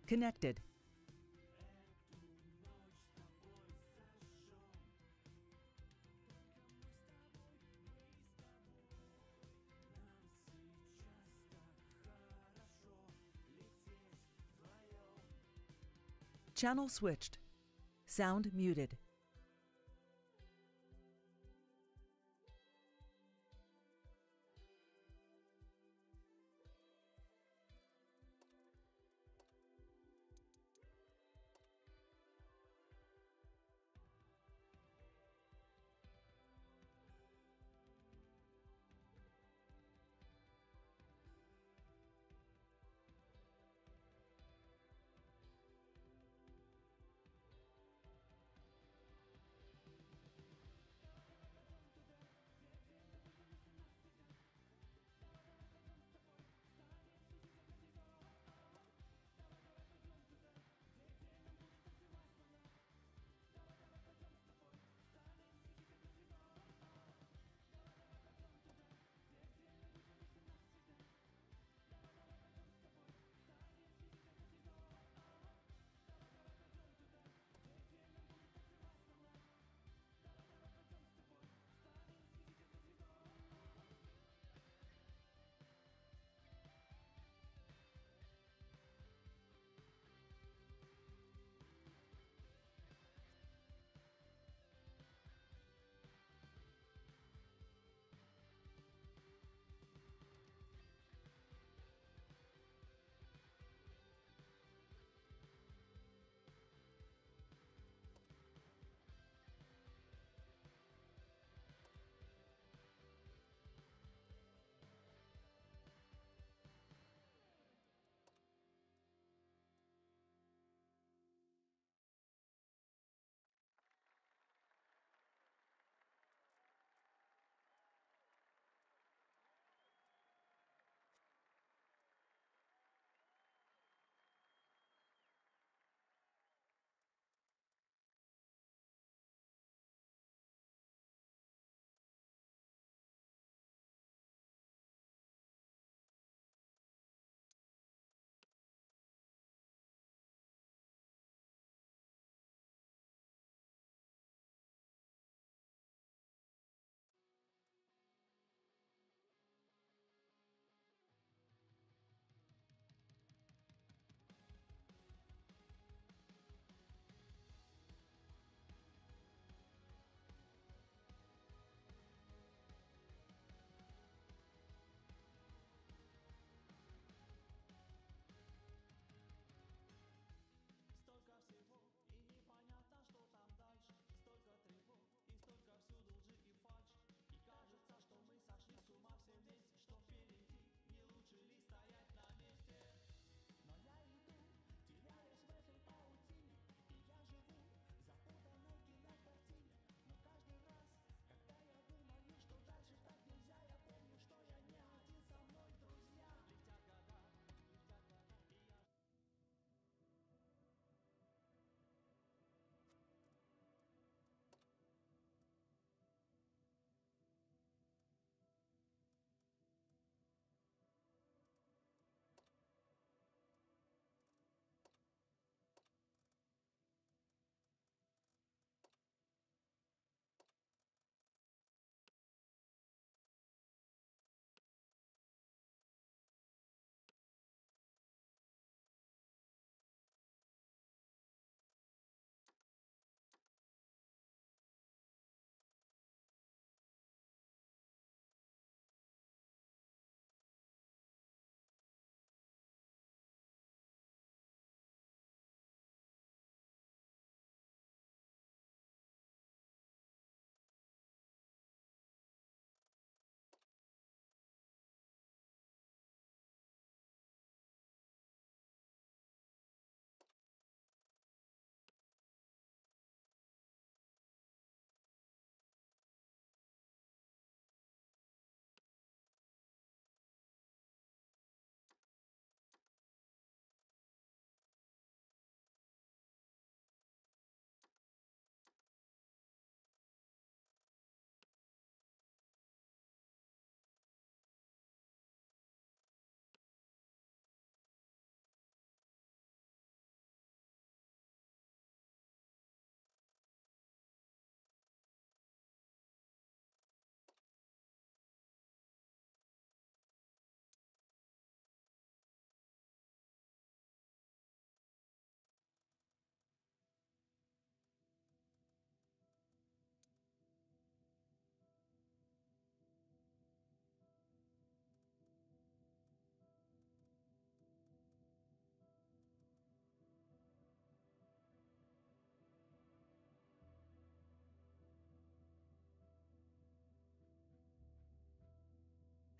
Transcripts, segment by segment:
Connected. Channel switched. Sound muted.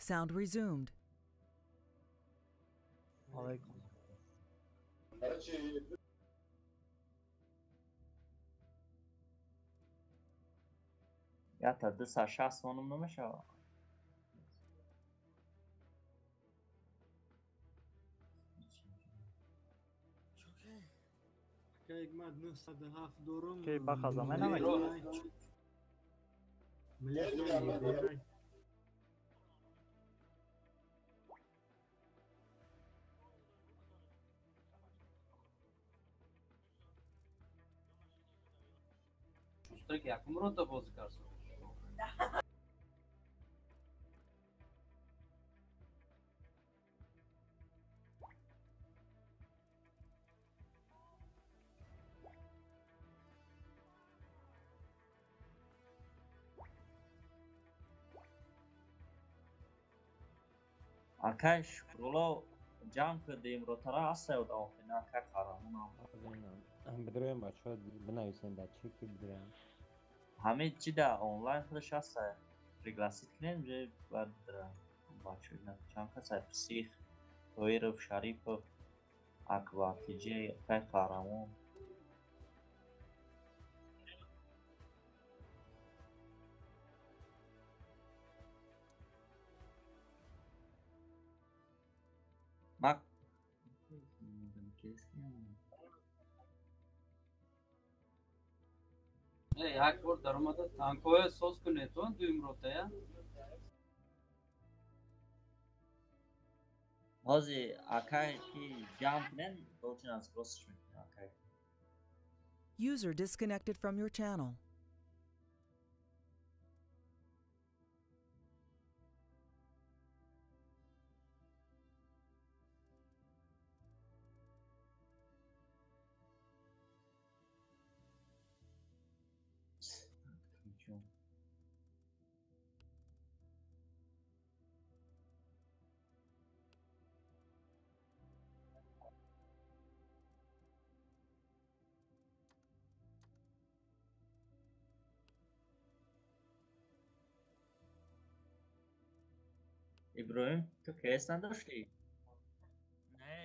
Sound resumed. Алейкум. Ята 260 онум намешава. Ки бахаза менамекунад? Шустрик якум рота бозӣ кард. Акай Шукрулло ҷамъ кардем ротара ҳастаю охирин акай Қаҳрамонам. Бидроем бачаҳо, бинависем дар чӣ ки бидроем. Ҳамин чи да онлайн худаш ҳаста. Пригласить кунем же баъд бидроем. Бачаҳо чанд кас ай Псих, Тоиров, Шарипов, Акбар Тиҷей, акай Қаҳрамон. Як бор даромада танкҳоя соз кунед, дуюм ротая. Ҳозир акай ки ҷамъ кунем, дочин аз ростш мекунем акай. User disconnected from your channel. Иброҳим, ту КС надоштӣ? Не.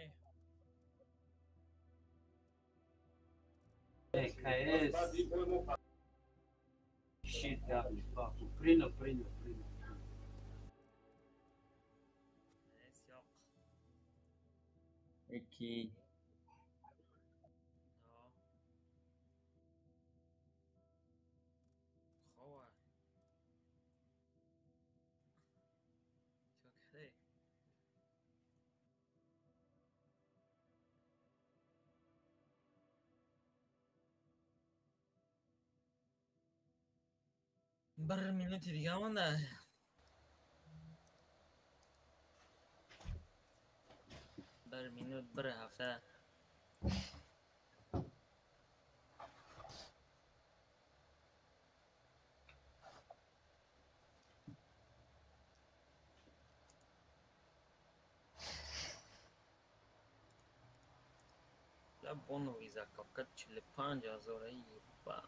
КС. Shit, принял, принял, принял. Яки Bir minut дига монда. Bir minut, bir ҳафта. Бонови закапка 45 ҳазор еба.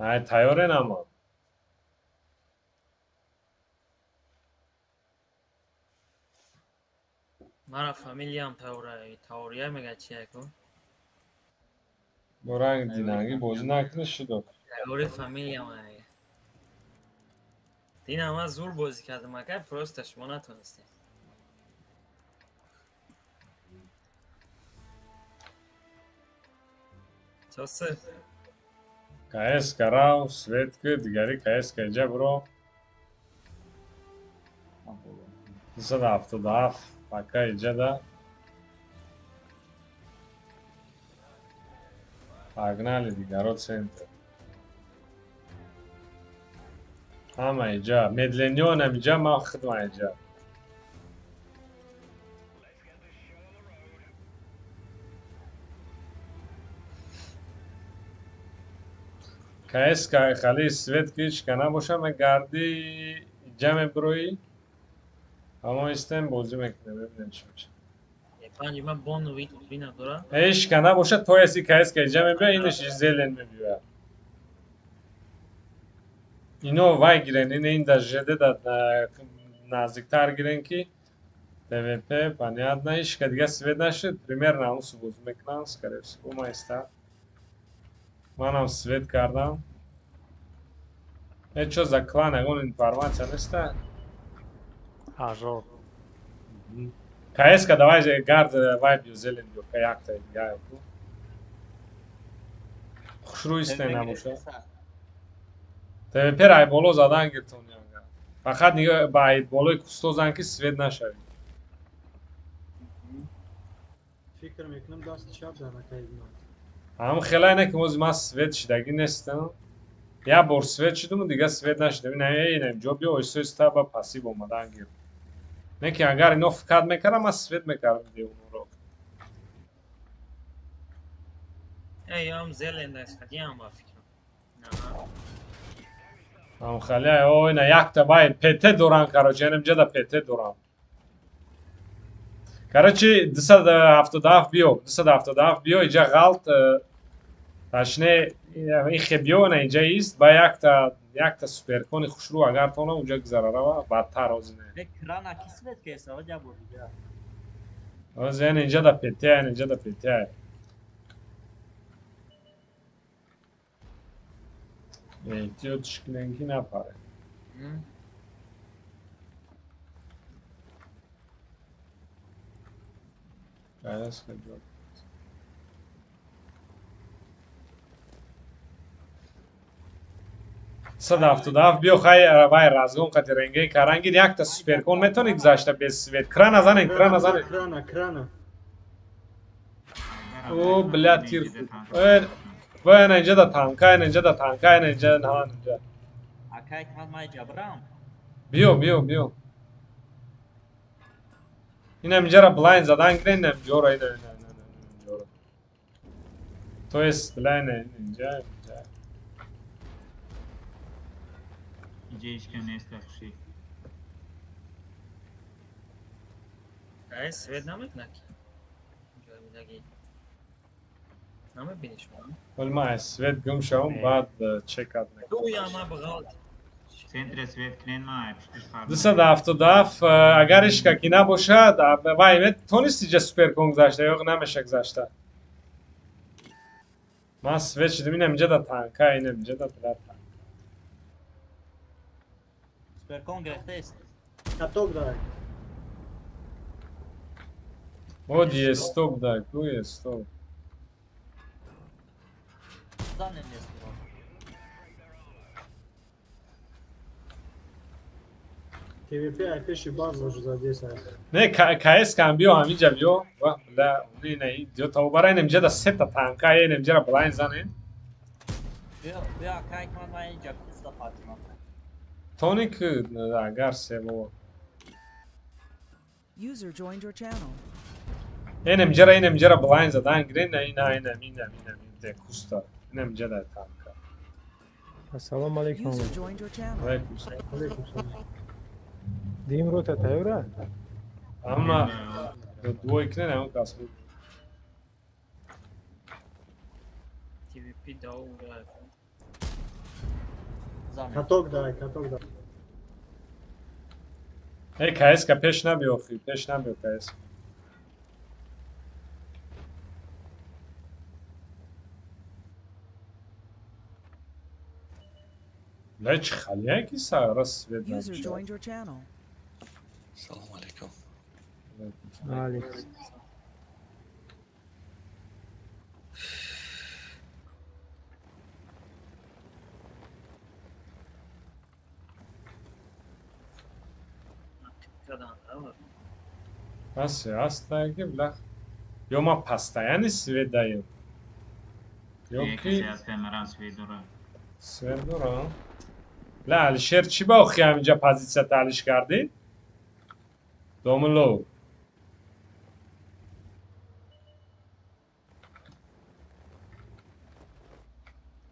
Ай тайёрен ама. Мара фамилиям тайёра, тайёрия мега чи яко? Боранг динанги бозӣ накунӣ шудо. Тайёри фамилиям ай. Дина ма зур бозӣ кардам, ака просто шумо натонистед. Чосы? КС карав, светки, дигари КС каҷа бро. 277 ака иҷада. Погнали дигаро центр. Ҳама иҷа, медленёнам иҷа, ман худман иҷа. КС хали свет ки ҳеч ка набоша, мегарди иҷа мебироӣ, ҳамо истем бозӣ мекунем, бибинем чӣ мешавад. 5 ман бон вина дора. Ҳеч ка набошад, то еси КСК иҷа мебиёд, инаш зелен мебиёяд. Ино вай гирен, ин да ЖД да наздиктар гирен ки ТВП, понятно, ҳеч ка дига свет нашуд, примерно ҳамун субоз мекунам, скорее всего, майста. Манам свет кардам. Ҳеч чо за клан ягон информация неста? Ажор. КСК давай гард вай биё, зелен биё, ка якта дига. Хушрӯ исте набошад. ТВП рай боло задан гиртон яга. Фақат нигоҳ ба болои кусто зан ки свет нашавӣ. Фикр мекунам дасти чап дар накаид ман. Ҳам хелай не ки мози ман свет шидагӣ нестам. Як бор свет шидуму дига свет нашидам. Ина ина ҷо биё оҳиста оҳиста ба пассив омадан гир. Не ки агар ино фикат мекардам, ман свет мекардам деонро. Эй, ам зелен дастагиам ба фикрам. Ам халия, о, ина якта вай ПТ доран, короче, инам ҷада ПТ доран. Короче, 277 биё, 277 биё, иҷа ғалт, ташне, ихе биё, ина иҷа ист, ба якта суперкони хушрӯ агар тона уҷа гузарарава, бадтар ози не. Не, крана ки свет кеса, ва ҷабор дига. Ози ин иҷа да ПТ, ин иҷа да ПТ. Эҳтиётш кунем ки напаре. КСК ҷо. 177 биё хай вай разгон қати ренгаи карангир якта суперкон метавонӣ гузашта без свет. Крана занен, крана занен. Крана, крана. О, бля, тир. Вай ина инҷа да танка, ина инҷа да танка, ина инҷа, ҳа, инҷа. Акай кан май ҷабрам. Биё, биё, биё. Инам инҷара блайн задан гирен, инам ҷора, ина, ина, ина, ҷора. То есть блайн инҷа, инҷа. Иҷа ҳеч кам нест хуши. Ай, свет намекунад ки. Ҷой бидаги. Намебиниш мо. Вале ман аз свет гум шавам, баъд чекат мекунам. Дуя ма бғалт. Центре свет кунен ма пуштиш фарқ. 277 агар ишка ки набошад, вай тонисти ҷа суперкон гузашта ё намеша гузашта. Ман свет шидам, инам инҷа да танка, инам инҷа да бля танка. Суперкон гирифтаест. Каток дай. Од е стоп дай, ку е стоп. Занен нест. ТВП ай пеши база задеса. Не, КС кам биё, ҳаминҷа биё. Ва, бля, не, не, идиот, обара инам инҷа да сета танка, инам инҷара блайн занен. Биё, биё, акай кан ман инҷа куста Фатима. Тоник агар себо. User joined your channel. Инам инҷара блайн задан гирен, ина, ина, ина, ина, ина, куста. Инам инҷа да танка. Ассалому алайкум. User joined your channel. Алайкум салом. Алайкум салом. Дим рота тайёра? Ама дуой кунен ҳамон кас буд. ТВП дау. Каток дай, каток дай. Эй, КСК пеш набиё, охи, пеш набиё КСК. Бля, чӣ халия ки сара свет User намешавад. joined your channel. Салом алейкум. Алейкум. Пас аста ки бля. Ё ма постоянно свет даем. Ё ки Касе ҳаст марам свет дора. свет дорам. Бля, Алишер чӣ ба охи ҳаминҷа позитсия талиш кардӣ? Домулло.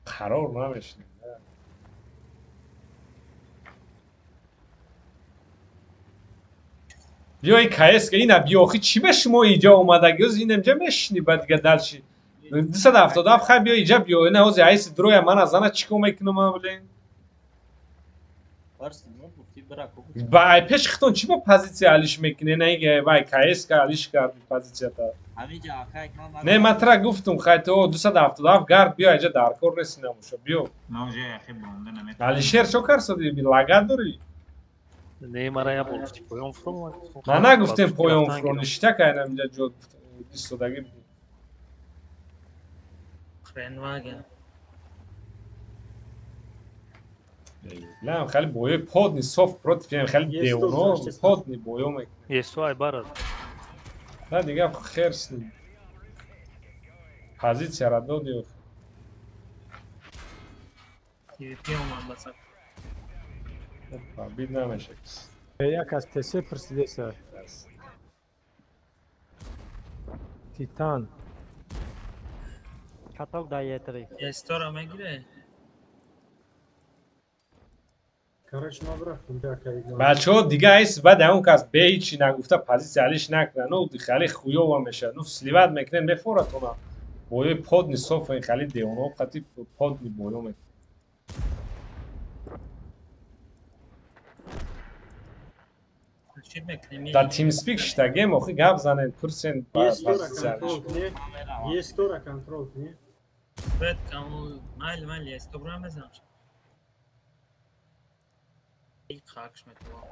Қарор намешнем. Биёи КС ина биё охи чӣ ба шумо иҷа омадагӣ? Оз ин инҷа мешинӣ ба дига дальше. 277 хай биё иҷа биё. Ина ози айси дроя мана зана чӣ кор мекунам ман блин? Ба ай пеш хитон чӣ ба позитсия алиш мекунӣ? На ига вай КС ка алиш карди позитсията. Не, ман тра гуфтум хай то 277 гард биё иҷа дар кор нест намуша биё. Ман уже яхи бонда наметавонам. Алишер чо карсоди? Лагат дорӣ? Не, мара я бор гуфти поён фуро. Ман нагуфтем поён фуро, ништа кайнам инҷа ҷо истодагӣ. Ренваген. Не, хеле боёи подни соф против, хеле девоно подни боё мекунем. Есу ай барад. На дига хер с ним. Позитсияра доди. ТВП омад баса. Опа, бид намешак. Як аз ТС пурсидеса. Титан. Каток да Е3. Естора мегире? Короче, ма рафтем бачаҳо дига айс баъд он кас бе ҳичи нагуфта позитсия алиш накунад. Ну хеле хуёва мешавад. Ну сливат мекунед мефоратона. Боёи подни соф ин хеле девоно қати подни боё мекунад. Дар TeamSpeak шитагем охи гап занед пурсен позитсия алиш. Естора контрол кунӣ. Бед камул майли майли есто мезанам. Қакш метавон.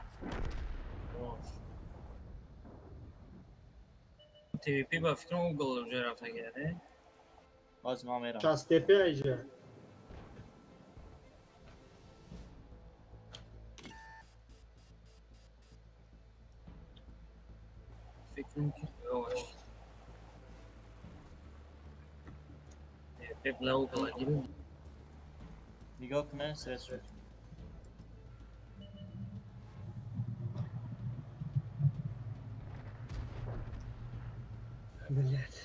ТВП ба фикрам угол уже рафтагия, не? Боз ман мерам. Шастепе айҷа. Фикрам ки хуёваш. ТВП бла угол гирим. Нигоҳ кунед, свет шуд. Блядь.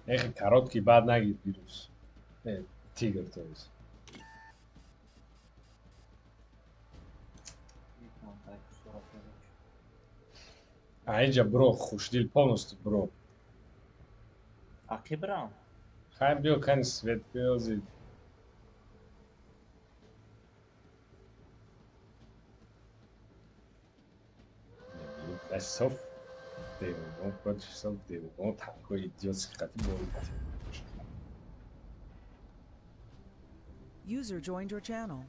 Эхе короткий бад нагир вирус. Не, тигр то есть. Айҷа бро, хушдил полностью бро. А ки брам? Хай биё кани свет биёзи. Соф девоно, против соф девоно, такой идиотский қати бой. User joined your channel.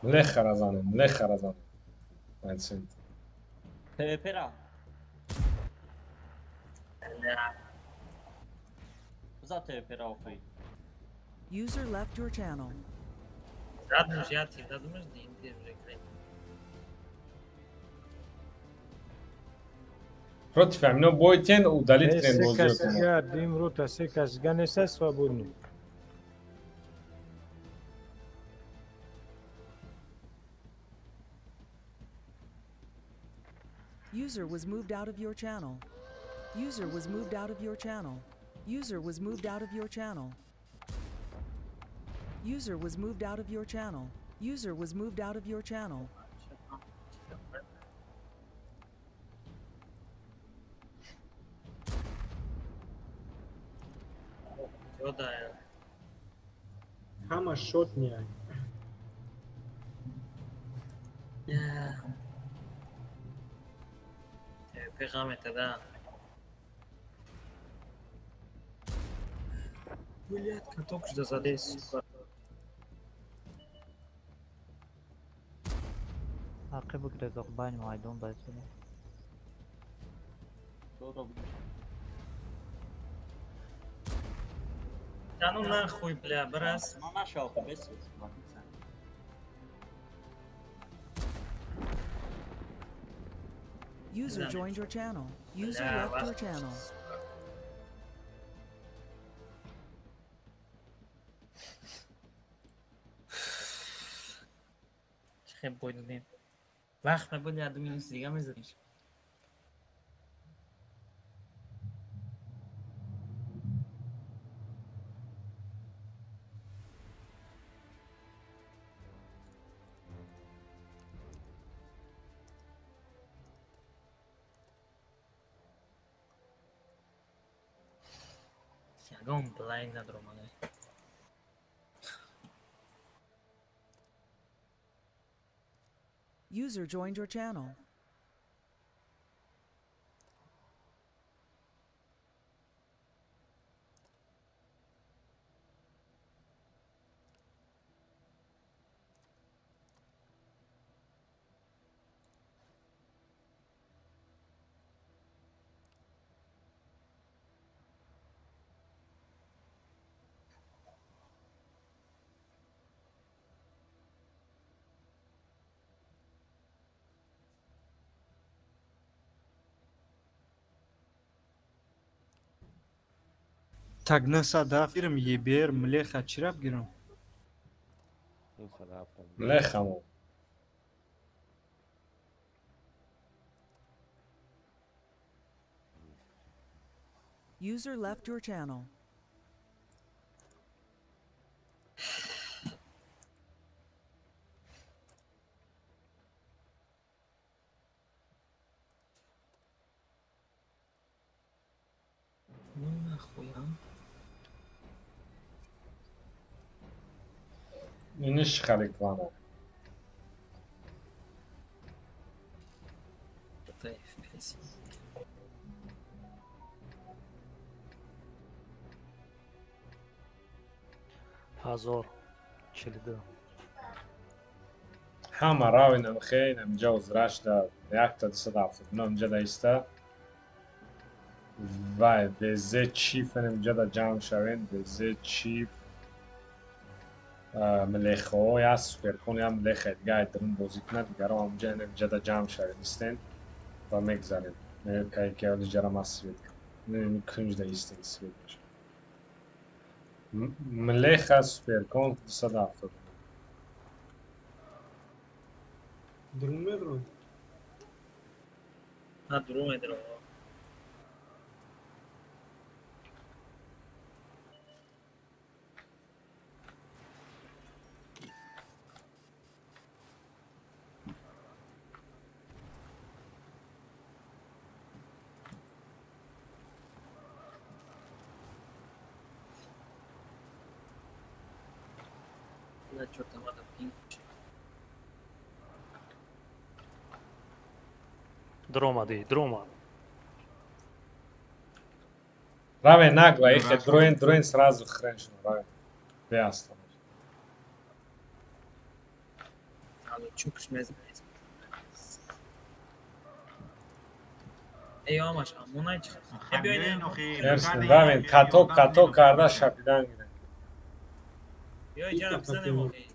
Млехара занем, млехара занем. Айцент. ТВП-ра. За ТВП-ра охи. User left your channel. Задумаш, я ти задумаш, да им ти уже край. Против амино бойтен удалить крен бозиётон. Се дим рота се кас ганеса свободни. User was moved out of your channel. User was moved out of your channel. User was moved out of your channel. User was moved out of your channel. User was moved out of your channel. Ҳама шот меяй. Пиғамета, да. Блядь, каток жда заде, сука. Ақи бигрезоқ бани майдон байсуда. Да ну нахуй, бля, брас. User joined your channel. User left your channel. Хе бой додем. Вақт набуд, я 2 минути дига мезадиш. Ягон блайн надромада. User joined your channel. Так 907 гирам, ЕБР, млеха чираб гирам? 907. Млехамо. User left your channel. Ну нахуй, а? Иниш хали клана. Это FPS. Ҳазор чилду. Ҳама равинам хейнам ҷа узрашда якта 279 ҷа даиста. Вай, БЗ чиф инам ҷа да ҷамъ шавен, БЗ чиф млехо я суперкон я млеха дига айдрин бозӣ кунад, дигаро ҳамҷа инам ҷа да ҷамъ шавен истен ва мегзарем. Кай ки оли ҷара мас свет. Не кунҷ да истен свет мешавад. Млеха суперкон 270. Друм медро? На друм медро. Дромади, дрома. Раве нагла, ихе дроен, дроен сразу хреншно, раве. Беаста. Ало чукш мезна. Эй, амаш, амонай чи. Равен, като, като карда шапидан гире. Йой, ҷара бизанем охи.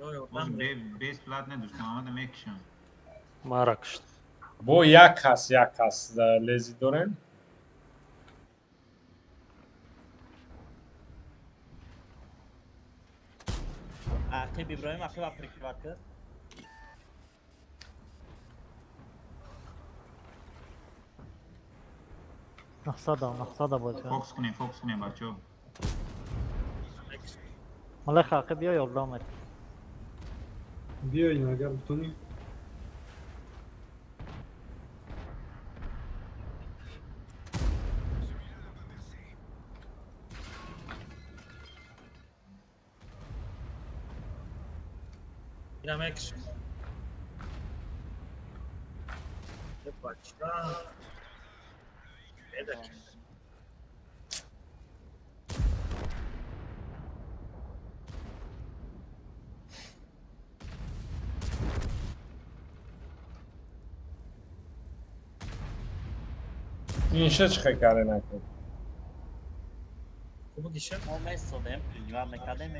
Йой, Боз бесплатно дӯст Муҳаммада мекушам. Мара кушт. Бо як кас лези дорем. Ақиб Иброҳим ақиба прикрывать кард. Нахсада, нахсада бозӣ. Фокус кунем, фокус кунем бачаҳо. Малеха ақиб биё ёрдам мет. Биёин агар битонӣ. Ина мекушем. Бача. Бедаки. Инша чӣ каре накун? Хуб диша? Мо месодем, принимать мекардем.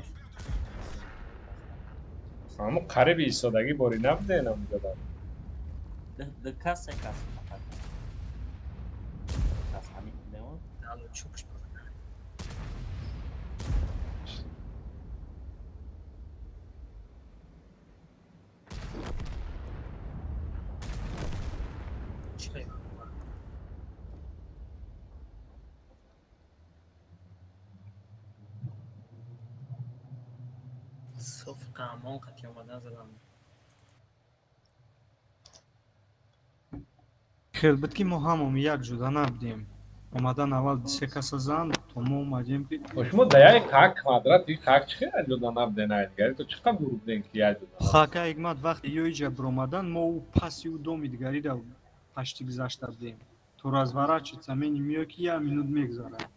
Аммо қариби истодагӣ борӣ набуде намудада. Д кас се кас фақат. Кас ҳамин будем. Ало чукш. Соф қаҳрамон қати омадан задам. Хел буд ки мо ҳамон як ҷуда набудем. Омадан аввал се каса зан, то мо омадем ки Шумо да яй хак квадрат и хак чӣ хел ҷода набуден айдигари то чӣ қадр буден ки яй ҷода? Хака ҳикмат вақте ё иҷа биромадан, мо ӯ паси ӯ доми дигариро пашти гузашта будем. То разворачиваться меним ё ки як минут мегузарад.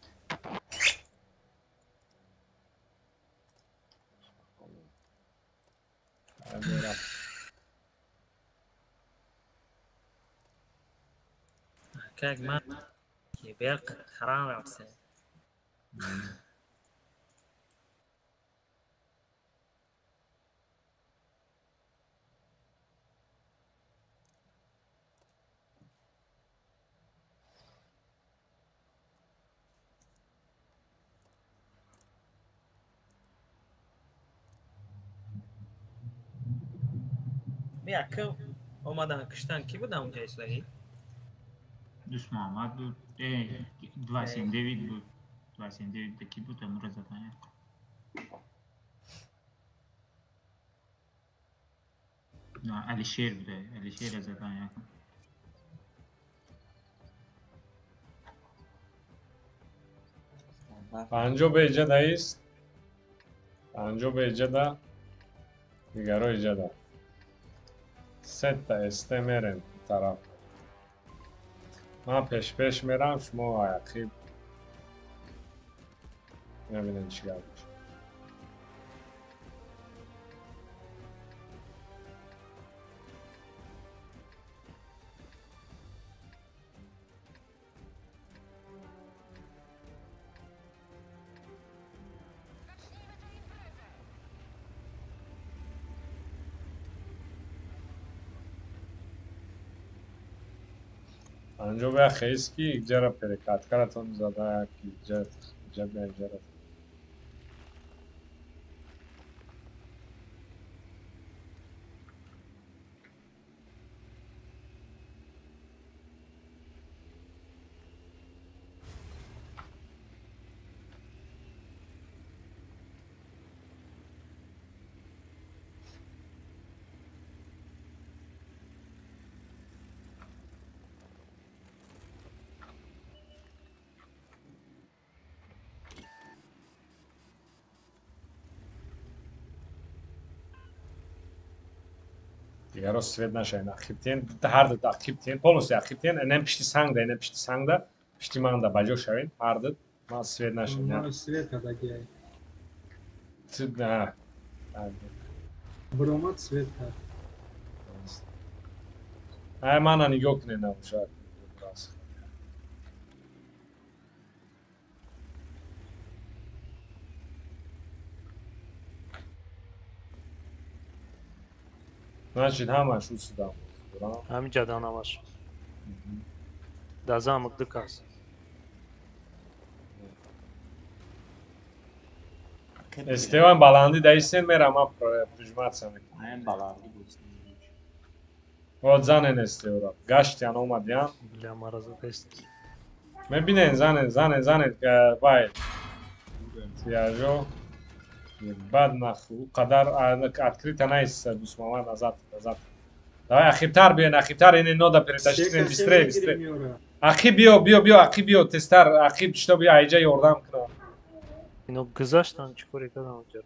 Как ман берқ харам рафтем. Якм омадан киштан ки буд онҷа ислагӣ? Дӯст Муҳаммад буд. 279 буд. 279 ки буд амра задан як. На Алишер буд. Алишер задан як. Панҷо беҷа даист. Панҷо беҷа да. Дигаро иҷа да. Сета СТ мерем тараф. Ман пеш-пеш мерам, шумо аяқиб мебинем чӣ гап мешавад. Анҷо бая хест ки иҷара перекаткаратон зада, ки иҷа бия иҷара. Дигаро свет нашавед, ақибтен, ҳар ду ақибтен, полностью ақибтен, энем пишти сангда, энем пишти сангда, пишти манда баҷо шавед, ҳар ду ман свет нашавед. Ман свет кардагиай. На. Биромад свет кард. Ай мана нигоҳ кунед набошад. Значит, ҳамаш усудам. Ҳамин ҷадан ҳамаш. Дар замок ду кас. Эстеван баландӣ даистен мерам, ман прижматься мекунам. Ҳам баландӣ буд. Вот занен Эстевра. Гаштян омадян. Бля, мара задаист. Мебинен, занен, занен, занен, вай. Тияжо. Бад наху, қадар открыто наист Дусмамад назад, назад. Давай ақибтар биён, ақибтар ине нода перетащить кунем, быстрее, быстрее. Ақиб биё, биё, биё, ақиб биё, тезтар, ақиб что биё, айҷа ёрдам кунам. Ино гузаштан чӣ коре кардам онҷаро?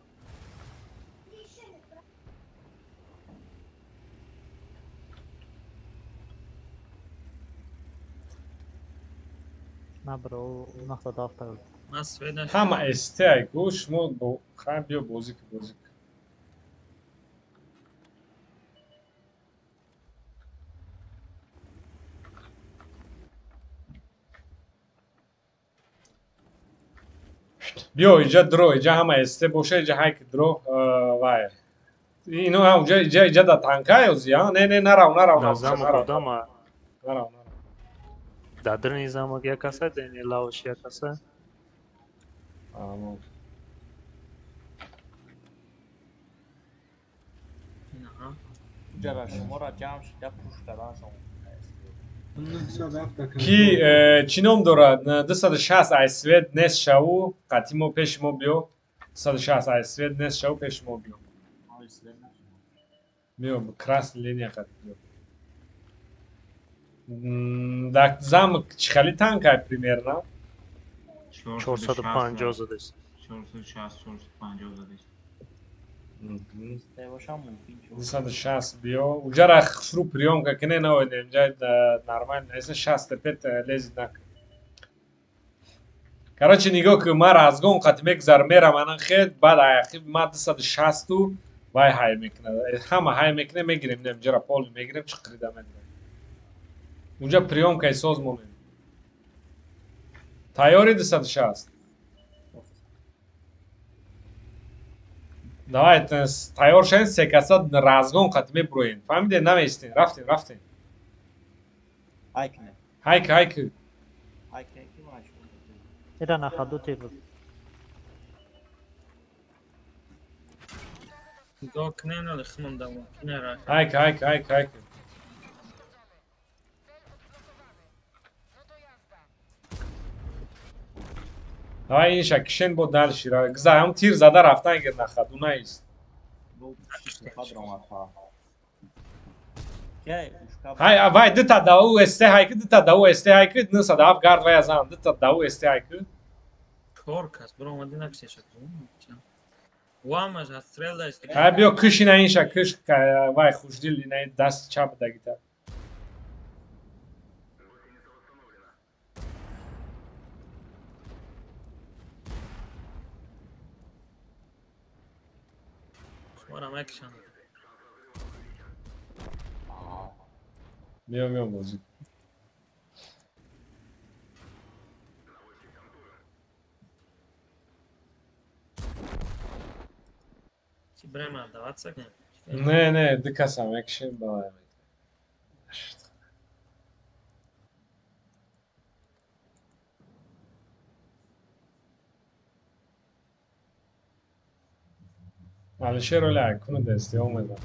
На бро, 907 Ҳама СТ ай гӯ шумо бо хай биё бозӣ ки бозӣ ки. Биё иҷа дро, иҷа ҳама СТ боша, иҷа ҳай ки дро вай. Ино ҳам иҷа иҷа иҷа да танка ёзи, а? Не, не, нарав, нарав, Дар замок нарав. одама. Нарав, нарав. Дар даруни замок як каса, дар лавш як каса. Амон. Ҷара шуморо ҷамъ шида пуш карданашон. Ки чӣ ном дорад? 260 ай свет нест шаву, қатъи мо пеши мо биё. 260 ай свет нест шаву, пеши мо биё. Биё, красный линия қатъи биё. Дар замок чӣ хели танкай примерно? 450 задест. 460, 450 задест. 260 биё. Уҷара хушрӯ приёмка кине наоидем, ҷай нормально. Эса 65 лезит накун. Короче, нигоҳ кун, ман разгон қати мегузарам, мерам анан хед, баъд аяқиб ман 260 вай ҳай мекунад. Ҳама ҳай мекунем, мегирем, нем ҷара поли мегирем, чиқирида медирем. Унҷа приёмкаи соз монем. Тайёри 260? Давай, тайёр шавед, се каса разгон қати мебуроем. Фаҳмидед, намеистем. Рафтем, рафтем. Ҳай кунем. Ҳайк, ҳайк. Ҳай кунем ки ман шумо. Ира на ходу тир. Нигоҳ кунем, нале хумам да мумкин ра. Ҳайк, ҳайк, ҳайк, ҳайк. Давай инша кишен бо дальше. Гза, ҳам тир зада рафтан гир на ходу наист. Ҳай, вай дита дау СТ ҳайк, дита дау СТ ҳайк, 97 гард вай азан, дита дау СТ ҳайк. Чор кас биромади накшеша. Вамаш отстрел даст. Ҳай биё киш ина инша киш, вай хушдил ина даст чап дагита. Ора мекшан. Биё, биё бозӣ. Чи брема отдаваться? Не, не, ду каса мекшем, давай. Алишер оля, куна дести омеда.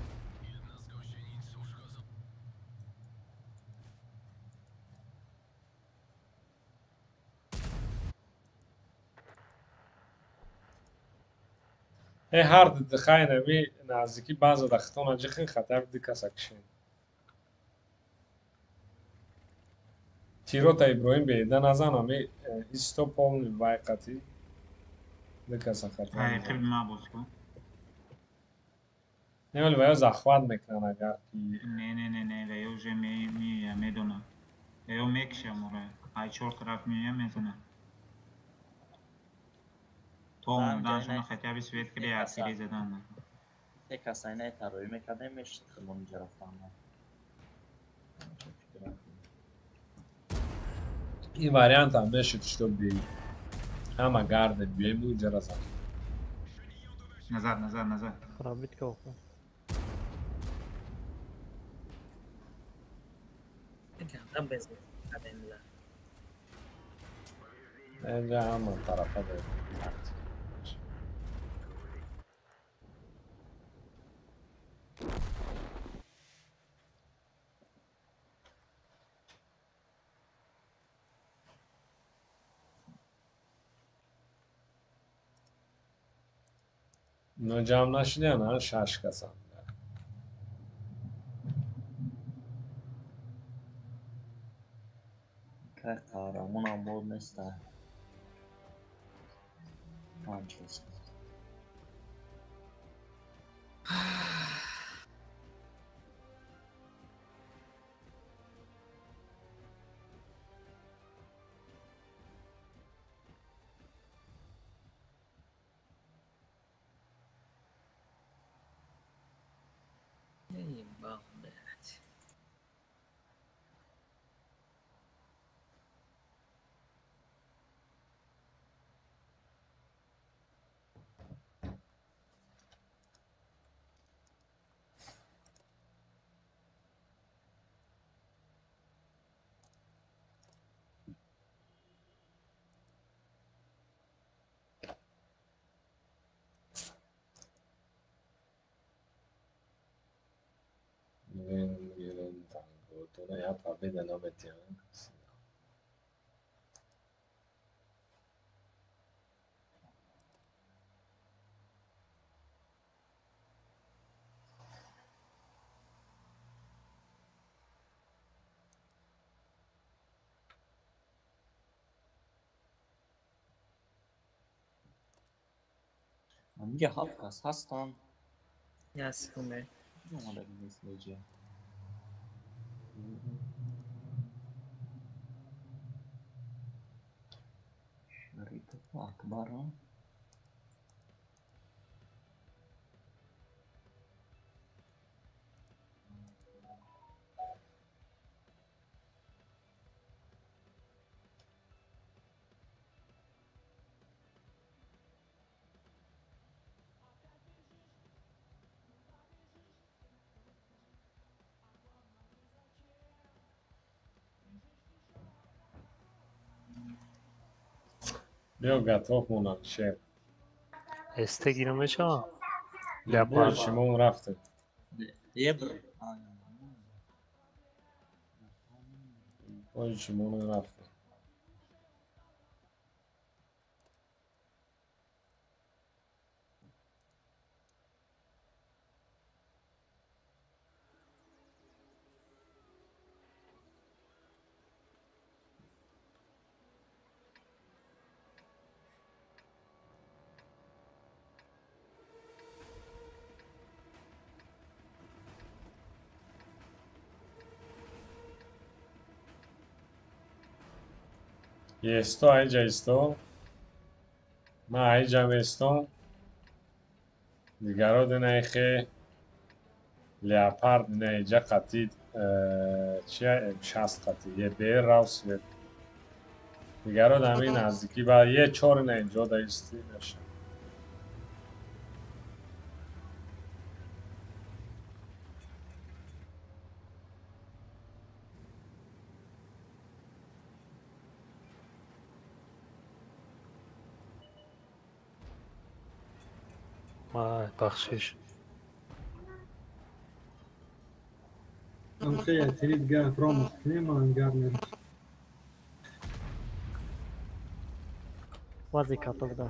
Э ҳар дихай нави наздики баъза дахтона ҷихин хатар ду каса кишен. Тирота Иброҳим беида назан ами исто полный вай қати ду каса хатар. Ҳай, ма боз кун. Не, вале ваё захват мекунанд агар ки Не, не, не, не, ваё уже меоя, медонам. Ваё мекиша мора. Ай чор тараф меоя, мезанад. То омаданшона хотя бы свет кири асири задан. Се каса инаи тарроҳӣ мекардем, мешид худмон инҷа рафтан. Ин вариантам мешид, что би ҳама гарде биёем инҷара зан. Назад, назад, назад. Пробитка охо. Ганда без кадемла. Инҷа ҳама тарафа дорем. Но ҷамъ нашудиян, а шаш касан. Кай қаҳрамонам бод неста. Панҷ кас. Ебал, блядь. Я победа наметиан. Ҳаминҷа ҳафт кас ҳастанд. Як секунде. Омадаги нест инҷа. Шарипов Акбар. Биё готов монам шер. Эсте гирам мешавам? Леопард шимон рафтем. Ебр. Ой, шимон рафтем. Есто айҷа исто. Ман айҷа местом. Дигаро динаихе леопард динаиҷа қатид чия М6 қатид. ЕБР рав свет. Дигаро дами наздикӣ ба Е4 инаинҷо да исти наша. Вай, бахшиш. Амхея тиридга промах кнема ангар мерам. Вази каток да.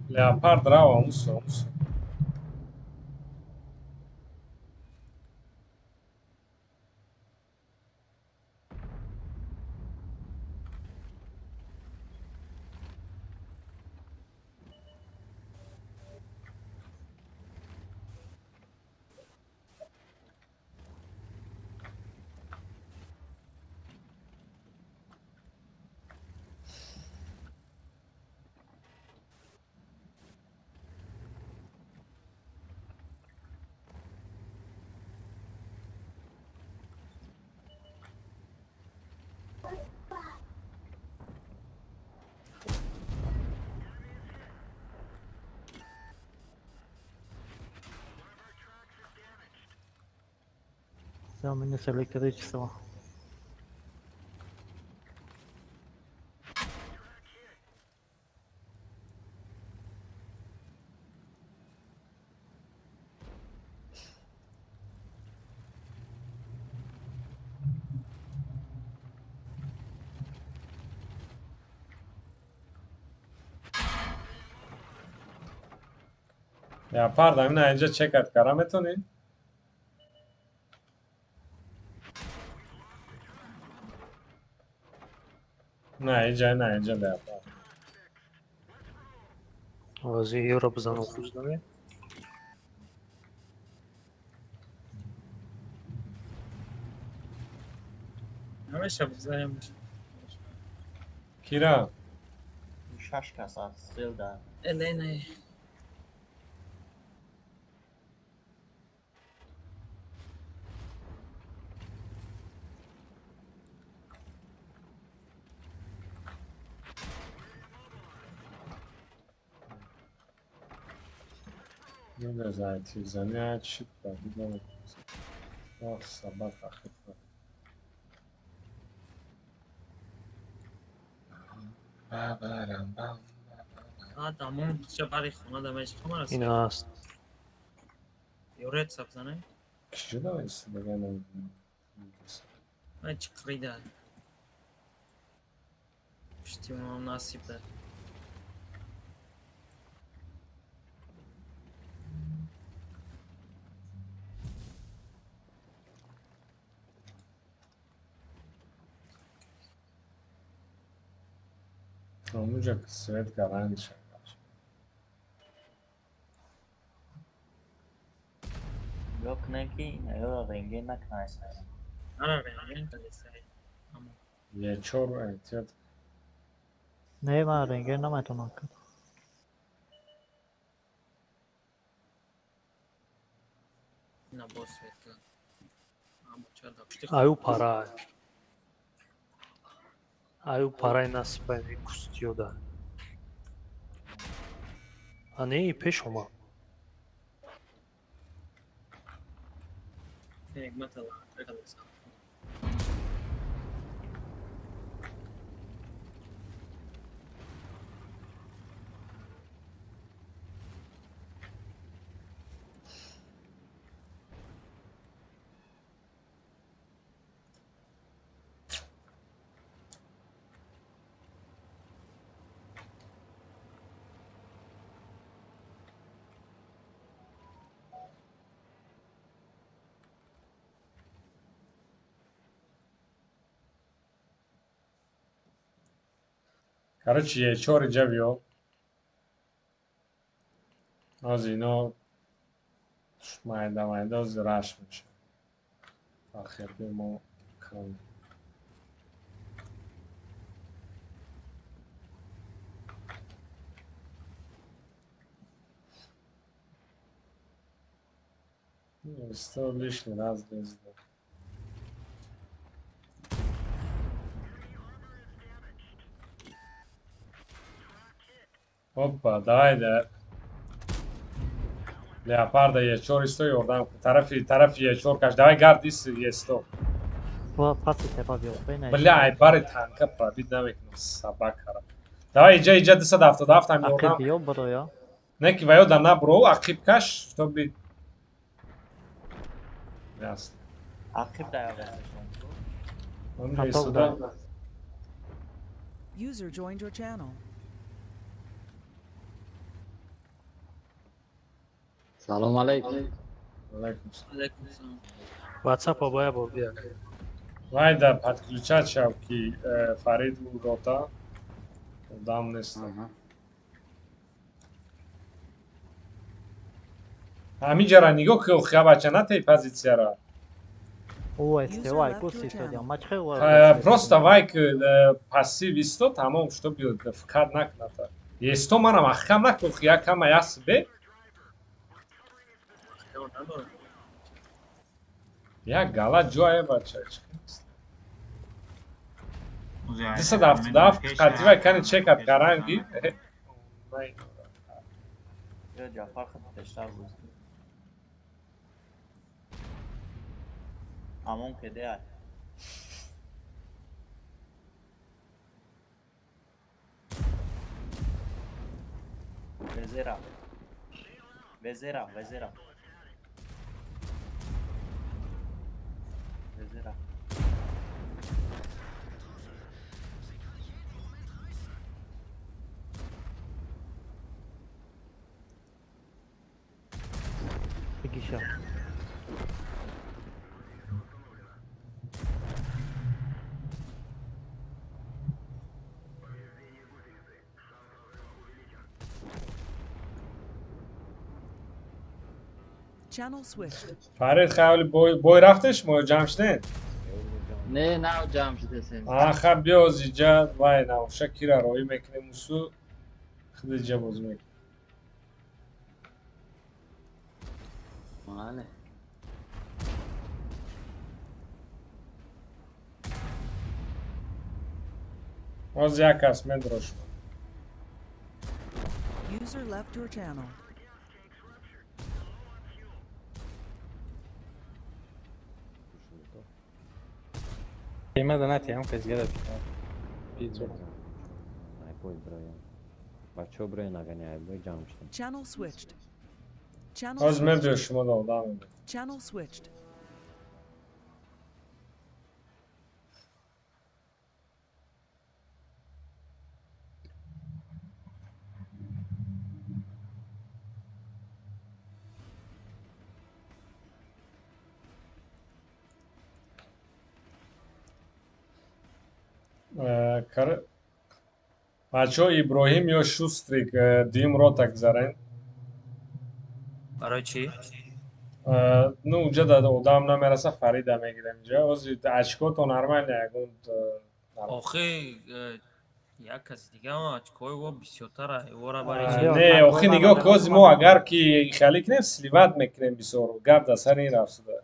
Леопард рава амусо амусо. Всё, минус электричество. Леопард амина инҷа чекат кара метонӣ? На инҷа, на инҷа леопард. Ози Юра бизан окуздаме. Намеша бизанем. Кира? Шаш кас аст зелда. Не, не. Не знаю, занять, Ох, собака хитра. Тамом ча бари хона да меч хона Ин аст. Ёрет сабзане? Киҷо давайси дага намедонам. Ман чӣ қирида. Пушти ман насиб да. Ҳамуҷа свет гаранг шад. Нигоҳ кунем ки инаёро рентген накунад. Ара рентген кадесай. Е4 эҳтиёт. Не, ман рентген наметавонам кард. На боз свет кард. Аммо чада пушти Аю пара. Аю парай насипай кустиёда. А не пеш омад. Нигматала кадесам. Короче, Е4 иҷа биё. Ҳозир ино майда майда ҳозир раш мешавад. Ахир би мо кам. Сто лишний раз лезет. Опа, давай да. Леопарда Е4 исто ёрдам кун. Тарафи Е4 каш. Давай гард ис Е100. Паси тепа биё. Бля, ай бари танка пробит намекунам собакара. Давай иҷа 277 ам ёрдам. Ақиб биё бро. Не ки ваё да набро, ақиб каш, чтобы Ясно. Ақиб да явашон. User joined your channel. Салом алейкум. Алейкум салом. WhatsApp боя бор бия. Вайда подключать шав ки Фарид рота одам нест. Ҳамиҷара нигоҳ ки охия бача натей позитсияра. Просто вай ки пассив исто тамом что биёд фикр накуната. Есто манам ахкам накун охия кама яс бе. Як гала ҷое бача. 277 қативай кани чекат гаранги. Ҷафар хат пештар буд. Амон кеде ай. Везера. Везера, везера. Везера. Бегиша. Фарид хаёли бой рафтеш мо ҷамъ шудем? Не, нав ҷамъ шудесем. Аха, биё иҷа вай навша кира роӣ мекунем усу худ иҷа бозӣ мекунем. Бале. Боз як кас медрош. User left your channel. Има да нати, ам кас гледа пицу. Ай бой броя. Бачо броя наганяй, бой ҷамъ шудем. Channel switched. Channel Боз switched. мебиё шумо да одам мебиё. Channel switched. Бачаҳо, Иброҳим ё Шустрик, дуюм рота гузарен. Барои чӣ? Ну, уҷа да одам намераса, Фарида мегирем инҷа. Ҳозир очкото нормально, ягон Охи, як каси дига очкои во бисёртара, вора бари Не, охи, нигоҳ ки, ҳозир мо агар ки хеле кунем, сливать мекунем бисёр. Гап дар сари ин рафт шуда.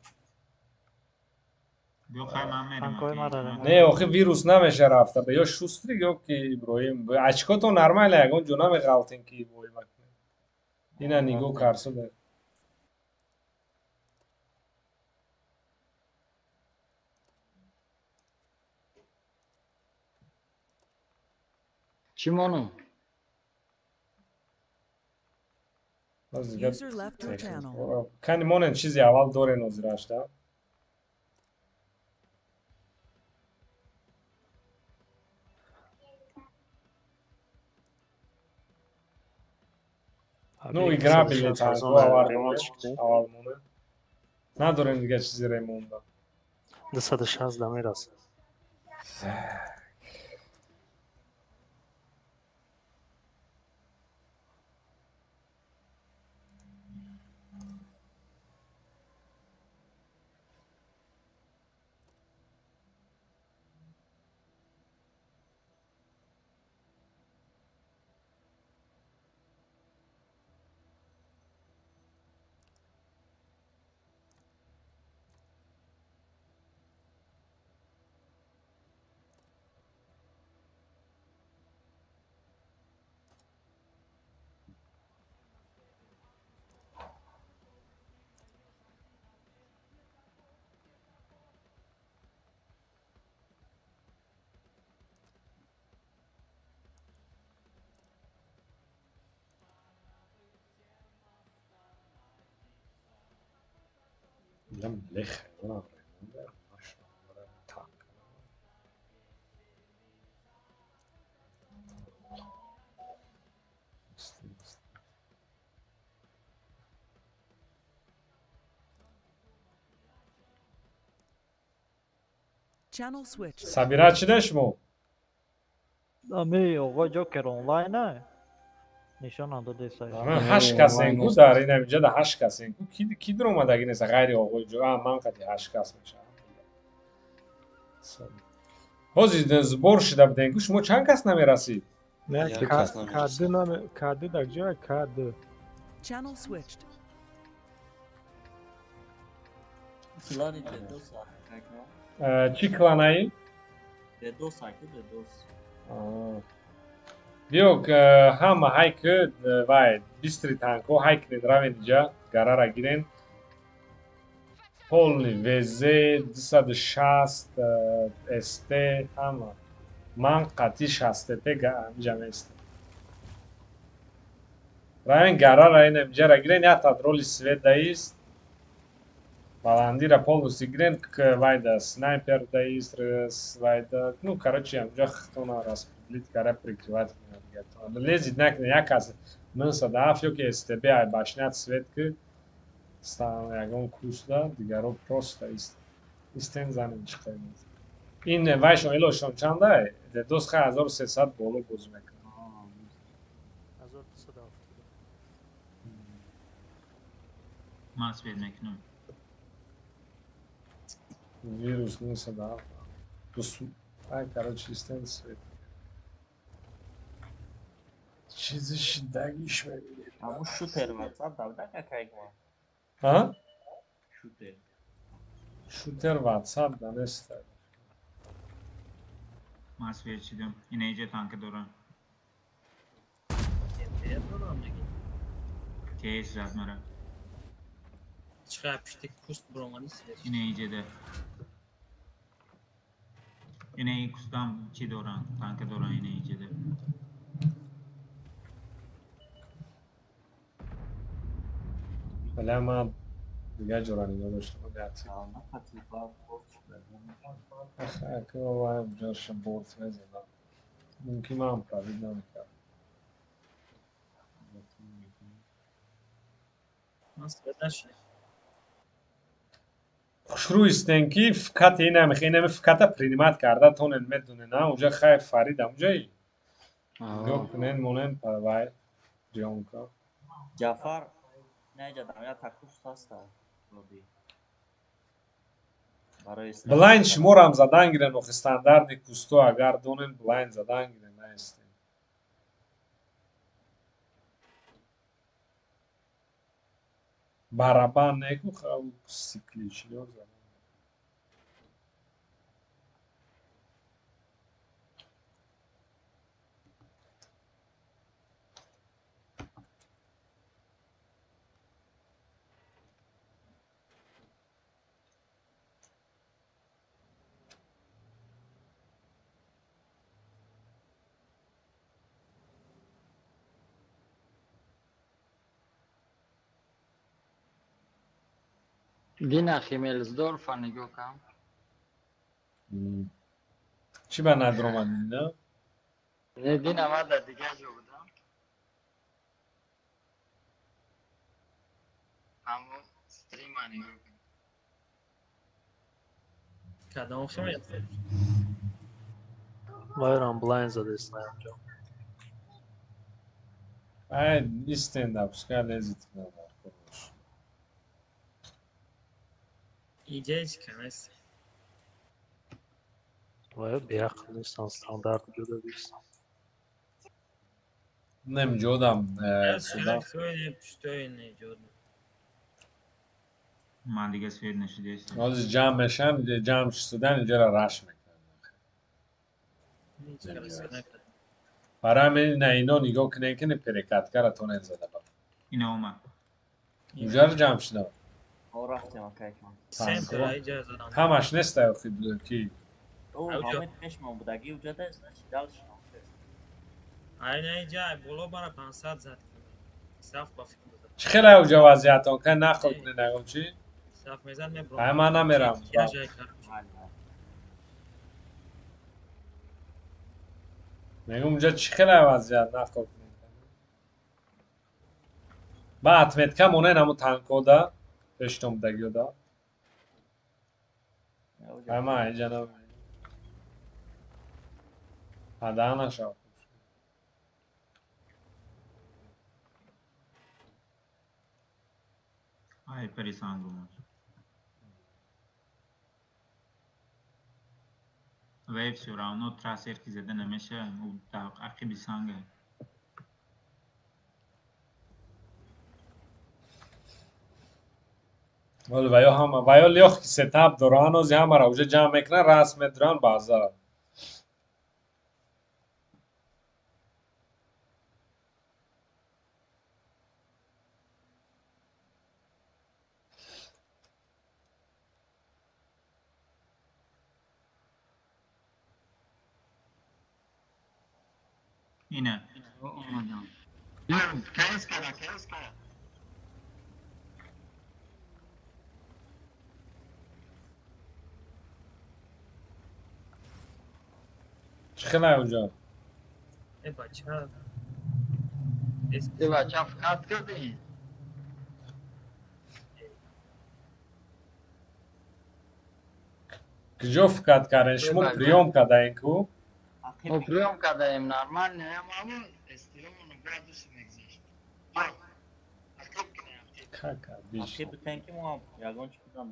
Не, охи, вирус намеша рафта. Ё Шустрик, ё ки Иброҳим. Очкото нормально, ягон ҷо намеғалтем ки воима кунем. Ина нигоҳ карсуда. Чӣ монум? User left your channel. Кани монен, чизи аввал дорен ҳозирашда. Ну, играбельный танк аввал монен. Надорем дига чизи ремонда. 260 мерасад. Channel switched. Сабира, чӣ да шумо? Ами оғои Ҷокер онлайн нишон надодесай. Ҳашт касен ку дар ин инҷа, да ҳашт касен ку, ки дуромадаги нест ғайри оғои ҷо. А ман қати ҳашт кас мешавам. Ҳозир сбор шуда будем ку, шумо чанд кас намерасид? Не, каду наме, каду дар ҷоя каду. Channel switched. Клани Дедос. Чӣ кланаи? Дедос, аки Дедос. Биё, ҳама ҳайк вай бистри танкҳо ҳайк кунед, равед инҷа, гарара гирен. Полный ВЗ 260 СТ ҳама. Ман қатъи 60 ТТ инҷа местам. Равен гарара ина инҷара гирен, як тадроли свет даист. Баландира полностью гирен, вайда снайпер даист, вайда, ну, короче, инҷа хитона распределить кара, прикрывать кунад. Лезид накунед, як кас 97 ё ки СТБ ай башнят свет ки ягон курсда, дигаро просто истен занем чиқем. Ин вайшон элошон чандай? Дедос ха 1300 боло бозӣ мекунад. 1270. Ман свет мекунам. Вирус 97. Ай, короче, истен свет. Чизи шидагиш мебинед. Ҳамун шутер ватсап давда какайгма. А? Шутер. Шутер ватсап да нест. Ман свет шидам. Ина иҷа танка дорам. Тез зад мара. Чиқа пишти куст буромади свет. Ина иҷада. Ина ин кустам чӣ дорам? Танка дорам ина иҷада. Вале ман дигар ҷора нигоҳ доштам. Борт мезадам. Мумкин ман правид намекардам. Хушрӯ истен ки фкат инами фката принимать карда тонен, медонен, а? Уҷа хайр, Фарид амуҷаи? Нигоҳ кунен, монен вай приёмка. Ҷафар наҷадам я такуст ҳаста. Блайн шуморам задан гирен, охи стандартни кусто агар донен блайн задан гирен, наистен. Барабан неку цикличиё задан. Дина Химмелсдорфа нигоҳ кам. Чӣ ба надромадӣ, на? Не, Дина ман дар дигар ҷо будам. Аммо стрима нигоҳ кам. Кадом Химмелсдорф? Вайрам блайн задест на ҷо. Ай, истен да, пускай лезет на. Иҷа ҳеҷ ка нест. Вай беақл нестан, стандарт ҷуда бистан. Нем ҷодам. Ман дига свет нашудест. Ҳозир ҷамъ мешан, ҷамъ шудан иҷора раш мекунанд. Барои ҳамин на ино нигоҳ кунед ки перекаткара тонен зада ба. Ино омад. Уҷаро ҷамъ шудам. Рафтем акайкон. Ҳамаш нест охи ки. Ҳамин пешмон будаги уҷада, значит дальше. Ай на иҷа боло бара 500 зад. Саф ба фикр. Чӣ хеле уҷа вазъиятон кай нақл кунед ягон чӣ? Саф мезад мебром. Ай ман намерам. Мегум уҷа чӣ хеле вазъият нақл кунед. Ба отметка монен ҳамун танкода. Пештон будагиёда. Ай ман иҷа намерам. Ада нашав. Ай пересан гумаш. Вай всё равно трассер ки зада намеша, ӯ дар ақиби санга. Вале ваё ҳама, ваё лёгкий сетап доранд, ҳози ҳамаро уже ҷамъ мекунанд, расм медуранд баъза. Ина. Омадам. Кайс кара, кайс кара. Чӣ хеле уҷа? Э бача. Э бача фқат кардӣ? Куҷо фқат кардем? Шумо приём кардаем ку? Мо приём кардаем, нормально, аммо эстиромоно градуси мегзашт. Ақиб битен ки мо ягон чӣ кунам.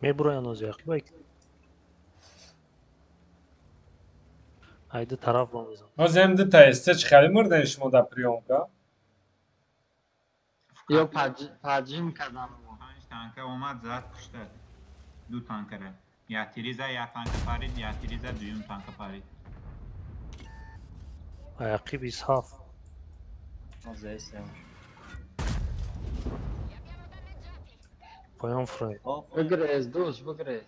Мебуроян ози ақиба айди тараф ба мезан. Ҳозир ҳам дута СТ чӣ хеле мурдем шумо дар приёмка? Ё паҷим кардам. Панҷ танка омад зад кушта. Ду танкара. Як тири зад, як танка парид, як тири зад, дуюм танка парид. Ақиб исҳаф. Поён фурӯед. Бигрез, дӯст, бигрез.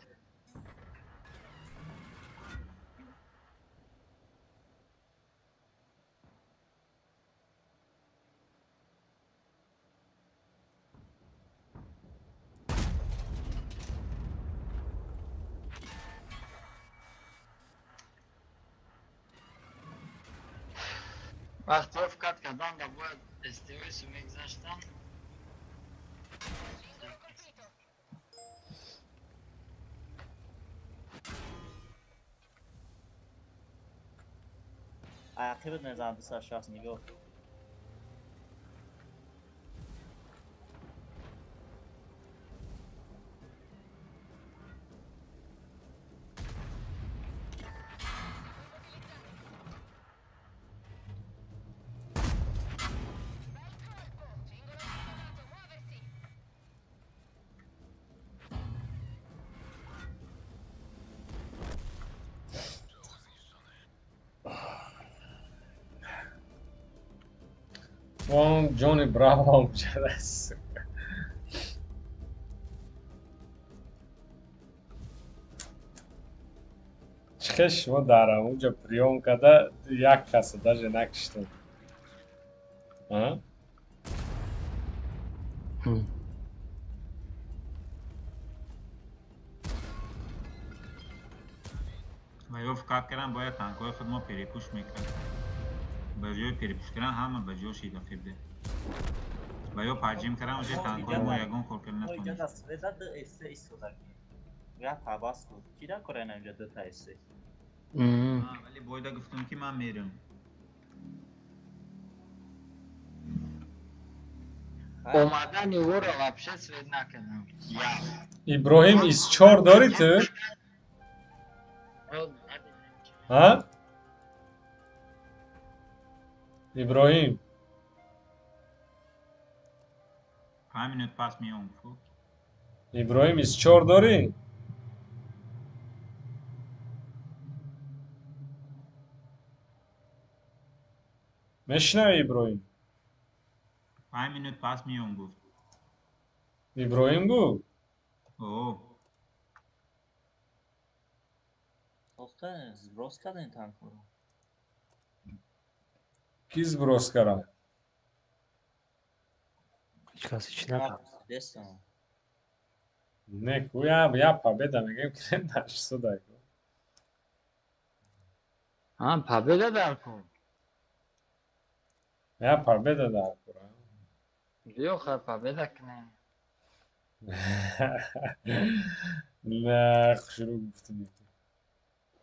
Вақте фикр кардам, да бояд СТО-су мегзаштам. Ақибат мезанад 260 нигоҳ. Он Ҷони Браво мшадас. Чихе шумо дар онҷо приём карда як каса даже накиштед? А? Ва ё фикр кардам бояд танкҳои худ мо перепуш мекард. Ба ҷои перепуш кардан ҳама ба ҷо шид ақибде. Ва ё поджим кардан уже танкҳои мо ягон кор карда натавонист. Иҷоза света ду эссе истодаги. Я табас буд. Ки да кора инҷа ду та эссе? Вале бойда гуфтам ки ман мерам. Омадани ӯро вообще свет накардам. Иброҳим ИС-4 дорӣ ту? Ҳа? Иброҳим. 5 минут пас меом гуфт. Иброҳим ИС-4 дорӣ? Мешунавӣ Иброҳим? 5 минут пас меом гуфт. Иброҳим гуфт? О. Сохта сброс кардем танкҳоро. Ки сброс кард? Ҳеҷ кас ҳеҷ накард. Не, ку я победа мегӯем ки нашуда ку. А, победа дар ку. Я победа дар ку. Биё хай победа кунем. Не, хушрӯ гуфтӣ.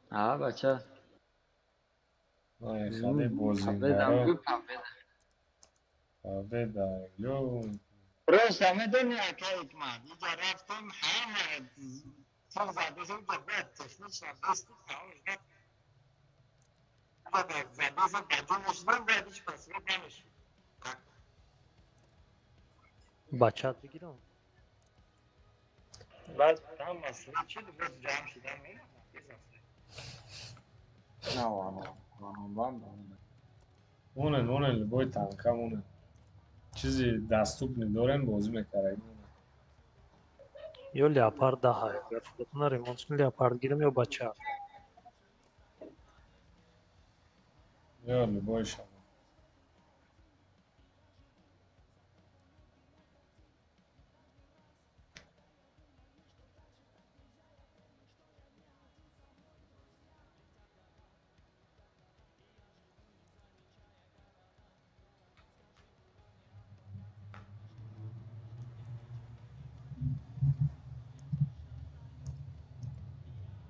А, бача. Ай, хаде бозингаро. Победа, ё. Просто медони акай Ҳикмат, иҷа рафтем ҳама тир зада шуд, баъд технично дасти тамом шуд. Зада шуд, баъд мешудам, баъд ҳеҷ пасвет намешуд. Бачаат бигирам. Баъд ҳама свет шуд, боз ҷамъ шудам меравам. На, вано, вано банда. Монен, монен, любой танка монен. Чизи доступни дорем, бозӣ мекарем. Ё леопард даҳай. Агар худатона ремонт кунӣ леопард гирам ё бача. Ё любой шава.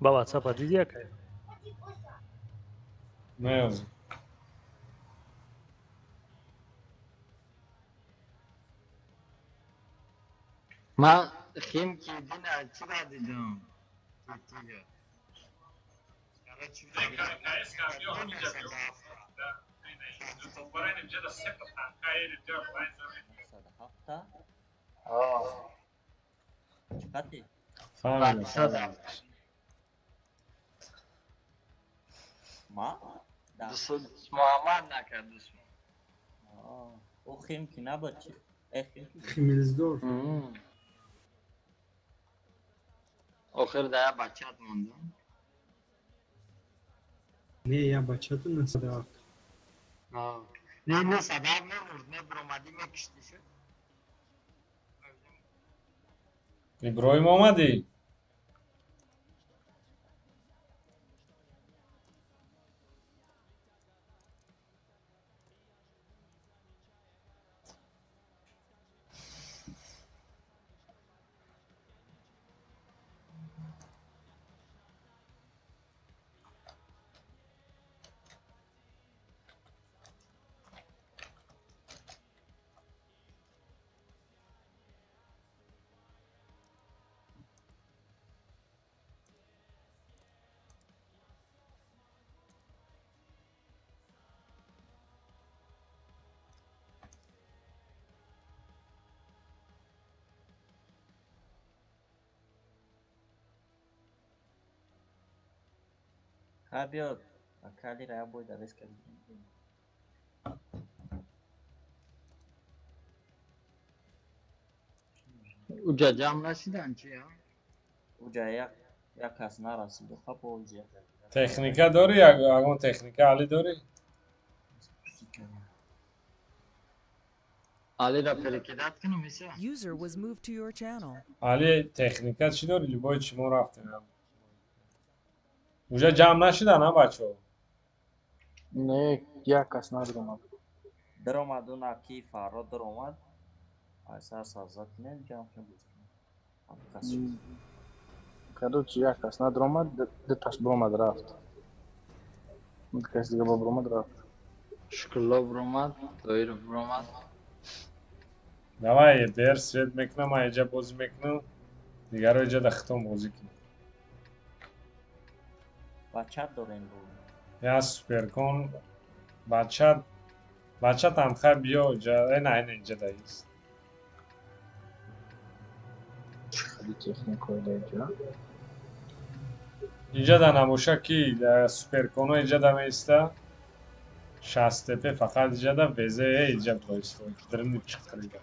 Ба ватсапа диди акай? Не, озӣ. Ман химки дина чира дидам. Фаҳмидам. Ма? Муҳаммад накард дусмон. Ӯ химки набуд чи? Э химки. Химилздор. Охир да я бачат мондам. Не, я бачату насадав. Не, не садав мемурд, не бромадӣ мекиштӣ шуд. Иброҳим омадӣ? Ха биёд, акалира як бой давес кардем. Уҷа ҷамъ нашидан чи? Уҷа як кас нарасид, ха боз як. Техника дорӣ? Ягон техника Али дорӣ? Алира перекидать кунам иса? User was moved to your channel. Али техника чӣ дорӣ? Любой чӣ мо рафтем. Уҷа ҷамъ нашидан, а бачаҳо? Не, як кас надромад. Даромад он аки Фарро даромад. Айсар сазад кунем, ҷамъ кунем боз кунем. Кас шуд. Короче, як кас надромад, дуташ бромад рафт. Кас дига ба бромад рафт. Шукрулло бромад, Тоиров бромад. Давай, бер свет мекунам, ман иҷа бозӣ мекунам. Дигаро иҷа да хитом бозӣ кунам. Бачат дорем бо. Я суперкон бачат бачатам хай биё иҷа, на ина иҷа да ист. Хеле техникаи да иҷа. Иҷа да набоша ки суперконо иҷа да меиста. 60 ТП фақат иҷа да ВЗ иҷа боисто. Дрни чиқрида.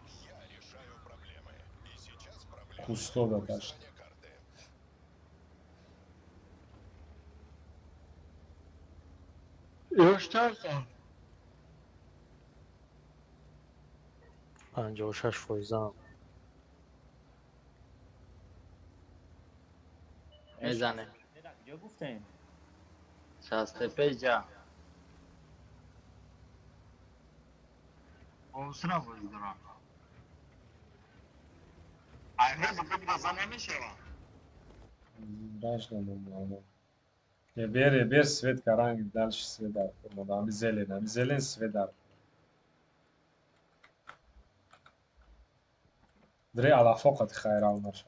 Кустода дашт. Ёш чанд? 56%. Мезанем. Куҷо гуфтем? 60 ТП иҷа. Осра боз дорам. Айрез бигреза намешава. Дашна. Бер свет каранги дальше свет дар. Ами зелен, ами зелен свет дар. Дре алафоқат хайрал наша.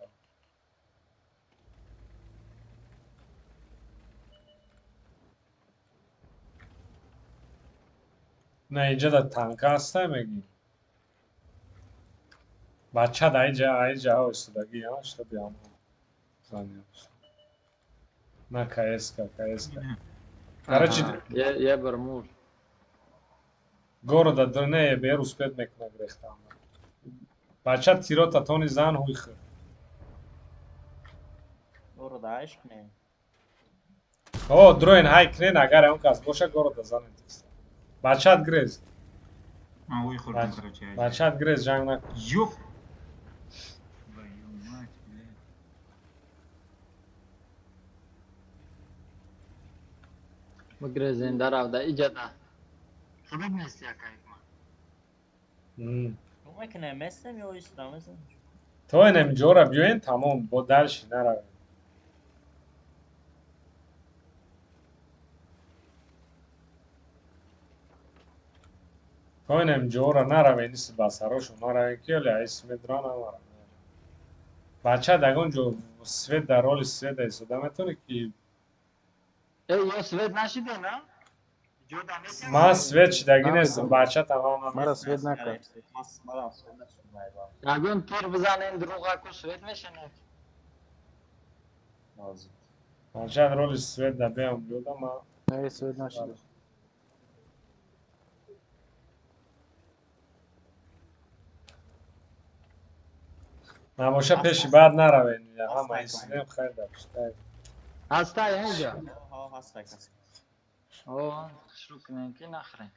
На иҷа да танка ҳастай мегӣ? Бача да иҷа, иҷа истодаги, что биям. Занялся. На КСК, КСК. Короче, я бармур. Города дрне бер успет мекна грехтам. Бача тирота тони зан хуйх. Города айш кне. О, дроин хай кне, агар он кас боша города зан интист. Бачат грез. Ман хуй хӯрдам, короче. Бачат грез ҷанг накун. Ёп. Твою мать, блядь. Бигрезен даравда иҷада. Худат нести ака Ҳикмат. Мекунем, местем ё истам местем? То инам ҷора биёен, тамом, бо дальше наравем. То инам ҷора наравем, иси басарошо наравем, ки оли ай сметра наварам. Бача дагон ҷо свет дар роли свет истода метавонӣ ки Ё свет нашиде, на? Ман свет шидаги нестам, бача тамом. Мара свет накард. Ягон тир бизанен дурӯғаку свет мешанад. Бача роли свет да биям биёда ма. Не, свет нашиде. Набоша пеши баъд наравен. Ҳама истем хайр да пуштай. Ҳастай инҷа? Ҳа, ҳастай кас. О, шурӯъ кунем ки нахӯрем.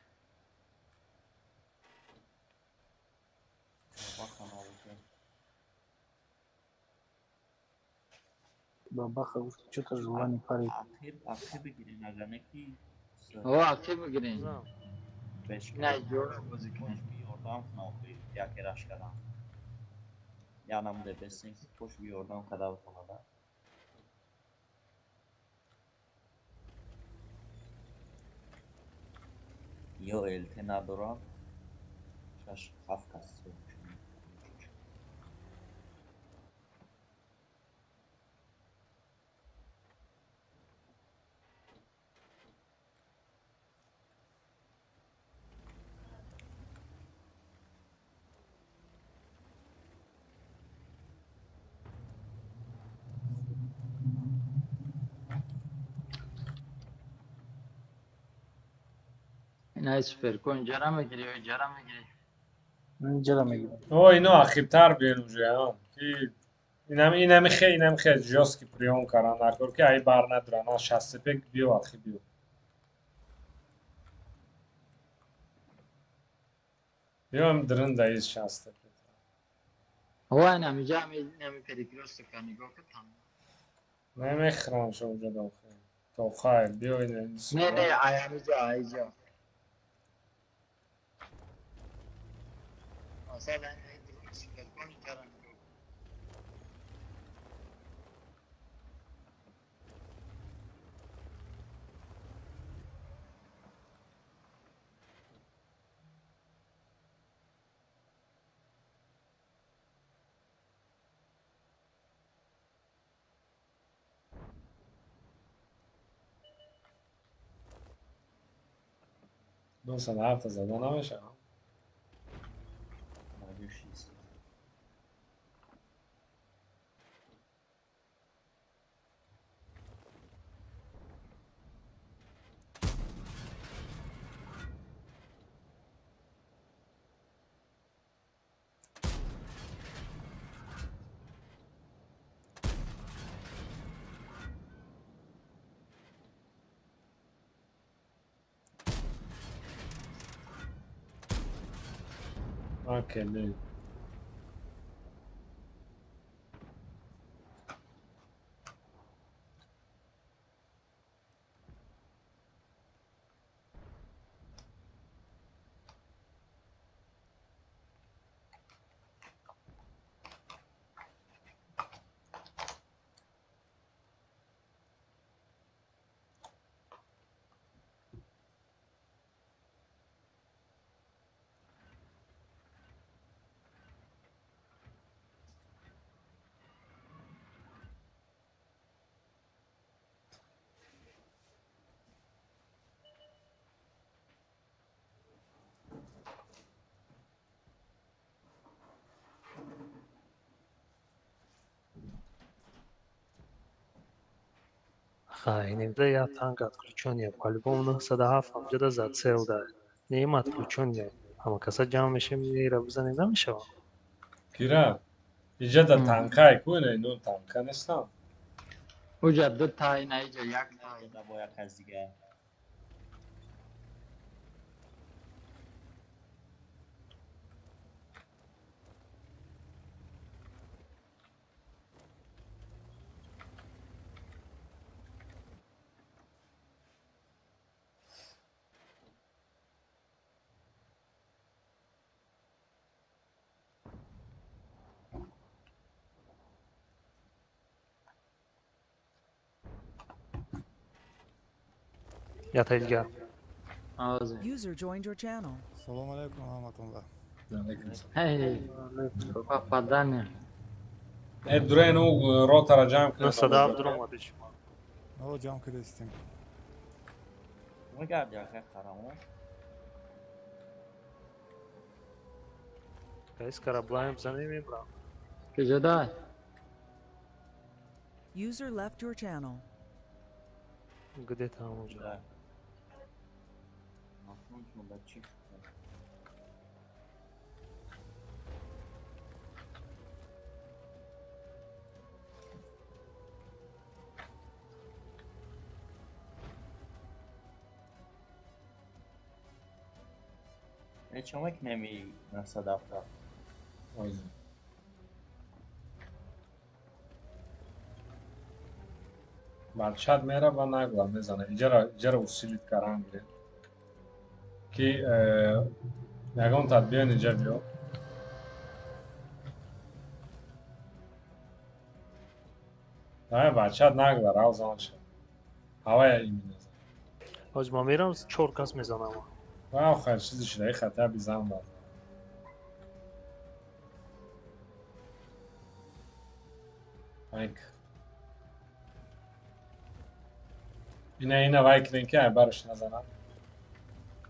Бабаха гуфт, чё-то желание парит. Ақиб бигирен, агар не ки О, ақиб бигирен. На, ҷора бозӣ кунем. Ёрдам кунам, яке раш кардам. Я намуде бестем ки пош ёрдам карда битонада. Ё ЛТ надорам. 6 7 кас. Не суперко инҷара мегири ё иҷара мегири? Инҷара мегирам. О, ино ақибтар биён уже, ки инами хе жёсткий приём каран даркор, ки ай бар надуран, а шастепек биё, ақиб биё. Биём дрын да из шастепек. Ва инамиҷа ами перекрёсток а нигоҳ кун там. Намехӯрам шо уҷа дохил. То хайр, биё ина. Не, не, ай амиҷа, айҷа. Масалан, суперко инҷара нигоҳ кун. Ду сад ҳафта зада намешавад. 96. Окей, не. Ха, иногда я танк отключен, по-любому 907 амҷада зацел да. Не им отключен, ҳама каса ҷамъ мешем, ира бизанем намешавад. Кира, иҷа да танкай ку ина ино танка нестам. Уҷа ду та, ина иҷа як та. Бо як аз дига. Я дига. User joined your channel. Салом алейкум ҳаматонда. Эй, попадание. Э, дурен у ротара ҷамъ кунед. 907 дуромадӣ шумо. О, ҷамъ кардастем. Мегарди ака қарамон. Кайс караблаем бизанем мебрам. Куҷода? User left your channel. Где там уже? Да. Чӣ? Чо мекунем и 907? Бачат мера ва нагла мезана. Иҷара усилить каран гиред. Ки ягон тат биён иҷа биё. Давай бачат нагла рав зан ша. Ҳавая именно зан. Ҳоҷ ма мерам чор кас мезанам. Ва хайр чизи шидаи хата бизан бад. Айк. Ина вай кунем ки ай барш назанам.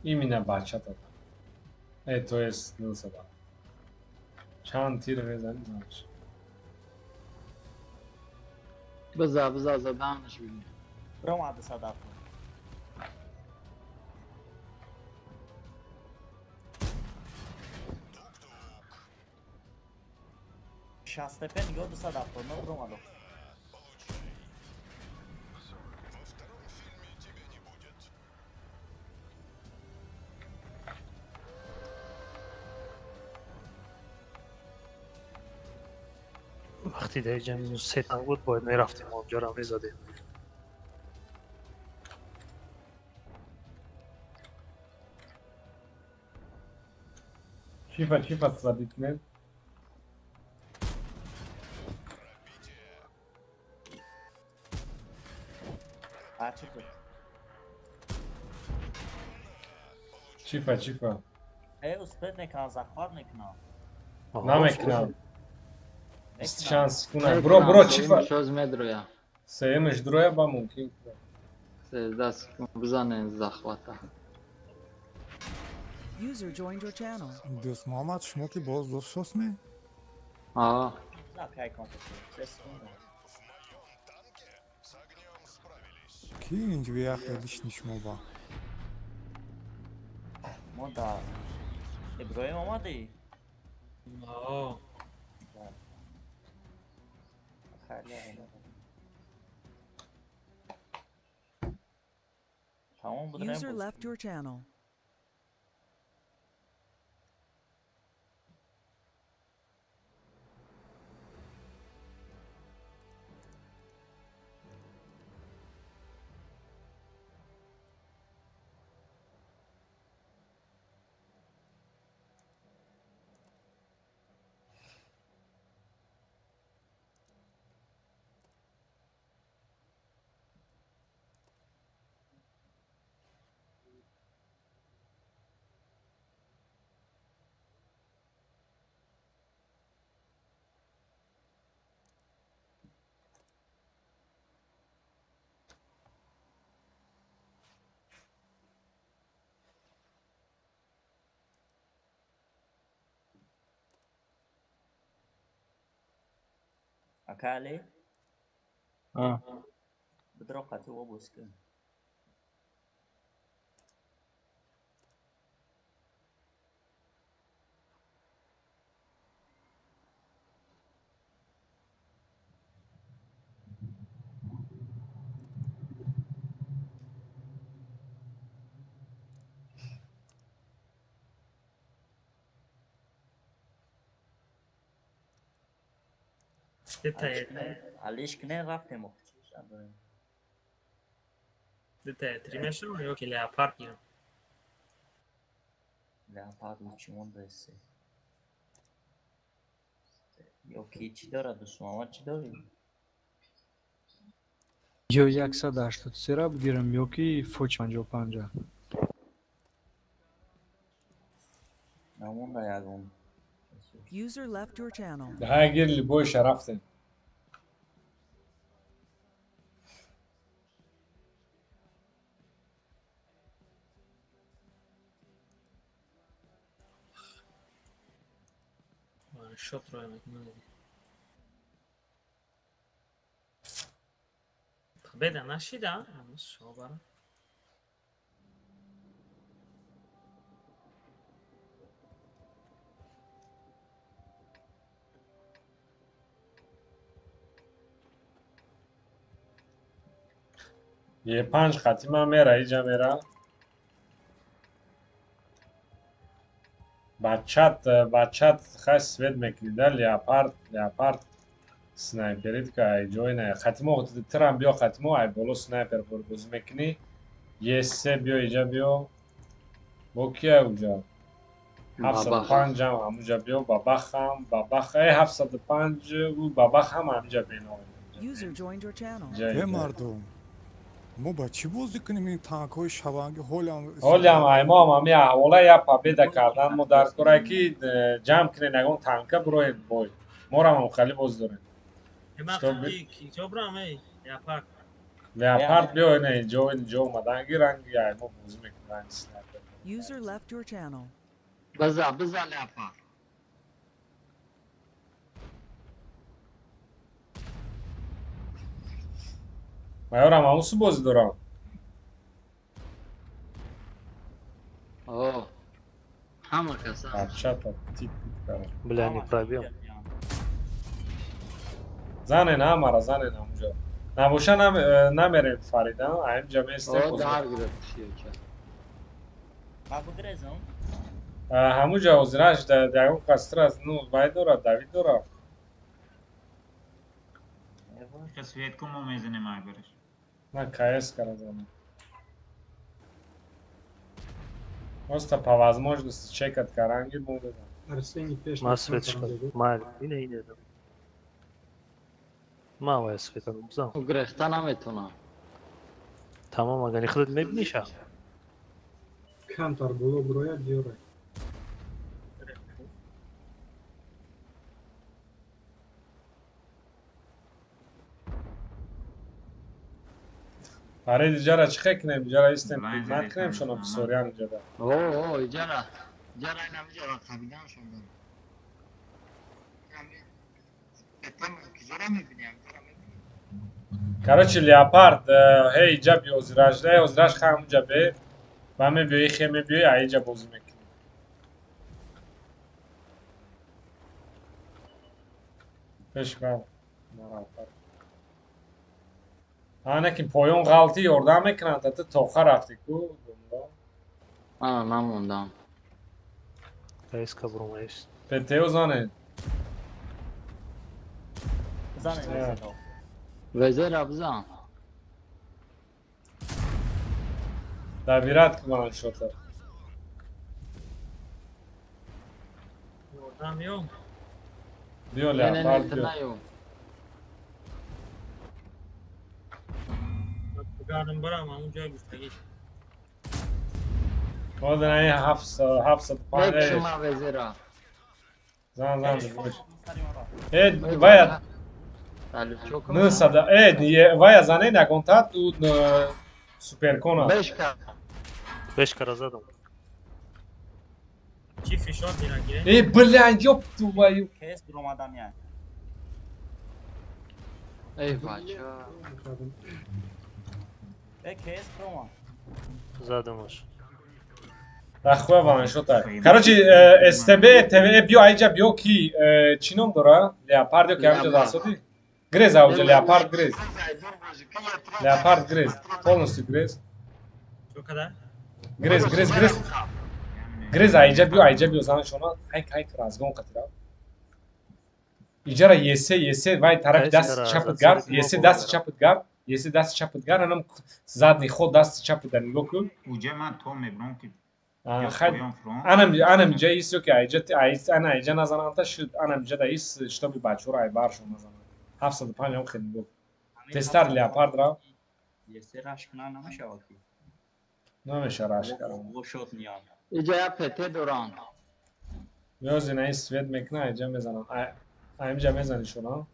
Именно бачата. Э, то есть 907. Чанд тир мезани занаш. Биза, биза заданаш бигир. Бромад 907. 65 нигоҳ 279 буромадо. Вақти дар инҷа минус се танк буд, бояд мерафтем, онҷоро мезадем. Чифа, чифа садит кунед? Чифа, чифа. Э, успеть мекунам, захват мекунам. Намекунам. Шанс кунам. Бро, бро, чифа. Шоз медроя. Сеюмаш дроя ба мумкин. 13 секунд бизанем захвата. User joined your channel. Дӯст Муҳаммад, шумо ки боз дӯст шосме? Аа. Ки инҷо як лишни шумо ба? Мо да Иброҳим омадӣ? Аа. Тамом буд. User left your channel. Акали? А. Бидро қати обоз кун. Алиш кне рафтем Дете, три мешава ё ки леопард гирам? Леопард чӣ мондаси? Ё ки чӣ дорад дӯст Муҳаммад, чӣ дорӣ? Ё 183-ра бигирам, ё ки фоч 55-а. Намонда ягон. User left your channel. Даҳа гир либойша рафтем. Шот роя мекунам. Победа нашида, шобара. Е панҷ хатима мера, иҷа мера. Бачат, бачат хай свет мекунӣ да леопард, леопард снайперит ка ай ҷой не. Хатимо тирам биё хатимо ай боло снайпер бозӣ мекунӣ. Е се биё иҷа биё. Бо кия уҷа? 705-ам ҳамуҷа биё, бабахам, бабах, э 705 ӯ бабах ҳам ҳамиҷа бено. User joined your channel. Э мардум, мо ба чӣ бозӣ кунем ин танкҳои шабанги ҳолиам ҳолиам аймоам ҳами аҳвола я победа кардан мо дар кора ки ҷамъ кунем ягон танка бироед бой. Морам ҳам хали боз дорем. Леопард биё ина инҷо инҷо омаданги ранги аймо бозӣ мекунем ранги снайпер. User left your channel. Биза, биза леопард. Майорам ҳамусу бозӣ дорам. О, ҳама каса. Бачата тип Бля, не пробил. Занен ҳамара, занен ҳамуҷо. Набоша намерем Фарида, аимҷа местем. О, дар гирифт чия. Ма бигрезам? Ҳамуҷа ҳозираш ягон кас тир ну вай дорад, Давид дорад. Свет ку мо мезанем айбараш. На КС кара занем. Просто по возможности чекат каранги мо мезанем. Арсений пеш. Ма свет шуд. Ма ине ине. Ма вай светам бизан. Грехта наметонам. Тамом, агар худат мебиниша. Камтар боло бирояд диёрай. Фарид иҷара чӣ хел кунем? Иҷара истем, хидмат кунем шуно бисёриям иҷада. О, о, иҷара. Иҷара инам иҷара қабидан шудан. Короче, леопард, ҳей иҷа биё озираш, эй озираш ха ҳамуҷа бе, ба мебиёи хе мебиёи, а иҷа бозӣ мекунӣ. Пеш ба марафар. Ана ки поён ғалтӣ ёрдам мекунанд, та ту тоқа рафтӣ ку дунбо. А, ман мондам. КСК бромаеш. ПТО занед. Занед. Везера бизан. Добират кунанд шота. Ёрдам ём. Биё леопард биё. Гардам барам, ҳамун ҷой гуфтагӣ. Ҳозир ин 705. Шума везера. Зан зан бош. Э, вая 900 э, вая занед ягонта ту суперкона. Бешка. Бешкара задам. Чӣ фишор мирагирем? Э, бля, ёб твою. Кес биромадам я. Эй, бача. Э, кес биромад. Задамаш. Рахва ваншота. Короче, СТБ, ТВ биё айҷа биё ки чӣ ном дора? Леопард ё ки ҳамҷа дастодӣ? Грез ауҷа, леопард грез. Леопард грез, полностью грез. Грез, грез, грез. Грез айҷа биё занашона хайк хайк разгон қатира. Иҷара есе есе вай тарафи дасти чапат гард, есе дасти чапат гард, есе дасти чапат гард, анам задний ход дасти чапат дар нигоҳ кун. Уҷа ман то мебром ки анам анам иҷа ис ё ки айҷа ана айҷа назананта шуд, анам иҷа да ис шитоби бачаҳоро айбаршон назананд. 705 ҳам хеле нигоҳ. Тезтар леопард ра. Есе раш кунан намешавад ки. Намеша раш кардан. Шот ниям. Иҷа я ПТ дорам. Ёзи на ин свет мекуна, айҷа мезанам. Аимҷа мезани шуна.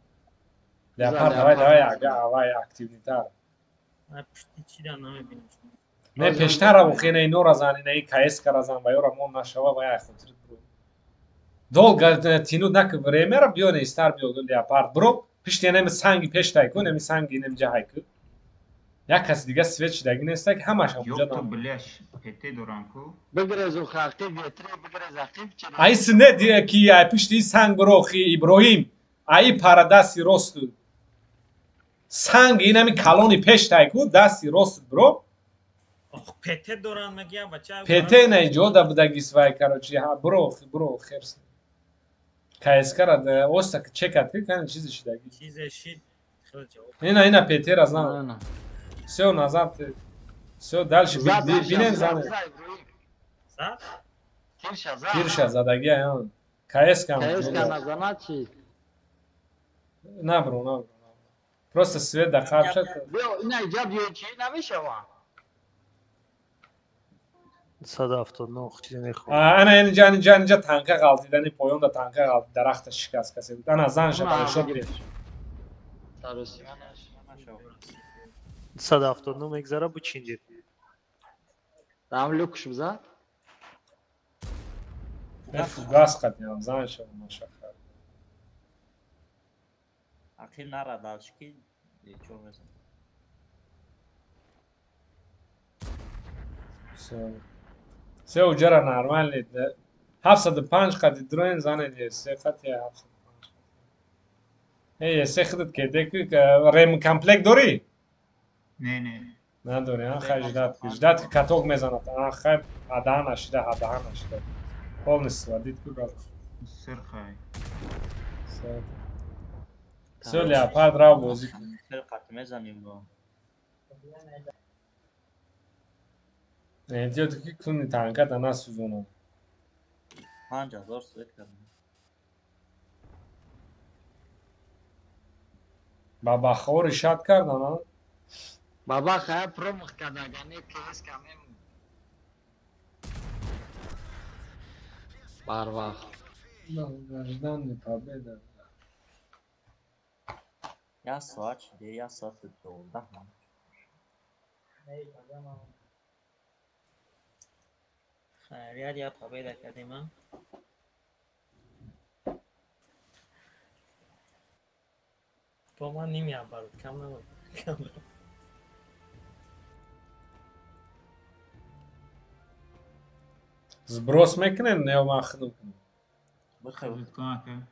Леопард давай давай ага авай активнитар. Пушти чӣ да намебинам. Не пештара охе на инора зани, на ин КС кара зан, ва ёра мон нашава, ва ай хотир бро. Долго тянуть нак время ра биё не стар биё леопард бро. Пишти неми санги пештай кун, неми санги неми ҷаҳай кун. Як каси дига свет шидаги неста ки ҳамаш ҳамуҷа Ёб ту бляш, ПТ дорам ку. Бигрезу хақиб, ветре бигрез ақиб чера. Ай сне ди ки ай пишти санг бро хи Иброҳим, ай пара дасти росту. Санг инами калони пештай ку, дасти рост бро. Ох, ПТ дорам мегия бача. ПТ на иҷода будагис вай, короче, ҳа бро, бро, херс. КСК-ра оста чекат ки кани чизе шидаги. Чизе шид, хеле ҷавоб. Ина ина ПТ-ра знам. Всё назад. Всё дальше бинен зане. Зад? Тирша зад. Тирша задаги ая. КСК. КСК назана чи? На бро, на бро. Просто свет да қабша. Биё, ина иҷа биё чи намешава. 179 чизе мехоҳам. Ана инҷа инҷа инҷа танка ғалтидани поёнда танка ғалт дарахта шикаст касе буд. Ана зан шава шот бир. 179 мегзара бу чиндир. Там люкш бизад? Фугас қатиям зан шава машахар. Ақил нара дальше ки чо мезан. Всё. Все уҷара нормальный. 705 қати дроин занед се қати 705. Эй, се худат кеде ки ремкомплект дорӣ? Не, не. Надорӣ, а хай ждать ки. Ждать ки каток мезанад. А хай адаҳа нашида, адаҳа нашида. Полностью сводит ку газ. Сирхай. Всё, леопард рав бозӣ кун. Фирқат мезанем бо. Эҳтиёт ки куни танката насӯзонад. 5000 свет кардам. Ба бахори шад кардан, а? Баба хая промах карда, агар не КС камем. Барвақт. Долгожданный победа. Як соат шиде, як соату 12 минут. Хайрият я победа кардем, а? Бо ман нимиам барод, кам набуд. Кам набуд. Сброс мекунем, не ман худам кунам. Худат кун ака.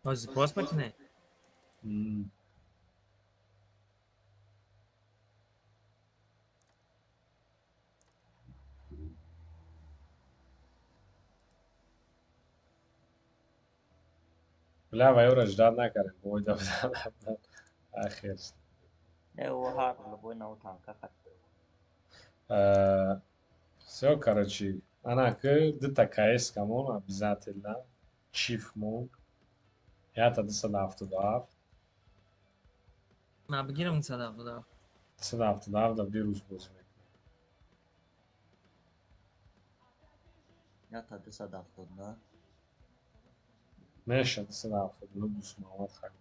Сброс мекунем? Бля, вайора ждать накардем. Бой да да. Ахир. Не, ӯ ҳар лабои нав танка хат. Всё, короче, ана ки дута КС камон обязательно. Чиф мон. Ята 277. Ма бигирам 277. 277 да вирус бозӣ мекунем. Ята 279. Меша 279 дӯст Муҳаммад хай.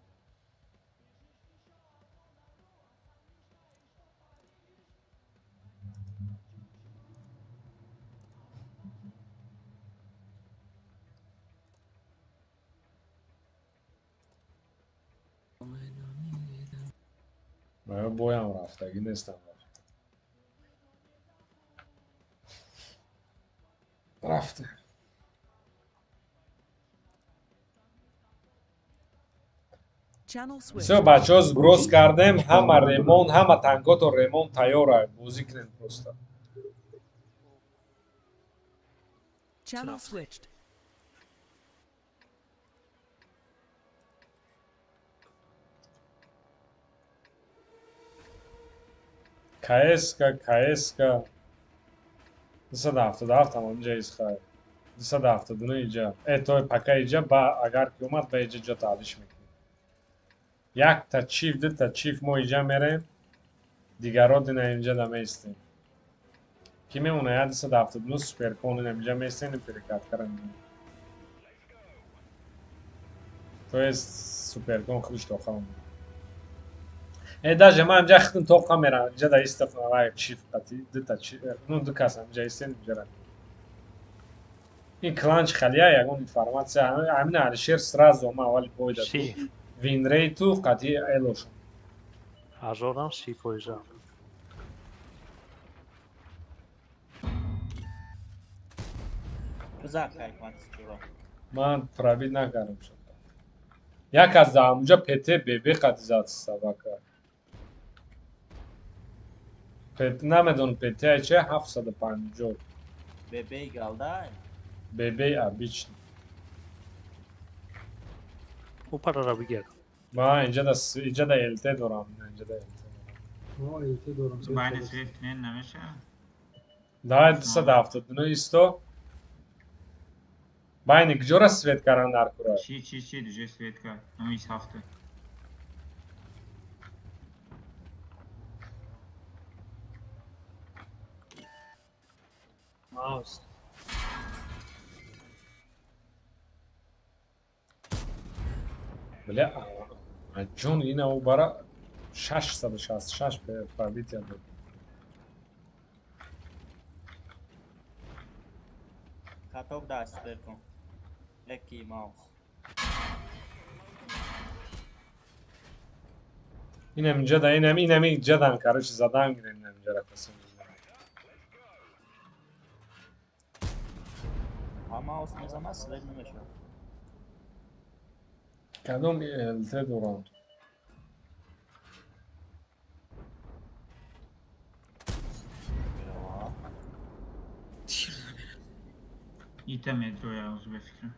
Ма боям рафтагӣ нестам. Рафте. Всё, бачаҳо сброс кардем, ҳама ремонт, ҳама танкото ремонт тайёра, бозӣ кунем просто. Channel switched. КСК, КСК. 277 ҳам инҷа исхай. 279 иҷа. Э, той пака иҷа, ба агар ки омад, ба иҷа ҷо таълиш мекунем. Якта чиф, дута чиф мо иҷа мерем, дигаро дина инҷа да меистем. Ки мемона 279 суперкон ина инҷа меистем, перекаткара мемонем. То есть суперкон худш тоқа мемонад. Э, даже ман инҷа худам тоқа мерам, инҷа да истафна вай чиф қати, дута чиф, ну ду кас инҷа истем, инҷа ра. Ин клан чи халия, ягон информация, ҳамин Алишер сразу ма аввали бой дад. Винрейту қати элошон. Ҳазорам 30 фоиза. Ман пробит накардам шуд. Як аз даҳамуҷа ПТ ББ қати зад собака. Намедонам ПТ че 750. ББ галдай? ББ обычный. Ӯ парара бигир. Ман инҷа да ЛТ дорам, инҷа да ЛТ дорам. Мо ЛТ дорам. Байни свет кунен намеша? Давай 279 исто. Байни куҷора свет кардан дар кура? Чи чи чи дуҷои свет кард? Ҳамин 27. Маус. Бля, ҷон ина ӯ бара 666 пробития дод. Каток да суперкон. Яки маус. Инам инҷа да, инам инам инҷа дан, короче, задан гирем инам инҷа ра касем. Маус мезанад, свет намешавад. Кадом ЛТ дорам? Ита медроя узбе фикрам.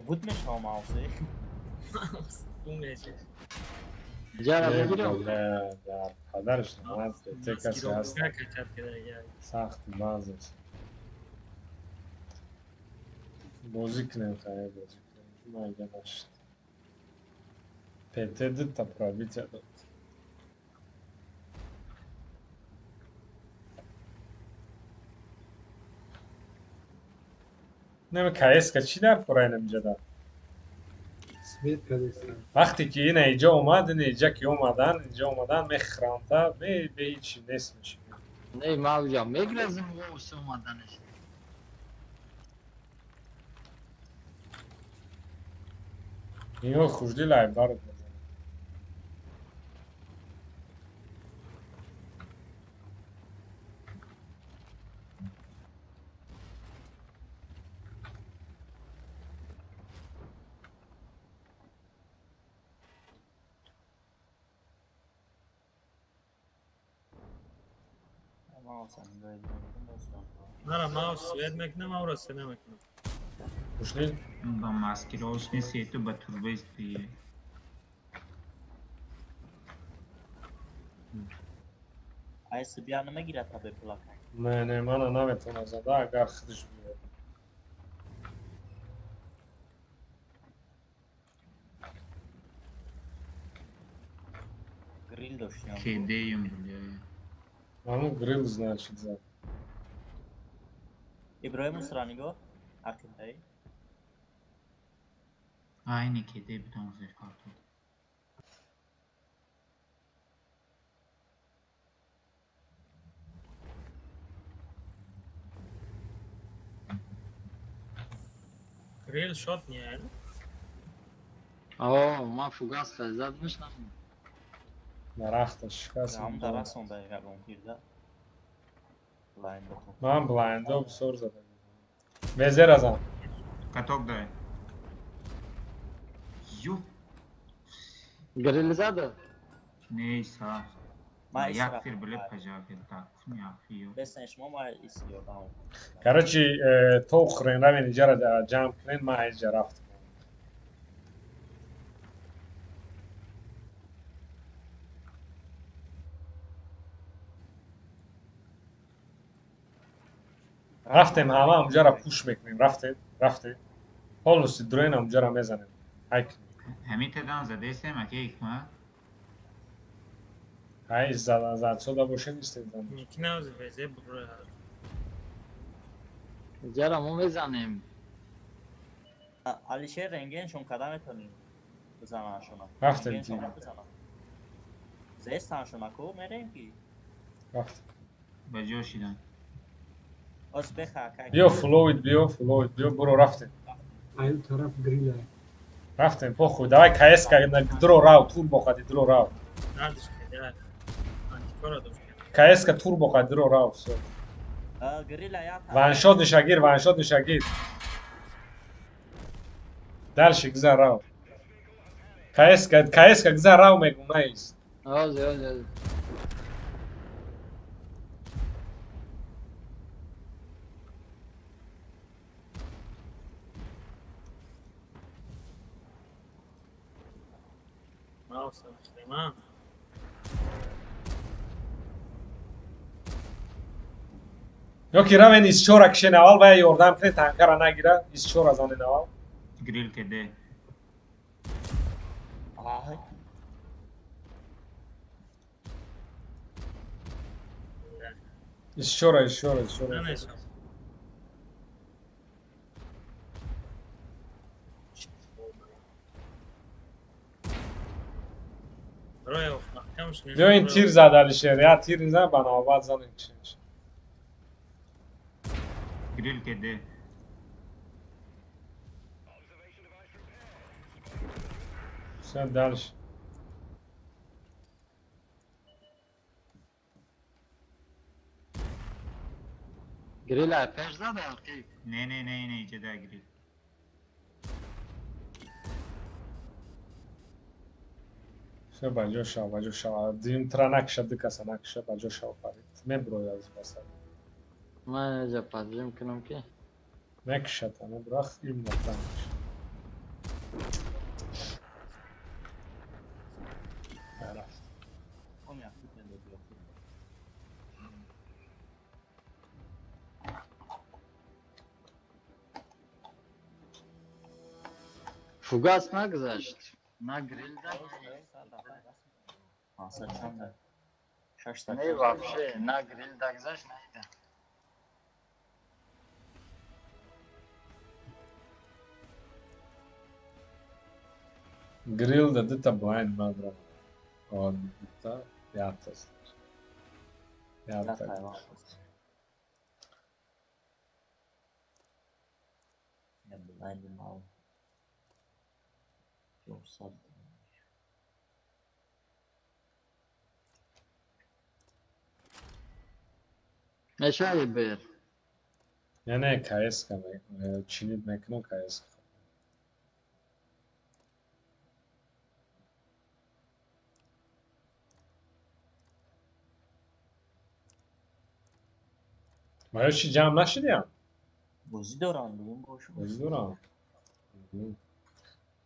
Буд мешавам маусе. Падарш намад ПТ касе ҳаст. Сахт баз аст. Бозӣ кунем, хайр бозӣ кунем. Майда нашуд. ПТ дута пробития дод. Нема КС-ка чӣ дар пора инамҷада? Свет кадеста. Вақте ки ина иҷо омад, ина иҷа ки омадан, инҷо омадан мехӯрамта, бе ҳечи нест мешавад. Не, ма уҷа мегразим вовсе омаданаш. Ино хуждил айбарот мезанад. Мара маус свет мекунам, аура свет намекунам. Ушли? Ба маскировочный сету ба турбе спие. Ай сибия намегирад та бепулака. Не, не, мана наметавонад зада, агар худаш биёяд. Грил доштям. Кедеем, бля. Ману грил значит зад. Иброҳим усра нигоҳ. Ақидаи. Айни кеде битон зер карту. Грил шот не, О, ма фугас зад мешнам. Дарахта шикаст. Ҳам дарасон да ягон тирда. Ман блайндо бисёр задам. Везера зан. Каток дай. Ё. Грил зада? Не, са. Як тир биле пажа так. Бесен шумо ма ис ёрдам. Короче, то хрен равен иҷара ҷамъ кунен, ман иҷа рафтам. Рафтем ҳама ҳамҷара пуш мекунем, рафтем, рафтем. Полностью дроен ҳамҷара мезанем. Ҳай кунем. Ҳамин тадан задесем, аке ҳикмат? Ҳай задсода бошед истед. Никинавз везе бура. Иҷара мо мезанем. Алишер рентгеншон када метонем бизанашона. Рафтем. Зестаншона ку мерем ки? Рафтем. Ба ҷо шидан. Биё флоид, биё флоид, биё буро рафтем. Аю тараф грила. Рафтем, похуй, давай КС-ка дро рав, турбо қади дро рав. КС-ка турбо қади дро рав, всё. Ваншот нишагир, ваншот нишагир. Дальше гузар рав. КС-ка, КС-ка гузар рав мегум, наист. Ози, ози, ози. Ё ки равен исчора кишен аввал вая ёрдам кунед танкара нагира, исчора занен аввал. Грил кеде. Исчора, исчора, исчора. Биё ин тир зад Алишер, я тир зад ба навбат занем кишен. Грил кеде. Всё, дальше. Грила пеш зада ақиб. Не, не, не, не, иҷа да грил. Всё, баҷо шав, баҷо шав. Дим тра накша, ду каса накша, баҷо шав, Фарид. Меброя аз басар. Ман иҷа паджим кунам ки. Мекшата, мебрах, именно там. Фугас нагузашт. На грил да. Не вообще, на грил да гузашт, на ида. Грил да дита блайнд мабрам. Он дита ята. Ята. Я блайнд мал. Мешави бер. Не, не, КС-ка чинид мекунам КС-ка. Ма ё чи ҷамъ нашидиям? Бозӣ дорам, дуюм бош. Бозӣ дорам.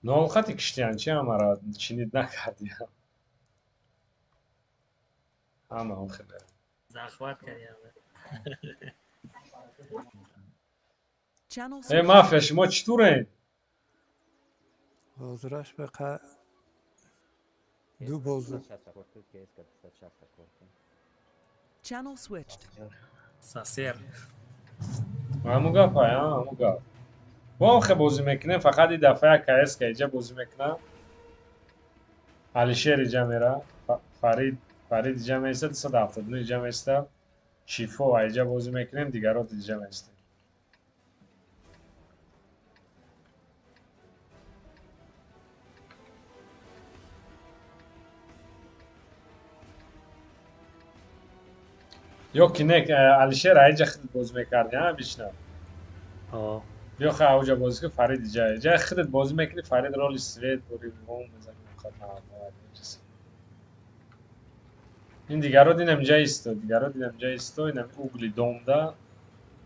Нолхати киштиян чи ҳамаро чинид накардиям? Ҳама он хеле. Захват кардиям. Э, мафия, шумо чӣ турен? Ҳозираш бақа ду бозӣ. Channel switched. Сасер. Ҳамун гап, ҳамун гап. Бо он хе бозӣ мекунем, фақат ин дафъа як КС-ка иҷа бозӣ мекунам. Алишер иҷа мера, Фарид, Фарид иҷа меиста, 279 иҷа меиста. Шифо иҷа бозӣ мекунем, дигарот иҷа меистем. Ё ки не, Алишер аиҷа худат бозӣ мекардӣ, ҳа, бична? Ё ха ауҷа бозӣ кун, Фарид иҷа. Иҷа худат бозӣ мекунӣ, Фарид роли свет бори мом мезанӣ, ин дигаро динам иҷа исто, дигаро динам иҷа исто, инам угли домда.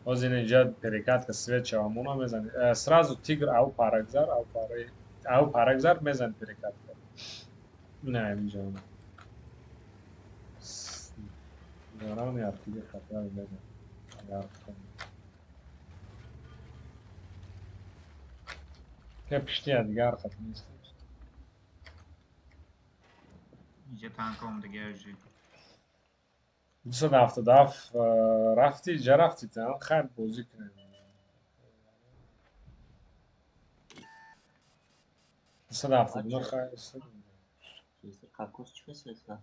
Ҳозир ин иҷа перекатка свет шавамона мезанӣ. Сразу тигр ау парагзар, ау параи, ау парагзар мезанӣ перекатка. Ина инҷа. Гарани артиги хатар мезанӣ. Агар ке пиштия дигар хат нест. Иҷа танк омдагия жи. 277 рафти, иҷа рафти тан, хайр бозӣ кунем. 279 хайр. Какос чӣ хесеса?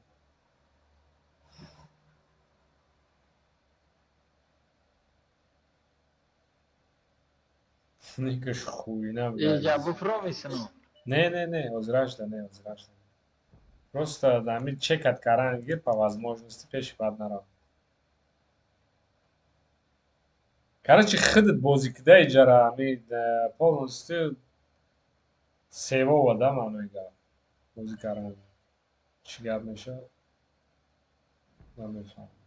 Никаш хуйна. Иҷа буфромисину. Не, не, не, ҳозирашда, не, ҳозирашда. Просто ами чекат кардан гир по возможности пеши бад нарав. Короче, худат бозӣ кида иҷара ами полностью севова да маънои гап. Бозӣ кардан. Чӣ гап мешавад? Намефаҳмам.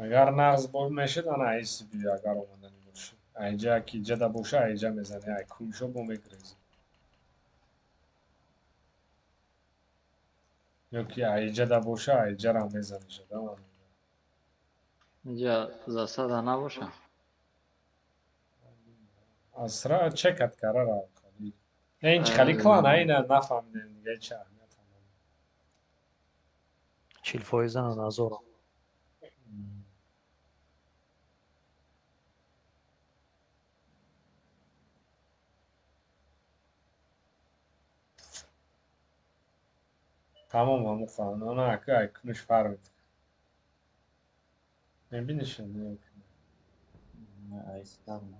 Агар нағз мешуд, ана айси биё, агар омаданӣ бошад. Айҷа ки иҷада боша, айҷа мезанӣ, ай куншо бо мегирезӣ. Ё ки айҷада боша, айҷара мезанӣ шуда. Иҷа засада набоша? Асра чекат карара хали. Не, ин чи хали клан, ай на нафаҳмидем дига чи аҳамият ҳам. 40% на назорам. Тамом, ҳамун она ака ай кунуш фарқ. Мебинишам, не. Айстам.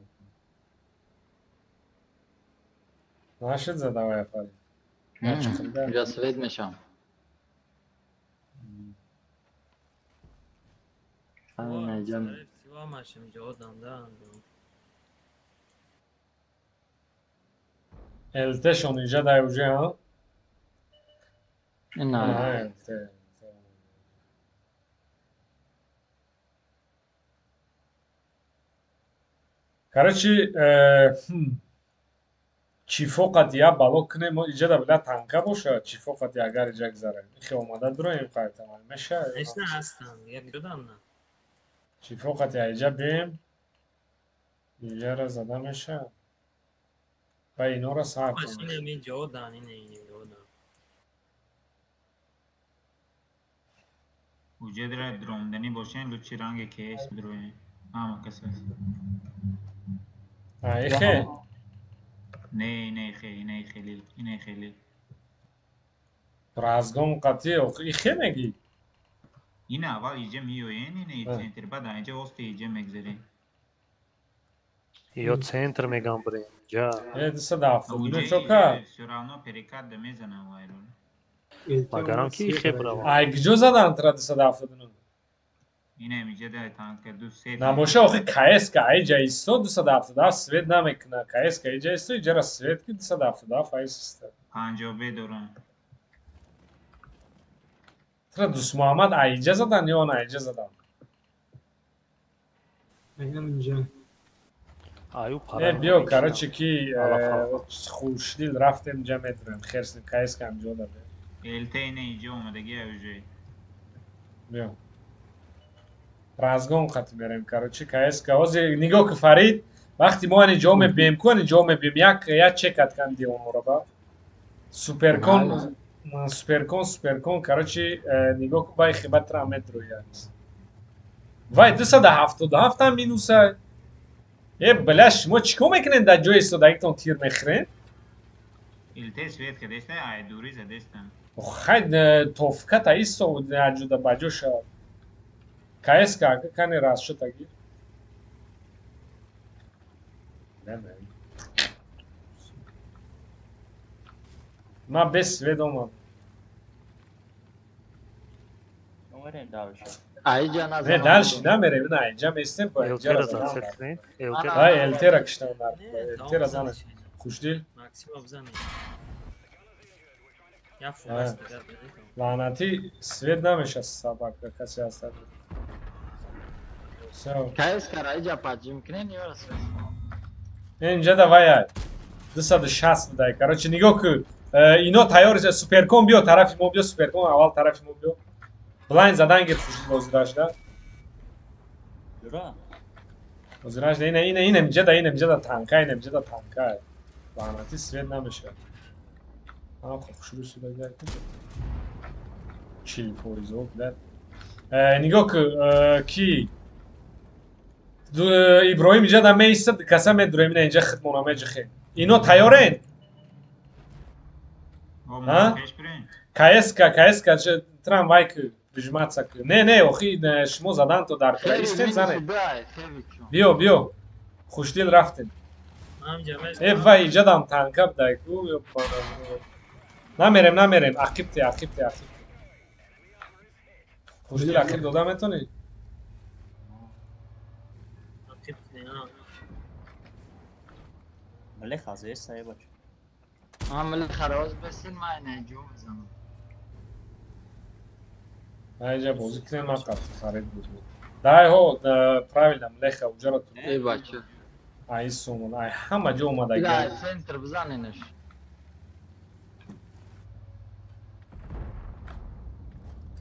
Нашид задавай Фарид. Инҷа свет мешам. ЛТ-шон инҷа дай уже, ҳа? На. ЛТ. Короче, чифо қати я бало кунем, мо иҷа да била танка боша, чифо қати агар иҷа гузарем. Ихе омада дуроем қайтамай меша. Нешна ҳастам, як додам на. Чифо қати иҷа бием, иҷара зада меша. Ва инора сар кунем. Ин ҷо дан, ин ҷо дан. Уҷедра дромдани бошен, лучи ранге кес дроем. Ҳама кас аст. Ихе? Не, не хе, не хели, не хели. Разгон қати, ихе меги? Ина аввал иҷа миёен, ина центр, баъд инҷа осте иҷа мегзарем. Ё центр мегам бирем, ҷа. Э, 279 чока? Всё равно перекат да мезанам вайрон. Магарам ки ихе бирава. Ай, куҷо задан тра 279? Ина инҷа да танка ду се. Набоша, охи КСК иҷа исто 277 свет намекуна. КСК иҷа исто, иҷара свет ки 277 айс иста. 50 дорам. Тра Дусмуҳаммад аиҷа задан ё он аиҷа задан? Айнам инҷа. Аю пара. Биё, короче, ки хушдил рафтем ҷа метрем. Херсин КСК ҳам ҷо дабе. ЛТ ина инҷа омадаги уже. Биё. Разгон қати мерем, короче, КСК. Ҳозир нигоҳ ки Фарид, вақти мо ани ҷо мебием, ку ани ҷо мебием, як чекат кан диёнора ба. Суперкон, суперкон, суперкон, короче, нигоҳ ку бай хиба тра метрояд. Вай 277 ҳам минуса. Э, бля, шумо чӣ кор мекунед дар ҷои истодагитон тир мехӯред? ЛТ свет кадеста, ай дури задестам. Хай, тофката исто аҷуда ба ҷо шавад. КСК ака кани расчёт аги. Ма без свет омадам. Не, дальше намерем, на иҷа местем, ба иҷара задан. Ай, ЛТ-ра киштам нар. ЛТ-ра занад. Хушдил? Максима бизанед. Я фугас дигар бизанед. Лаънатӣ свет намеша собака касе ҳастад. КСК ра иҷа паджим кунен ё свет? Инҷа давай ай. 260 будай. Короче, нигоҳ ку. Ино тайёр суперкон биё тарафи мо биё суперкон аввал тарафи мо биё. Блайн задан гир хушдил ҳозирашда. Юра. Ҳозирашда ина ина ина инҷа да ина инҷа да танка ина инҷа да танка. Лаънатӣ свет намешавад. Ҳам хушрӯ судага. 40% о блядь. Нигоҳ ку ки Иброҳим инҷа да меистад, каса медуроем ина инҷа хидмона меҷихем. Ино тайёрен? Ҳа? КСК, КСК трам вай ку бижматса ку. Не, не, охи шумо задан то дар кора. Истем занед. Биё, биё. Хушдил рафтем. Э, вай инҷа дам танка будай ку. Намерем, намерем. Ақибте, ақибте, ақибте. Хушдил ақиб дода метонӣ? Млеха зеста е бача. А млеха роз бесин май не ҷо мезанам. Айҷа бозӣ кунем ман қат харид буд. Дай ҳо, правильно, млеха уҷара ту. Э бача. Ай сомон, ай ҳама ҷо омадаги. Ай центр бизаненаш.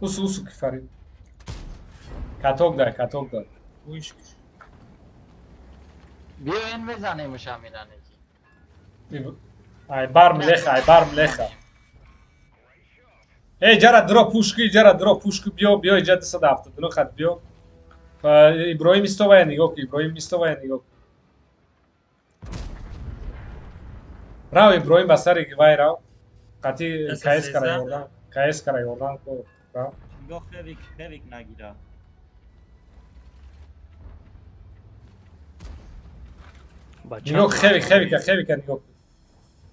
Усу, усу ки Фарид. Каток дай, каток дай. Биё ин мезанемш ҳаминане. Ай бар млеха, ай бар млеха. Эй, ҷара дро пушки, ҷара дро пушки биё, биё иҷа 279 хат биё. Иброҳим истовая нигоҳ ку, Иброҳим истовая нигоҳ ку. Рав Иброҳим ба сари вай рав. Қати КС кара ёрдам, КС кара ёрдам ку, рав. Нигоҳ хевик, хевик нагира. Нигоҳ хевика, хевика, хевика нигоҳ.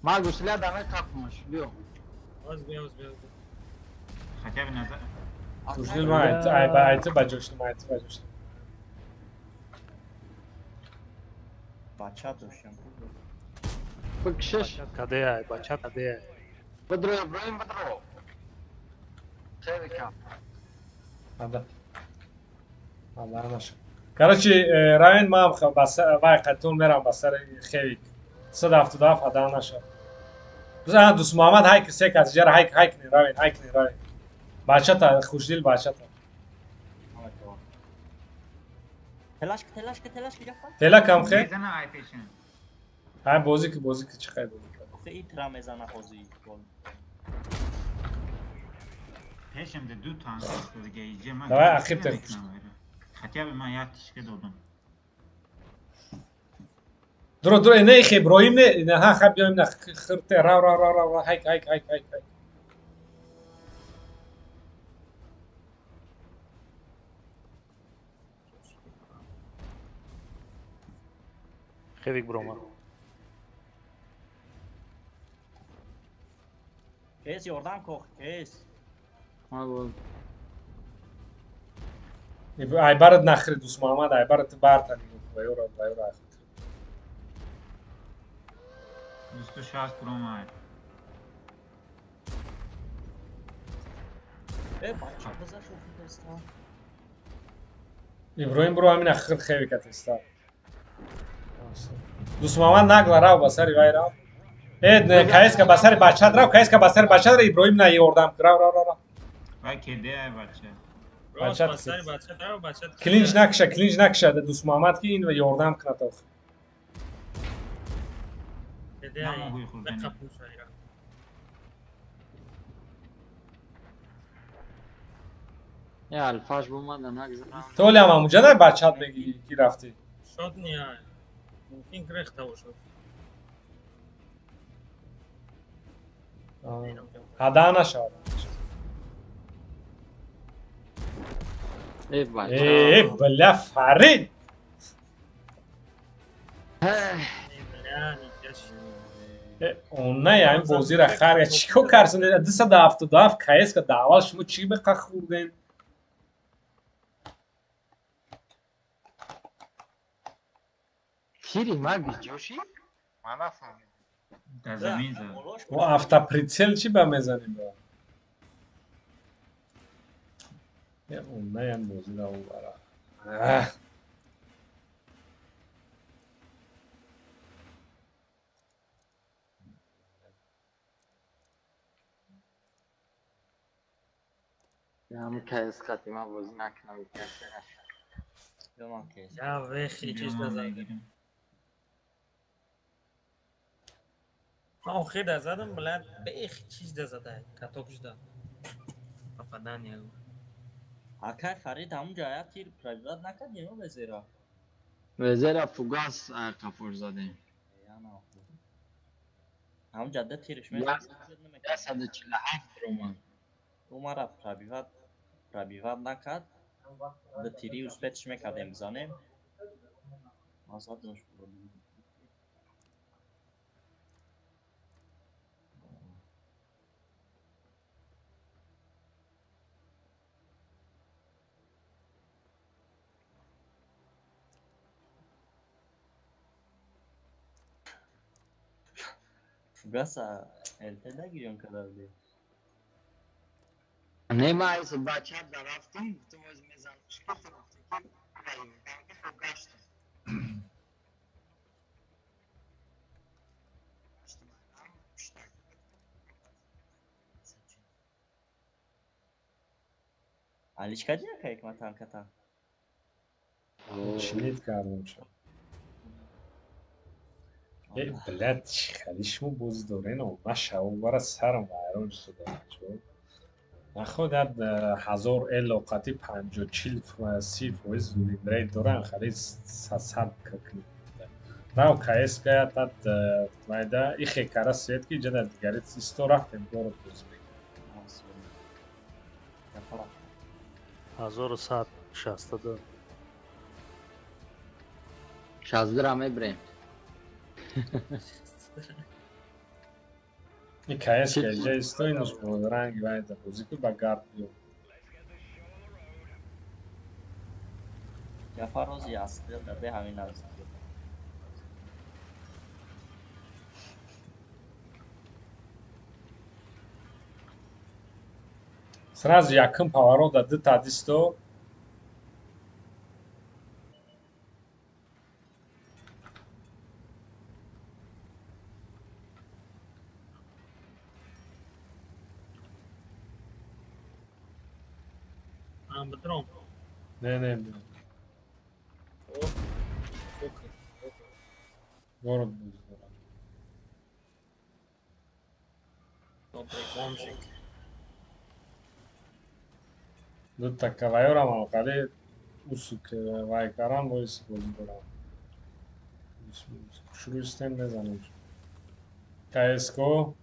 Ма гусля давай қапмаш, биё. Оз биё, оз биё. Хотя бы назад. Хушдил ма ай ба айти ба ҷоштим, айти ба ҷоштим. Бача доштем. Бикшиш. Каде ай, бача каде ай. Бидро, Иброҳим бидро. Хевика. Ада. Ада наша. Короче, равен мам вай қатун мерам ба сари хевик. 177 ада наша. Бизан Дӯст Муҳаммад ҳайк се кас ҷара ҳайк ҳайк не равен, ҳайк не равен. Бачата хушдил бачата. Телашка, телашка, телашка ҷафар. Тела кам хе? Мезана ай пешин. Ҳай бозӣ ки бозӣ ки чӣ хай бозӣ ки. Охе ин тра мезана ҳозӣ. Пешам де ду танк аст дига иҷа ман. Давай ақиб те. Хотя бы ман як тишка додам. Дро дро не хе Иброҳим не ҳа ха биёем на хирте рав рав рав рав ҳайк ҳайк ҳайк ҳайк ҳайк. Хевик брома. Кес ёрдам кох, кес. Ай барад нахри Дӯст Муҳаммад, ай барад барта нигоҳ ва ёра ва ёра. 260 брома. Э, бача биза шӯхи теста. Иброҳим бро ҳамин хир хевика теста. Дӯст Муҳаммад нагла рав ба сари вай рав. Э, не, каеска ба сари бачат рав, каеска ба сари бачат рав, Иброҳим на ёрдам рав рав рав. Вай кеде ай бача. Бачат. Ба сари бача рав, бача. Клинч накша, клинч накша, Дӯст Муҳаммад ки ин ёрдам кунад охир. Кеде ай. Я алфаш бомада нагзарам. Толи ҳам ҳамунҷа дай бачат мегӣ ки рафтӣ. Шод не ай. Мумкин грехта бошад. Ҳада нашавад. Э бача. Э, бля, Фарид. Онай ҳамин бозиро хар чӣ кор карсен? 277 КС-ка дар аввал шумо чӣ беқа хӯрдем? Тири ма биҷоши? Ман нафаҳмидам. Дар замин зад. Мо автоприцел чӣ ба мезанем ба? Онай ҳам бозиро овара. Ҳам КС хати ман бозӣ накунам. Я вехи чиз назадем. Охир дазадам, блядь, бех чиз дазада, каток шуда. Попадание. Акай Фарид ҳамунҷа як тир пробиват накардем ё везера? Везера фугас қафур задем. Ҳамунҷа ду тирш 147 роман. Умара пробиват накард. Ду тири успетш мекардем бизанем. Назадаш Фугаса ЛТ нагирён карда будем. Не ма айс бача дарафтум, гуфтум оз мезанам. Гуфтум ки фугаштум. Аличка дия кайк ма танката? Чинит кардам шо. Э, блядь, чӣ хали шумо бозӣ дорен, нашав бара сарам вайрон шуда. Наход як 1000 эло қати 50 40 30 фоиз винрейт доран, хали 100 кунӣ. Рав КС гая тат майда ихе кара свет ки ҷада дигари исто рафтем город бозӣ мекунем. 1162. 62 мебрем. И КС ка иҷа истоинаш бо ранги вайда бозӣ ку ба гард биё. Ҷафар рози асли дар бе ҳамин наздикӣ. Сразу якум поворот да ду та дисто. Бадром. Не, не, не. Город будет. Добрый бомжик. Дута кавайорам алқали усук вайкарам боиси бозӣ дорам. Шурӯъ истем мезанем. КСКО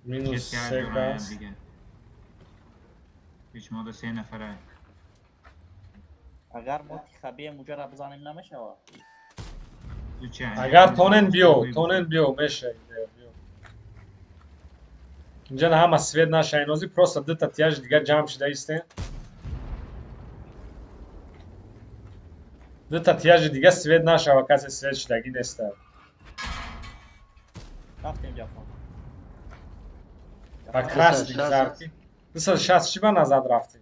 минус се кас. Пеш мо да се нафара. Агар мо тихабием уҷара бизанем намешавад? Агар тонен биё, тонен биё, меша. Инҷа ҳама свет наша инози просто дута тияж дигар ҷамъ шуда истем. Дута тияжи дигар свет нашава, касе свет шудагӣ неста. Рафтем Ҷафар. Ба красный зарки. 260 чӣ ба назад рафтем?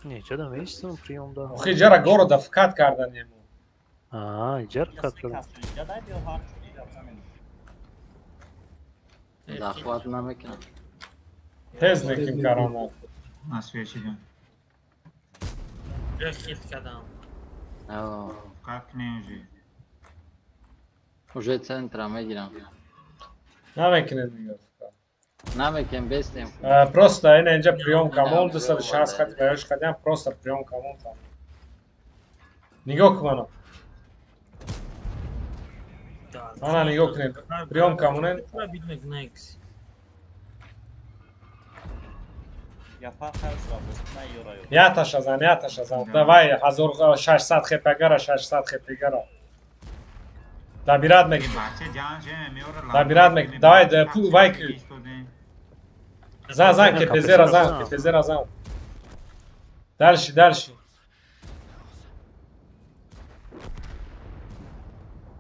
Не, ҷада меистам приём да. Охи иҷара города фкат карданему. Аа, иҷара фкат кардан. Захват намекунам. Тез неким карона. Ман свет шидам. Хит кардам. Фкат кунем уже. Уже центра мегирам. Намекунем дигар. Намекунем бестем. Просто ина инҷа приём камон 260 хати ваёш хатиам просто приём камон там. Нигоҳ кун мано. Ана нигоҳ кунед. Приём камонен. Яташа зан, яташа зан. Давай 1600 хепагара, 600 хепагара. Добират мекунем. Добират мекунем. Давай, вай ки. Зан, зан, КПЗ-ра зан, КПЗ-ра зан. Дальше, дальше.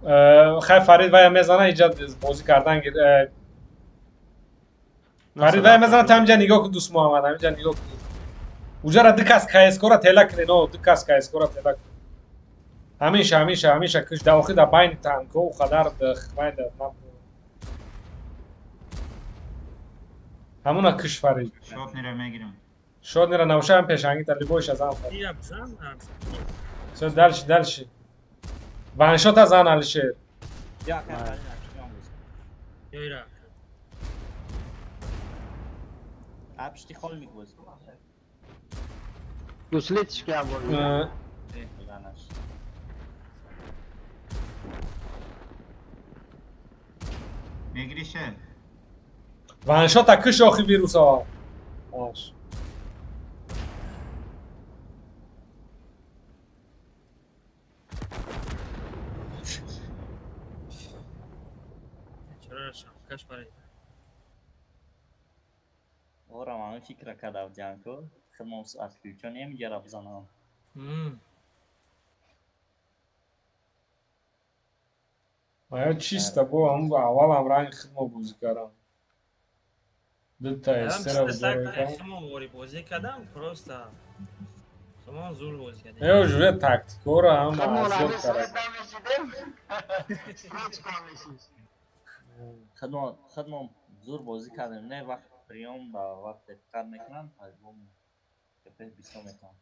Хай Фарид вая мезана иҷа бозӣ кардан гир. Фарид вая мезана та ҳаминҷа нигоҳ кун дӯст Муҳаммад, ҳаминҷа нигоҳ кун. Уҷара ду кас КСК-ро тела кунед, о, ду кас КСК-ро тела кунед. Ҳамеша, ҳамеша, ҳамеша киш да охир да байни танко қадар вай да ҳамуна киш Фарид. Шотнира мегирам. Шотнира навша ҳам пешангита либойша зан Фарид. Всё, дальше, дальше. Ваншота зан Алишер. Мегирише. Ваншота киш охи вируса. Аш. Ора ман фикра кардам ҷанко, худмон отключёнем ҷара бизанам. Ая чисто бо ҳам аввалам ранги худмо бозӣ кардам. Дута эстера бозӣ бозӣ кардам, просто худмон зур бозӣ кардем. Э, уже тактикора ҳам азёд кардам. Худмон зур бозӣ кардем, не вақт приём ба вақте фикр мекунам, по-любому КП бисо метавонам.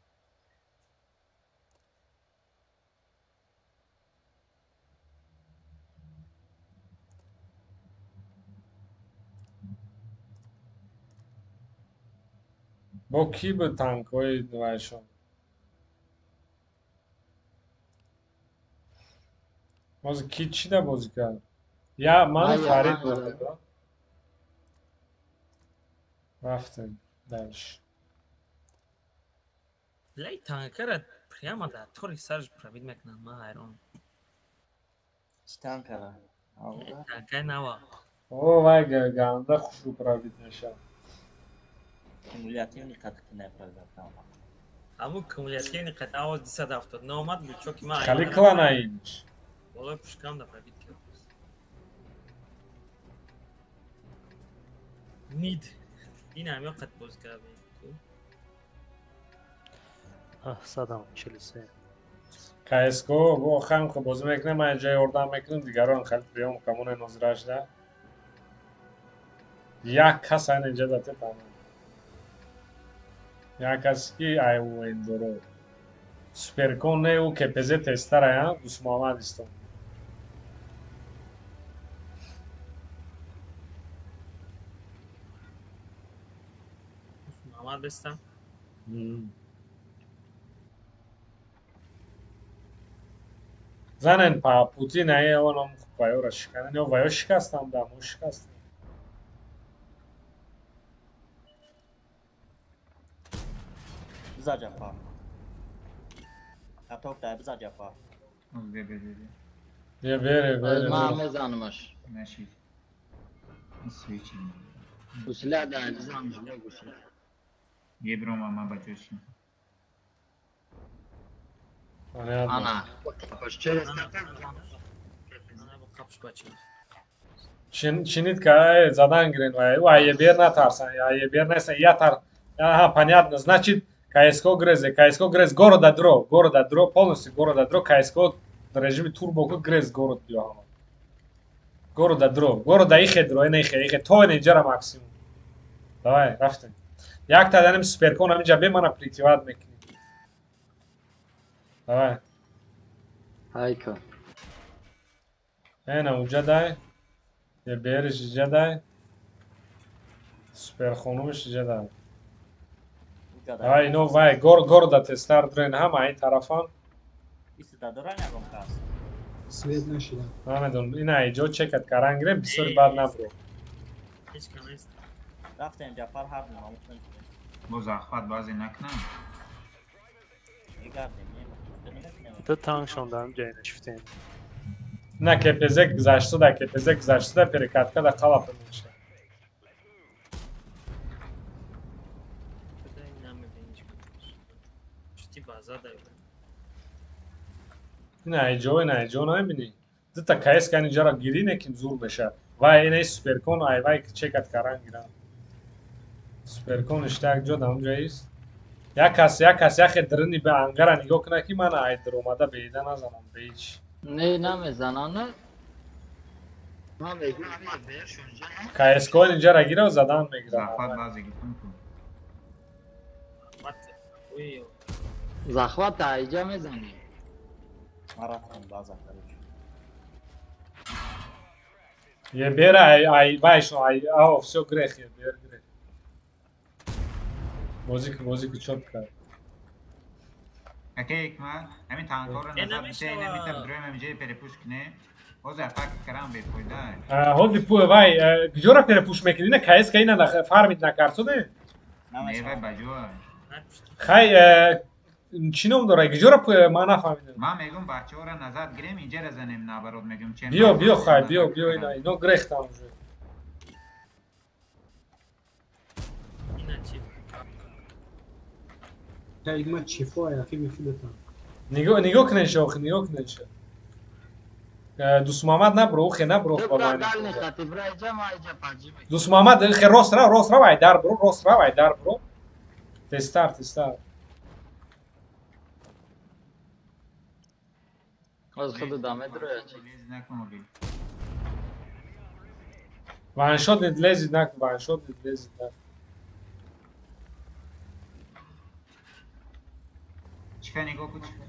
Бо кӣ буд танкҳои вайшон? Ҳозир кӣ чӣ да бозӣ кард? Я ману Фарид будем. Рафтем дальше. Лей танкара прямо дар тори сараш пробить мекунанд, ман ҳайрон. Чӣ танкара? Танкай нава. О, вай ганда хушрӯ пробит мешавад. Кумулятивни қат ки напробит. Ҳамун кумулятивни қат авоз 270 наомад лучо ки ман Хали клана ин. Болои пушкам да пробит кард. Мид. Ин ҳамё қат боз кардем. 743. КСКО бо хам хо бозӣ мекунем, ман ҷои ёрдам мекунем, дигарон хали приём камоне нозира шуда. Як кас айн инҷа дате тамом. Як кас ки ай уэндоро. Суперкон не у КПЗ тестара я, Дусмуҳаммад истон. Муҳаммад бестам. Занен па Путин ай оном вайора шиканен, ё вайо шикастам да, мо шикастам. Биза Ҷафар. Каток дай биза Ҷафар. Бе бе бе. Бе бере бере. Ман мезанамаш. Нашид. Свечи. Гусля дай бизанамаш, не гусля. Ебром мама бачоши. Ана. Чинит ка задан гирен вай. Ай ебер натарсан, ай ебер несан, я тар. Ага, понятно. Значит, КСКО грезе, КСКО грез города дро, полностью города дро, КСКО режими турбо грез город биё ҳама. Города дро, города ихе дро, не ихе, ихе, то не ҷара максимум. Давай, рафтем. Як та данем суперкон ҳаминҷа бе мана прикриват мекунӣ. Давай. Айка. Ена уҷа дай. Ебериш иҷа дай. Суперхонумиш иҷа дай. Давай, ино вай, города тестар дрен ҳама ин тарафан. Истода доран ягон кас. Свет нашида. Намедонам, ина иҷо чекат каран гирем, бисёр бад набро. Ҳеҷ кам нест. Рафтем Ҷафар ҳар ном. Бо захват баъзе накунам. Мегардем, Ду танкшон дар ҷое нашифтем. На КПЗ гузаштуда, КПЗ гузаштуда, перекатка да қалапа мешавад. Ина иҷо, ина иҷо намебинӣ. Дута КС кани ҷара гирӣ неким зур мешавад. Вай ина суперкон ай вай чекат каран гирам. Суперкон иштак ҷо дар онҷо ист. Як кас, як кас яхе дрини ба ангара нигоҳ кунад ки ман ай даромада беида назанам бе ҳеҷ. Не, намезанам, не. Ман мегӯям КСКО инҷара гира задан мегирам. Захват баъзе гирифтам ку. Захват иҷа мезанӣ. Ман рафтам база короче. Ебера ай ай вайшо ай ао всё грех ебер грех. Бозик бозик чёт кард. Аке ҳикмат, ҳамин танкҳоро назар бите, ина митар дроем ҳаминҷои перепуш кунем. Ҳозир атака карам бефоида. Ҳозир пу вай куҷоро перепуш мекунӣ? Ина КСК ина фармид накард, соде? Не, вай баҷо. Хай чӣ ном дора? Куҷоро ман нафаҳмидам. Ман мегӯм бачаҳоро назар гирем, инҷаро занем наоборот мегӯм чем. Биё, биё хай, биё, биё ина ино грехтам уже. Ина чи? Ҳикмат чифо ақиби худатон. Нигоҳ нигоҳ кунед шохи, нигоҳ кунед шо. Дусмуҳаммад набро, ухе набро ба ман. Дусмуҳаммад хе рост рав, рост рав, айдар бро, рост рав, айдар бро. Тезтар, тезтар. Аз худ даме дроя чи. Ваншот не лезид накун, ваншот не лезид накун. Чика нигоҳ кун чика.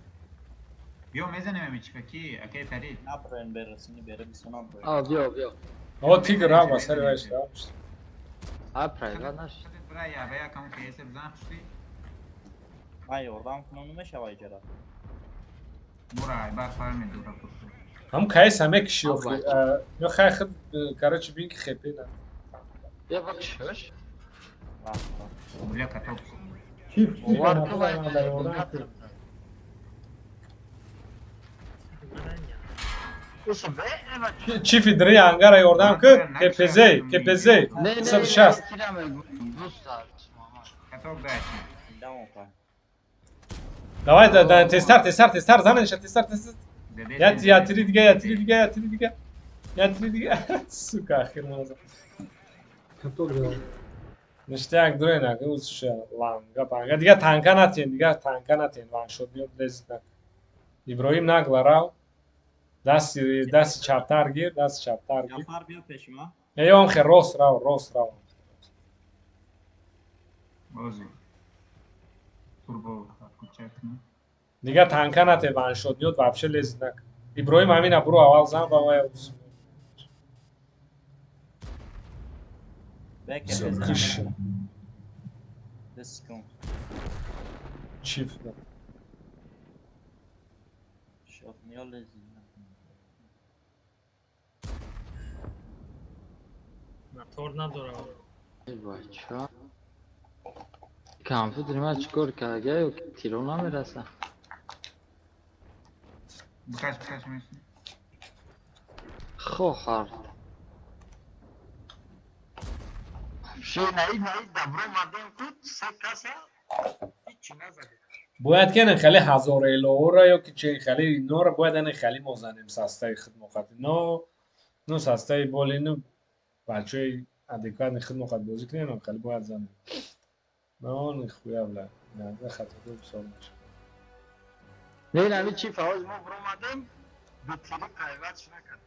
Биё мезанем ами чика ки акай Фарид. Наброен берасини бере бисо наброен. А биё биё. О тигр рав ба сари вай шуда. А прайва наш. Бра я ва якам КС бизан хушти. Ман ёрдам кунам намешава иҷара. Бура ай бар фарми дура пурсу. Ҳам КС ҳаме киши охи. Ё хай худ короче бин ки хепе на. Я бахшиш. Бля каток. Чиф, чиф, ана ёрдам кун. Чифи дри ангара ёрдам ки КПЗ, КПЗ 160. Давай, да, тезтар, тезтар, тезтар, занеша, тезтар, тезтар. Я три дига, я три дига, я три дига. Я три дига. Сука, ахир маза. Ништяк дуре нага усша ланга панга. Дига танка натен, дига танка натен. Ваншот миёд лезит нак. Иброҳим нагла рав. Дасти дасти чаптар гир, дасти чаптар гир. Ҷафар биё пеши ма. Эй он хе рост рав, рост рав. Бози. Турбо отключать. Дига танка нате ваншот миёд вообще лезит нак. Иброҳим ҳамина буру аввал зан ба вай. Киш. Чиф. Мотор надорам. Бача. Компютери ман чикор карда? Ё тиро намераса. Бикаш, бикаш меси. Хохар. Бояд ки хеле ҳазор элоора ё ки че хеле инора бояд ана хеле мо занем састаи хидмоқат. Но ну састаи боли ну бачаи адекватни хидмоқат бозӣ кунем, хеле бояд занем. Но нихуя бля. На хатои бисёр мешавад. Не, нами чи фауз мо бромадем, бо тили пайвастш накард.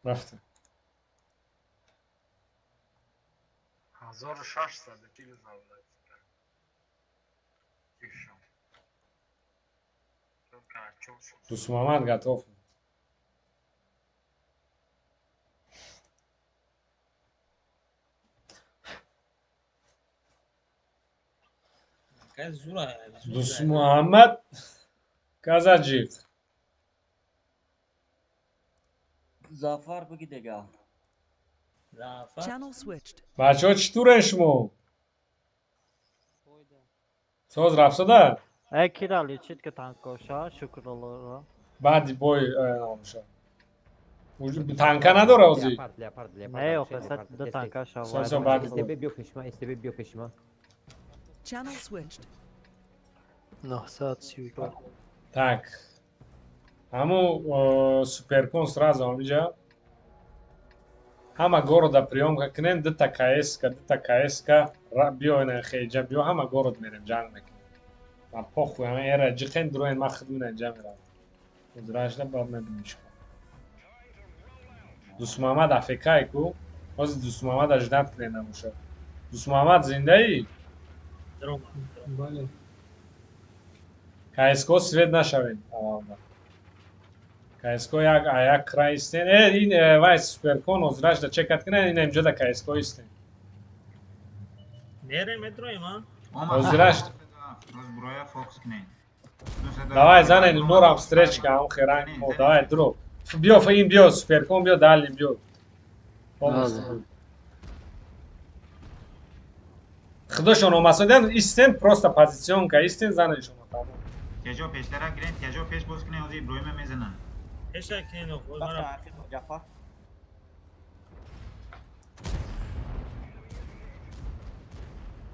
Рафта. 1600 тил завлад. Дусмамад готов. Дусмуҳаммад Казаҷиқ. Зафар буги дега. Channel switched. Бачаҳо чӣ турен шумо? Соз рафтода? Э кира лечит ки танкоша, шукрулло. Баъди бой намоша. Танка надора ози? Леопард, леопард, леопард. Не, охе, ду танка шава. Всё, баъди бой. СТБ биё пешма, СТБ биё пешма. Channel switched. 934. Так. Ҳаму суперкон сразу ҳамиҷа. Ҳама города приёмка кунем, дута КСК, дута КСК, биёен хеҷа, биё ҳама город мерем, ҷанг мекунем. Ма похуй, ҳама эра ҷиқен дуроен, ма хидмина инҷа мерам. Узрашда баъд мебинем чӣ кор. Дусмуҳаммад афекай ку? Ҳозир Дусмуҳаммада ждат кунем намоша. Дусмуҳаммад зиндаӣ? Бале. КСК свет нашавем аввалда. КСК як як край истен. Э, ин вай суперкон озрашда чекат кунен, ин инҷода КСК истен. Мерем, метроем, а? Озрашда. Давай, занен, норам встречка, ам херанг мо, давай, дро. Биё, ин биё, суперкон биё, дальний биё. Худошон омасодиан, истен, просто позиционка, истен, занен шумо тамом. Тежо пештара гирен, тежо пеш боз кунен, ози Иброҳима мезананд. Пеша кунен, боз мара. Ҷафар.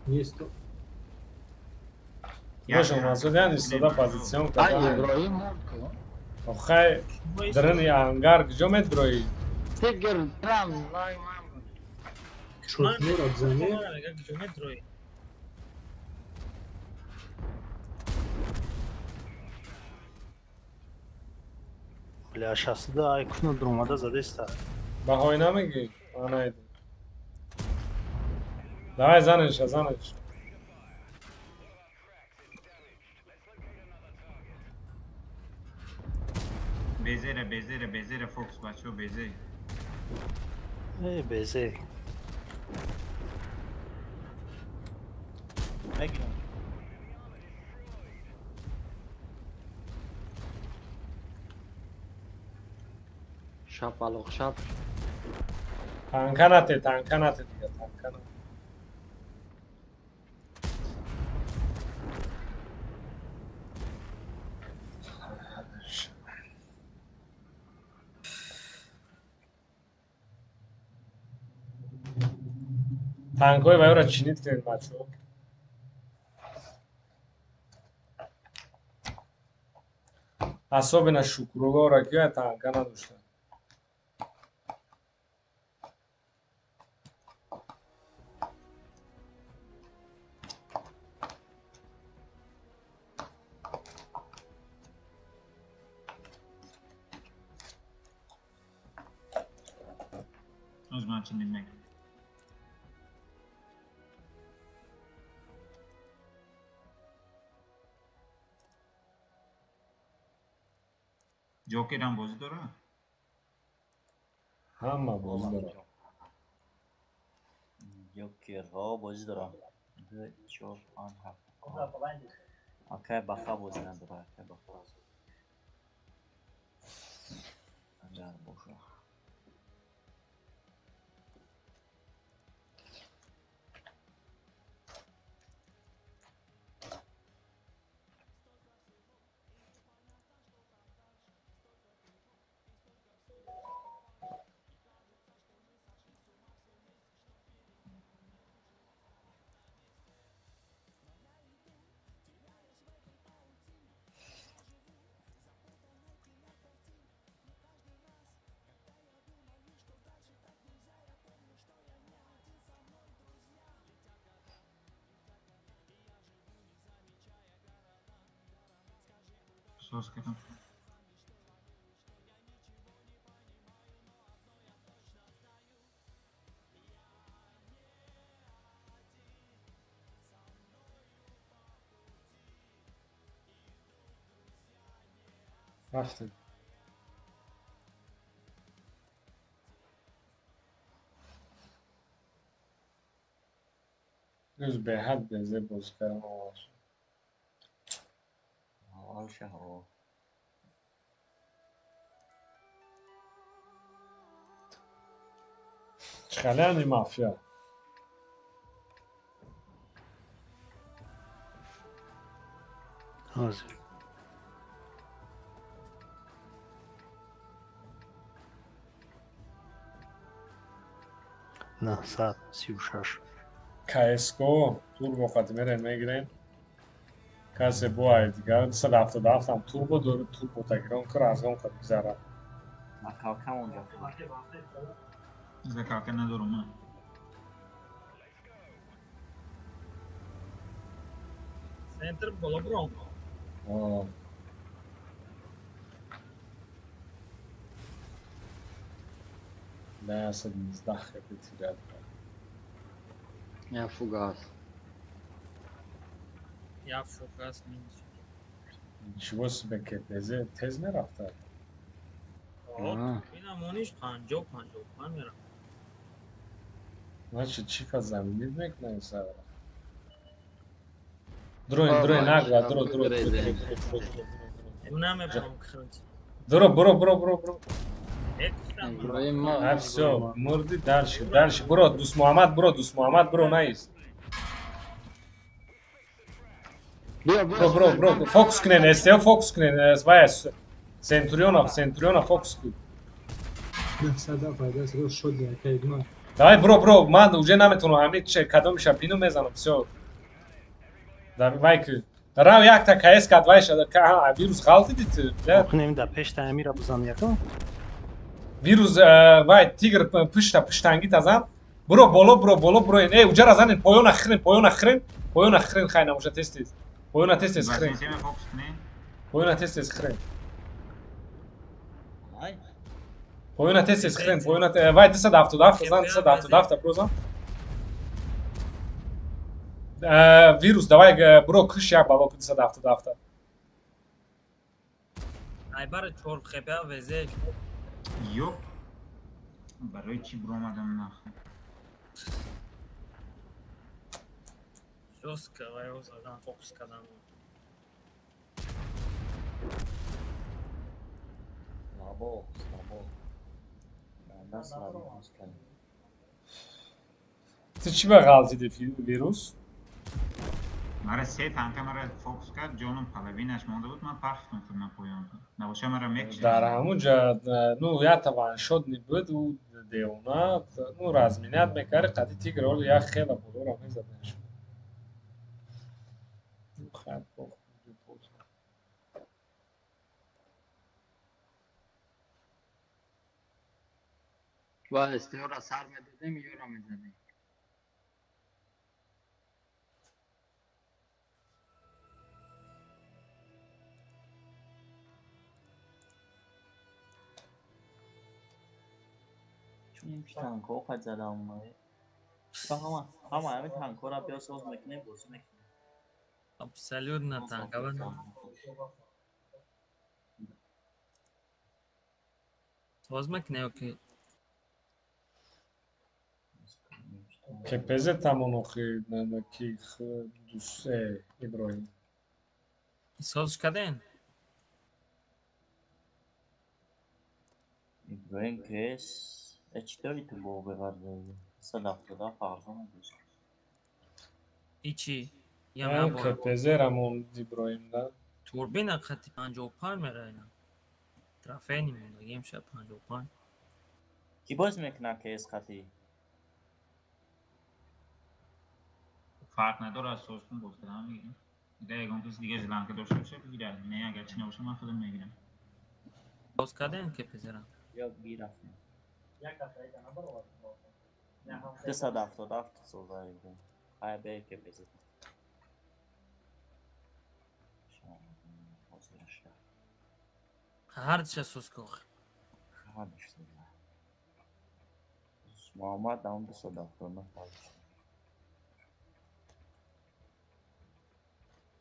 Нест. Худошон омасодиан, истода позиционка. Ай, Иброҳим мурд ку. Охай, дрни ангар куҷо медроӣ? Тигр рам, знай ман. Шотнера бзане. Куҷо медроӣ? Бля, 62 айкуна дромада задеста. Баҳои намегӣ? Ман найдем. Давай занеша, занеша. Безера, безера, безера, фокус, бачаҳо, безе. Э, безе. Мегирам. Шапалоқ шап. Танка нате, танка нате дига, танка нате. Танкҳои вайро чинид кунед, бачаҳо. Особенно Шукруллоро ки танка надоштанд. Оз ман чинид мекунам. Ҷокерам бозӣ дорад? Ҳама бозӣ дорад. Ҷокерҳо бозӣ доранд. 2, 4, 5, 7. Акай Баха бозӣ надорад, акай Баха. Агар бошад. Соз кардам. Рафтем. Рӯз беҳад безеб бозӣ кардам аввалш. Аввалша ҳо. Чӣ халияни мафия? Ҳозир. Наҳсад сию шаш. КСГО турбо қати мерем мегирем. Касе бояд дигар 277 ҳам турбо дорад, турбо тагирон кар аз он қад гузарад. Накалка онҷо. Закалка надорам ман. Центр боло бром. Да, 19 хепи тиряд. Я фугас. Я фугас минус. Ничего себе КПЗ тез мерафта. Инам ониш 50 55 мерафт. Значит, чика заменить мекунем сара. Дроин, дроин, нагла, дро, дро, дро, дро, дро, дро. Намебарам хрнч. Дро, бро, бро, бро, бро. А всё, мурди дальше, дальше. Бро, Дус Муҳаммад, бро, Дус Муҳаммад, бро, наист. Бро, бро, бро, фокус кунен, СТО фокус кунен, вай Центурионов, Центурионов фокус кун. Давай, бро, бро, ман уже наметавонам, ҳамин че кадомиша бину мезанам, всё. Давай ки рав якта КС кад вай шада, вирус ғалтиди ту. Кунем да пешта амира бизан яко. Вирус вай тигр пушта пуштанги тазан. Бро, боло, бро, боло, бро, э, уҷара занен, поёна хрен, поёна хрен, поёна хрен хай намоша тез тез. Поёна тез тез хрен. Поёна тез тез хрен. Поёна тез тез хрен, поёна вай 277 зан, 277 бро зан. Вирус, давай бро куш як бало 277. Айбар 4 хп ВЗ. Ёп. Барои чӣ биромадам нахуй? Жёстко вай задан фокус кардам. Слабо, слабо. Даст слабый боз кардем. Ту чӣ ба ғалтиди вирус? Мара се танка мара фокус кард, ҷоном половинаш монда буд, ман пархтум худ на поён. Набоша мара мекушид. Дар ҳамун ҷа, ну, ята ваншот буд, ӯ девона, ну, разменять мекарди, қади тигр ҳоло як хела болоро мезад. Хай, похуй. Ва СТО-ра сар медодем, ёро мезадем. Чун ки танкҳо қад зада омад. Ҳама ҳама ҳамин танкҳоро биё соз мекунем, бозӣ мекунем. Абсолютно танкова. Соз мекунем ё ки КПЗ тамон охи ки дусе Иброҳим. Соз карден? Иброҳим кес чӣ дори ту бо беварзаи? 177 арзон дошт. Ичи? КПЗ рамон Иброҳим да. Турбина қати 55 мера ина. Трофейни мондагим ша 55. Ки боз мекунад КС қати? Фарқ надорад, соз кун, боз кардам мегирам. Агар ягон каси дигар желанка дошта боша бигирад, не агар чӣ набоша ман худам мегирам. Боз кардем КПЗ-ра? Ё гирафтем. 277 соза Иброҳим. Хай бе КПЗ. Ҳардиша соз ку. Ҳардиш соза. Муҳаммад ҳам 279 фарз.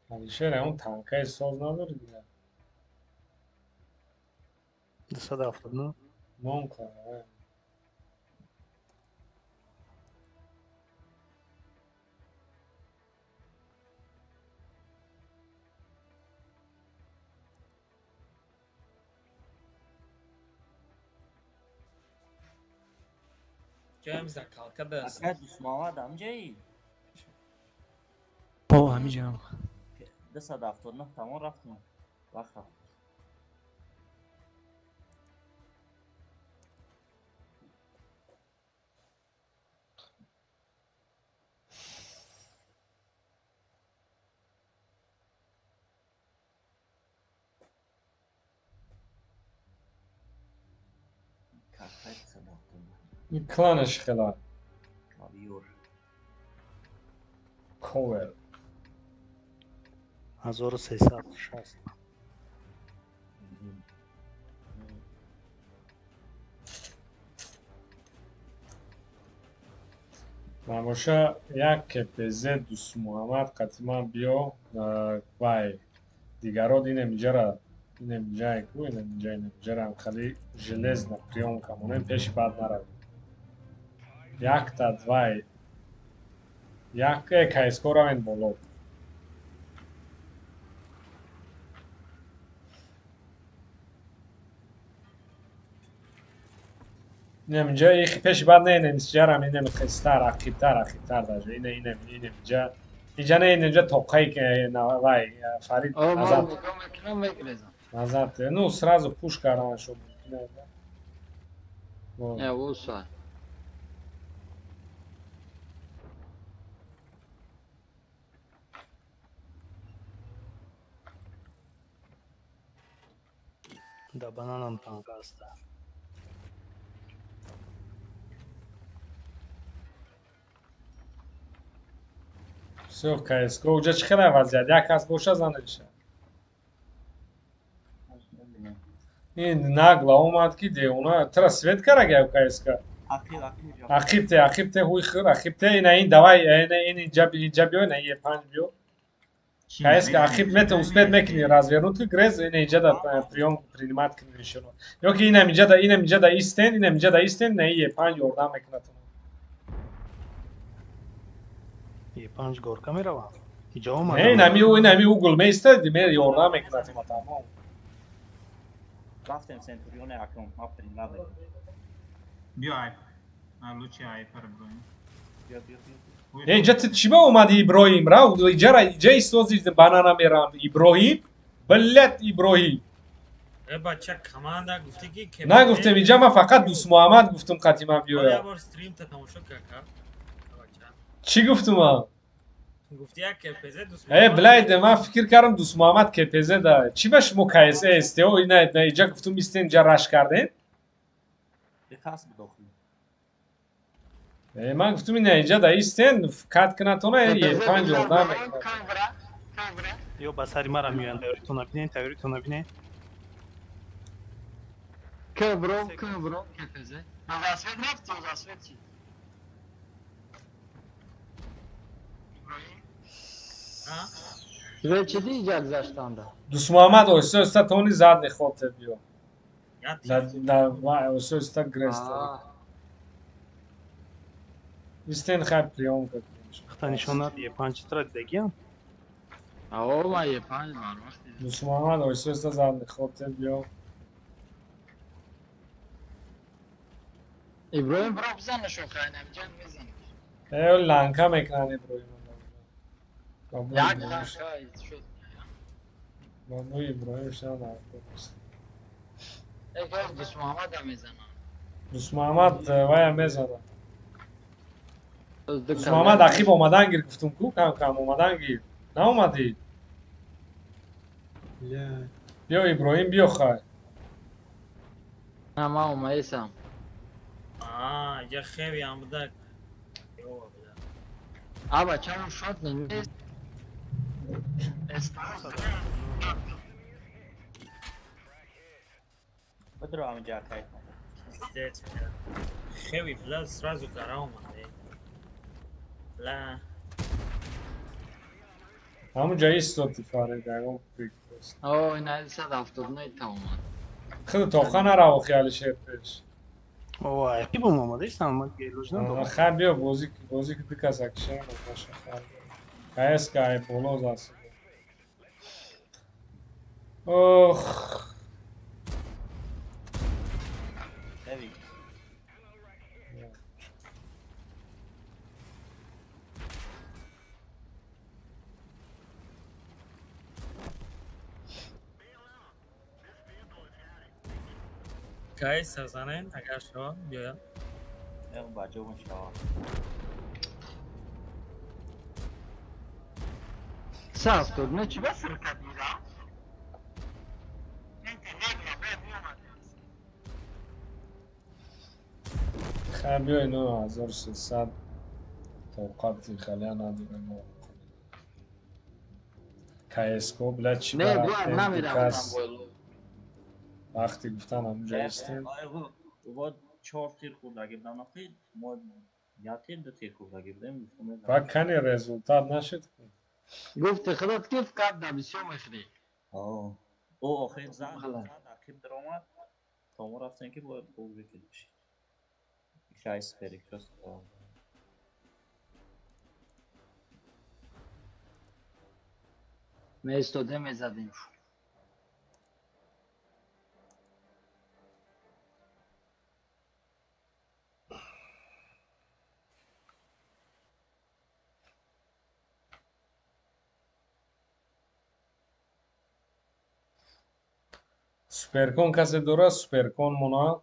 Алишер, он танкаи соз надори дигар? 279. Нон кара. Ҷоям закалка даст. Ака Дусмуҳаммад ҳамҷаи? О, ҳамиҷам. 279 тамом рафтем. Вақт рафт. Ин кланаш хела. Клавиор. Ковер. 1360. Набоша як КПЗ Дусмуҳаммад қатиман биё вай дигарот инем иҷара инем иҷае ку инем иҷа инем иҷара хали железно приёмка монем пеши бад наравем. Якта двай як КСК равен боло. Инем инҷа их пеши бад не инем ҷарам инем хестар ақибтар ақибтар даже ине инем инем инҷа инҷа не инем инҷа тоқаи вай Фарид назад назад ну сразу пуш кардан шуд. Не, уса. Да бананам танка аста. Всё, КСК уҷа чӣ хела вазъият? Як кас боша занеша. Ин нагла омад ки девона тра свет карага КСК. Ақибте, ақибте ҳуй хир, ақибте ина ин давай ина ин инҷа инҷа биё ина е панҷ биё. КСК ақиб мета успеть мекунӣ развернуть грез ина инҷа да приём принимать кунӣ иншоалло. Ё ки инам инҷа да инам инҷа да истен, инам инҷа да истен, ина е панҷ ёрдам мекунад. Е панҷ горка меравам. Иҷо омадам. Не, инами ӯ инами угол меистад, ме ёрдам мекунад има тамом. Рафтем Центурионе акром, ма принаве. Биё айп. Лучи айпер Иброҳим. Биё, биё, биё. Инҷа ту чӣ ба омадӣ Иброҳим? Рав, иҷара иҷа истози банана мерам. Иброҳим? Блядь, Иброҳим. Э бача команда гуфтӣ ки Нагуфтем, иҷа ман фақат Дӯстмуҳаммад гуфтум қати ман биёяд. Як бор стрим та тамошо кард, бача. Чӣ гуфтум ман? Гуфти як КПЗ Дӯст Э, блядь, ман фикр кардам Дӯстмуҳаммад КПЗ да. Чӣ ба шумо КС СТО ина иҷа гуфтум истен иҷа раш кардем? Бихас бидохи. Э, ман гуфтум ина иҷа да истен кат кунатона Е5 ёрдам мекунад. Ё ба сари мара меоянд, тайёритон набинед, тайёритон набинед. Кбро, кбро, КПЗ. Ба засвет рафти, засвет чи? Ҳа? Чиди иҷа гузаштанда? Дӯстмуҳаммад оҳиста оҳиста тони зад мехоҳад биё. Оҳиста оҳиста греста. Истен хай приём кунем. Хата нишон над Е5 тра дидагиам? Ао, ман Е5 бар вақти. Дӯстмуҳаммад оҳиста оҳиста зад мехоҳад биё. Иброҳим бро бизанаш охир, инамҷа мезанаш. Э, ланка мекунанд Иброҳим. Як ланка шуд. Бобои Иброҳим шуда наркост. Эй, Дӯстмуҳаммад ҳам мезанад. Дӯстмуҳаммад вая мезанад. Дӯстмуҳаммад ақиб омадан гир гуфтум ку кам кам омадан гир. Наомадӣ? Биё Иброҳим биё хай. На, ман омаесам. Аа, иҷа хеви ам буда. А бачаам шот нест. Бидро ҳаминҷа кай. Пиздец, бля. Хеви, бля, сразу гора омад. Бля. Ҳамунҷа истоди Фарид, ягон прикол. О, ина 179 та омад. Худ тоқа нарав охи Алишер пеш. О, ақибам омадаистам, ман гелоҷ надорам. Хай биё бозӣ бозӣ ки ду каса кишем, наша хай. КСК ай боло заст. Ох. Хеви. КС занен, агар шава, биёяд. Э, бача мешава. 179 чӣ бас ракат мира? Хай биё ино 1300 тоқати халия надорем. КСК бля чӣ Не, бля, намеравам бойло. Вақти гуфтан ҳамунҷа истем. Бо 4 тир хӯрдаги будам, охи мо як тир, ду тир хӯрдаги будем. Ва кани результат нашид? Гуфти худат ки фақат да бисёр мехӯрӣ. О, ӯ охир зад, ақиб даромад. То мо рафтем ки бояд гол бикунем. Шайс перекрёст. Меистодем, мезадем. Суперкон касе дорад? Суперкон мона?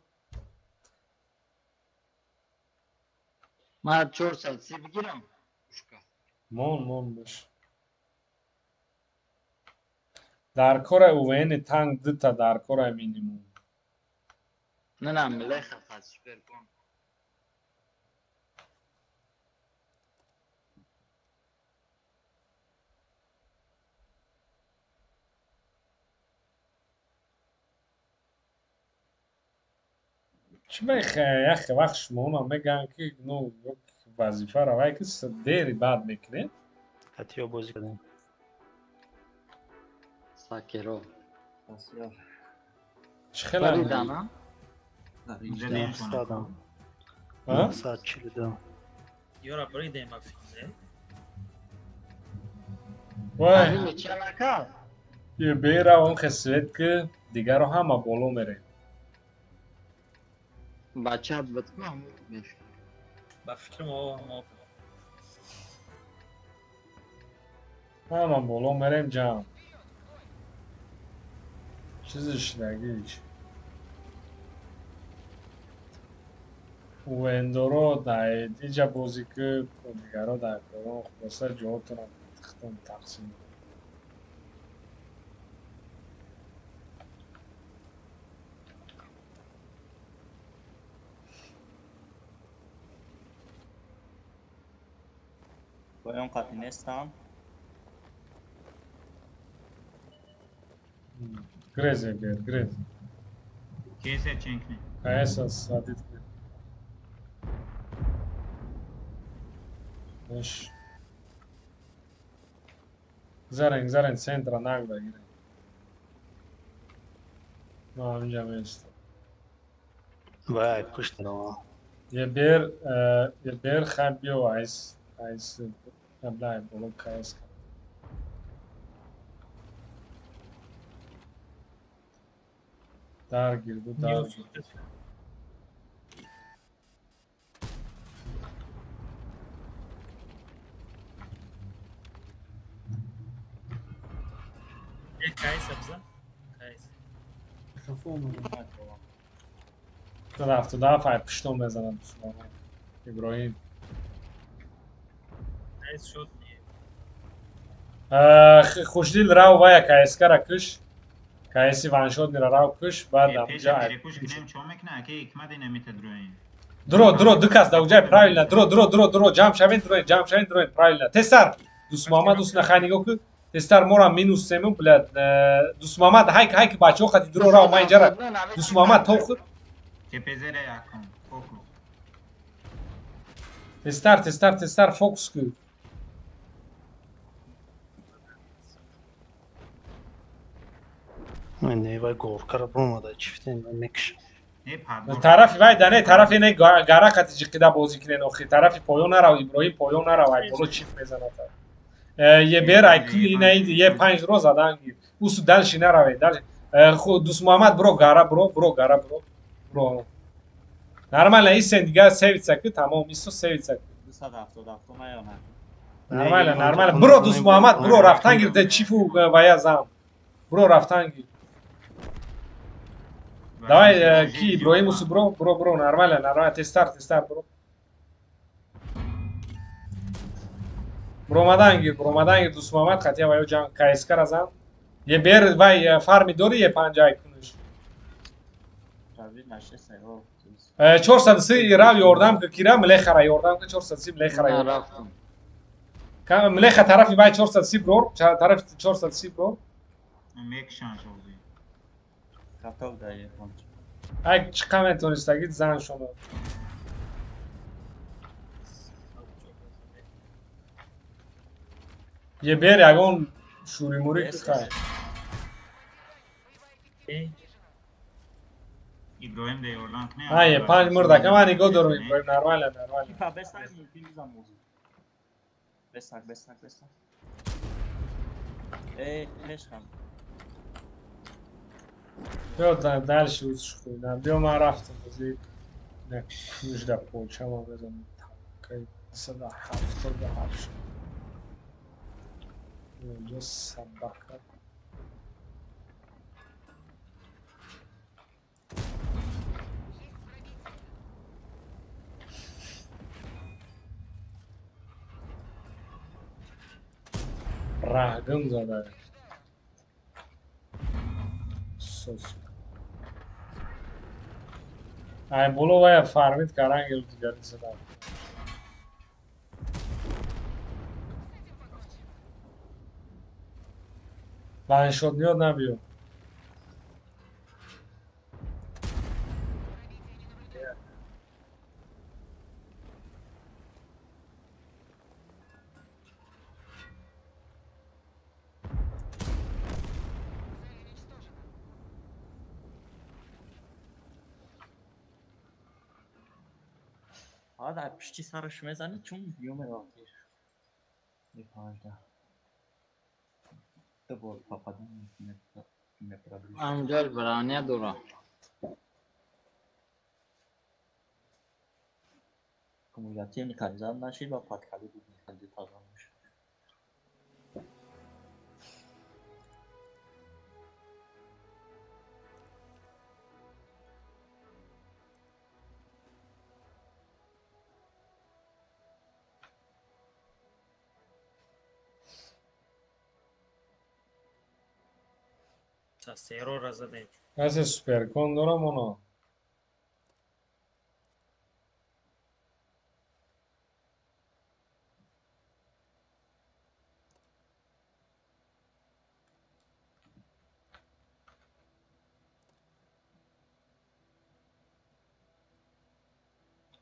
Ман 430 бигирам. Мон, мон бош. Дар кора УВН танк дута дар кора минимум. Не, на, мелеха фаз суперкон. Чӣ яхе вақт шумоона мегӯянд ки ну вазифаро вай ки дери бад мекунед? Қатиё бозӣ кардем. Сакеро. Чӣ хела? Баридана? А? 942. Ёра бридем ба фикр. Вай. Ча накард? Бера он хе свет ки дигаро ҳама боло мерем. Бачат буд ку ҳамун Ба фикри мо ҳама боло мерем ҷамъ. Чизи шидагиш. Вендоро дар иҷа бозӣ ки дигаро дар поён хулоса ҷоҳотонро тихтон тақсим. Поён қатъи нестам. Грезе бер, грезе. Кесе ченкне. Каеса садит. Иш. Зарен, зарен центра нагда гире. Ма ҳаминҷа место. Вай, пушт нава. Ебер хай биё айс, айс, аблай боло каес. Дар гир, бу дар гир. Кайс абза? Кайс. 77 ай пуштон мезанад душмана. Иброҳим. Кайс шуд. Хушдил рав вая кайскара куш. Кайси ваншот мира рав куш, баъд амҷа ай. Перепуш кунем чо мекна, аки ҳикмат инамита дроин. Дро, дро, ду кас да уҷай правильно, дро, дро, дро, дро, ҷамъ шавед, дроин, ҷамъ шавед, дроин, правильно. Тезтар. Дусмамад ус нахай нигоҳ ку. Тезтар мора минус сему, блядь. Дусмамад ҳайк ҳайк бачаҳо хати дро рав ман инҷара. Дусмамад то худ. КПЗ-ра якум, фокус. Тезтар, тезтар, тезтар фокус ку. Не, вай горкара бромада чифтен мекша. Тарафи вай да не, тарафи не гара хати ҷиқида бозӣ кунен охи. Тарафи поён нарав, Иброҳим поён нарав, ай боло чиф мезанад. Е бер ай ку инаид е панҷ ро задан гир. Усу дальше наравед, дальше. Дусмуҳаммад бро гара бро, бро гара бро. Бро. Нормально, исен дига севица ку, тамом, исо севица ку. 277 наёна. Нормально, нормально. Бро Дусмуҳаммад, бро рафтан гир, де чифу вая зам. Бро рафтан гир. Давай, ки Иброҳим усу бро, бро, бро, нормально, нормально, тезтар, тезтар, бро. Бромадан гир, бромадан гир, Дусмуҳаммад хатия ваё ҷанг кайскара зан. Е бер вай фарми дори е панҷай куниш. 430 рав ёрдам ки кира млехара ёрдам ки 430 млехара ёрдам. Млеха тарафи вай 430 брор, тарафи 430 брор. Мекшан шози. Каток да е панҷ. Ай чиқа метонистагид зан шумо. Е бер ягон шуримури ки хай. Иброҳим да ёрдам кунем. Ай панҷ мурда ка ман нигоҳ дорам Иброҳим нормально, нормально. Ифа бесак мумкин бизан мозу. Бесак, бесак, бесак. Эй, пешхам. Биё дальше усш хуйна. Биё ман рафтам бозӣ. Не кунжда почама безанам. Кай 177. Инҷо собака. Раҳгам зада. Сос. Ай боло вая фармид карангел дигари зада. Ваншот меёд набиё. Дар пишти сараш мезанӣ чун ё меравад. Е панҷда. Ду бор попадан мепроблем. Амҷал броня дора. Кумулятивный кандидат нашид ва подкалиберный кандидат мешавад. Серора задем. Касе суперкон дорам оно.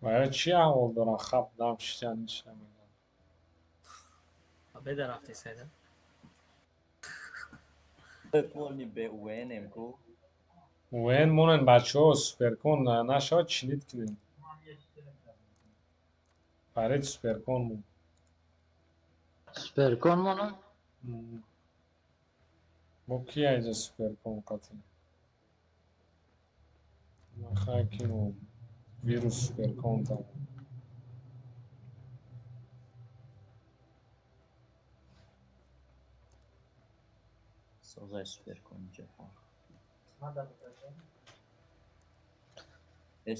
Ва ё чӣ аҳвол дорам? Хаб дам шитян ҳеч намедонам. Беда рафти сайда. Полни бе УНМ ку. УН монен бачаҳо суперкон нашавад чинид кунем. Фарид суперкон мон. Суперкон монам? Бо ки айҷа суперкон қатӣ? Махай ки мон. Вирус суперкон там. Созай суперкон ҷаҳон.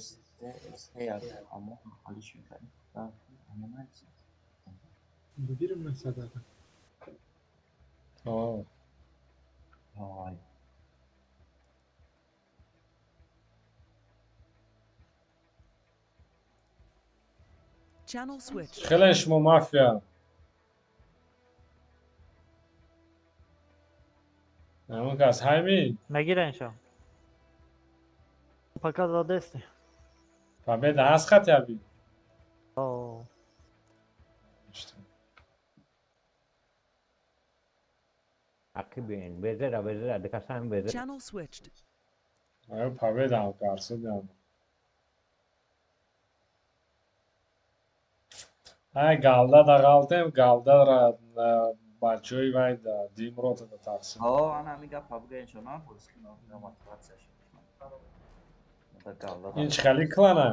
СТ як амон ҳалиш мекардем. Амон Бигирим насадата. О. Ой. Channel switched. Хеле шумо мафия. Ҳамон кас ҳайми? Мегирен шо. Пока задести. Победа ҳаст хотя бы? О. Ақибен, безера, безера, декасан безера. Channel switched. Аю победа ҳам карсидам. Ай галда да ғалтем, галда ра бачаҳои вай да димрота да тақсим. О, ана ҳамин гапа бугӯен шо, на бозки на мотиватсия шуд. Ин чӣ хели клана?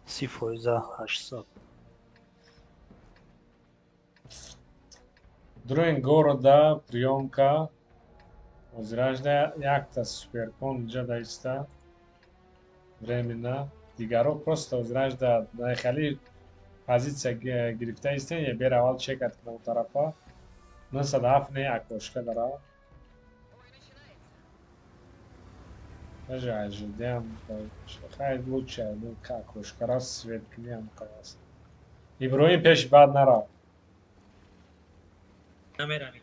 30%, 800. Друген города приёмка озиражда якта суперкон инҷа да иста временно дигаро просто озиражда хеле позитсия гирифта истен я бер аввал чекат кунам он тарафа 907 не окошка дара даже ожидаем хай лучше ну окошка раз свет кунем қалас Иброҳим пеши баъд нарафт. Намерам.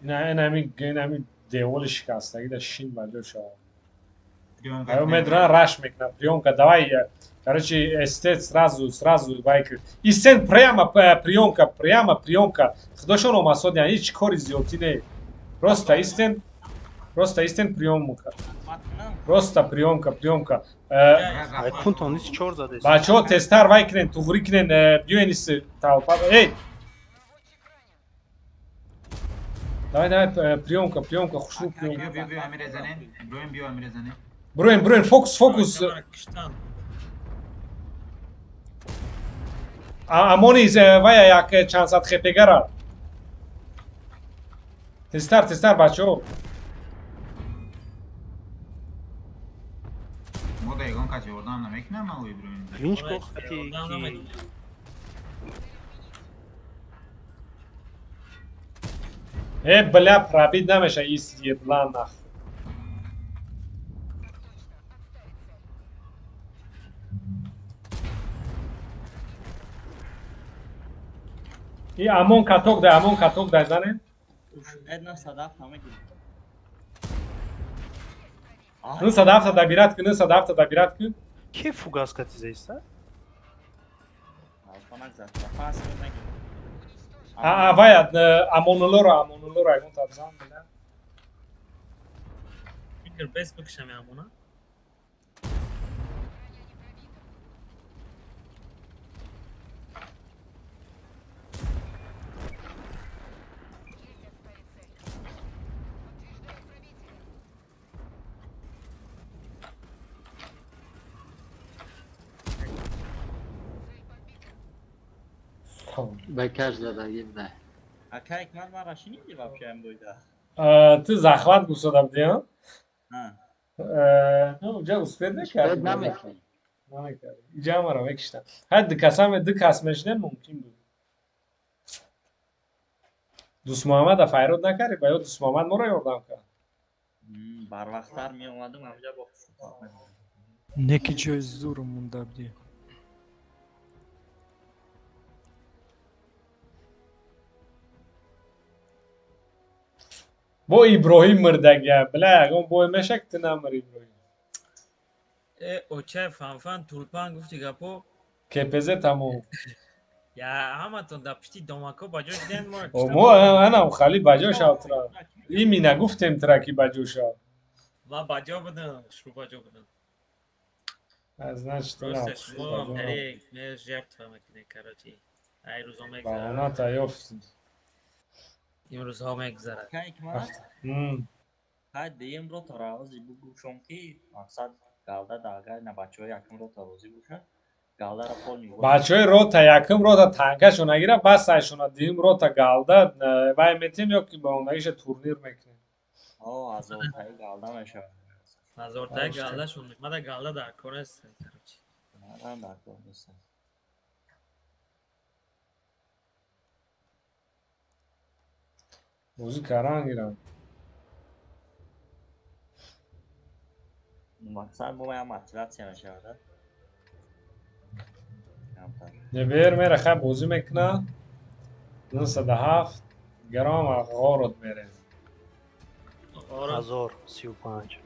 Ин ҳамин деволи шикастагӣ да шин ба ҷо шавад. Аю медран раш мекунад приёмка давай, короче, эстет сразу сразу байк истен прямо приёмка, прямо приёмка. Худошон омасодян, ҳеҷ кори зиёдтӣ не, просто истен, просто истен приёмка, просто приёмка, приёмка. Бачаҳо тезтар вай кунен, туғрӣ кунен, биёен ис толпа. Эй, давай, давай, приёмка, приёмка, хушрӯ приёмка. Броем, броем, фокус, фокус. Амони вая як чанд сад хепегара. Тезтар, тезтар, бачаҳо. Мо да ягон кас ёрдам намекунам, ау Иброҳим. Клинч кохти ки Э, бля, пробить намеша ис еблан нах. И амон каток да, амон каток да, занем? Една садаф намегирем. 907 добирать кун, 907 добирать кун. Ки фугас кати заиста? А, вай, амонулора, амонулора, ягон табзан, бля. Фикр без бикшам амона. Ба каш задагӣ буда. Ака Ҳикмат ман рашиниди вообще ам бойда. Ту захват гусода будӣ, а? Ну, уҷа успеть накардӣ. Намекардӣ. Намекардӣ. Иҷа маро мекиштам. Ҳар ду касаме ду кас мешинем мумкин буд. Дӯстмуҳаммада файрод накардӣ, ба ё Дӯстмуҳаммад моро ёрдам кард. Барвақттар меомадам, ҳамҷа бо Не ки ҷои зур монда будӣ. Бо Иброҳим мирдагия, била ягон бой меша ки ту намири Иброҳим. Э, очай фанфан тулпан гуфти гапо. КПЗ тамом. Я ҳаматон дар пишти домако ба ҷо шиден мо. Мо анам хали ба ҷо шав тура. Ими нагуфтем тура ки ба ҷо шав. Ма ба ҷо будам, шу ба ҷо будам. Значит, Просто шумо ме жертва мекунед, короче. Ай рӯзо мегзарад. Баҳоната ёфтем. Имрӯзҳо мегзарад. Ҳай дуюм рота розӣ бугӯшон ки мақсад галда да агар на бачаҳои якум рота розӣ бошад, галдаро полни. Бачаҳои рота якум рота танкашон нагира, бас айшона дуюм рота галда вай метем ё ки ба ондагиша турнир мекунем. О, ҳазортаи галда мешавад. Ҳазортаи галдашон мада галда дар кор нест, короче. Мадам дар кор нест. Бозӣ каран гирам. Мақсад бо я мотиватсия мешавад. Небер мера хай бозӣ мекуна. 97 грам ғорот мерем. 1035.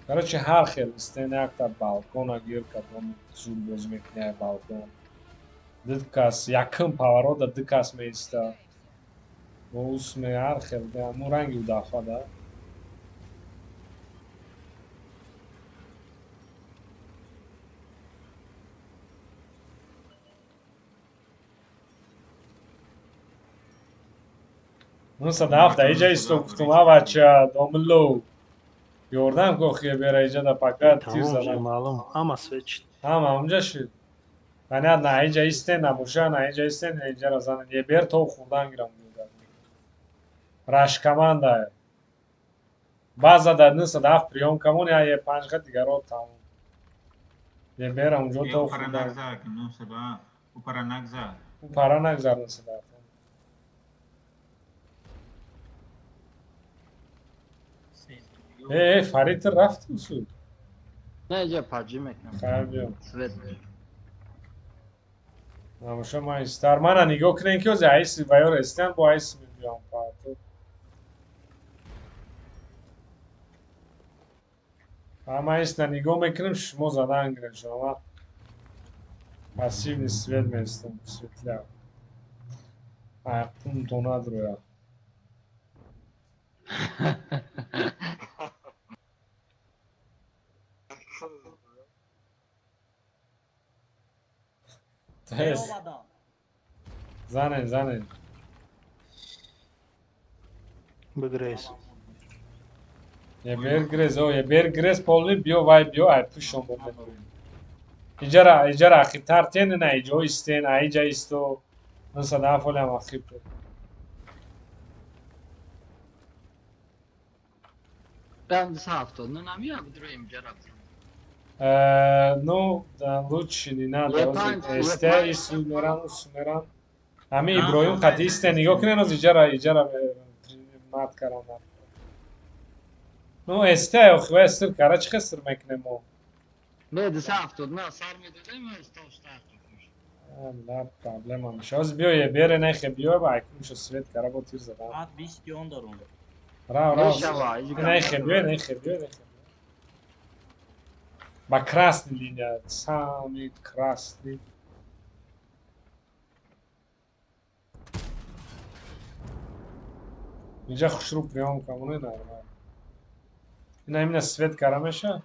Короче, ҳар хел истен якта балкона гир кардам, зур бозӣ мекунӣ балкон. Ду кас, якум поворота ду кас меиста. Бо усме ҳар хел, ну ранги удафа да. Нусад ҳафта иҷа исто гуфтум, а бача, домилло. Ёрдам ко хе бера иҷа да пока тир задам. Маълум, ҳама свет шид. Ҳама онҷа шид. Понятно, иҷа истен набоша, на иҷа истен, иҷара занен. Ебер то хурдан гирам. Раш команда. Баъза да 97 приём камон, я е панҷ ха дигаро тамом. Ебер онҷо то хурдан. Упара нагзар. Упара нагзар 97. Э, Фарид рафт усуд. Не, иҷа паҷӣ мекунам. Хайр биё. Свет. Намоша ман истар. Мана нигоҳ кунем ки ози айси ва ё рестиан бо айси мебиём паату. Ман истна нигоҳ мекунем, шумо задан гирем шумо. Пассивный свет меистам, светля. Ай қум тонад роя. Занен, занен. Бигрез. Ебер грез, о, ебер грез полни биё вай биё ай пушон бо иҷара иҷара ахибтар тен на иҷо истен, а иҷа исто. 97 ҳолиам ахиб. Бам 270 намия бидроим ҷара. Ну, лучше не надо. Эсте ису меран, усу меран. Ами Иброҳим қати исте нигоҳ кунен оз иҷара иҷара мат карам. Ну, эсте охи сир кара чӣ сир мекунем мо? Не, 270 на сар медодем, исто штарт. На проблема меша. Оз биё ебере нехе биё ба айкуншо свет кара бо тир задан. Ат 20 он дорум. Рав, рав. Нехе биё, нехе биё, нехе. Ба красный линия, самый красный. Инҷа хушрӯ приём камоне нормал. Ина именно свет кара меша?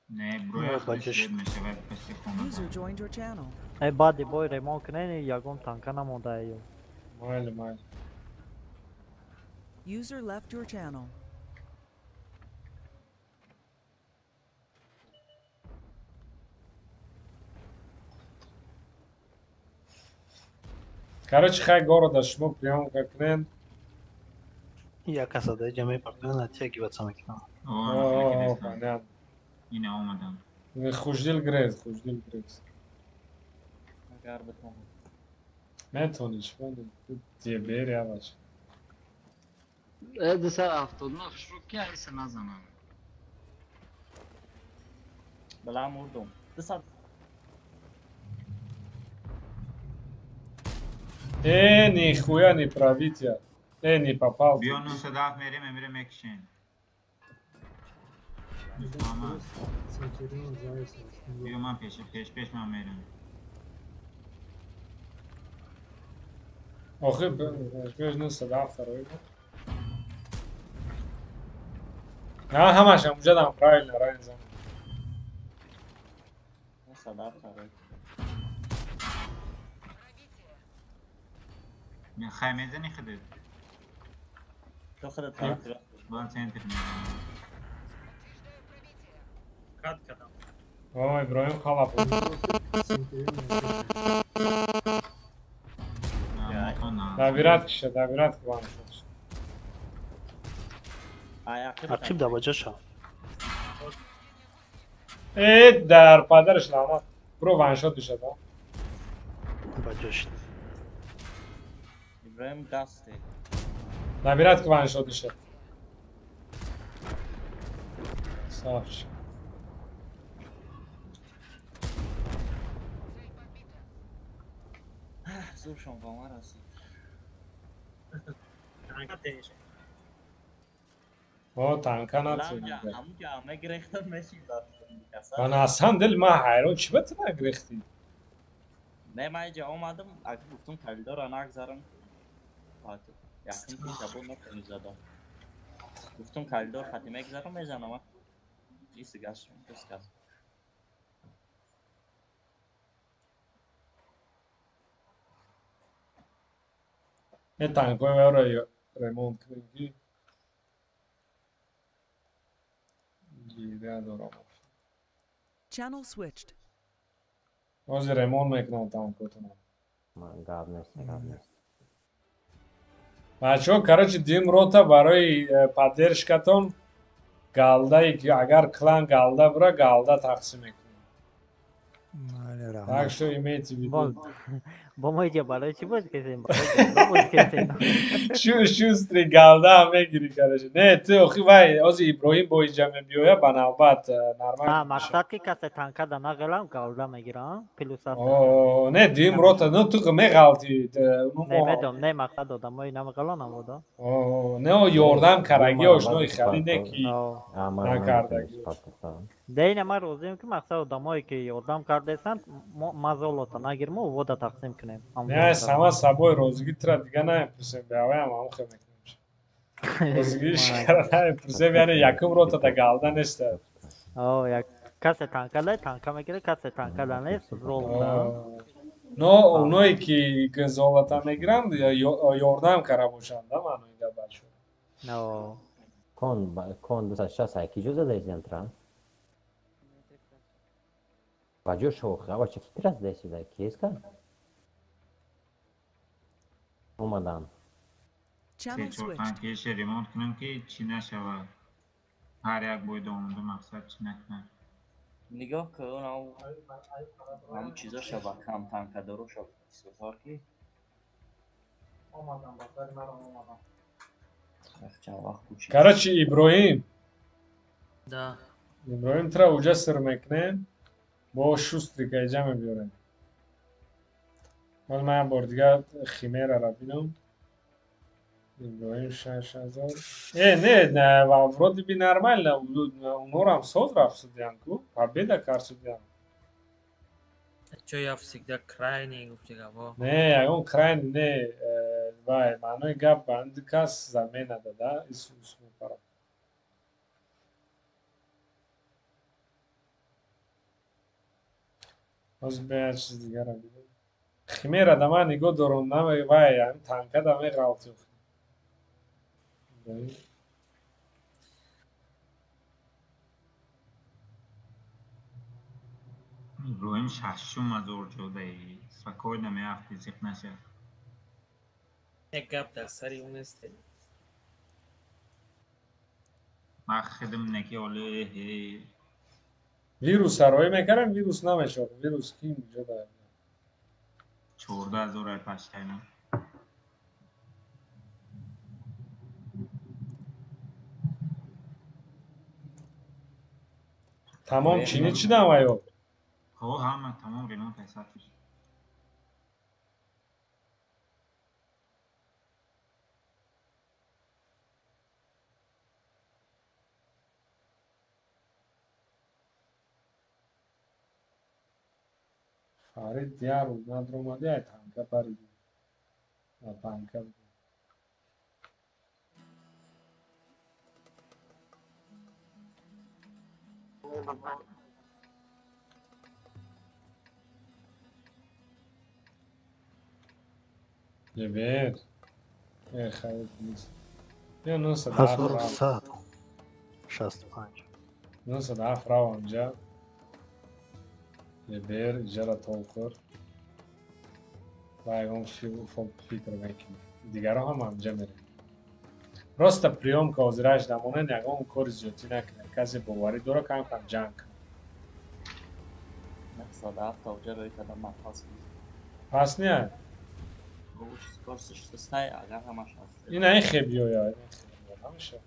Не, броя свет мешавад паси хона. User joined your channel. Эй, баъди бой ремонт кунед, ягон танка намонда ё. Майли, майли. User left your channel. Короче, хай города шумо приёмка кунен. Як каса дар ҷа мепартоян, оттягиваться мекунам. О, понятно. Ина омадам. Хушдил грез, хушдил грез. Агар битонам. Метавонӣ, чӣ дебери авач. Э, 279 хушрӯ ки айса назанам. Била мурдум. 200. Э, нихуя не пробитие. Э, не попал. Биё 907 мерем, мемирем мекишем. Биё ман пеш пеш пеш ман мерем. Охи, пеш 907 тарои. На, ҳамаш ҳамуҷадам правильно, райн зан. 907 тарои. Хай мезани худат. То худат тараф рост. Ман центр мезанам. Кат кардам. О, Иброҳим халап. Добират киша, добират к вам. Ақиб да баҷа шав. Э, дар падараш лаънат. Бро ваншот бишад, а? Баҷа шид. Иброҳим дасте. Набират ки ваншот бишад. Савч. Зуршон ба ман расид. О, танка натуни. Ҳамуҷа мегирехтам мешидам. Ман аслан дил ман ҳайрон чӣ ба ту нагирехтӣ? Не, ман иҷа омадам, агар гуфтум коридорро нагзарам. Якум ки шабо натони задам. Гуфтум коридор хати мегзарам, мезанам. Иси гаштам, дус кас. Е, танкои вайро ремонт кунем ки гиря дорам. Channel switched. Ҳозир ремонт мекунам танкотонам. Гап нест, гап нест. Бачаҳо, короче, дим рота барои поддержкатон галдае ки агар клан галда бура, галда тақсим мекунем. Так что имейте в виду. Бо мо иҷа барои чӣ боз кесем? Боз кесем. Шустрый галда мегири, короче. Не, ту охи вай, ози Иброҳим бо иҷа мебиёя, ба навбат нормал. Мақсад ки касе танка да нағелам, галда мегирам, плюс аст. О, не, дуюм рота, ну ту меғалти. Не, медом, не, мақсад одамои намеғалонам одам. О, не, о ёрдам караги ошнои хали не ки накардаги. Дейна ман розием ки мақсад одамое ки ёрдам кардесанд, ма золота нагирмо, вода тақсим кунем. Не, сама собой розигӣ тура дига намепурсем, беаваям ҳамон хел мекунем. Розигӣ шикара намепурсем, яъне якум рота да галда неста. О, як касе танка дай, танка мегирад, касе танка да нест, золота. Но оное ки золота мегиранд, ёрдам кара бошанд, да, маънои гап бачаҳо. О. Кон, кон 260 ай киҷо задаистем тра? Ба ҷо шох, ава ча ки тира задаистида? Киеска? Омадан. Channel Се-чор switched. танкиша ремонт кунам ки чӣ нашавад. Ҳар як бой домонда мақсад чӣ накунад. Нигоҳ кун, ҳамун чизо шава кам танкадоро шава бисёртар ки. Омадам, ба сари марам омадам. Чанд вақт кӯчид. Короче, Иброҳим. Да. Иброҳим тура уҷа сир мекунем, бо шустрика иҷа мебиёрем. Ҳол ман як бор дига химераро бинам. Иброҳим 6000. Э, не, не, вроде бы нормально, онҳорам соз рафт судиян ку, победа кард судиян. Чо я всегда крайний гуфти гапо. Не, ягон крайний не, вай, маънои гап банди кас замена дада, исус мепарад. Ҳозир бе як чиз дигарро бинем. Химера да ман нигоҳ дорум, наме вай, ҳамин танка да меғалти. Иброҳим шашум ҳазор ҷодаи спокойно мерафти, зиқ нашав. Як гап дар сари ӯ нест. Ман хидм неки оле. Вирус сароӣ мекардам, вирус намешавад. Вирус ким ҷо дар 14 000 ай паштайна. Тамом чини чидан ваё? Ҳо, ҳама тамом ремонт ҳисоб шуд. Фарид як рӯз надромади, ай танка париди. Танка. Ебер. Хайр нест. Я 1165. 907 рав анҷа. Ебер, иҷара толхӯр. Ва ягон фикр мекунем. Дигарро ҳам анҷа мерем. Просто приёмка ҳозираш дамонен, ягон кори зиёдтӣ накунем. Касе боварӣ дора, кам кам ҷанг кунад. 907 оҷа рӯй кардам, ман пас. Пас не? Ина ин хе биёя, ин хе биёя, намеша.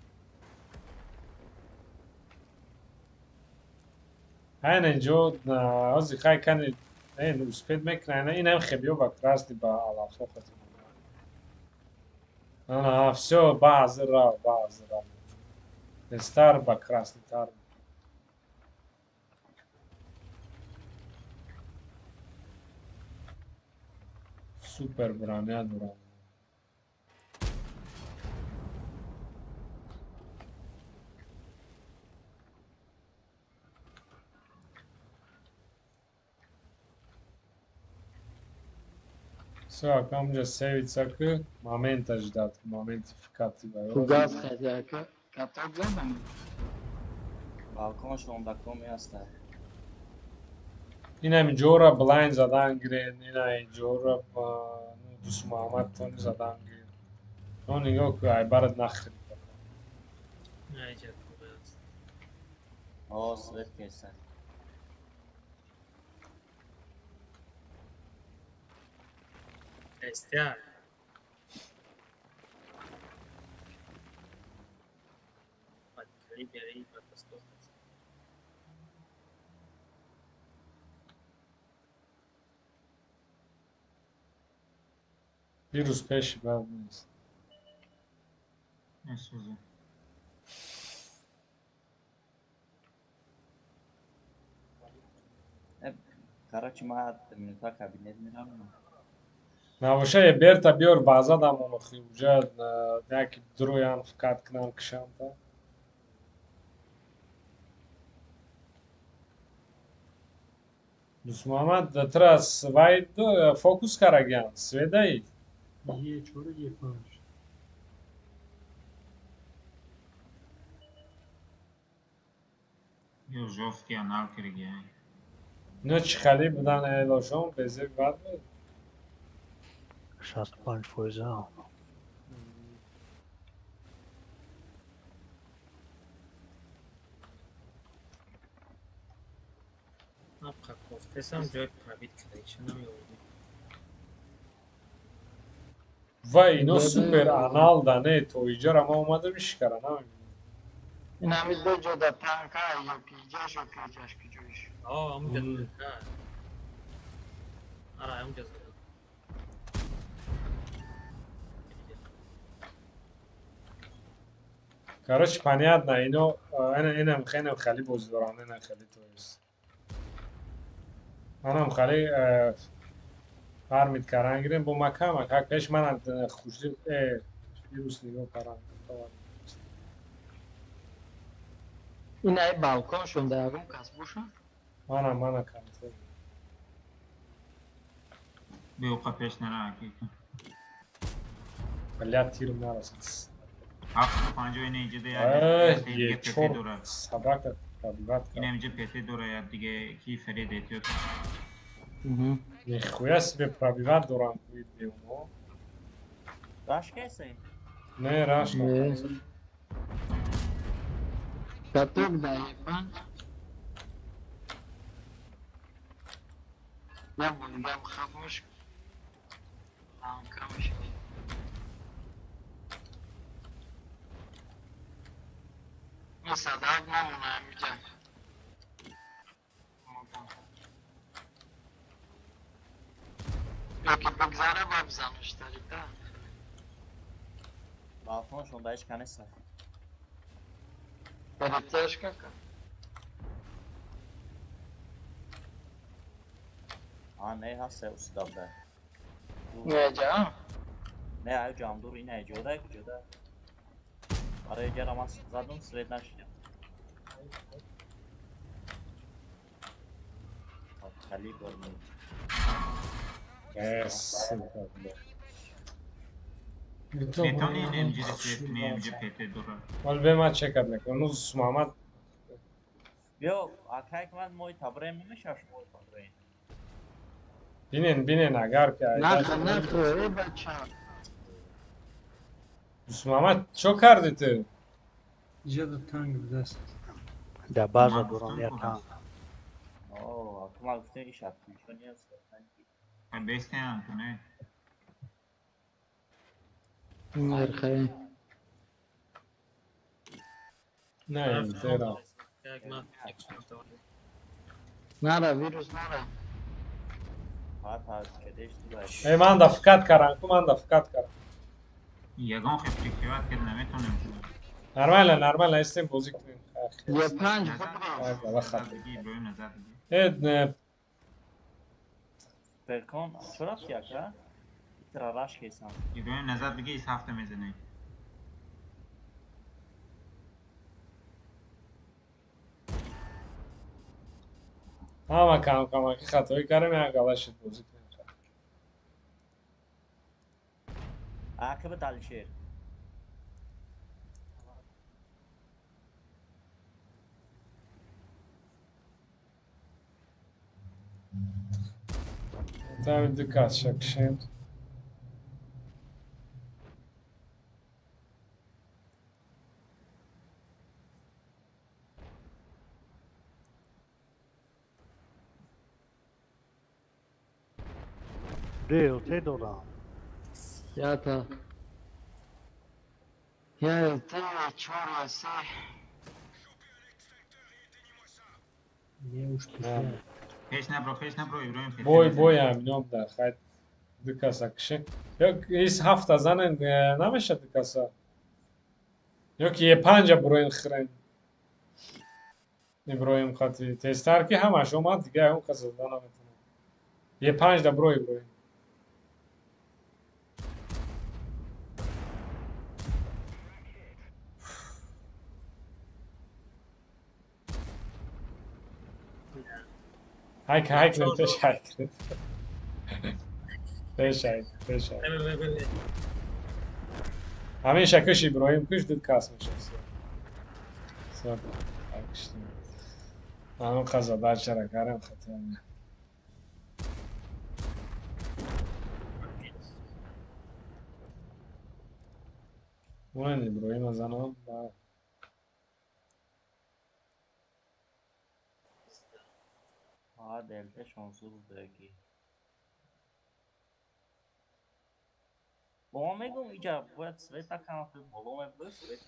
Айн инҷо ҳозир хай кани ин успед мекунад, ин ҳам хе биё ба красный ба алафо хати. Ана, всё, баъзе рав, баъзе рав. Тезтар ба красный тар. Супер броня дорам. Всё, акамҷа севица ки момента ждать, моменти вкатива. Газ хозяйка, каток задам. Балкон шондаком ҳаста. Инам ҷора блайн задан гирен, ина ҷора Дус Муҳаммад тони задан гирен. Но нигоҳ ку, ай барат нахри. Айҷа туға аст. О, свет кеса. Эстя. Подкалибери, катастрофа. Вирус пеши бад нест. Месӯзад. Короче, ман минута кабинет меравам. Набоша берта биёр баъза дамонохи уҷа яки дуроян вкат кунам кишамта. Дусмуҳаммад тра свай фокус карагян сведаи. Е 4 Е 5. Ё жёсткий анал киргиян. Ино чӣ хали будан элошон безеб бад буд. 65 фоиза. Апқа кофтесам ҷои пробит кадаиша намеовардем. Ва ино супер анал да не то иҷара ма омадам ишкара намебинам. Ин ҳами ду ҷода танка ё пиҷаш ё пиҷаш куҷоиш. О, ҳамунҷа танка. Ара, ҳамунҷа зада. Короче, понятно, ино инам хеле хеле бозӣ доранд, инам хеле то есть. Манам хеле фармид каран гирем бо макама, как пеш ман хушди вирус нигоҳ каран. Ин ай балкон шонда ягон кас боша? Мана контрол. Биёқа пеш нара аки. Бля, тир нарасид. 750 ина инҷа да як дига ПТ дора. Собака пробиват. Ина инҷа ПТ дора як дига ки Фарид этиёт. Нихуя себе пробиват дорам куид беумо. Раш кайсен? Не, раш не. Каток да ебан. Я буду хамуш. Ам камш. Садақ намона миҷа. Ёки бигзара ба бизануш тарита. Балконшон да ҳеч канеса. Тариташ кака? А не ҳаст усидабда. Не ҷа? Не, аю ҷамдур ина ҷода куҷода. Барои ҷара ман задум свет нашидам. Калибр ми. Метавонӣ МГ свет кунӣ, МГ ПТ дора. Вал бе ман чекат мекунам. Нуз Муҳаммад. Биё, акай ман мои табрем намешавад шумо табрем. Бинен, бинен агар ки Нах, нах, э бача. Муҳаммад чо кардӣ ту? Ҷада танк даст. Да база дорам я танк. О, акма гуфтем иш отключен аст. Бестиам ту не. Нерхе. Не, тера. Нара, вирус нара. Эй, ман да фкат карам, ку ман да фкат карам. Ягон хел прикриват кард наметонем. Нормально, нормально, истем бозӣ кунем. Я панҷ. Э, не. Перкон, чо рафти ака? Итра раш кесам. Иброҳим назар биги ис ҳафта мезанем. Ҳама кам камаки хатоӣ кардем, як гала шуд бозӣ кунем. Ақибат Алишер. Там ду кас шакшем. Ду се дорам. Ята. Я те чор се. Не уж Пеш набро, пеш набро, Иброҳим. Бой, бой, ҳамином да хайд ду каса кише. Ё ис ҳафта занен намеша ду каса. Ё ки е панҷа буроин хирен. Иброҳим хати тезтар ки ҳамаш омад, дига он каса зада наметавонад. Е панҷ да буро Иброҳим. Хайк, хайк, пеш хайк. Пеш хайк, пеш хайк. Ҳамеша киш Иброҳим киш дуд кас мешаст. Ҳамон қаза бачара карам хатиам. Муҳим Иброҳим азанам ба ДЛТ шонсуз даги. Бо ман мегӯм иҷа бояд света кам боло мебуд свет.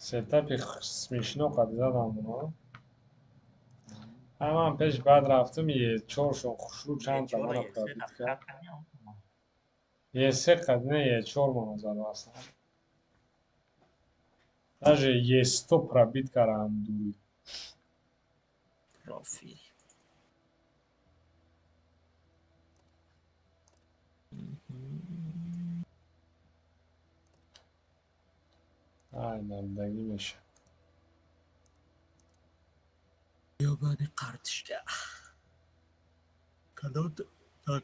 Сетапи смешно қад задам но. Ҳаман пеш баъд рафтум е чоршон хушрӯ чанд замона пробит кард. Е се қад не е чор мона задам аслан. Даже е 100 пробит карам дури. Профи. Ай, набдагӣ меша. Ёбани қартишка. Кадом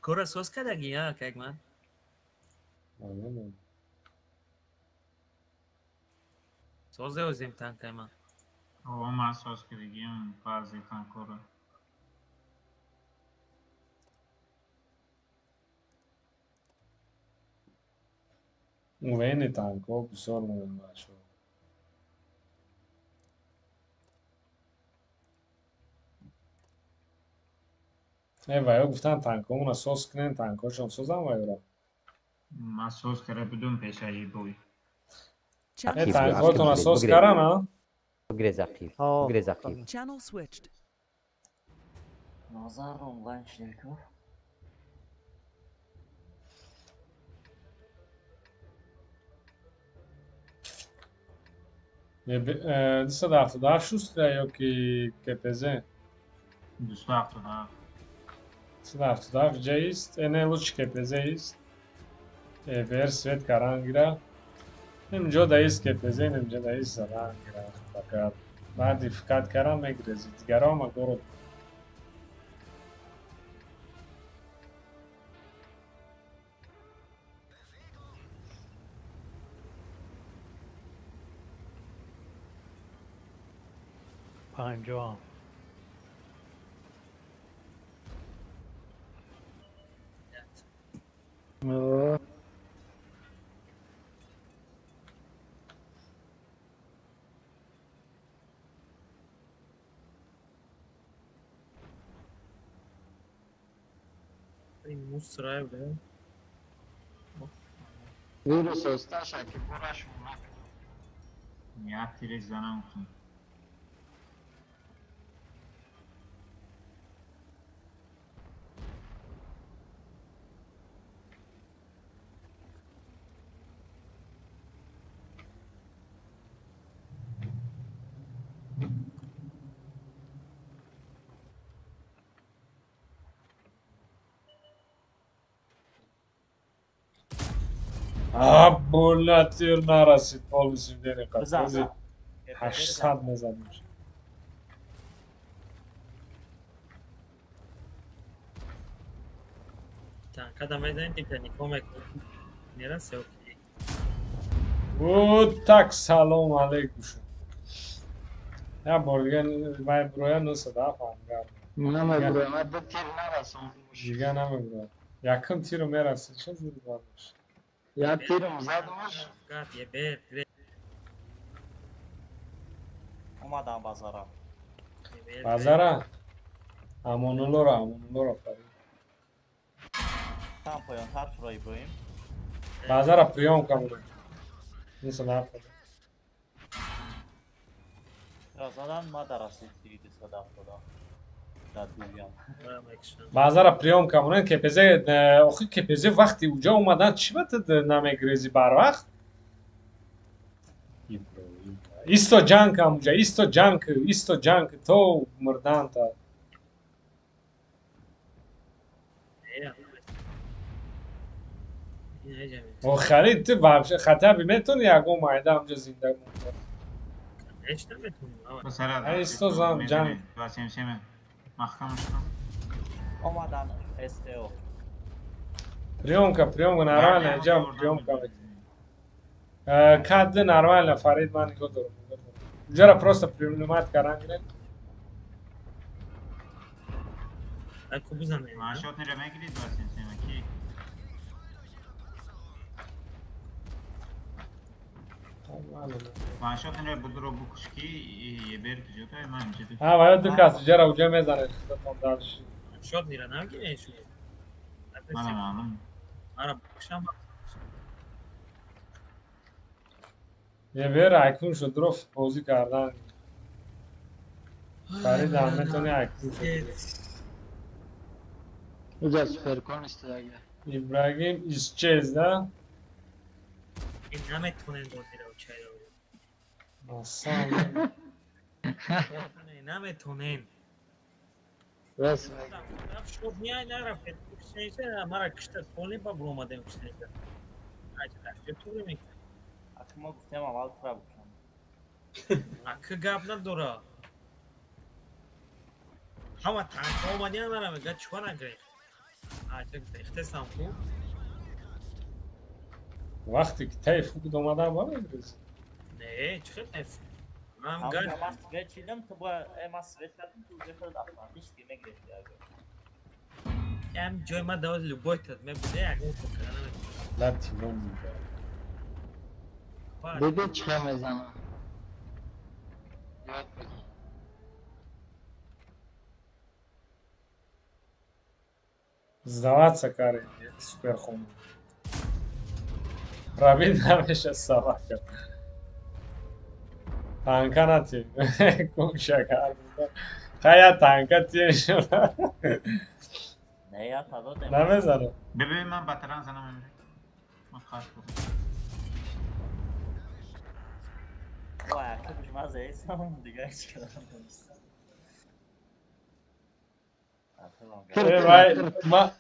кора соз кардагӣ, а, Кагман? Намедонам. Созе озем танкай ман. Ман соз кардагиам баъзе танкҳоро. Увени танкҳо бисёр муҳим бачаҳо. Э ваё гуфтанд танкҳомона соз кунем, танкҳошон созам ваёра. Ман соз карда будум пешаи бой. Э танкҳотона соз кардан, а? Грез ақиб, грез ақиб. Channel switched. Назар онлайн шидаку. 277 шустра ё ки КПЗ? 277. 277 ҷаист, эне лучше КПЗ ист. ЭБР свет каран гира. Нимҷо даист КПЗ, нимҷо даист задан гира. Фақат баъди фикат каран мегирези. Дигаро ма город. Панҷоҳ. Мусрай бе. Вирус осташа ки бурашон накунад. Як тирек занам кун. Абула тир нарасид полисим дени қат. 800 мезадимш. Танкада мезанем типа нико мекунем. Мерасе окей. Вот так салом алейкум. Я бор дига вай броя 97 ангар. Намеброя, ман ду тир нарасом. Дига намеброя. Якум тиру мерасид, ча зуд бардошт. Я тиром задумаш? Омадам базара. Базара? Амонуллоро, Амонуллоро фарид. Там поёнтар шуро Иброҳим. Базара приём камона. 97. Задан ма дарасид тири 270. Базара приём камонен КПЗ, охи КПЗ вақти уҷа омадан чӣ ба ту намегрези барвақт? Исто ҷанг кам уҷа, исто ҷанг, исто ҷанг то мурдан та. Охари ту вообще хотя бы метони ягон майда ҳамҷа зинда монда. Исто зан ҷанг. Маҳкамаш кун. Омадан СТО. Приёмка, приёмка нормально, ҷа приёмка мекунем. Кад нормально, Фарид ман нигоҳ дорам. Уҷара просто принимать кардан гирем. Машот нера мегирид ба сенсема ки? Машот нера будро букуш ки ебер киҷотай ман инҷа. А вай ду кас уҷара уҷа мезанед худатон дальше. Шот нера намегиред шумо? Мана маълум. Ара букушам. Ебер акнун шуд дроф бозӣ кардан. Фарид ҳам метавони акнун шуд. Уҷа суперкон истодаги. Ибрагим исчез, да? Ин наметонем бозиро чайро. Асан. Наметонем. Раст. Шуд миай нарафт. Киштаниша мара кишта полни ба буромадем киштаниша. Аҷа, чӣ мекунӣ? Ак мо гуфтем аввал тура букунам. Ак гап надора. Ҳама танкҳо омадиан мара мега чикор нагирифт? Аҷа гирифтесам ку. Вақте ки тайф худ омадан ба мегирез? Не, чӣ хел тайф? Ман свет чидам, ту бояд ман свет кардам, ту уже худат автоматически мегирифти. Ям ҷои ман давоз любой тад мебуде, ягон кор карда наметавонистам. Лати мон. Диди чӣ мезанам? Ёд бигир. Сдаваться кари суперхом. Пробить намеша собака. Танка нати. Кумша Хая танка ти шуда. Не, я таза Намезанам. Бибин ман батаран занам имре. Ман хаш кунам. Ва, кабиш маза эсам, дига ҳеч кардам намистам. Вай, ма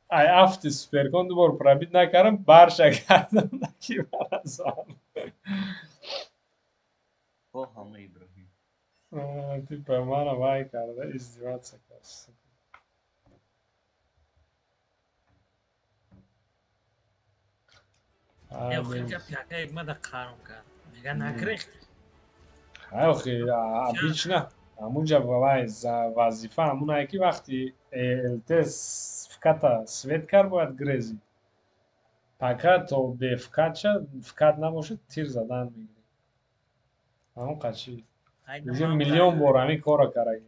ай афти суперкон дубор пробить накардам, барша кардам ки баразам. Бо ҳама Иброҳим. Типа мана вай карда, издеваться кард. Охи пяка ма да қаром кард. Мега накрехт. Охи, обычно ҳамунҷа вай вазифа ҳамунае ки вақти ЛТ вката свет кард бояд грезӣ. Пока то бе вкатша вкат набошад тир задан мегирӣ. Ҳамон қачи. Уже миллион бор ҳамин корро кардаги.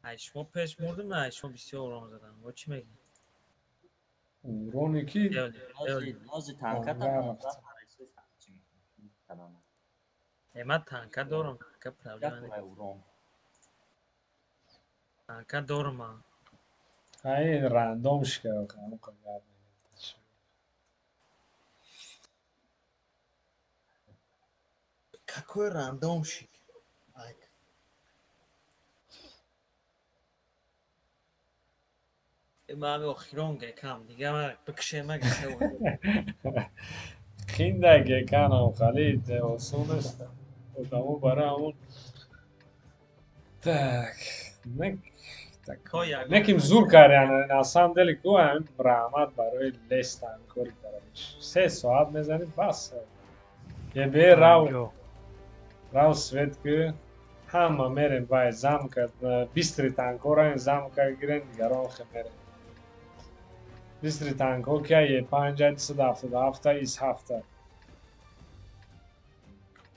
Ай шумо пеш мурдим, ай шумо бисёр урон задам. Во чӣ мегӣ? Уроне ки Нози танка Э, ман танка дорам, танка проблема нест. Танка дорам ман. Ай рандом шикар ҳамон қадар. Какой рандомщик? Ман охирон гекам, дига ман бикшема гека. Хинда геканам халид осон нест. Одамо барои ҳамон так нек так неким зур кард, яъне на самом деле ку ҳамин раҳмат барои леста ҳамин кори карданиш. 3 соат мезанӣ бас. Ебе рав рав свет ки ҳама мерем вай замка бистри танкора замка гирен дигарон хе мерем. Бистри танкҳо ки е 5 277 ис 7.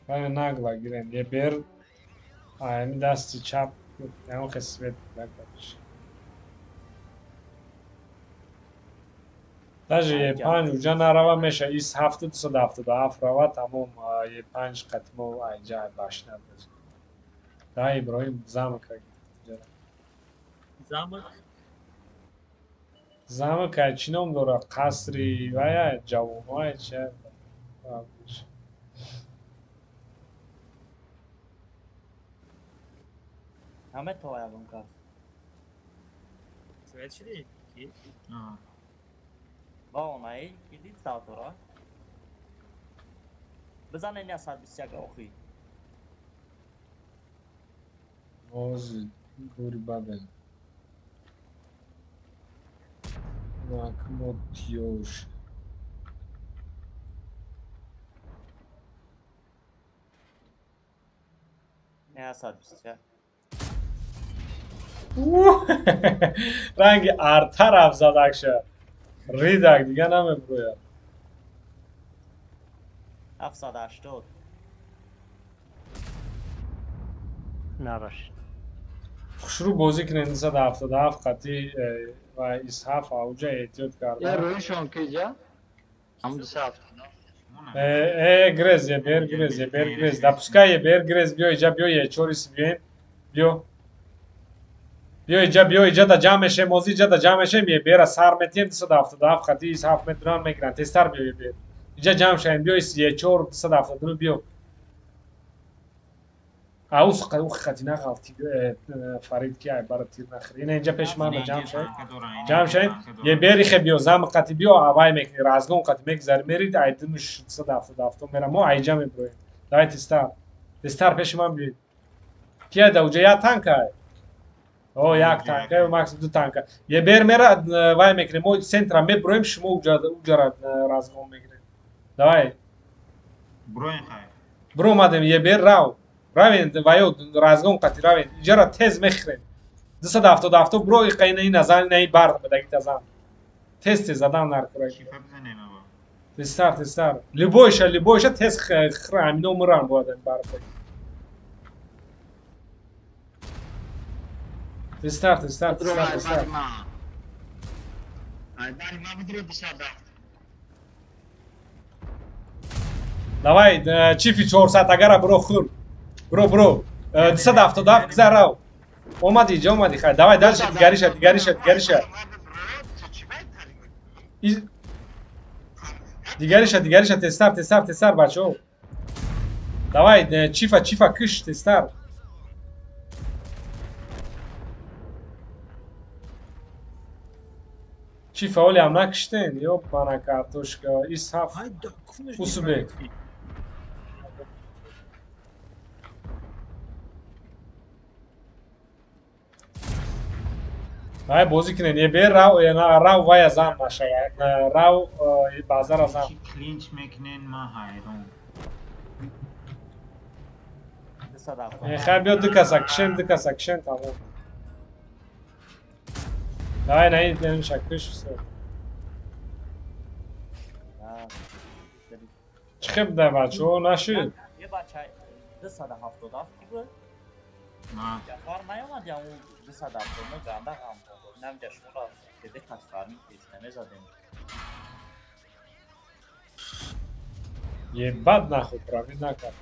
Вай нагла гирен е бер ами дасти чап ягон хе свет накардиш. Даже е 5 уҷа нарава меша ис 7 277 рава тамом е 5 қатимо айҷа башна бозӣ. Да Иброҳим замка гирен. Замок Замок ай чӣ ном дорад? Қасри вая ҷавонҳое чи? Ҳаме то ягон кас. Свет шидӣ? Ки? Ва онаи ки дид салтора? Бизанен 121 охи. Бози гури бабен. Накмотёж. Не 121. Ранги артараф задакша. Ридак дига намеброяд. 780. Нараш. Хушрӯ бозӣ кунед 277 қатъи ва исҳаф ауҷа эҳтиёт карда. Я рӯишон киҷа? Ҳам 277. Э, грез, е бер грез, е бер грез. Допускай е бер грез, биё иҷа, биё е чорис биёем. Биё. Биё иҷа, биё иҷа да ҷамъ мешем, ози иҷа да ҷамъ мешем, е бера сар метиҳем 277 қатъи исҳаф метунан мегиранд. Тезтар биё е бер. Иҷа ҷамъ шавем, биё е чор 279 биё. Аус қати нағалти Фарид ки ай бара тир нахӯри. Ина инҷа пеши ман ҷамъ шавед. Ҷамъ шавед. Е берихе биё зам қати биё авай мекунӣ разгон қати мегзари мерид ай димуш 277 мера мо айҷа меброем. Давай тезтар. Тезтар пеши ман биёед. Кия да уҷа як танка ай. О як танка ё максимум ду танка. Е бер мера вай мекунем мо центра меброем шумо уҷара разгон мегиред. Давай. Броем хай. Бро омадем е бер рав. Равен ва ё разгон қати равен. Иҷара тез мехӯрем. 277 бро иқайна ина зан ина бард бадаги тазан. Тез тез задан наркура. Тезтар тезтар. Любойша любойша тез хра амино муран бояд бард. Тезтар тезтар тезтар тезтар. Давай, чифи 400 агара бро хур. Бро бро. 277 гузар рав. Омади, ҷа омади, хай. Давай дальше, дигариша, дигариша, дигариша. Дигариша, дигариша, тезтар, тезтар, тезтар, бачаҳо. Давай, чифа, чифа, киш, тезтар. Чифа оли ҳам накиштен, ёпана картошка, ис ҳафт. Усубе. Вай бозӣ кунед, е бе рав, рав вая зан нашавад. Рав базара зан. Чи клинч мекунен, ма ҳайрон. Хай биё ду каса кишен, ду каса кишен, тамом. Давай на ин шаккиш всё. Чӣ хеб да бачаҳо нашид? Е бача 277 ки буд? Ҷафар наёмад я ун 279 ганда ғам буд. Намҷа шуморо кеде касфарми пеш намезадем. Ебать нахуй, правильно накард.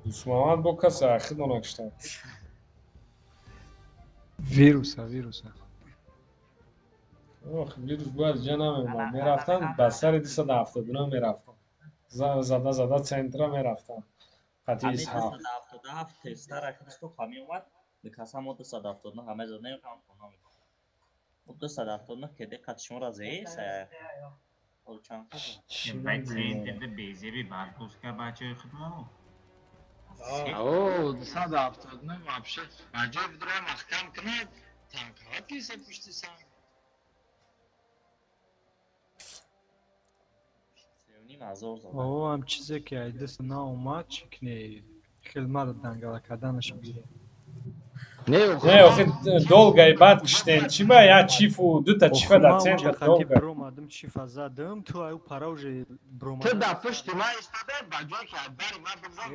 Дусмамад бо каса ахир накиштам. Вируса, вируса. Ох, вирус бояд ҷа намемад. Мерафтам ба сари 279 мерафтам. Зада зада центра мерафтам. Қати ис ҳафт. 277 тезтар ахир ҳами омад. Каса мо 279 ҳама задаем ҳам хона мекунам. 279 кеде қати шуморо зеи сая. Вай центрда безеби барпуска бачаи худмо. О, 279 вообще. Аҷоиб дурам маҳкам кунад, танкҳо киса пушти сар. О, ҳам чизе ки ай даст наомад, чӣ кунӣ? Хел мара дангала карданаш бигирем. Не, охи долго и бад киштен. Чӣ ба я чифу дута чифа дар центр долго. Бромадам чифа задам, ту аю пара уже бромадам. Ту дар пушти ман истода, ба ҷое ки бари ман бизан.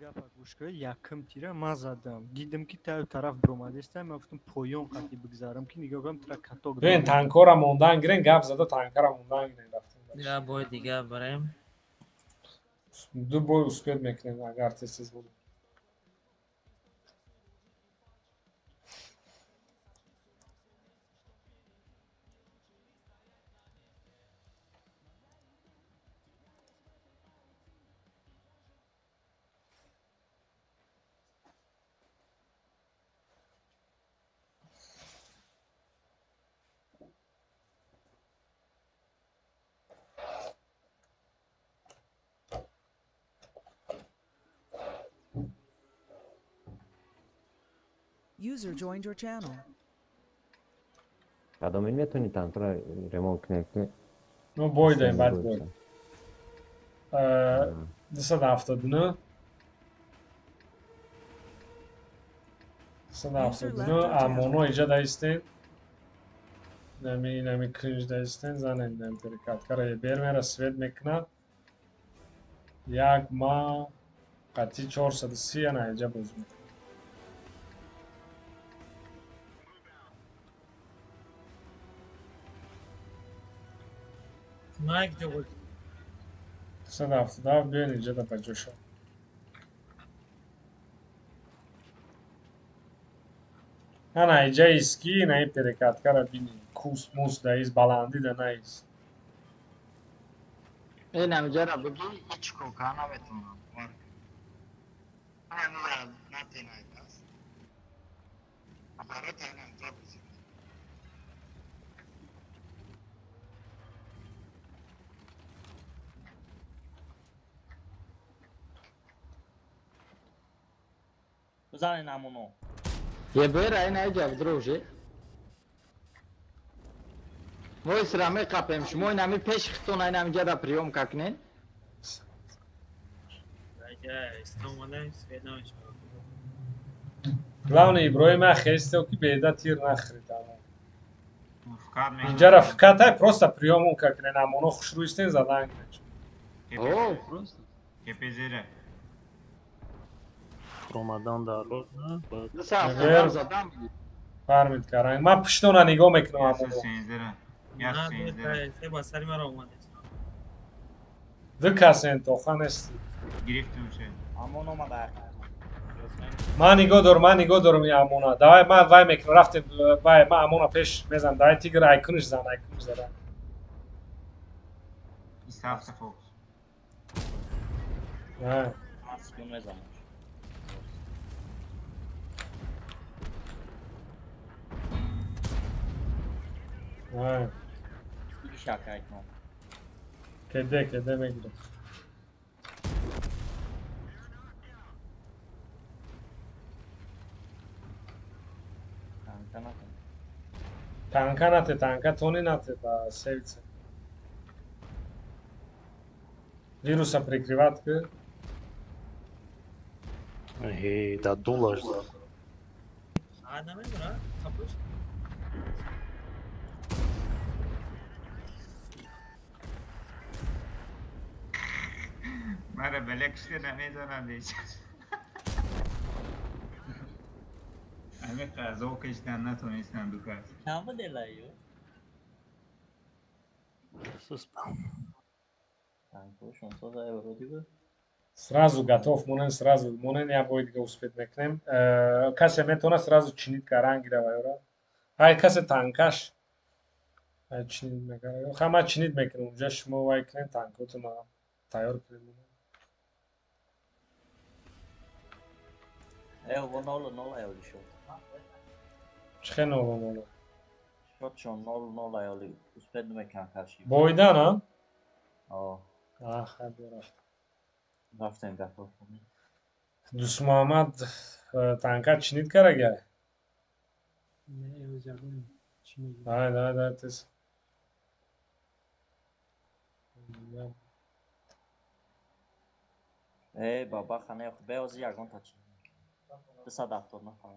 Гапа гӯш кун, якм тира ман задам. Дидам ки таю тараф бромадестам, ман гуфтам поён қати бигзарам ки нигоҳ кунам тира каток. Бибин танкора мондан гирен, гап зада танкара мондан гирен рафтем. Я бой дига барем. Ду бой успеть мекунем агар тез-тез бозем. User joined your channel. Кадомин метавонӣ танкро ремонт кунед ки? Ну бой даем баъд бой. 279 279 амоно иҷа даистен. Нами кунҷ даистен занем нами перекаткара ебер мера свет мекунад. Як ма қатъи 430 ана иҷа боз мекунад. Майк ҷо 277 биён иҷа да ба ҷо шав. Ана иҷа иски, на и перекаткара бини. Кус мус да из баландӣ да на из. Инам иҷара бигӣ, ҳеҷ кока наметавонам. ворота инҷа бозӣ. Бизанен амоно. Ебер ай наиҷа друже. Мо исра меқапем, шумо инами пеши хитон айнамиҷа да приём какнен. Главное, Иброим ахестел ки беда тир нахрид ама. Инҷара фкатай просто приёмон какнен, амоно хушрӯ истен задан гиред. О, просто. КПЗ-ра. Ромадан дар фармид каранг. Ман пуштона нигоҳ мекунам амоно. Ду касен тоха нести. Ман нигоҳ дорам, ман нигоҳ дорам ин амона. Давай ман вай мекунам, рафтем вай ман амона пеш мезанам. Давай тигр айкуниш зан, айкуниш зада. Кеде, кеде мегирам. Танка нате, танка тони нате, ба севице. Вируса прикриват ке. Ей, да дулаш да. А, намедура, капуш. Мара белек ште намезанам бечар. Ҳаме қазо кашидан натонистам ду кас. Чанд буделаю? Сразу готов монен, сразу монен, я бой дига успеть мекунем. Касе метавона сразу чинит каран гира вайора. Ай касе танкаш. Ай чинит мекара. Ха ма чинит мекунем, унҷа шумо вай кунем танкотона тайёр кунем. Э, 0-0 аёли шуд. Чихе 0-0? Шотшон 0-0 аёли. Успеть намекунам карши. Бойдан, а? О. А, хай рафт. Рафтем гапо. Дӯстмуҳаммад танка чинит карагай? Не, ӯзягон чӣ мегӯяд. Давай, давай, давай, тез. Э, баба хане, беози ягон та чи. 270 нафар.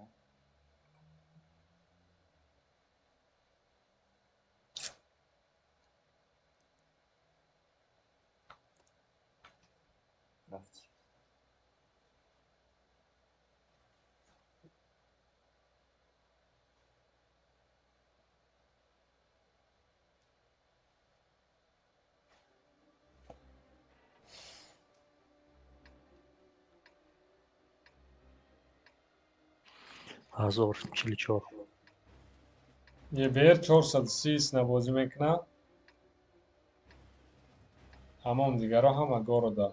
Рафт. Ҳазор чилу чор. ЕБР 430 набозӣ мекунад. Ҳамон дигаро ҳама города.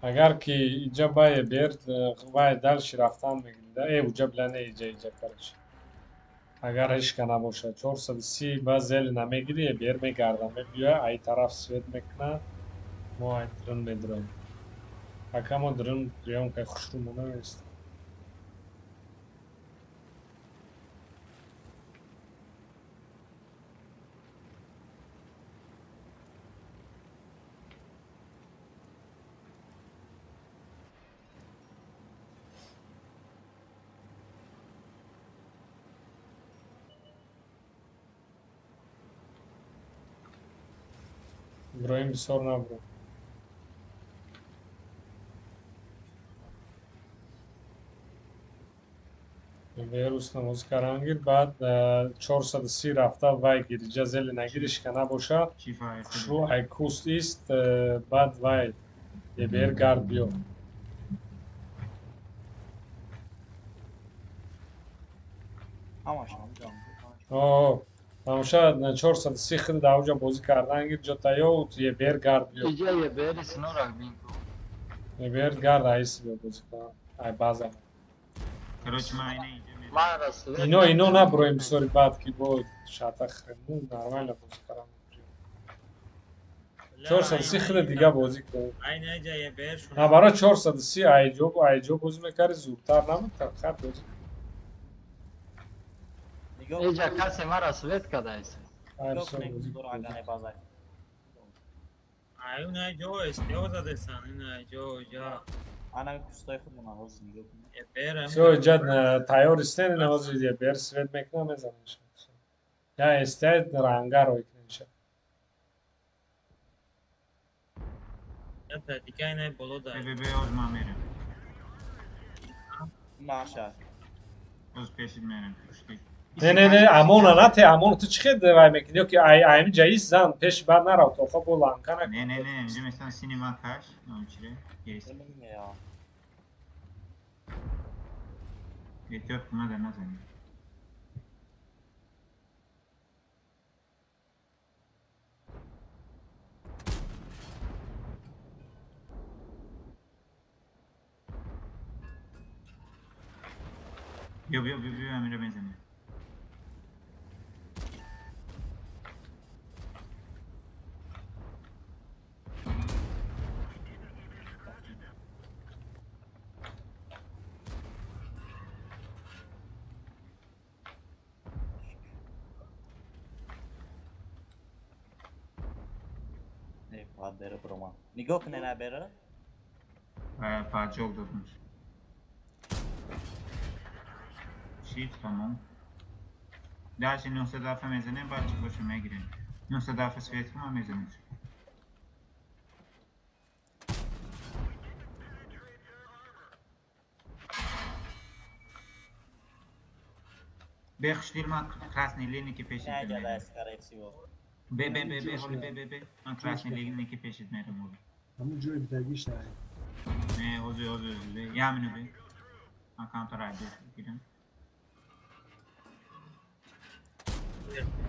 Агар ки иҷа ба ЕБР вай дальше рафтан мегирида, э уҷа била не иҷа иҷа короче. Агар ҳечка набошад 430 ба зел намегири, ЕБР мегарда, мебиёя, ай тараф свет мекунад. Мо ай дрон медурем. Пока мо дрон приёмка хушрӯ мо намест. Иброҳим бисёр набуд. Вирус намоз карангир, баъд 430 рафта вай гириҷа зели нагиришка набоша, хушрӯ айкуст ист, баъд вай ЕБР гард биё. О, тамоша 430 хид даоҷа бозӣ кардан гир ҷо таё ЕБР гард биё. Иҷа ЕБР синорах бин ку. Мебер гард айси бозӣ кунам. Ай база. Короче, ман айна инҷа мерам. Ино наброем бисёри бад ки бо шата хрему нормально бозӣ кардам. 430 хеле дига бозӣ кун. На барои 430 айҷо бозӣ мекарди зудтар намуд хат бозӣ. Иҷа касе мара свет кадаест. Ай унай ҷо эстео задесан, инай ҷо ҷа. Ана кустои худмона ҳозир нигоҳ кун. Всё, иҷа тайёр истен, ина ҳозир ебер свет мекунам мезанам. Я эстеа ранга рой кунем. Ята дига инай боло да. Бе ҳозир ман мерам. Маша. Ҳозир пешит мерам. Не не не, амона нате, амон ту чӣ хед вай мекунӣ? Ё ки ай ами ҷаис зан пеш бад нарав то хо бо ланка накун. Не не не, инҷа месан синема каш, номчире. Есть. Эҳтиёт кун ада назанӣ. Биё биё биё биё амира мезанем. Бера брома. Нигоҳ кунед на бера. Поджог додмуш. Шит тамом. Дальше 900 дафъа мезанем, баъд чӣ боша мегирем. 900 дафъа свет кунам мезанем. Бехушдил ман красный линии ки пешит мерам. Бе бе бе бе ҳоли бе бе бе ман красный линии ки пешит мерам ҳоли. Ҳамун ҷои бидагиш ай. Не, ҳозир ҳозир бе, я минут бе. Ман камтар айдо гирам.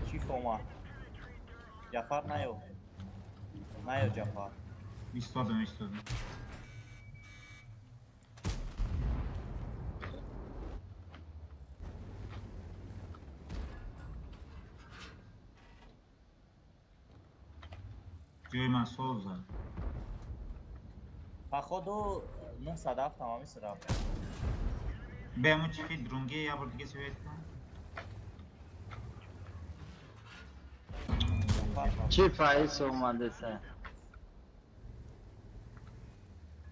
Чӣ фома? Ҷафар наё. Наё Ҷафар. Истодам, истодам. Ҷои ман соз зад. Походу 907 тамоми рафт. Бе ҳамун чӣ хел друнге як бор дига свет кун. Чӣ фаис омадеса?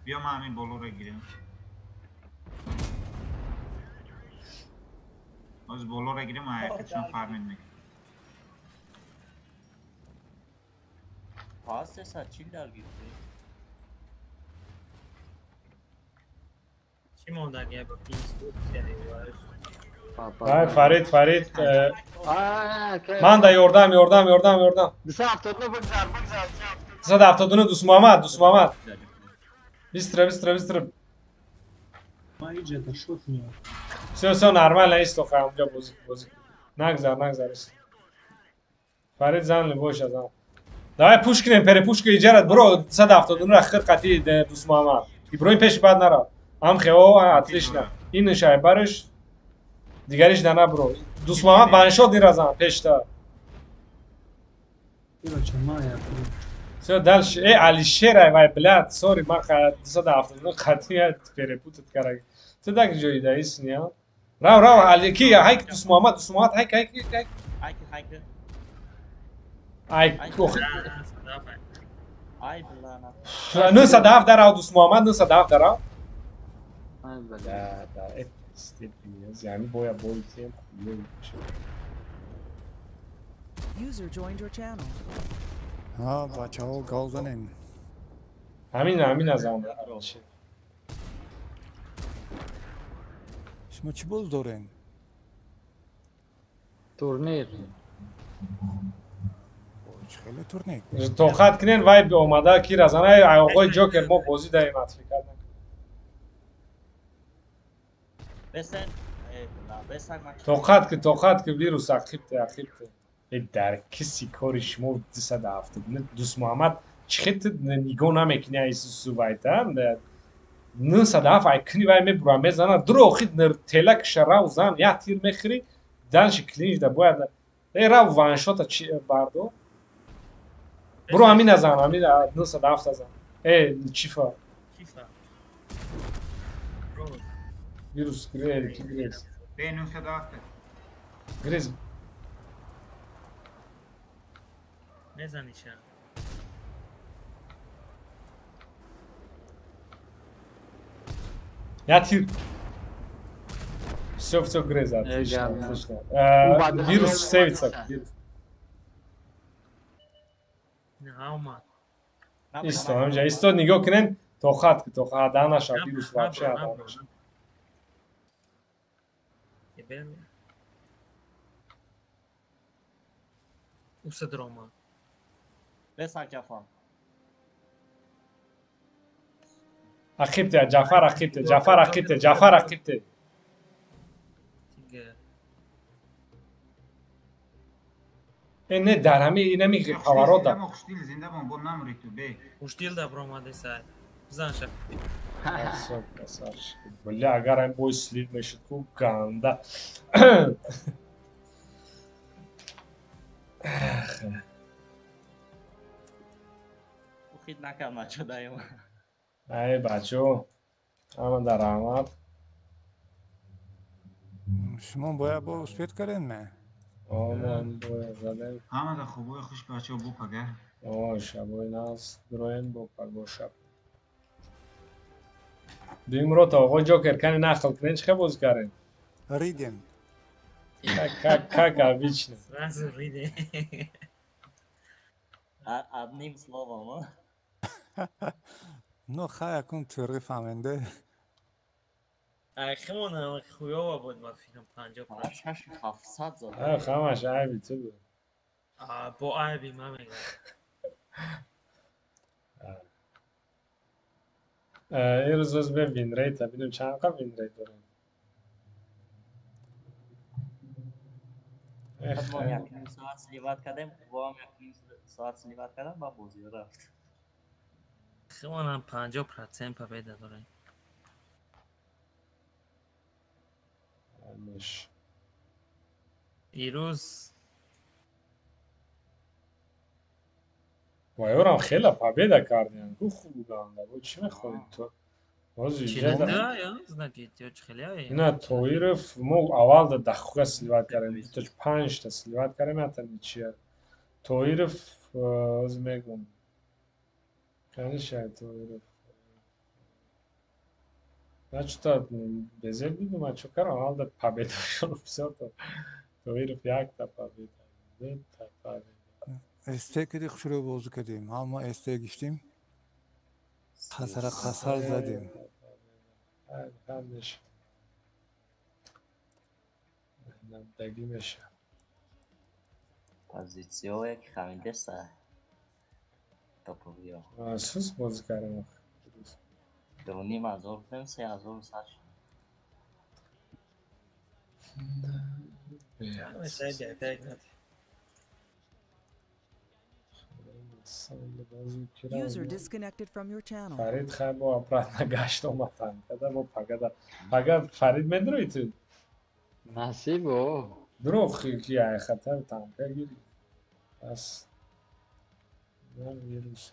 Биё ман ҳамин болоро гирам. Ҳозир болоро гирам, ҳаракатшон фармед мекунам. Пас 340 дар гирифтӣ. Чӣ мондагия ба инструксия? Ай Фарид, Фарид. Ман да ёрдам, ёрдам, ёрдам, ёрдам. 279 бигзар, бигзар. 279 Дусмуҳаммад, Дусмуҳаммад. Бистро, бистро, бистро. Ман иҷа да шот меояд. Всё, всё нормально, исто хай онҷа бозӣ, бозӣ. Нагзар, нагзар исто. Фарид зан боша зан. Давай пуш кунем, перепушка иҷарат бро 279 ра хир қатӣ Дусмуҳаммад. Иброҳим пеши бад нарав. Ам хео, отлично. Инш ай барш дигариш дана бро. Дусмуҳаммад баншод ира зан пешта. Всё дальше. Э Алишер ай вай блядь, сори ман 279 қатӣ перепутать караг. Ту даг ҷои да исни, а? Рав, рав, Али ки ҳайк Дусмуҳаммад, Дусмуҳаммад ҳайк ҳайк ҳайк. Ҳайк ҳайк. Ай ох. Ай бла. 907 дарав Дусмуҳаммад, 907 дарав. Ай бла. Да, да, это степень, яъне боя бой тем хуёвый мешавад. User joined your channel. Ҳа, бачаҳо гав занем. Ҳамин, ҳамин аз он. Шумо чӣ боз дорем? Турнир. Чӣ хеле турнир? Тоқат кунен вай омада ки разана ай оғои Ҷокер мо бозӣ даем отвлекать накун. Бесен, бесен. Тоқат ки, тоқат ки вирус ақибте, ақибте. Э дар киси кори шумо 279 Дусмуҳаммад чӣ хел ту нигоҳ намекунӣ ай сувайта? 907 ай кни вай мебура мезана, дуро охид тела киша рав зан, як тир мехӯри, дальше клинч да бояд. Э рав ваншота чи бардо. Буро ҳамина зан, ҳамина 907 зан. Э чифа. Чифа. Вирус грез, грез. Бе 907. Грез. Мезаниша. Я тир. Всё, всё, грез, отлично, отлично. Вирус сейвится. Вирус. Исто, ҳамҷа, исто нигоҳ кунен, то хат, то ада наша, вирус вообще ада наша. Усадрома. Бесак Ҷафар. Ақибте, Ҷафар ақибте, Ҷафар ақибте, Ҷафар ақибте. Э не, дар ҳами инами поворот да. Хуштил зинда бон, бо намури ту бе. Хуштил да бромаде сай. Бизан ша. Красавчик. Бля, агар ҳам бой слив мешуд ку ганда. Ухид накард бачо даим. Ай бачо, ҳама дар раҳмат. Шумо бояд бо успеть кардем ме? Ман бояд задем. Ҳама дар хубои хуш бачо бо пага. О, шабои наз дуроен бо паго шаб. Дуюм рота оғои Ҷокер кани нақл кунен чӣ хел бозӣ кардем? Ридем. Как обычно. Сразу ридем. Одним словом, а? Ну, хай акун тӯрғи фаҳменде. Ай химона хуёва буд ма филм 50. 700 зад. Ай ҳамаш айби ту буд. А бо айби ма мегам. Ин рӯз бе винрейт бинем чанд қа винрейт дорем. Мо як ним соат сливать кардем, боам як ним соат сливать кардам, ба бозӣ рафт. Химонам 50% победа дорем. Ирӯз вайорам хеле победа кардем. Гу хуб ганда. Бо чӣ мехоҳӣ ту? Ина Тоиров мо аввал да дахуга сливать кардем. Дуточ панҷта сливать кардем, ята ничия. Тоиров оз мегум. Конечно, Тоиров. Значит, безеб дидум, а чо кардам? Аввал да победа шуд, всё то. Тоиров якта победа, дута победа. СТ кади хушрӯ бозӣ кардем. Ҳама СТ гиштем. Қасара қасар задем. Меша. Набдагӣ меша. Позитсияое ки хамидеса. Топовиё. Сус бозӣ кардем. 2500 будем, 3100 шуд. User disconnected from your channel. Фарид хай бо обратно гашт омад танкада бо пагада. Пага Фарид медрои ту? Насибо. Дурӯғ ки ай хатар танка гири. Пас на вирус.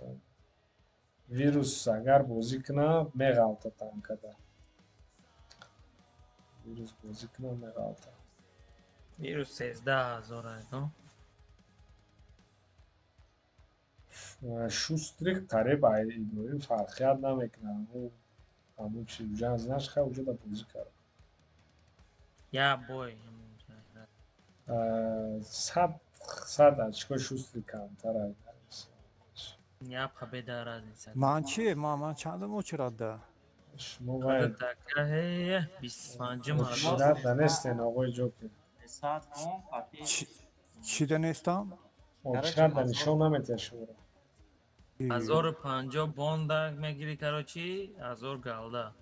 Вирус агар бозӣ куна меғалта танкада. Вирус бозӣ куна меғалта. Вирус 13000 ай, но? Шустрик қариб ай Иброҳим фарқият намекунад. Ҳамун чи уҷа знаш хай уҷа да бозӣ кард. Я бой. 100 очко Шустрик камтар ай. Я победа разница. Ман чи? Ман чандум очират да? Шумо бояд 25 очират да нестен оғои Ҷокер. Чӣ да нестам? Очират да нишон наметиҳад шуморо. 1050 бонда мегири, короче, 1000 галда.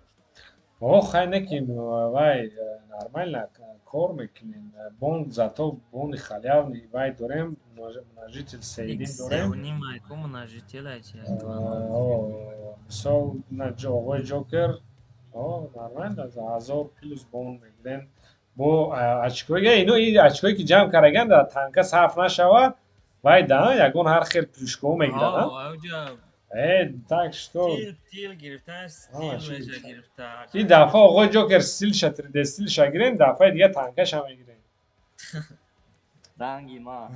О, хай не ки вай нормально кор мекунем. Бон зато бони халявный вай дорем, множитель сейдин дорем. Мисол, на оғои Ҷокер, о, нормально, 1000 плюс бон мегирем. Бо очкои ино, и очкое ки ҷамъ караган дар танка сарф нашавад, вай да ягон ҳар хел плюшкаҳо мегирад. Так что и дафъа оғои Ҷокер стилша, 3D стилша гирем, дафъаи дига танкаша мегирем. Ранги ма.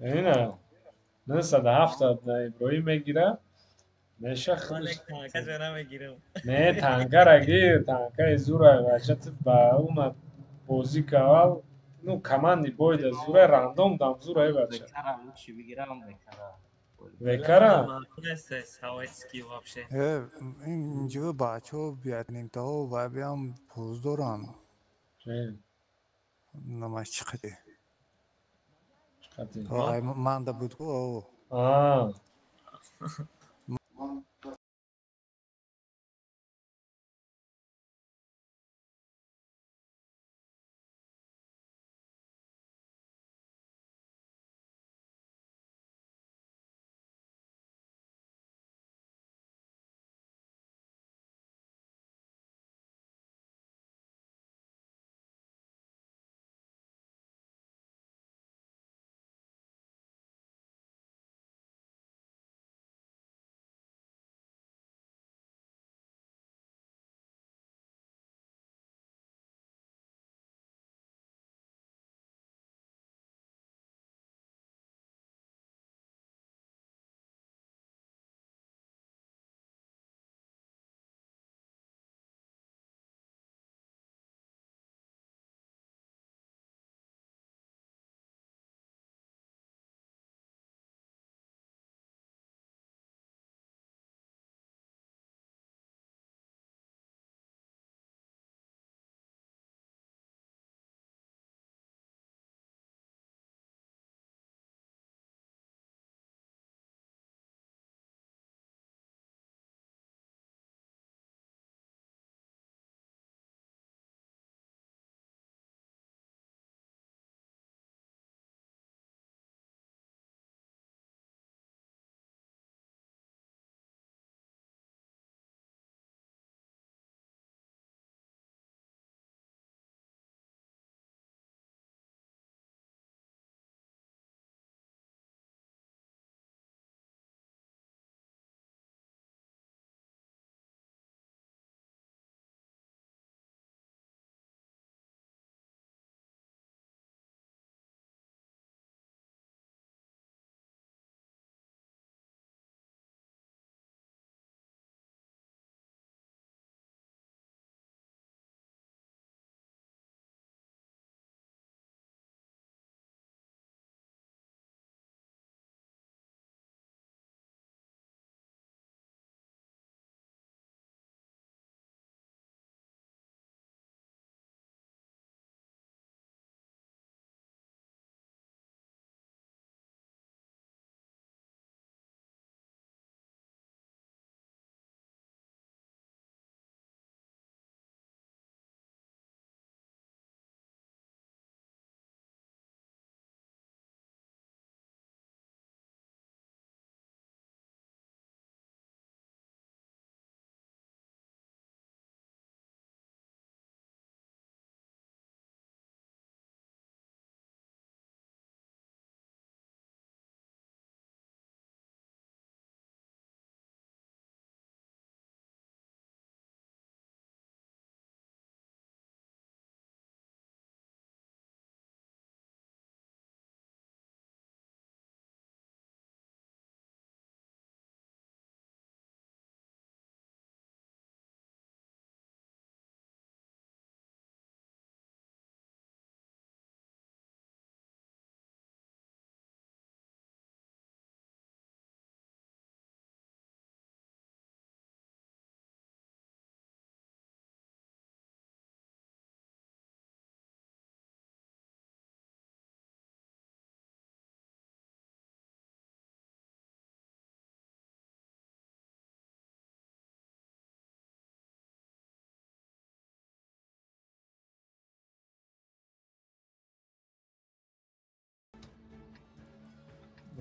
Ина 970 Иброҳим мегира. Меша не, танкара гир, танкаи зура, бача, ба ума бозӣ кавал, ну, команди бойда зура, рандом дам зура, э бача. Векара? Инҷо бачаҳо вьетнимтаҳо ва биям пуз доранд. Намаш чӣ қади? Манда буд ку.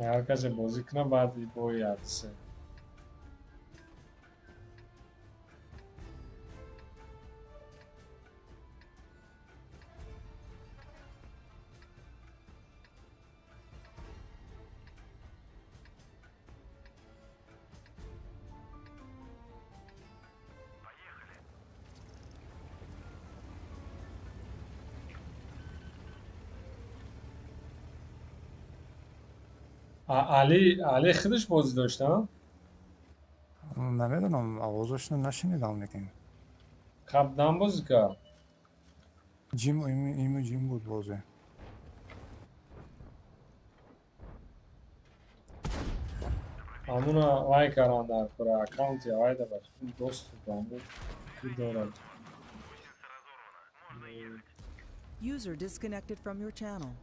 Ҳар касе бозӣ кунад, баъд бояд се. Али худаш бозӣ дошт, а? Намедонам, овозашро нашунидам, лекин. Қаблан бозӣ кард? Ҷим иму ҷим буд бозӣ. Ҳамуна вай кардан дар кора аккаунти вай да бар дост буд ки дорад. User disconnected from your channel.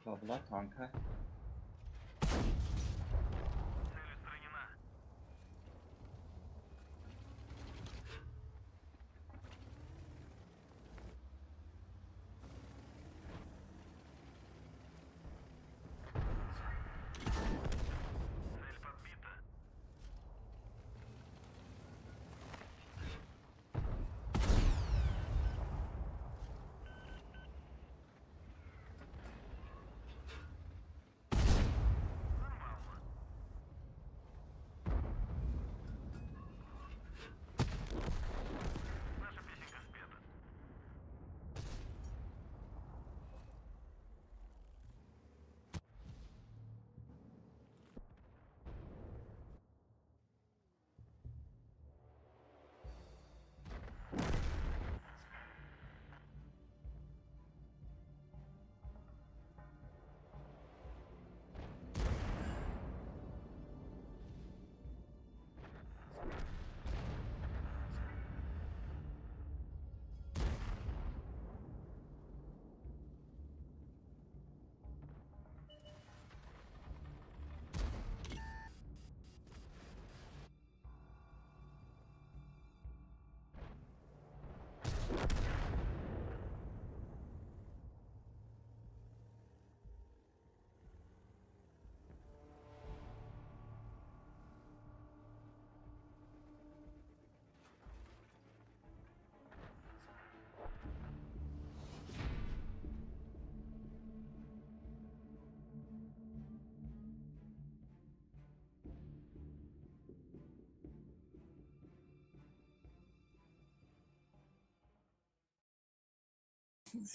Бабла танка.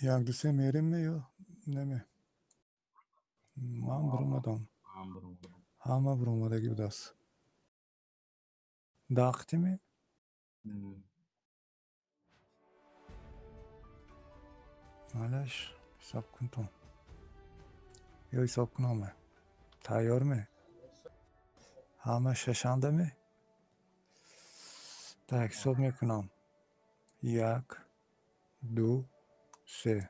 Як ду се мерем ё неме? Ман биромадам. Ҳама биромадагӣ будааст. Дақтиме? Малаш, ҳисоб кун ту. Ё ҳисоб кунаме? Тайёрме? Ҳама шашандаме? Так, ҳисоб мекунам. Як, ду, се.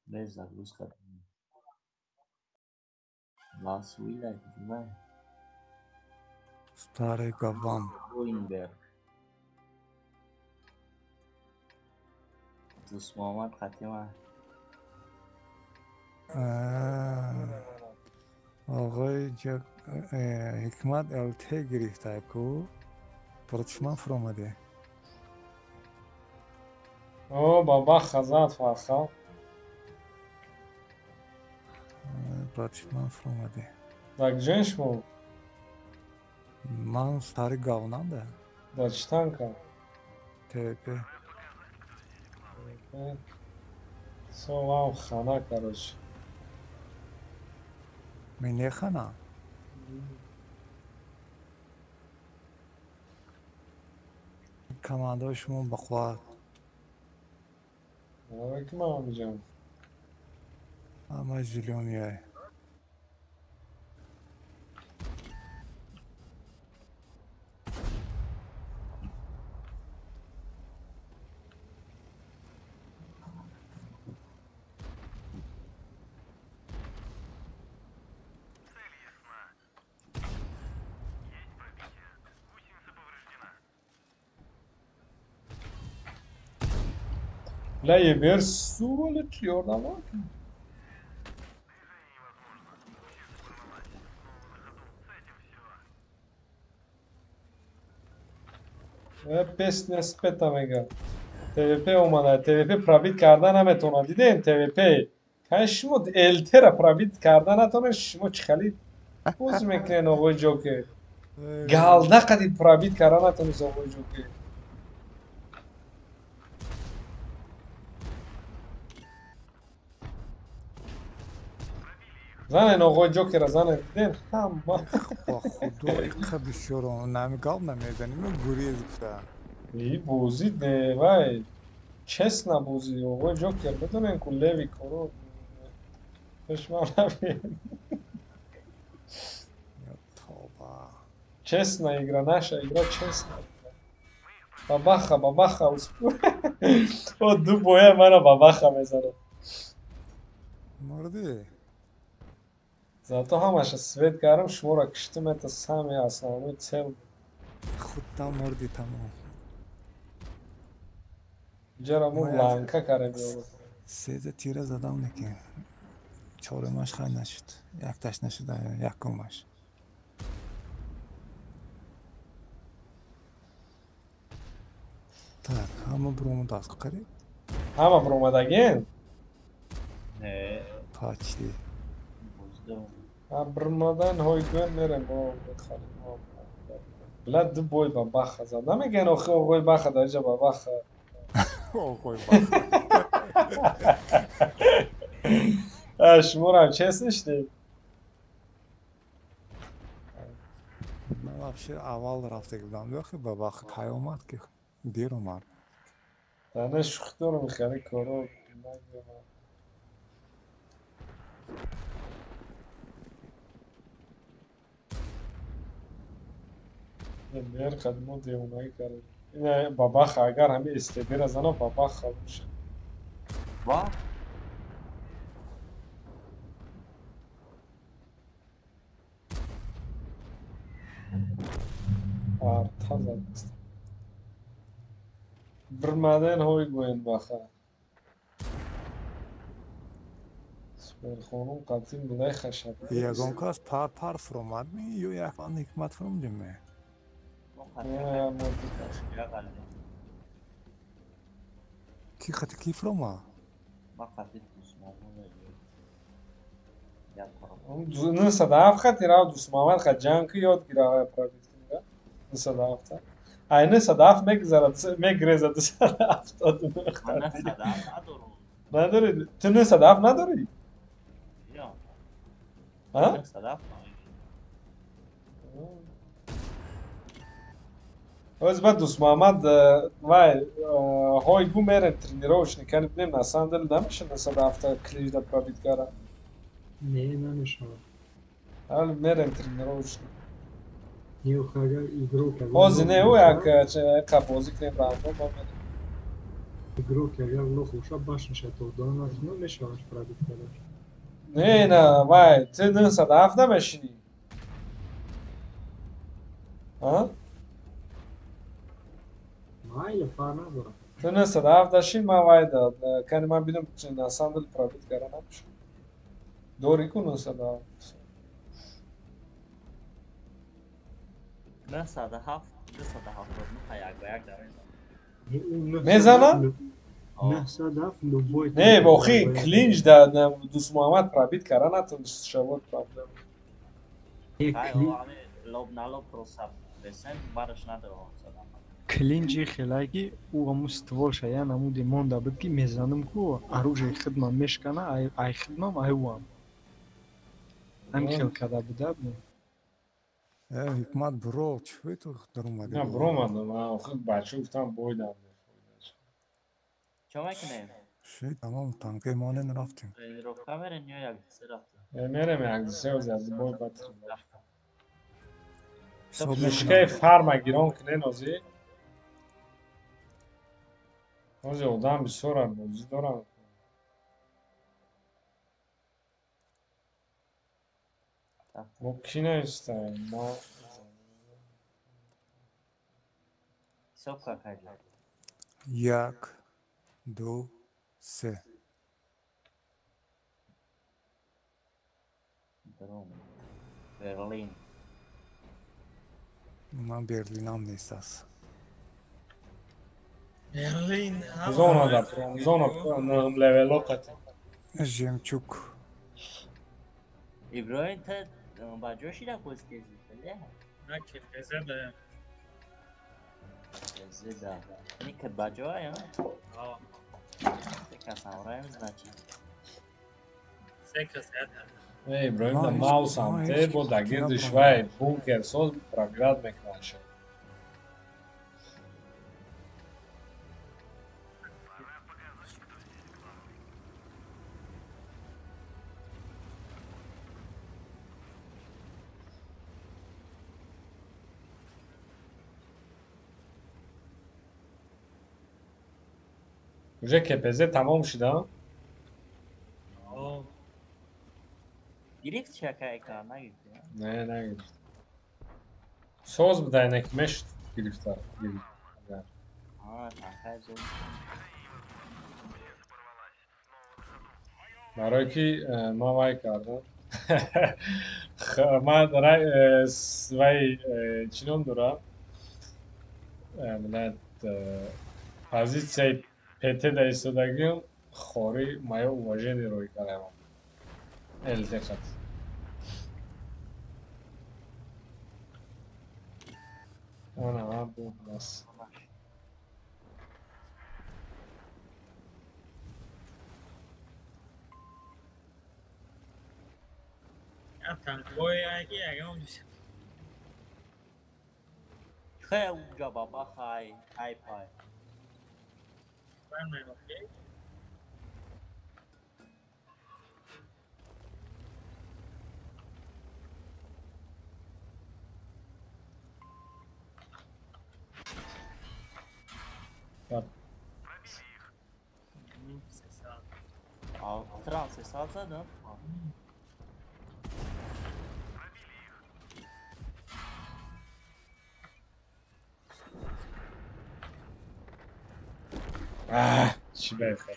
Без загрузка. Лас Уилла, знаю. Старый Гаван. Грюнберг. Дӯст Муҳаммад Қатима. Оғои Ҳикмат ЛТ гирифта ку? Против ман фуромаде. О, бабаха зад фарха. Против ман фуромаде. Так, ҷои шумо? Ман сари галнанда. Да чӣ танка? ТВП. Со вам хана, короче. Мне хана? Командаи шумо бақувват. Ки ман биҷам? Ҳама зелёнияй. Бля, ебер сволочь, ёрдам. Песня спета мега. ТВП омада, ТВП пробит карда наметавонад. Дидем ТВП. Кай шумо ЛТ-ра пробит карда натавонед, шумо чӣ хали боз мекунед оғои Ҷокер. Галда қади пробит карда натавонист оғои Ҷокер. Занен оғои Ҷокера, занен, дидем ҳама. Ба худо иқа бисёр намигал намезанем, гурез гуфта. И бозӣ не вай, честно бозӣ оғои Ҷокер, медонем ку леви коро. Пешман набием. Тоба. Честная игра, наша игра честная. Бабаха, бабаха, успел. О, ду боя мана бабаха мезанад. Мурдӣ. Зато ҳамаша свет кардам, шуморо киштим, это самый основной цел. Худтам мурдӣ тамом. Ҷара мо ланка кардем. Сеза тира задам неки. Чорумаш хай нашуд. Якташ нашуд, якумаш. Так, ҳама буромадааст қариб? Ҳама буромадагин? Не. Почти. Брмадан ҳойгӯн мерем. Бла ду бой ба баха зад. Намегӯян охи оғои баха дар инҷа ба баха. Оғои баха. Шуморам чест нишдед? Ман вообще аввал рафтаги будам. Охи ба баха кай омад ки дер омад. Дана шӯхӣ дорам хеле коро. Мер қадимо девонаӣ кардем. Ина бабаха агар ҳами СТБ-ра зана бабаха боша. Ва? Арта зад. Бирмаден ҳой гӯен баха. Суперхонум қатъин булай хашаб. Ягон кас пар пар фуромад ми ё як ҳикмат фуромдем ме? Ки хати ки фурома? Нисада ҳафт хати рав Дӯстмуҳаммад хат ҷанг ки ёд гира пробит кунда. Нисада ҳафта. Ай 907 мегузарад, мегрезад 279. Ман 907 надорам. Надорӣ? Ту 907 надорӣ? Ё. Ҳа? 907. Оз баъд Дӯстмуҳаммад вай ҳой гу мерем тренировочный кани бинем, на самом деле намеша 907 клинч да пробить кара. Не, намешавад. Ҳал мерем тренировочный. Не, агар игрок ҳозир не, ӯ як қа бозӣ кунем рандом, ба мерем. Игрок агар лох боша, башниша то донад, намешавад пробить кардан. Не, на вай, ту 907 намешинӣ? А? Майли, фарқ надорад. Ту 907 дашин, ман вай да кани ман бинам, на самом деле пробить кара намешавад. Дорӣ ку 907? 907, 279 як ба як дарезам. Мезана? 907 любой. Не, охи клинч да Дӯстмуҳаммад пробить кара натонист, шавод проблема. Лоб на лоб просто бесем, бараш надорам. Клинчи хелаки ӯ ҳамун стволша я намуди монда буд, ки мезанам ку оружие хидмам мешкана, ай хидмам, ай ӯам. Ҳам хел када буда. Э, Ҳикмат, буро, чӣ ту даромадӣ? На, буромадам, охи бача гуфтам бойдам. Чо мекунем? Ши, тамом, танкаи монен рафтем. Тренировка мерем ё як се рафтем? Мерем як се ози аз бой ба тренировка. Ҳисоб Мишкаи мекунам. фарма гирон кунен ози. Ози одам бисёрам, бозӣ дорам. Мо кӣ навистаем? Мо Ҳисоб какаҷа. Як, ду, се. Дром. Берлин. Ман Берлинам нест аст. Берлин. Зона да, зона на левело қати. Жемчуг. Иброҳим, ту ба ҷо шида боз кезӣ, ле? На, КПЗ да. КПЗ да. Ни ки ба ҷо а? А. Се кас ҳамроҳем, значит. Се кас ята. Э, Иброҳим да Ман маусам ман те ҳеҷ бо ки да гирдиш набаромадам. вай бункер соз пробират мекунад. Уже КПЗ тамом шуда? О, Гирифт чи ака экран нагирифти? Не, нагирифт. Соз будай, не ки мешуд гирифта. Гирифт. Агар. А, танкай зуд. Барое ки ман вай кардам. Ман вай чӣ ном дорам? Миллат позитсияи ПТ да истодагиам, хори моё уважение рӯй кардам. ЛТ қат. Ана, ма бу бас. Я танкои аки ягон Хе уҷа баба хай, хай пай. Фармай, окей. Так. Сесад. А, тран сесад задам. А, чӣ бехел.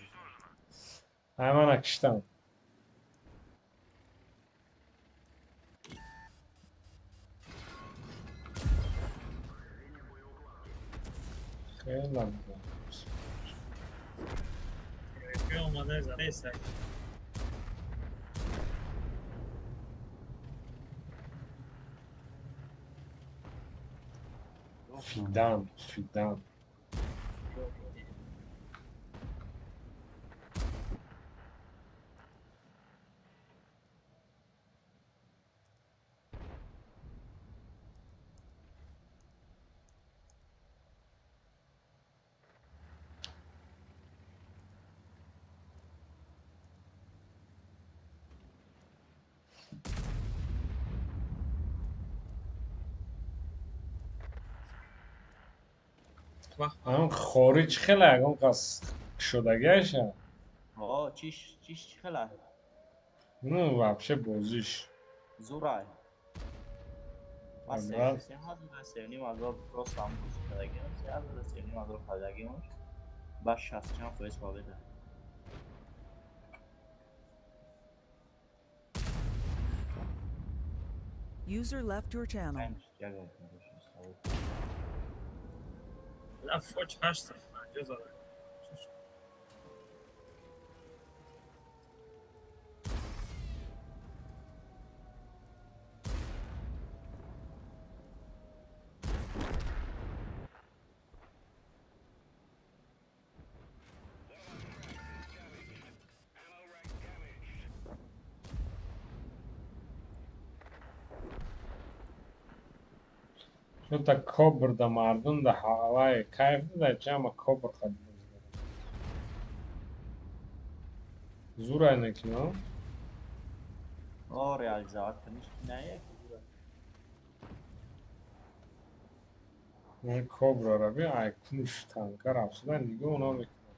Ай, мана киштам. Хеле набудам. ТВП омада задеса. Фидан, Фидан. Ҳамон хориҷ хеле ягон кас шудагиаша? О, чиш чиш хеле? Ну, вообще бозиш. Зурай. Ма 3,5 ҳазор просто ҳам бозӣ кардагиам, 3,5 ҳазор кардагиам, ба шаст чанд фоиз победа. User left your channel. Фоч 850 зада. Шута кобр да мардум да ҳавае кайф да чама кобр хад. Зурай некино? О, реализовать куниш не як. Не кобра раби ай куниш танка рафтан нигоҳ намекунад.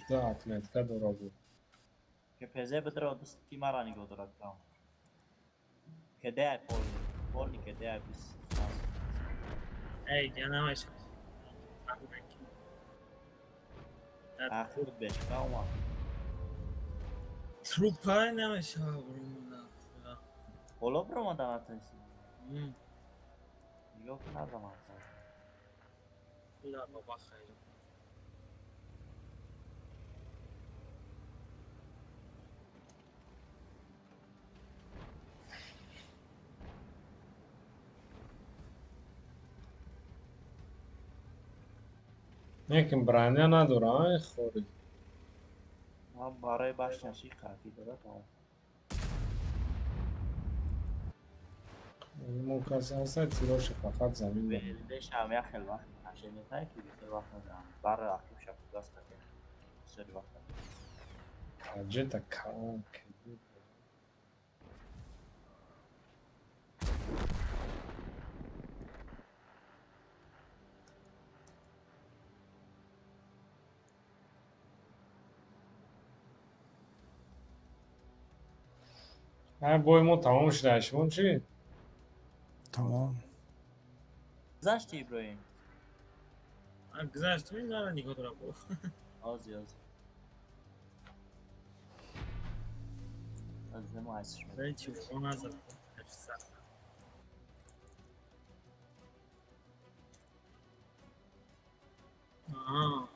Да отметка дора буд. КПЗ бидро дусти мара нигоҳ дорад кам. Кеде ай полни, полни кеде ай бис. Эй, я намеш. Ахир бешка омад. Трупай намеша бромада. Боло бромада натонисти. Нигоҳ кун назаман. Ла баба хайр. Неким броня надора, ай хори. Ма барои башняши қатӣ дора тамом. Мо касе ҳаста тироша фақат замин. Бешам як хел вақт нашеметай ки бисёр вақт надорам. Бар ақиб шапугас қатӣ. Бисёри вақт. Каҷета калон кеди. Ай бой мо тамом шуда, шумо чӣ? Тамом. Гузашти Иброҳим? Гузашт, мара нигоҳ дорам. Ози ози. Аз мо айсш. Чӣ назад. Аҳа.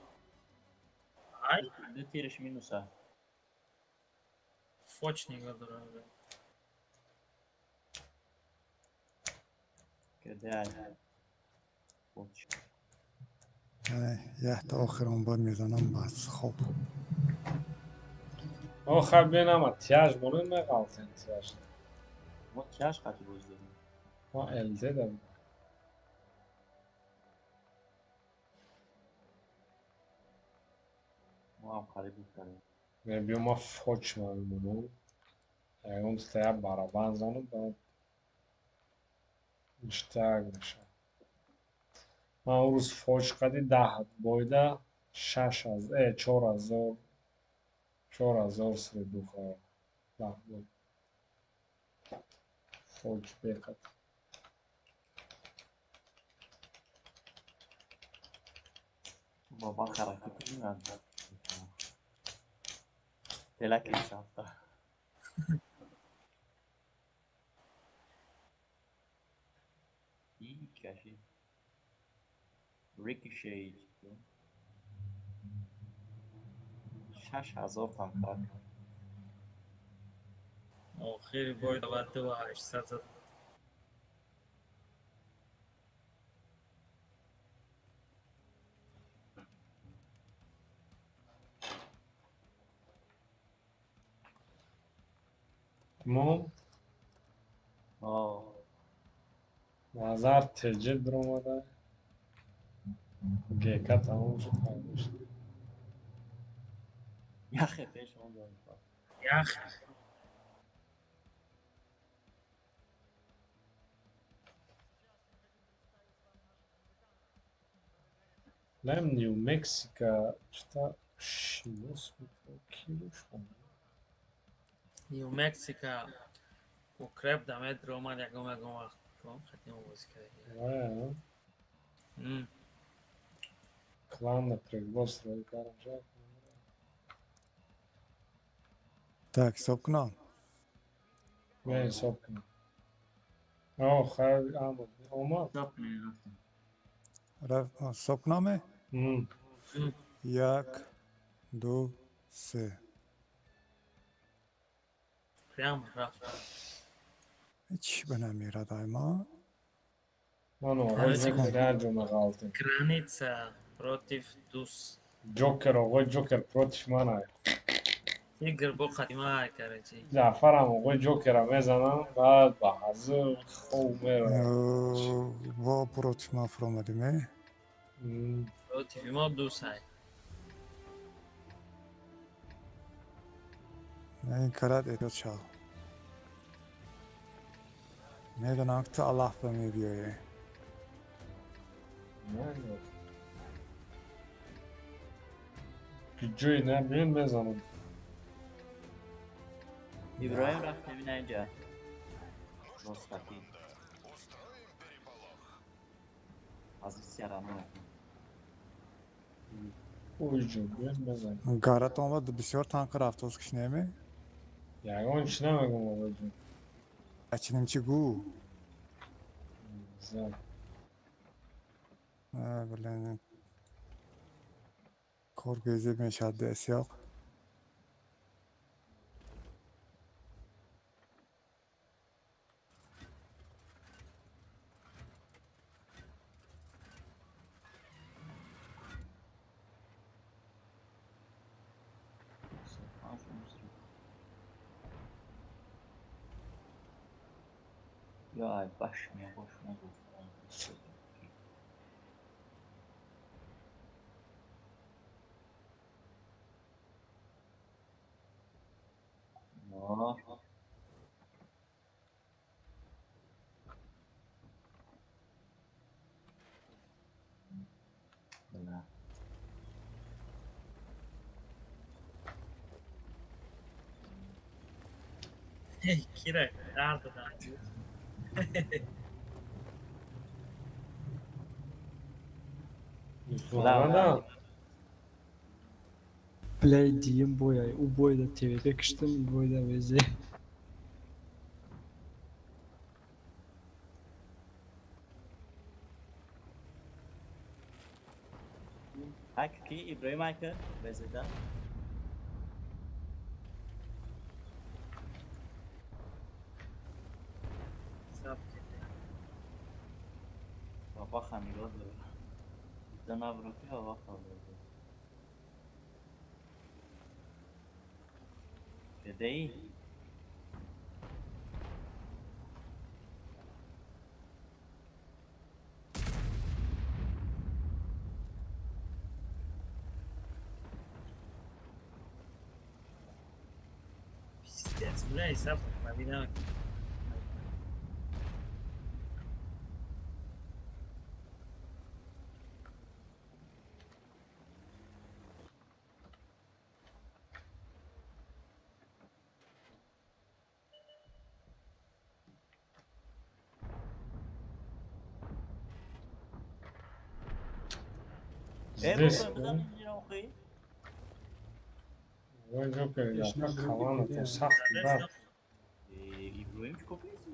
Ай, ду тириш минуса. Фоч нигоҳ дорам. Кеде ай. Фоч. Яхта охирон бор мезанам бас хоб. Охир бинама тяж монем меғалтем тяж. Мо тяж қати боз дорем. Мо ЛД дорем. Мо ҳам қариб кардем. Не биё ма фоч мемонам. Ягон тая барабан занам баъд иштак мешавад. Ман он рӯз фоч қади 10 бойда шаш аз 4000 4000 средуха 10 бой. Фоч беқад. Баба ҳаракат кунад. Телаки сафта. И каши. Ricochet. 6000 танкак. Охири бой 92 800 зад. Мо? Назар ТЖ даромада. ГК тамом шуд, конечно. Яхе пеш омад. Яхе. Лем Нью Мексика, что шинос кило. Нью Мексика укреп да метро омад ягон ягон вақт хатим бозӣ кард. Клан на приглас рой кардам. Так, ҳисоб кунам. Не, ҳисоб кунам. О, хайр, омад. Омад. Ҳисоб кунаме? Як, ду, се. Прямо рафт. Чӣ ба намерад ай ма? Ман оғои Ҷокер як ҷо меғалтем. Граница против дус. Ҷокер, оғои Ҷокер против ман ай. Тигр бо қадима ай, короче. Ҷаъфарам оғои Ҷокера мезанам, баъд ба ҳазр хоб меравам. Бо против ман фуромадим, э? Против мо дус ай. Ин карат эҳтиёт шав. Медонам ки ту аллаҳ ба мебиёӣ. Ҷои набиён мезанам. Иброҳим рафт бибина инҷа. Ростакӣ. Позиция рамон. Ой ҷо, биён мезанам. Гарат омад бисёр танк рафт, оз киш неме? Ягон чӣ намегум оғои ҷон. Ачиним чӣ гӯ? Блин. Кор безеб мешавад десёқ. Ай башня бошма. Но. Да. Кира, да, да. Плей дием бояй, у бойда ТВП киштим, бойда везе. Ак ки Иброҳим ака везеда. Бабаха нигоҳ дора. Данавроки бабаха дора. Кедаи? Пиздец, бля, и завтра половина. Здесь, да? Ой, Ҷокер, калана сахт бад. Иброҳим чӣ кописи?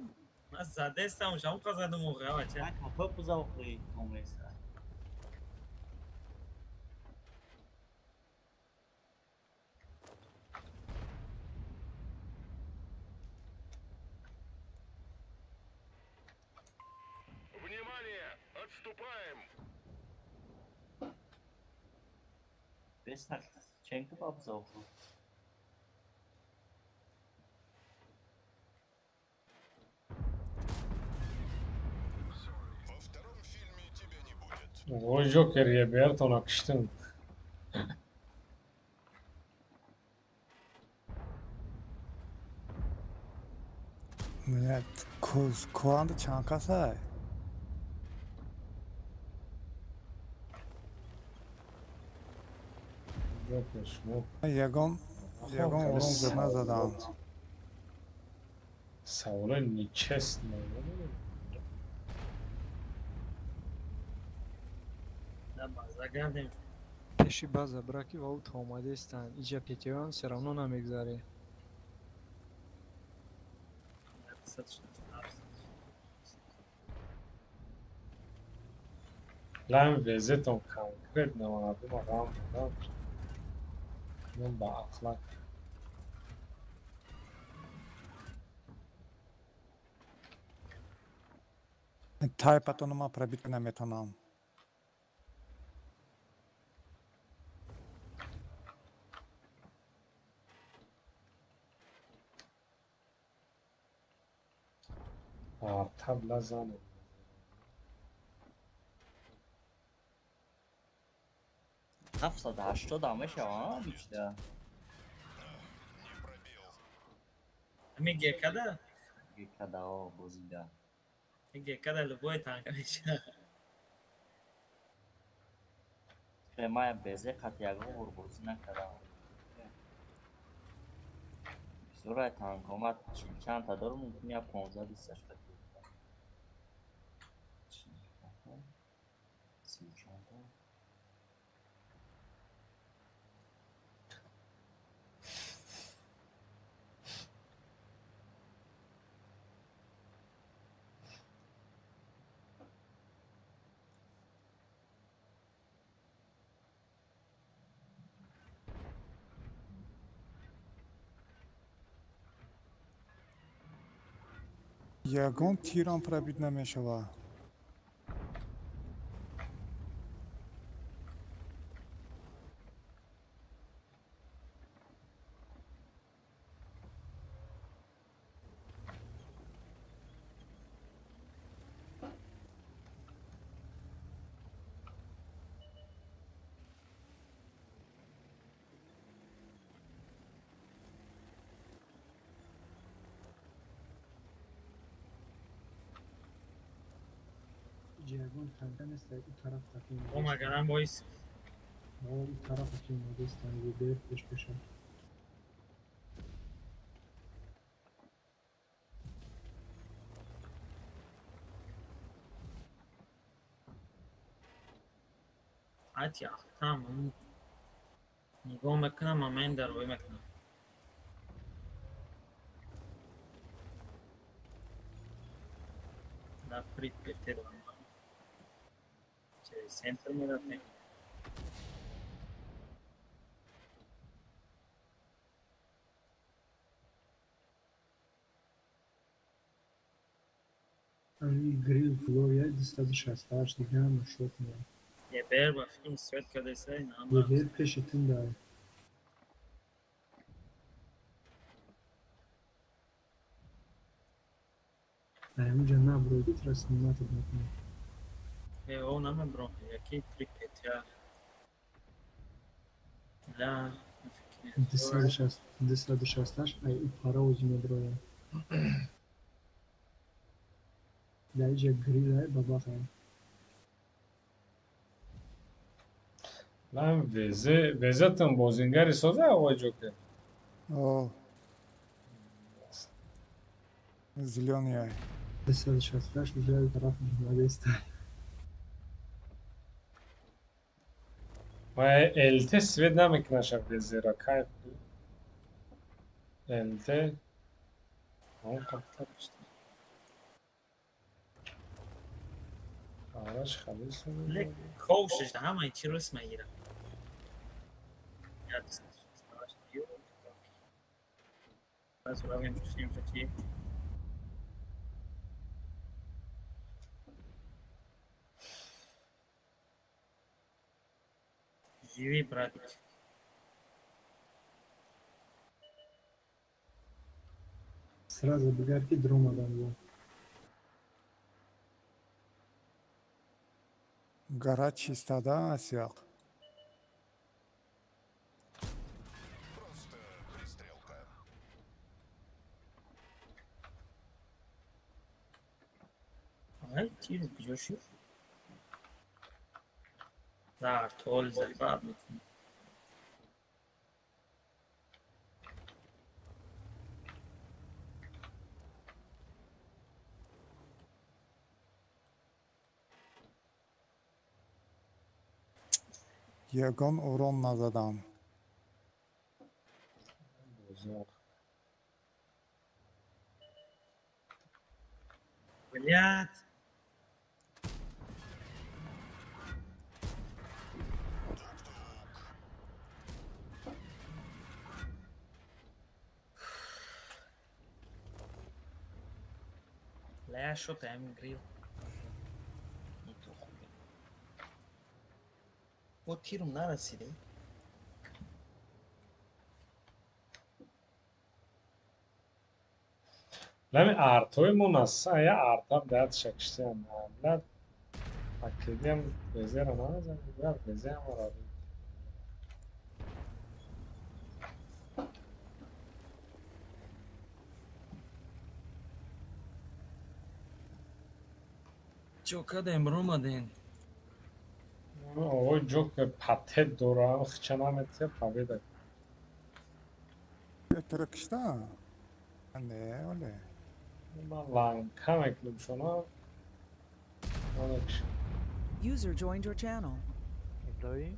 Ман задестам, шамқа задум оға, бача. Капа буза охи, комреса. Внимание! Отступаем! Бес ченки бабза охи. Ой, Ҷокер ЕБР-тона киштим. Коанда чанд касай? Ҷокер шумо. Ягон ягон урон зад назадам. Саволои нечестно. Загардем. Пеши база браки ва ӯ та омадестанд. Иҷа петиён все равно намегзаре. Лам везетон конкретно мардума ғам додам. Ман ба ақлак. Тайпатоно ма пробить наметонам. Табла занем. 780 ҳам мешава, бишта. Ами гекада? Гекада, о, бозида. Гекада любой танка меша. Мая безе қат ягон бор бозӣ накардам. Бисёрай танкомат чанд та дорум, мумкин я 15-20 ташта. Ягон тирам пробить намешава. Ягон танка нест, ӯ тараф таки. О, магарам бойс. Ӯ тараф таки омадестан, ЕБР пеш пеша. Ати ахтам. Нигоҳ мекунам, ман дарвой мекунам. На припете. Центр мерафтем. Ами грил флоя 268 дига ҳама шок меяд. ЕБР ба филм свет кардесай на. ЕБР пеши тунда. Аймуҷа наброди тра сниматат мекунад. О, намебром, яки три петя. Да. 268 ай ӯ парози меброяд. Дар иҷа грилай бабахай. Лам везе, везетон бозингари соза оғои Ҷокер? О. Зелёный ай. 268 уже тараф омадеста. Ва ЛТ свет намекунаша везера, кайф. ЛТ. Араш халис. Ковшиш ҳамаи чи рус мегирам. Живи, братик. Сразу бигар ки дромадан бо. Гора чистода, асяқ. Просто пристрелка. Ай, тир куҷо шуд? На, артоли зарбат метавонӣ. Ягон урон назадам. Блядь. Бля, что ты, I'm grill. Бо тирм нарасидем. Лами артои мо наса, я артам дад шакштиам. Блядь, акедиам везера намезанем, блядь, везеам ора. Чо кадем ромаден? Овои ҷокер патет дорам, хча наметия победа. Туро кишта? Не, оле. Ман ланка мекунам шуно. User joined your channel. Иброҳим?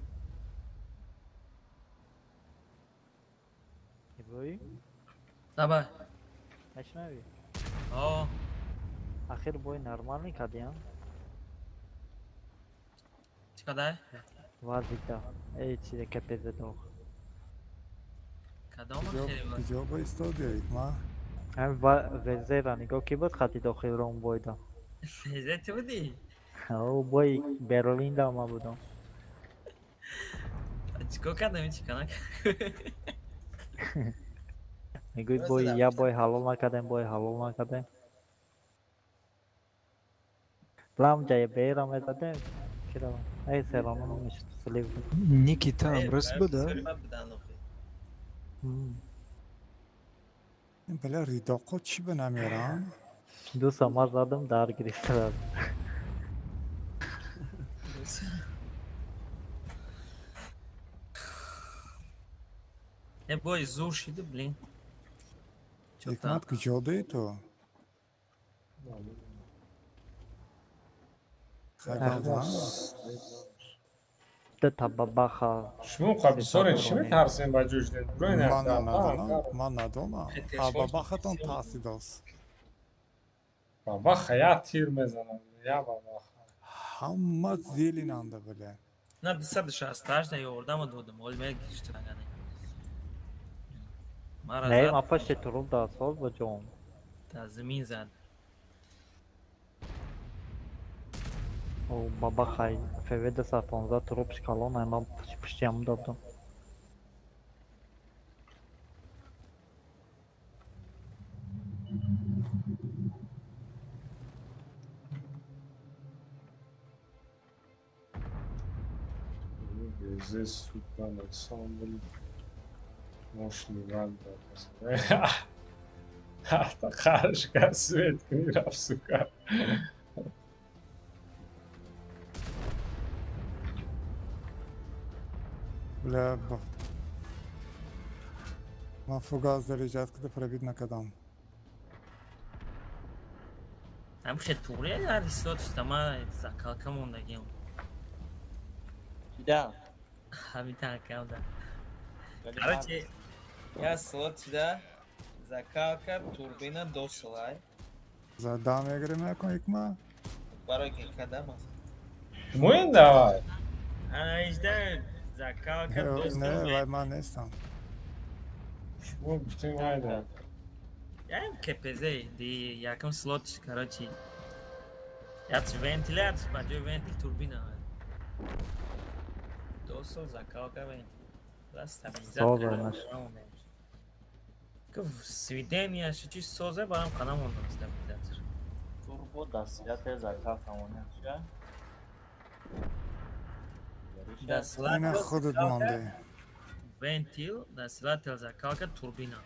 Иброҳим? Давай. Мешнавӣ? О. Ахир бой нормальный кардиам? Чӣ қадар? Вазита. Эй, чизе КПЗ дох. Кадом ахири ваз? Куҷо ба истоди, ҳикма? Ҳам ВЗ-ра нигоҳ ки буд хати дохил ром бойда. ВЗ ту будӣ? О, бой Берлин да ма будам. Чӣ кор кардам, чӣ кор Мегӯй бой я бой ҳалол накардем, бой ҳалол накардем. Лам ҷая бера мезадем. Кира. Эй, серано мешт слив. Никита амрӯз буда? Бля, ридоқо чӣ ба намерам? Ду сама задам, дар гирифта. Э, бой зур шида, блин. Ҳикмат куҷо даи ту? Шумо қабисоре чӣ метарсем ба ҷӯжден? Ман надонам, ман надонам. А бабахатон тарсидост. Бабаха я тир мезанам, я бабаха. Ҳама зелинанда бля. На 268 да ёрдама додам, оли мегиштагане. Не, ма пашти туруб да соз ба ҷон. Та замин зад. О, бабахай, ФВ 215 туруб шкалон, ай ман пуштиам додам. ВЗ, сука, на самом деле. Мощный ванда. Та свет кунӣ сука. Бля, ман фугас заряҷат куда пробит накардам. Ам хетуре яр истод шуд, ма закалка мондагиам. Чида? Ҳамин танкам да. Короче, я слот шуда, закалка, турбина досилай. Зада мегирем якон ҳикма? Барои ки кадам аст? Муин давай. Ана ижда закалка Не, вай ман нестам. Шумо гуфтем вайда. Яем КПЗ, ди якум слот, короче. Яц вентилятор, ба ҷои вентил турбина. Досил закалка вентил. Соза наш. Свидения чи созе барам қадам мондам стабилизатор. Турбо дастилата закалка монда чия? Ина худат монде. Вентил, насилател закалка, турбина.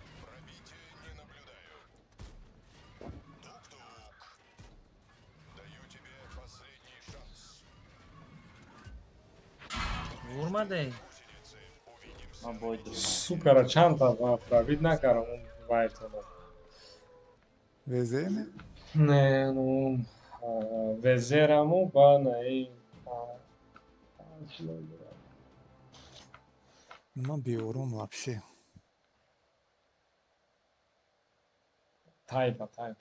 Вурмаде. Супера чанта правид накарам вайтона. Веземе? Не, ну везераму ба наи. Ман биёрум вообще. Тайпа, тайпа.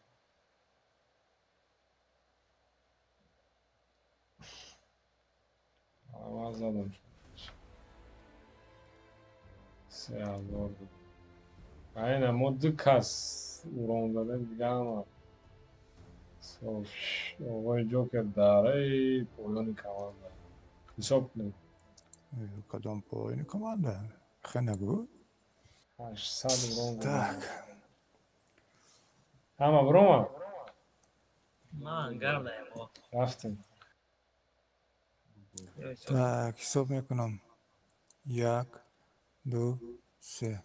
Ман задам. 3000 буд. Айна мо ду кас урон дадем, дига ҳама. Оғои Ҷокер дараи поёни команда. Ҳисоб кунед. Кадом поёни команда? Хе нагӯ. 800 урон. Так. Ҳама биромад? Ман гардаем. Рафтем. Так, ҳисоб мекунам. 1, 2, 3.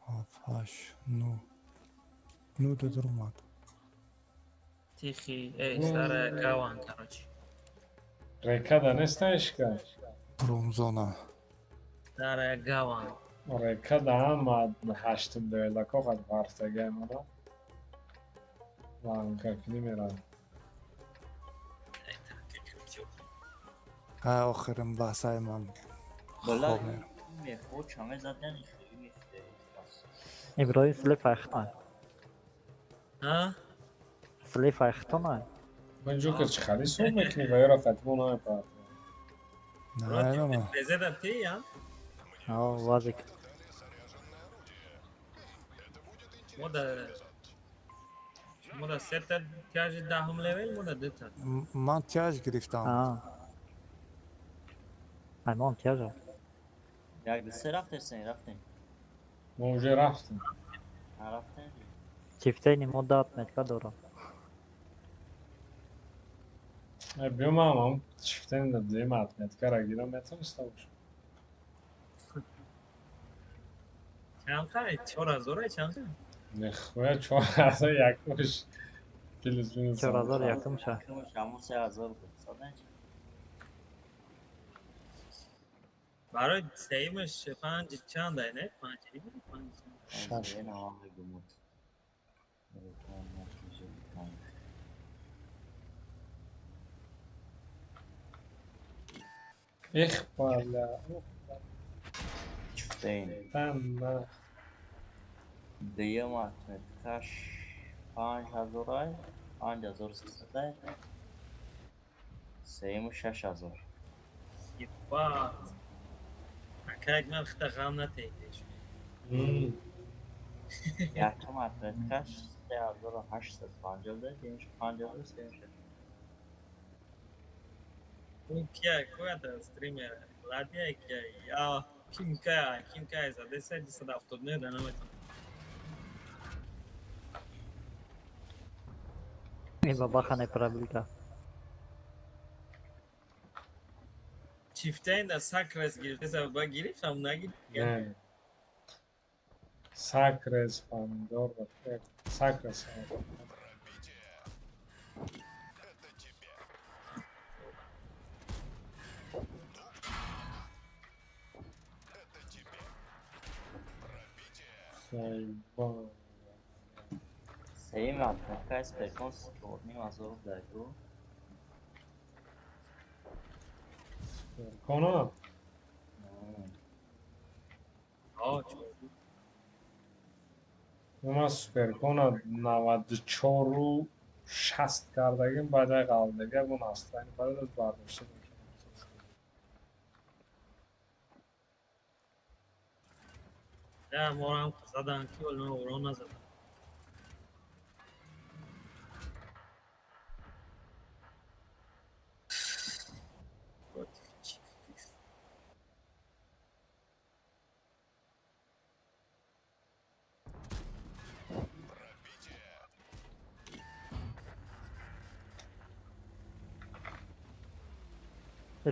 7, 8, 9. 9 даромад. Тихий, эй, старая гавань, короче. Река да нестаишка? Промзона. Старая гавань. Река да ҳама ҳаштум левелако қад вартагаймана. Ланкакни мерам. Охирин баҳсаи ман. Хоб мерам. Иброҳим слиф айхтон. А? Слиф айхтон. Ман Ҷокер чӣ хари соб мекунӣ ва ёра қатимо намепард. Не, Безеда ти, я? О, вазик. Мода сета тяжи даҳум левел, мода дута. Ман тяж гирифтам. Аймон тяжа. Як ду се рафтесен, рафтем. Мо уже рафтем. Рафтем. Чифтени мо да отметка дорам. Биё ман чифтени да дуюм отметкара гирам метавониста бошам. Чанд қай? 4000 чанд қай? Нехуя 4000 якумш. Плюс минус. 4000 якумша. Якумш ҳамон 3000 буд. Садаш. Барои сеюмаш панҷ чанд ай, не? Панҷ, панҷ. Шаш. Эх, бля. Чифтейн. Тана. Дуюм отметкаш 5000 ай, 5300 ай. Сеюму 6000. Ебать. Акак ман хита ғам натеидеш. Якум отметкаш 3850 дай, дуюмш 5000, сеюмш 6000. Он кия, коята стример? Ладия кия? Я ким кая, ким кая за 10 279 да наметам. И бабаха не правилка. Чифтейн да сакрес гирифт, ба гирифт, ам нагирифт. Не. Сакрес, помидор, сакрес. Сеюм отметка спекон 4500 дай ку. Кона? А, Ма суперкона 94 60 кардагим, баъд ай қалдага бу настроение баъд аз бардошта Да, морам задан ки вале ман урон назадам.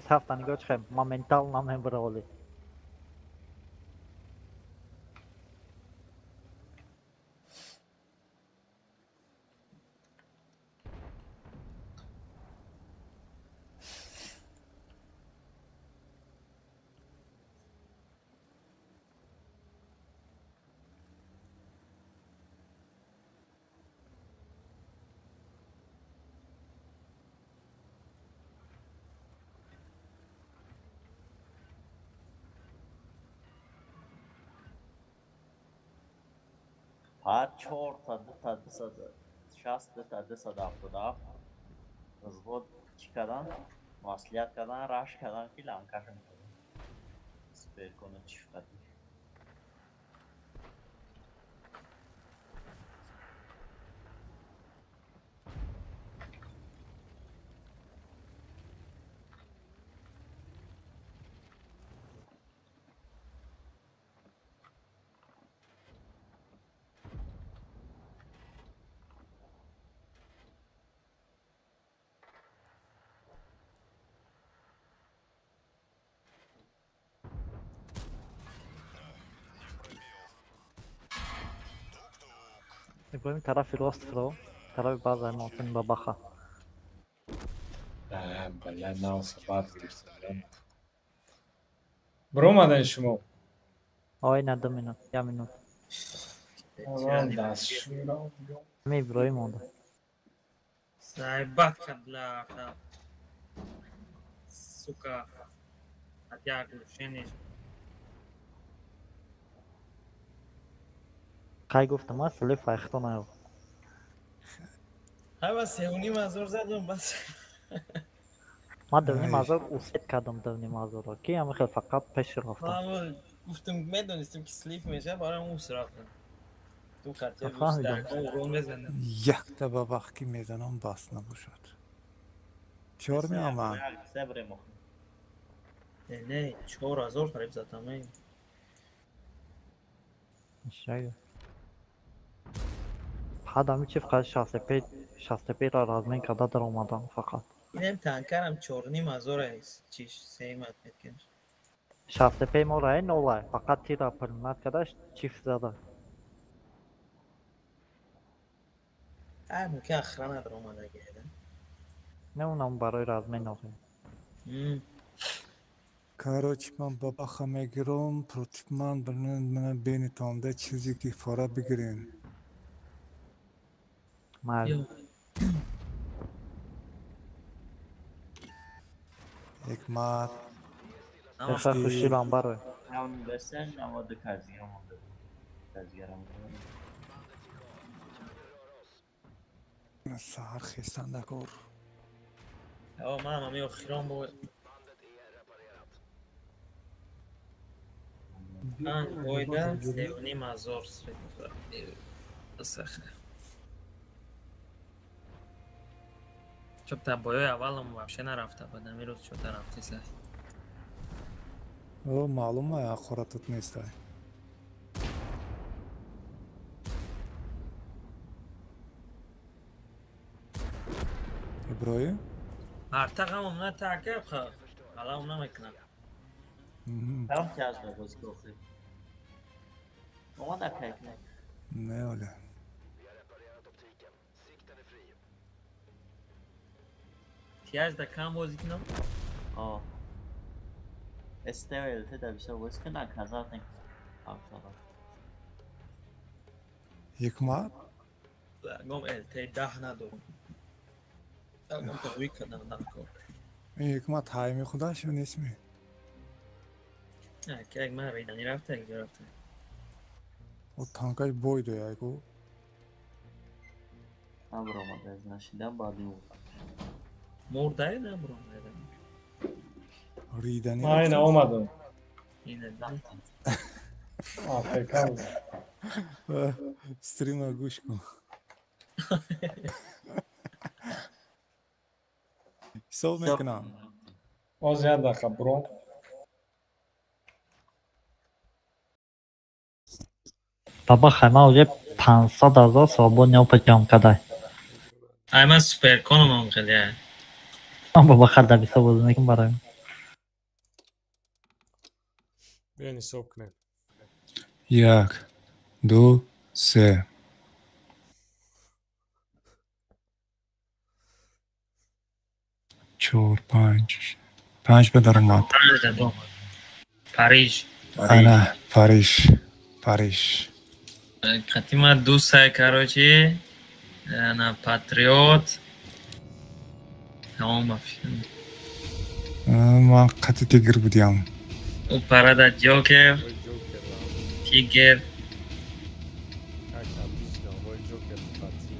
С7 нигоҳ чихе моментал намебара оли. Ҳар чорта дута 260 дута 277 взвод чӣ кардан, маслиҳат кардан, рашк кардан ки ланкашон кардан. Сперкону чифқати. Иброҳим тарафи рост фиро, тарафи баъзаи Муҳсин Бабаха. Бля, науса бад гирифтам. Биромаден шумо? Ой, на 2 минут, 1 минут. Ами Иброҳим монда. Заебать, бля, сука. Хотя оглушение. Қай гуфтам, а слиф айхто наё. Ҳама 3,5 ҳазор задум бас. Ман 2,5 ҳазор усет кардам 2,5 ҳазорро, ки ҳама хел фақат пеш рафтам. Ман гуфтам, медонистам ки слиф мешавад, барои ус рафтам. Ту хатя Фаҳмидам. мезанам. Якта ба вақт ки мезанам бас набошад. Чор меомад. Не, 4 ҳазор қариб задам. Шага. Ҳад ами чи фақат 65 65-ро размен карда даромадам фақат. Инам танкарам 4,5 ҳазор чиш сеимат меткунаш. 65 мора нола, фақат тира пирнат кардаш чиф зада. Ай мумкин охрана даромадаги эда. Не, унам барои размен охи. Короче, ман бабаха мегирам, против ман мана бенитонда чизе ки фора бигирен. Майли. Ҳикмат. Хеле хушилам барои. Саҳар хестандакор. О, ман ами охирон бо панҷ бойда 3,5 ҳазор сахе. Чопта боёи аввалам вообще нарафта буд, ами рӯз чота рафтиса. О, маълум ай ақоратат нестай. Иброҳим? Артақам на таъкиб қалам намекунам. Там тяжко бозӣ. Омада кайкнек. Не, оле. Тяжда кам бозӣ кунам? О. СТЛ да бисёр бозӣ кунам, казат не. Ҳикмат? Гом ЛТ 10 надорам. Гом тавӣ кардам накор. Ҳикмат ҳайми худаш ё нестми? Как ман ридани рафта, ҷо рафта. О танкаш бой дояй ку. Набаромада аз нашидам баъди Мурдае набаромада. Ридани. Ман ина омадам. Ина АФК. Стрима гӯш кун. Ҳисоб мекунам. Оз як дақиқа биром. Бабаха, ман уже 500 ҳазор свободный опыт ҷамъ кардай. Ай ман суперконам он хеле. Ман бабаха да бисёр бозӣ мекунам барои. Биён ҳисоб кунем. 1, 2, 3. 4, 5. 5 ба даромад. Париж. Ана, Париж. Париж. Қатима ду сай, короче, ана Патриот. Тамом ба фикрам. Ман қати Тигр будиям. У парада Ҷокер, Тигр. Как обычно, бой Ҷокер пати.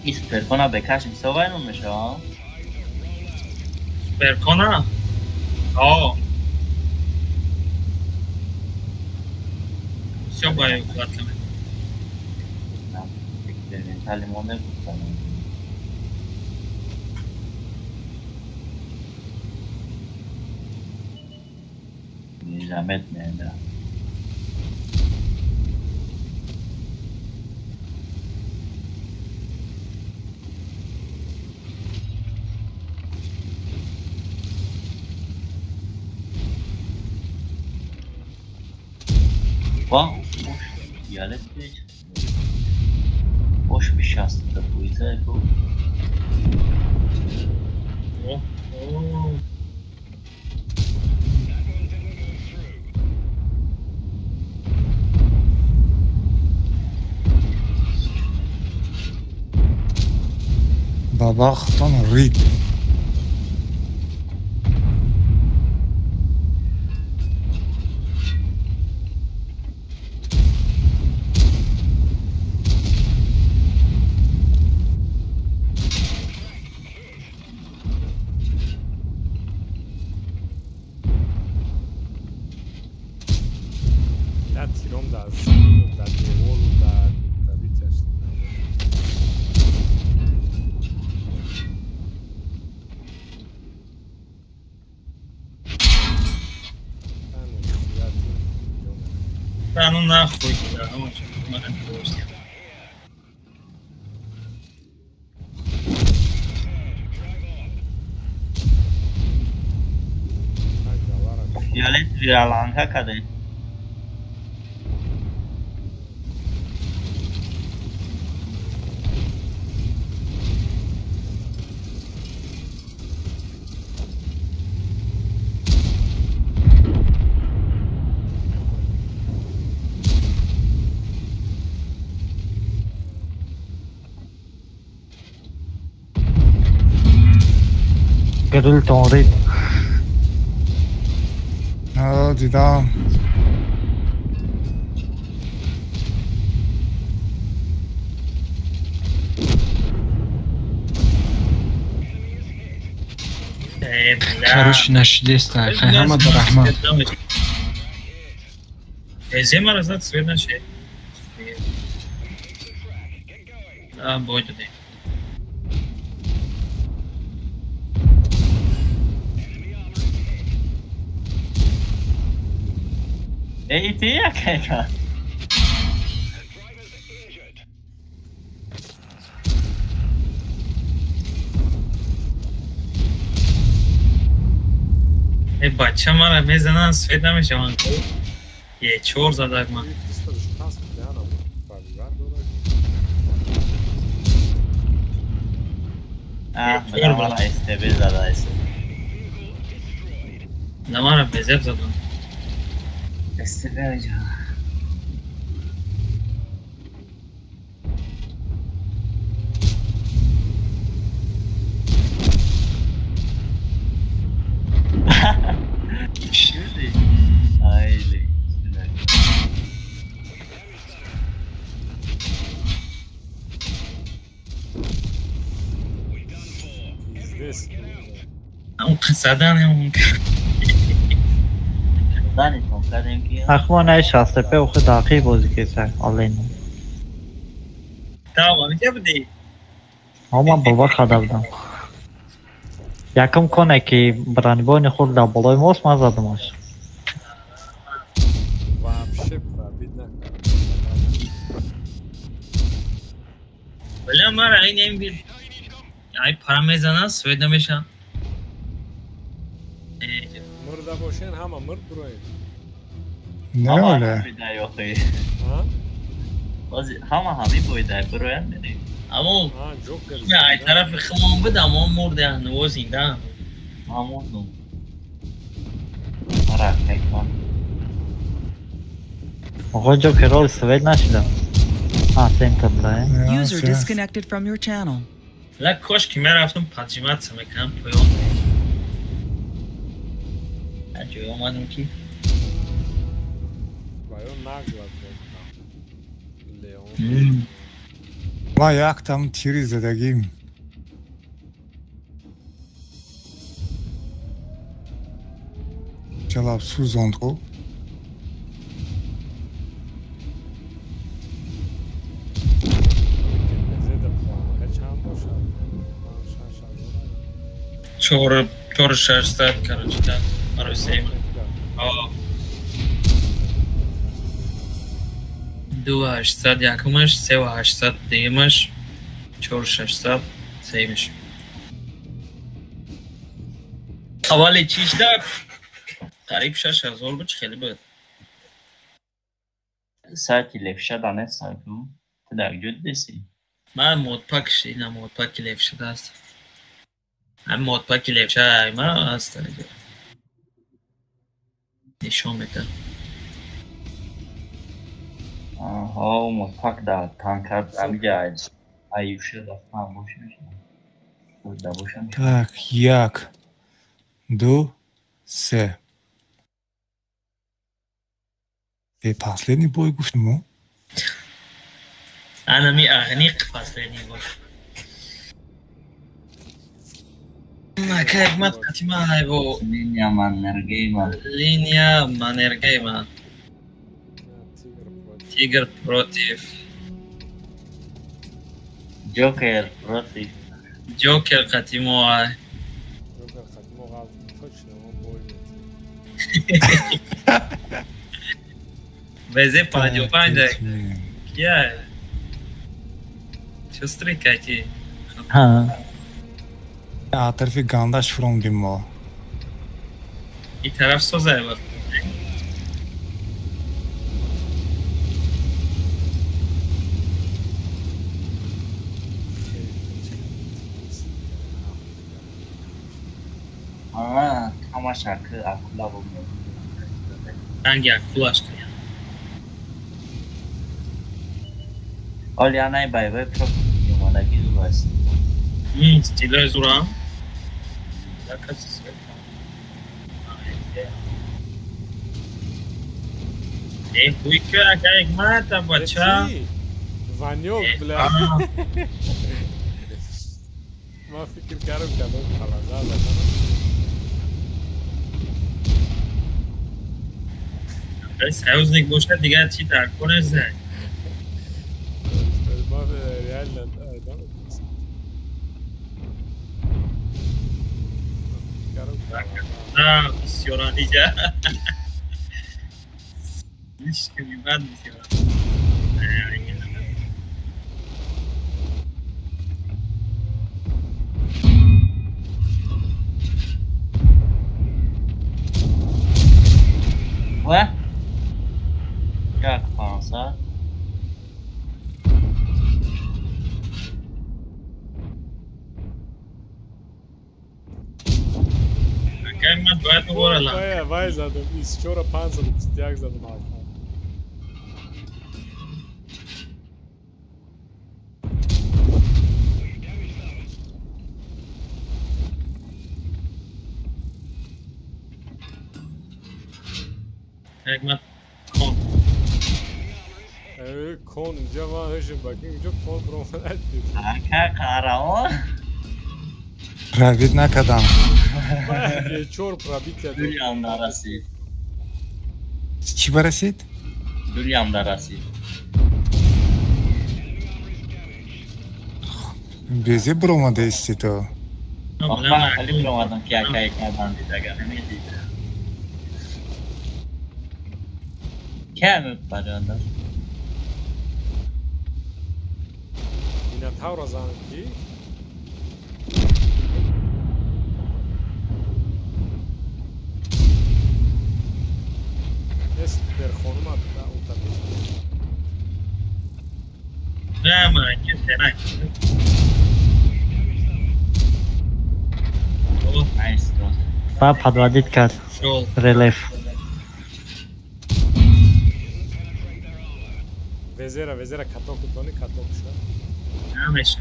ин суперкона бекаш ҳисоб айнон мешава? Суперкона? О. Всё баю квартами. Экспериментали мо небудтам. Незаметно, да. Ва, Фиолет Ош бишаста пуиза ку. О, о. Ба бахтон рид. Я тиром да зину, да деволу, да витяж. Да ну нахуй, да, ну чё, мара не. Фиолет вираланка каде. Грилтон рид. Дидам. Короче, нашидеста. Хай ҳама да раҳмат. Эзема разад свет наши. А, бой туди. Эй, ти якайка. Э, бача мара мезанан свет намешаванд. Е, чор задак ман. А, мара СТБ зада СТБ. На мара безеб задан. СТБ аҷа. Айли. Заданем. Ахмон ай 65 охи дақиқ бозӣ кеса аллено. Тамом, инҷа будӣ? Ҳо, ман бовар карда будам. Якум коне ки бронебойни хурд дар болои мост, ман задамаш. Бля, мара ин ем бил. Ай пара мезанад, свет намеша. Мурда бошен, ҳама мурд буроед. Не оле. Ҳама ҳами боида буроянд мерем. Амо ай тарафи химон буд, амо мурда ҳанӯз зинда. Ман мурдум. Ара, кайфан. Оғо Ҷокер рол свет нашуда. А, центр да. User disconnected from your channel. Ла кош ки мерафтам поджиматься мекардам поён. Аҷои омадам ки Баён наглад мекунам. Леон. Ма яктам тири задагим. Ҷалаб сӯзонд ку. Чор 600, короче, да, барои сеюм. 2800 якумаш, 3800 дуюмаш, 4600 сеюмаш. Аввали чишда қариб 6000 буд, хеле буд. Сайти левша да нест ку? Ту дар ҷо дидеси? Ман модпак ина модпаки левша даст. Ҳам модпаки левша ма аст. Нишон медиҳам. Аҳо, модпак да танкар амиҷа аюша да фам боша. Да боша. Так, як, ду, се. Э, последний бой гуфтем. Ана ми агниқ последний бой. Ака Ҳикмат қатима айбо. Линия Маннергейма. Линия Маннергейма. Тигр против. Ҷокер против. Ҷокер қатимо ай. Ҷокер қатимо ғалт точно мо бой метиҳем. ВЗ 55 кия? Шустрый каки. Ҳа. Тарафи гандаш фуромдем мо. И тараф созай вақт. Ҳамаша ки акула бумед. Ранги акулаш кия. Оли анай байвай профи омадаги зур аст. Стилаи зура. Якаси свет. Э, хуйка, ака Ҳикмат, бача. Ванёк, бля. Ман фикр кардам кадом қалаза задам. Союзник бошад, дигар чӣ дар кор нест. Ман реально На, бисёран иҷа. Слишком бад бисёран. Ва? Як 500. Акай ман бояд дубора. Вай задам, 24 521 задам алфа. Ҳикмат кон. Э, кон инҷа ман ҳешем баки инҷо кон бромад. Ака қаҳрамон. Пробит накардам. Чор пробития. Дулям нарасид. Чӣ барасид? Дулям нарасид. Безе буромадаисти ту. Ман хеле буромадам ки акай кардан дид, агар намедид. Кем паранда? Минотавра зан ки Эстер хонума утопил. Не, ман, не. Ба подводить кард релеф. Везера, везера каток тони каток ша. Намеша.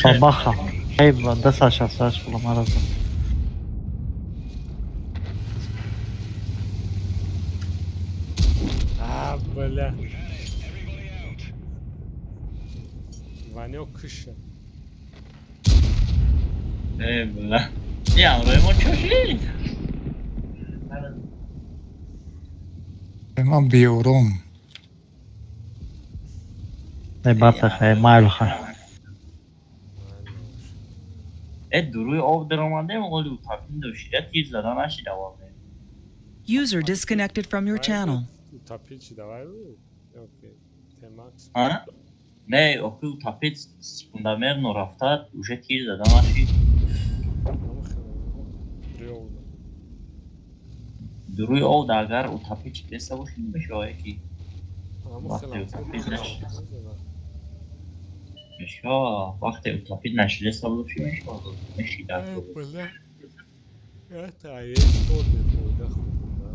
Бабаха. Эй, да Саша, Саша, буламараза. А, бля. Ванёк кыша. Э, бля. Я, мо чоши? Ман беором. Эй, батах, эй, майлха. Э, дуруи об даромадем, оли утопин дошида, тир зада нашида вале. User disconnected from your channel. Утопин чи давай? Окей. Темакс. А? Не, охи утопин секундомерно рафта, уже тир зада нашид. Дуруи об да агар утопин чи деса боши, мешавад ки. Вақте утопин нашид. Мешава, вақте утопин нашида боши, мешава, мешида. Бля. Это есть тот бефойда хуб, да.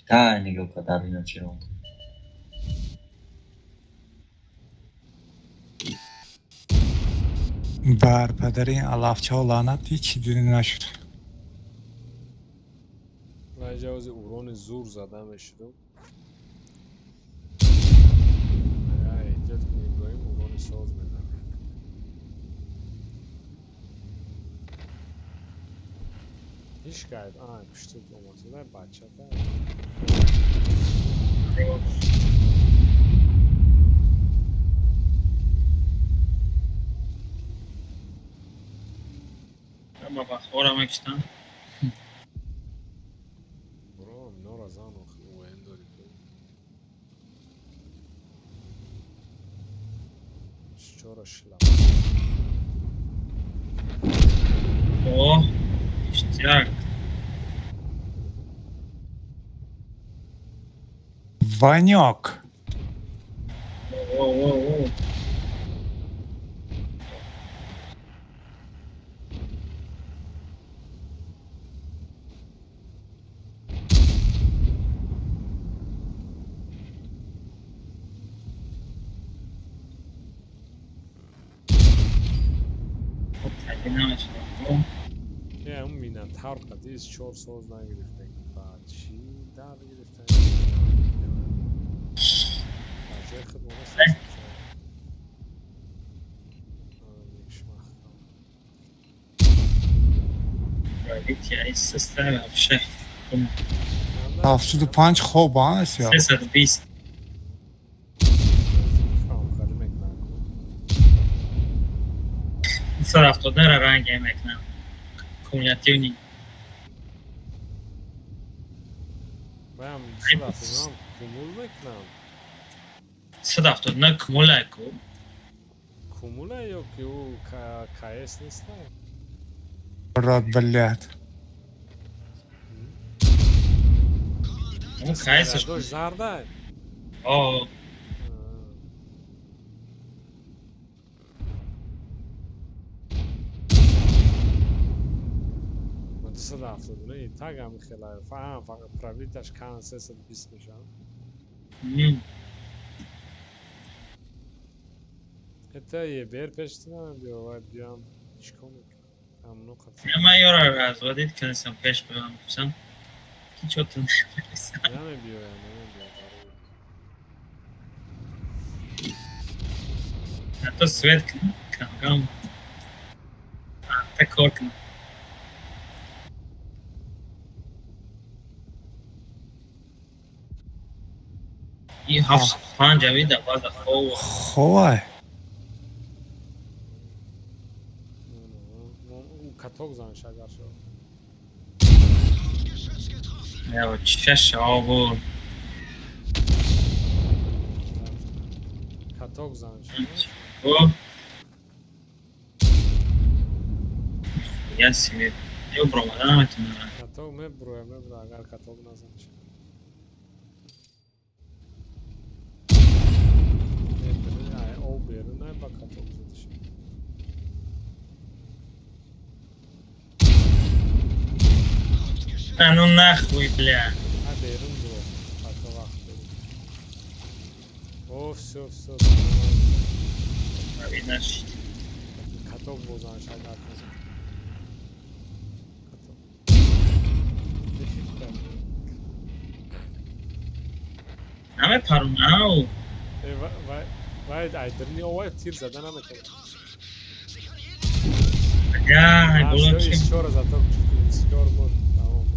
Та нигоҳ кадар ина чиро. Бар падари алафчаҳо лаънат ҳеҷ дида нашуд. Ман ҷавози урони зур зада мешудам. Эҳтиёт кун, Иброҳим урони соз мезанад. Ҳеҷ гайб. А, пушти омадуда бачата. Ама бахора мекиштам. Бро, нора зан охи УН дори ту. Чора шила. О, иштияк. Ванёк. О, о, о. Не, он Минотавр қадис чор соз нагирифта. Ба чӣ дар гирифта? Ба ҷои худ моно соз 75 хоб аст ё? 320. 179 ранг мекунам. Кумулятивный. Баям 179 кумул мекунам. 179 кумула ку. Кумула ё ки ӯ КС нест? Рот, блядь. Он КС дошт зарда? О. Ма 279 таг ҳами хела фақат пробиташ кан 320 мешавад. Это ЕБР пеш биё ва биём чикор мекунам? Ҳамоно қат. Ман ёра разводить кардам пеш биём гуфтам. Ки чё-то намерасам. Намебиёям, намебиёям. То свет кам та кор кунам. И 75 ави да база хов. Ховай. Каток занш агар шавад. Яо, шаш обур. Каток занш. Я себе ё бромада наметонам. Каток меброя, меброя, агар каток назанш. Ай, об берун, ай ба каток задаш. А ну нахуй, бля. А берун бро, пока вақт берун. О, всё, всё. Каток бозанш агар назан. Каток. Ҳаме парунау. Вай, вай, ай дирни овай тир зада наметавонад. Я, боло чи? Ещё раз зато чор мурд.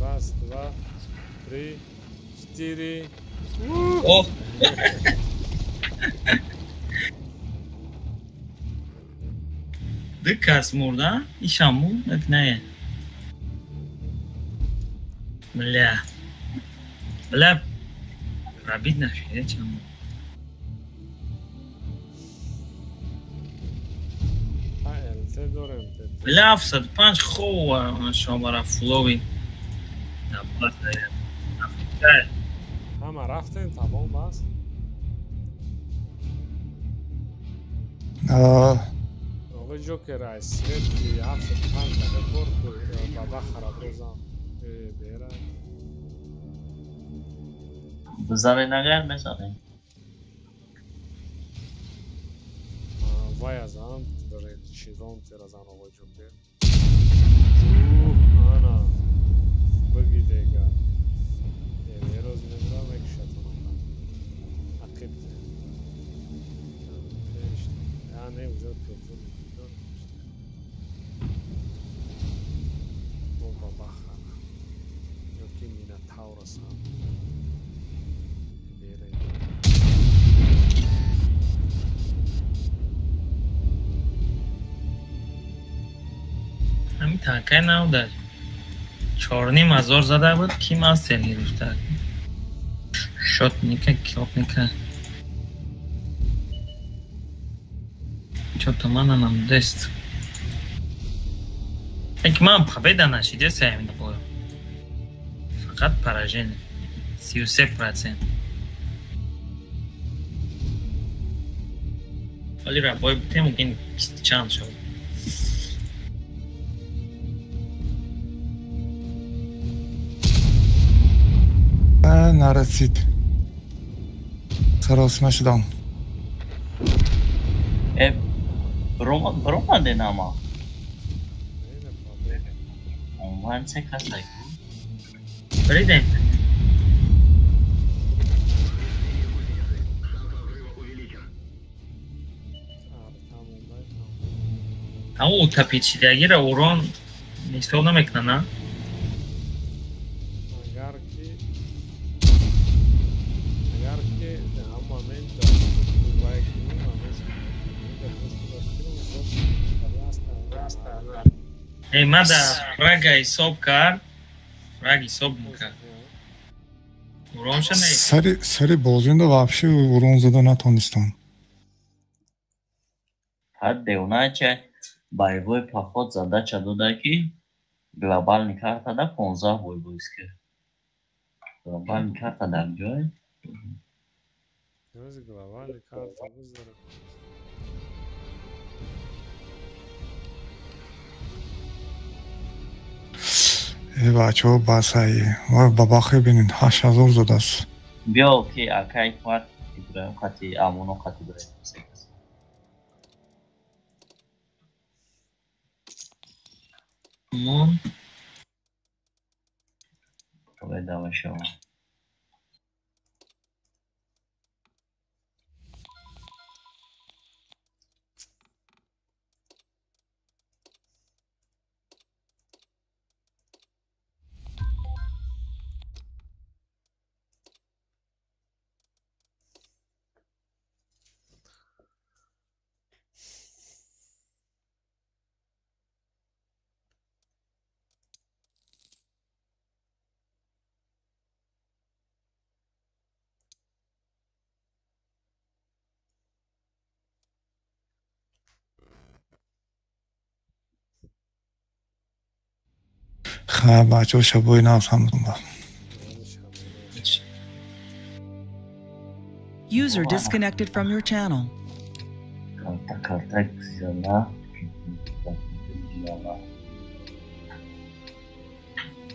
Раз, два, три, четыре. О! Ду кас мурда, ишам мурд, не. Бля. Бля. Пробить нашли, чем? Бля, 75 хова, шомара флови. Ҳама рафтем, тамом аст. Оғои Ҷокер, ай свет ки 75 дақиқа кор баба хараброзам. Бера. Бизанед агар мезанем. Вай азам, чизон теразан оғои Ҷокер. Ана. Бигӣ дега. Эроз мебра мекушатон. Ақиб. Пеш. Я не уже петр. Бомба бахара. Ёки Минотаврасам. Бере. Ҳамин танкай нав 4,5 ҳазор зада буд, ки мастер гирифта. Шотника, килотника. Чё-то манам дест. Эки ман победа нашиде саем бою. Фақат поражение. 33%. Вале рабой бутем мумкин чанд шавад. Нарасид. Саросима шудам. Э, бромаде нама. Онлайн се касай. Бридем. Ау тапичидагиро урон ҳисоб намекунад, на? Агар ки ҳам момент вай кунӣ, момент Эй, мада фрага ҳисоб кард, фраг ҳисоб мекард. Уронша не? Сари бозинда вообще урон зада натонистам. Ҳад девонача боевой поход задача дода ки глобальный карта да 15 бой бозӣ кард. Глобальный карта дар ҷой? Глобальный карта бузара. Э, бачаҳо, басай. Вай бабахе бинед, 8000 задааст. Биё ки акай Ҳикмат Иброҳим қати Амоно қати Иброҳим. Мон Победа мешавад. Хайр бачаҳо, шабои нав ҳаматон ба. User disconnected from your channel. Карта карта зала.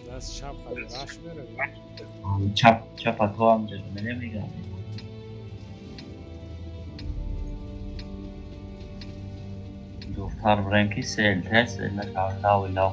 Даст чап раш мере. Чап чапа то ҳам ҷо намегам. Дуртар бирем ки селте сел накарда вила.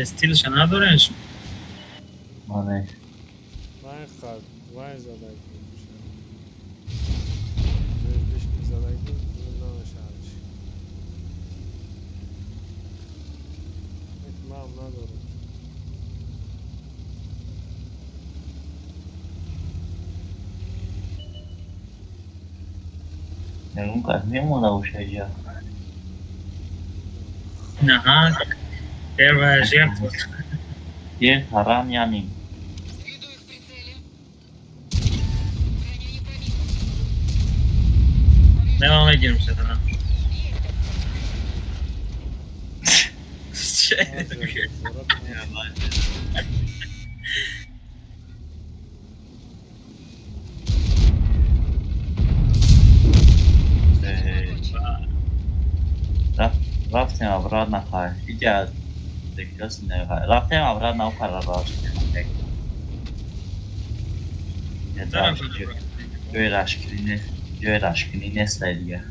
Стилша надореш? Мане. Вай хад, вай задаг. Беш задаг намешаваш. Мам надорам. Ягон кас мемонда ошаҷа. Наҳа. Первая жертва. Е, харам яним. Давай выйдемся тогда. Рафтем обратно, хай. Иди. Рафтем обратно ҷои рашкунӣ нестай дига.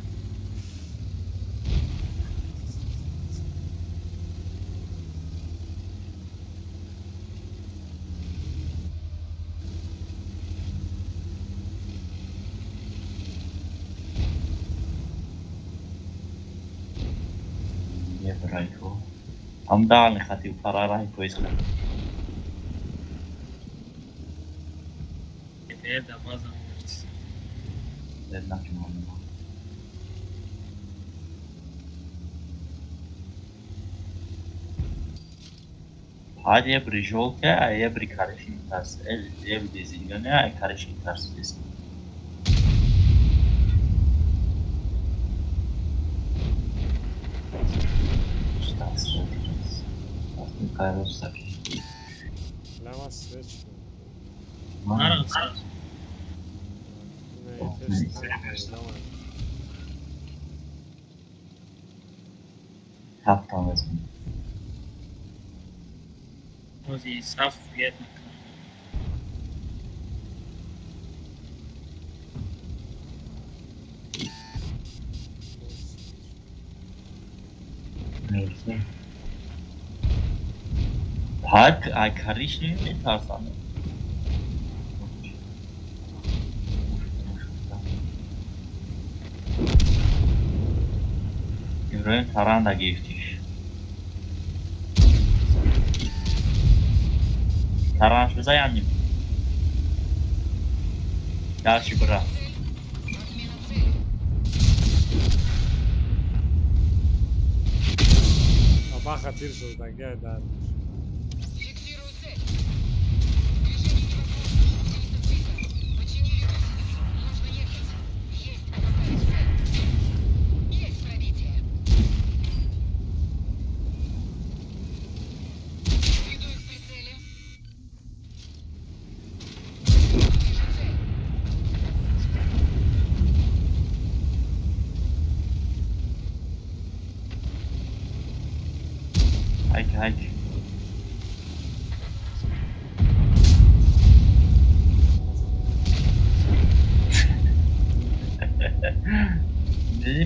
Ҳам дальний хати фарарай поиск. Это база. Ҳад ебри жёлтая, а ебри коричневый тарс. Ебри зелёная, а коричневый тарс здесь. Саф приятно. Парк, а коричневый метарсам. Иброим таранда гирифтиш. Таранш бизаяним. Дальше бра. Абаха тиршо дагай дар.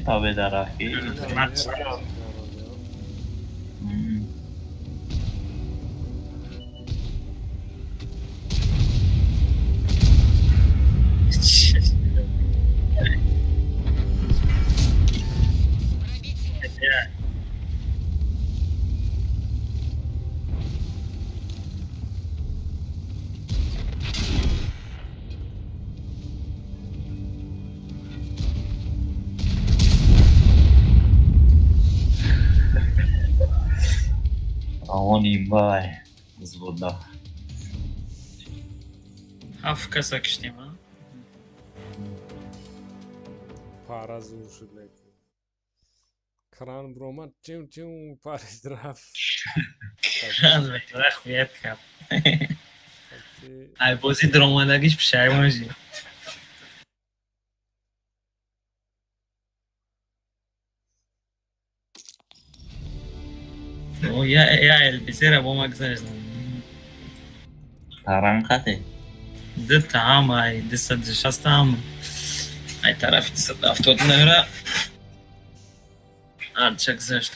Победа рахи. Имбай взвода. Ҳафт каса киштем, а? Пара зур шуд лекин. Кран бромад, чим чим парид рафт. Кран рахт вият кард. Ай бози даромадагиш пушаймон шид. О, я ЛБЗ-ра бо ма гузаштам. Таран қате? Дута ҳама, ай 260 ҳама. Ай тарафи 279-ра арча гузашт.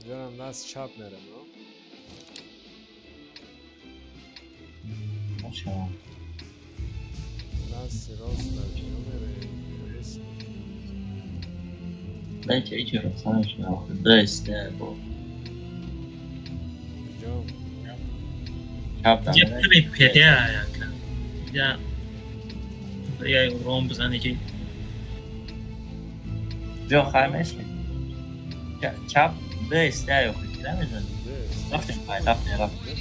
Ҷонам даст чап мерем, но? Бошад. Дасти рост дар ҷо мерем. Дайте ичи росанаш даст бо. Ҷон. Чап Я перя яка. Я урон бизане ки. Ҷо хай месли. Чап Дес, да, я хоть намезанӣ. Рафтем, рафтем, рафтем.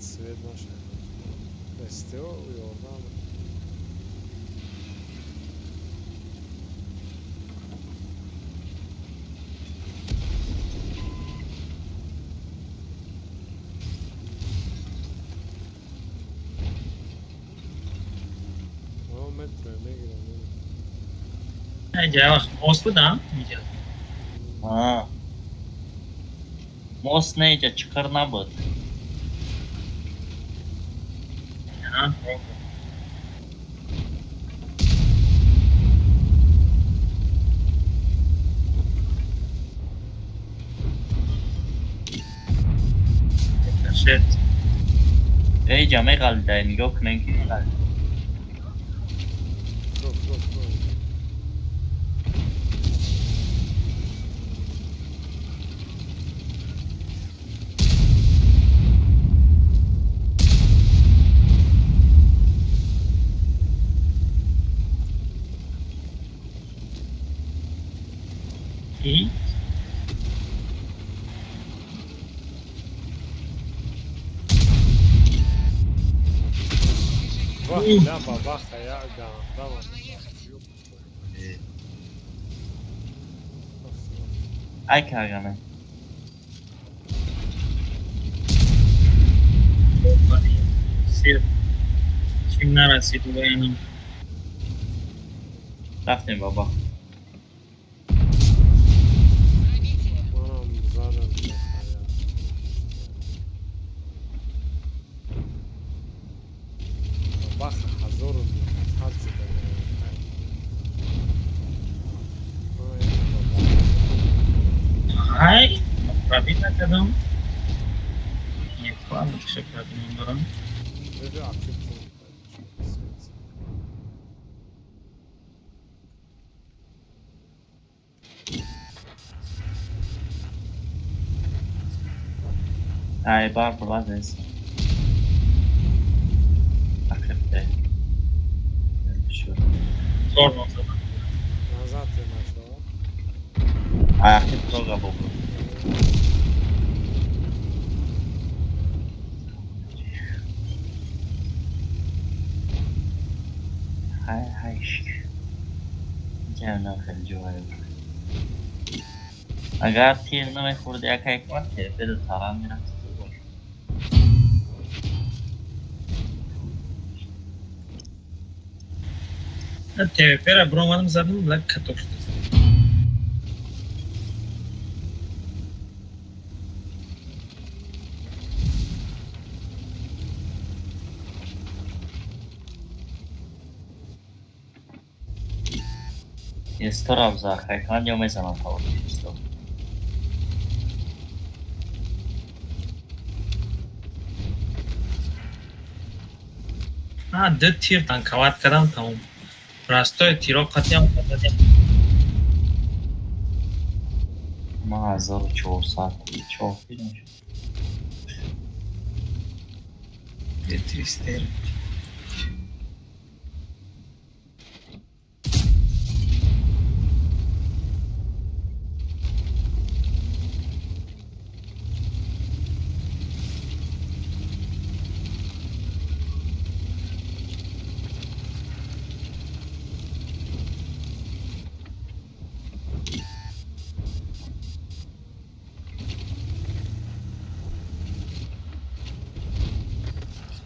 Свет наша. СТО ёрдам. О, метро мегирам. Ҷа вақт мост буд, а? Иҷа. А. Мост не, иҷа чиқир набуд. Шит. Эй, ҷа меғалидай, нигоҳ кунем ки меғалид. И? Ля бабаха, я гандама. Ай кагане. Сир. Чим нарасид ба инам. Рафтем баба. Манам задам. Баха ҳазору ҳад зада. Ай, пробит накардам. Як киша пробинам дорам. Ай, бар бладес. Ақибте. Тормоз задам. Назад нашо. Ай, ақиб прога бобо. Хай, хайш. Ҷанам хеле ҷоя. Агар тир намехӯрди яка ҳикмат, ТВП до таран мерафти ту бош. ТВП-ра бромадам задам, лак каток шуд. Истора абза ҳикмат ё мезанам тавоти исто. А, ду тир танковат кардам тамом. Простой тиро қатиам задем. Ма 1400 чор тир мешуд. Тристер.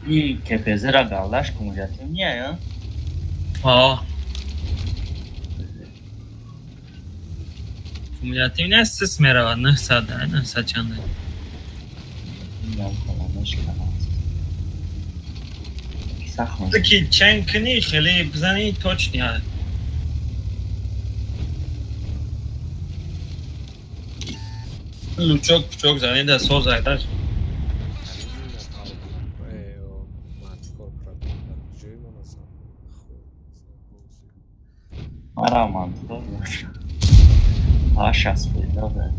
И КПЗ-ра галдаш кумулятивния, А. Кумулятивния сис мерава, 900, 900 чанда. Таки чен кни, хеле бизани точни. Лучок пучок зани да соз айдаш. Мараман, а сейчас да, да.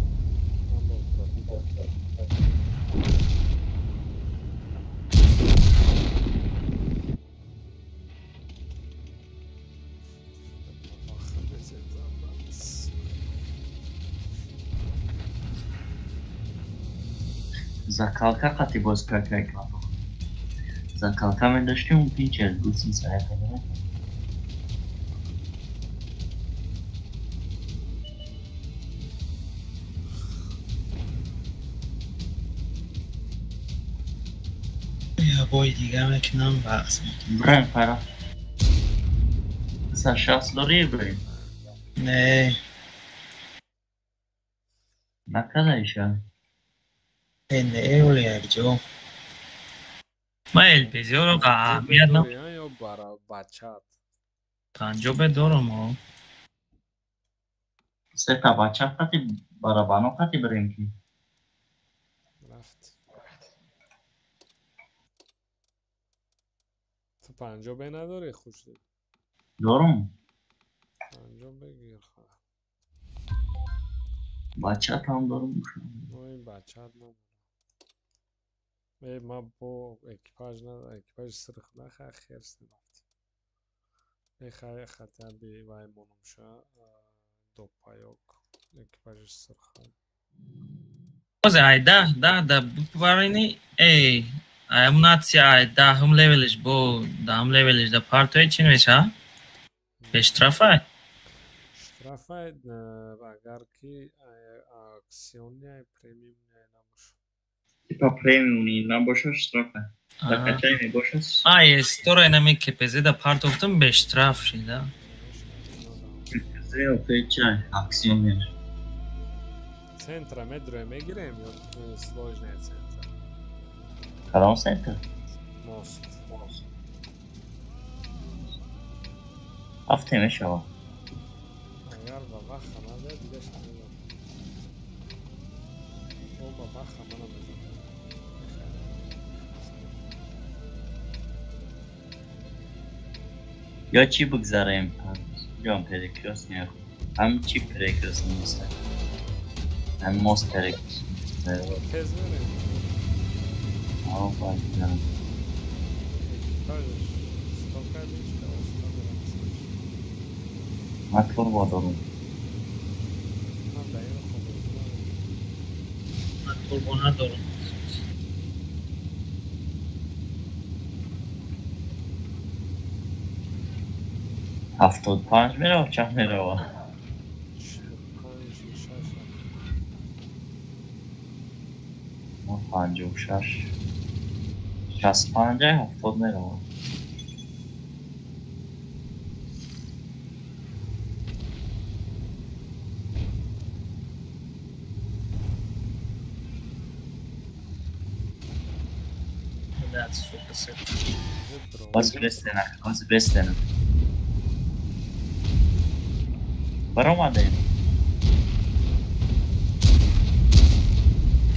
Закалка қати боз какай кардо. Закалка медоштем мумкин через гусеница якада. Я бой дига мекунам баҳс мекунам. Брем фара. Са шаст дори брем. Не. Накадаиша. Не, оли якҷо. Ма ЛПЗ-ро аҳамият на. Ё бара бачат. Панҷобе дорам о. Сета бачат қати барабано қати брем ки. Рафт. Ту панҷобе надорӣ хушдил? Дорам. Панҷобе гир ха. Бачат ҳам дорам. Ой, бачат надорам. Ма бо экипаж надорам, экипажи сирх наха херс нарафт. Мехай хата би вай монумша до паёк экипажи сирха. Озе ай даҳ даҳ да бубарини эй ай амунатсия ай даҳум левелиш бо даҳум левелиш да партои чӣ меша? Бештрафай? Штрафай агар ки аксиония премиумия набошад. Типа премиумни набошад штрафа. Закачай мебошад. Ай стора инами КПЗ да партофтум бештраф шида. КПЗ опечай аксионер. Центра медроe мегирем ё сложная центра? Кадом центр? Мост. Ҳафте мешавад. Агар ба вақт омада дидаш намедонам. О ба вақт омада мезанам. Ё чӣ бигзарем? Ҷон перекрёст не. Ҳам чӣ перекрёст нест. Ҳам мост перекрёст. Тез мерем. Ао баъд. Экипажаш стокадиш ка оста мерам. Ман турбо дорам. Ман дар ин хобозӣ надорам. Ман турбо надорам. 75 мерава, чанд мерава? 45 6. 56. 65 70 мерава. Боз бестена. Баромадем.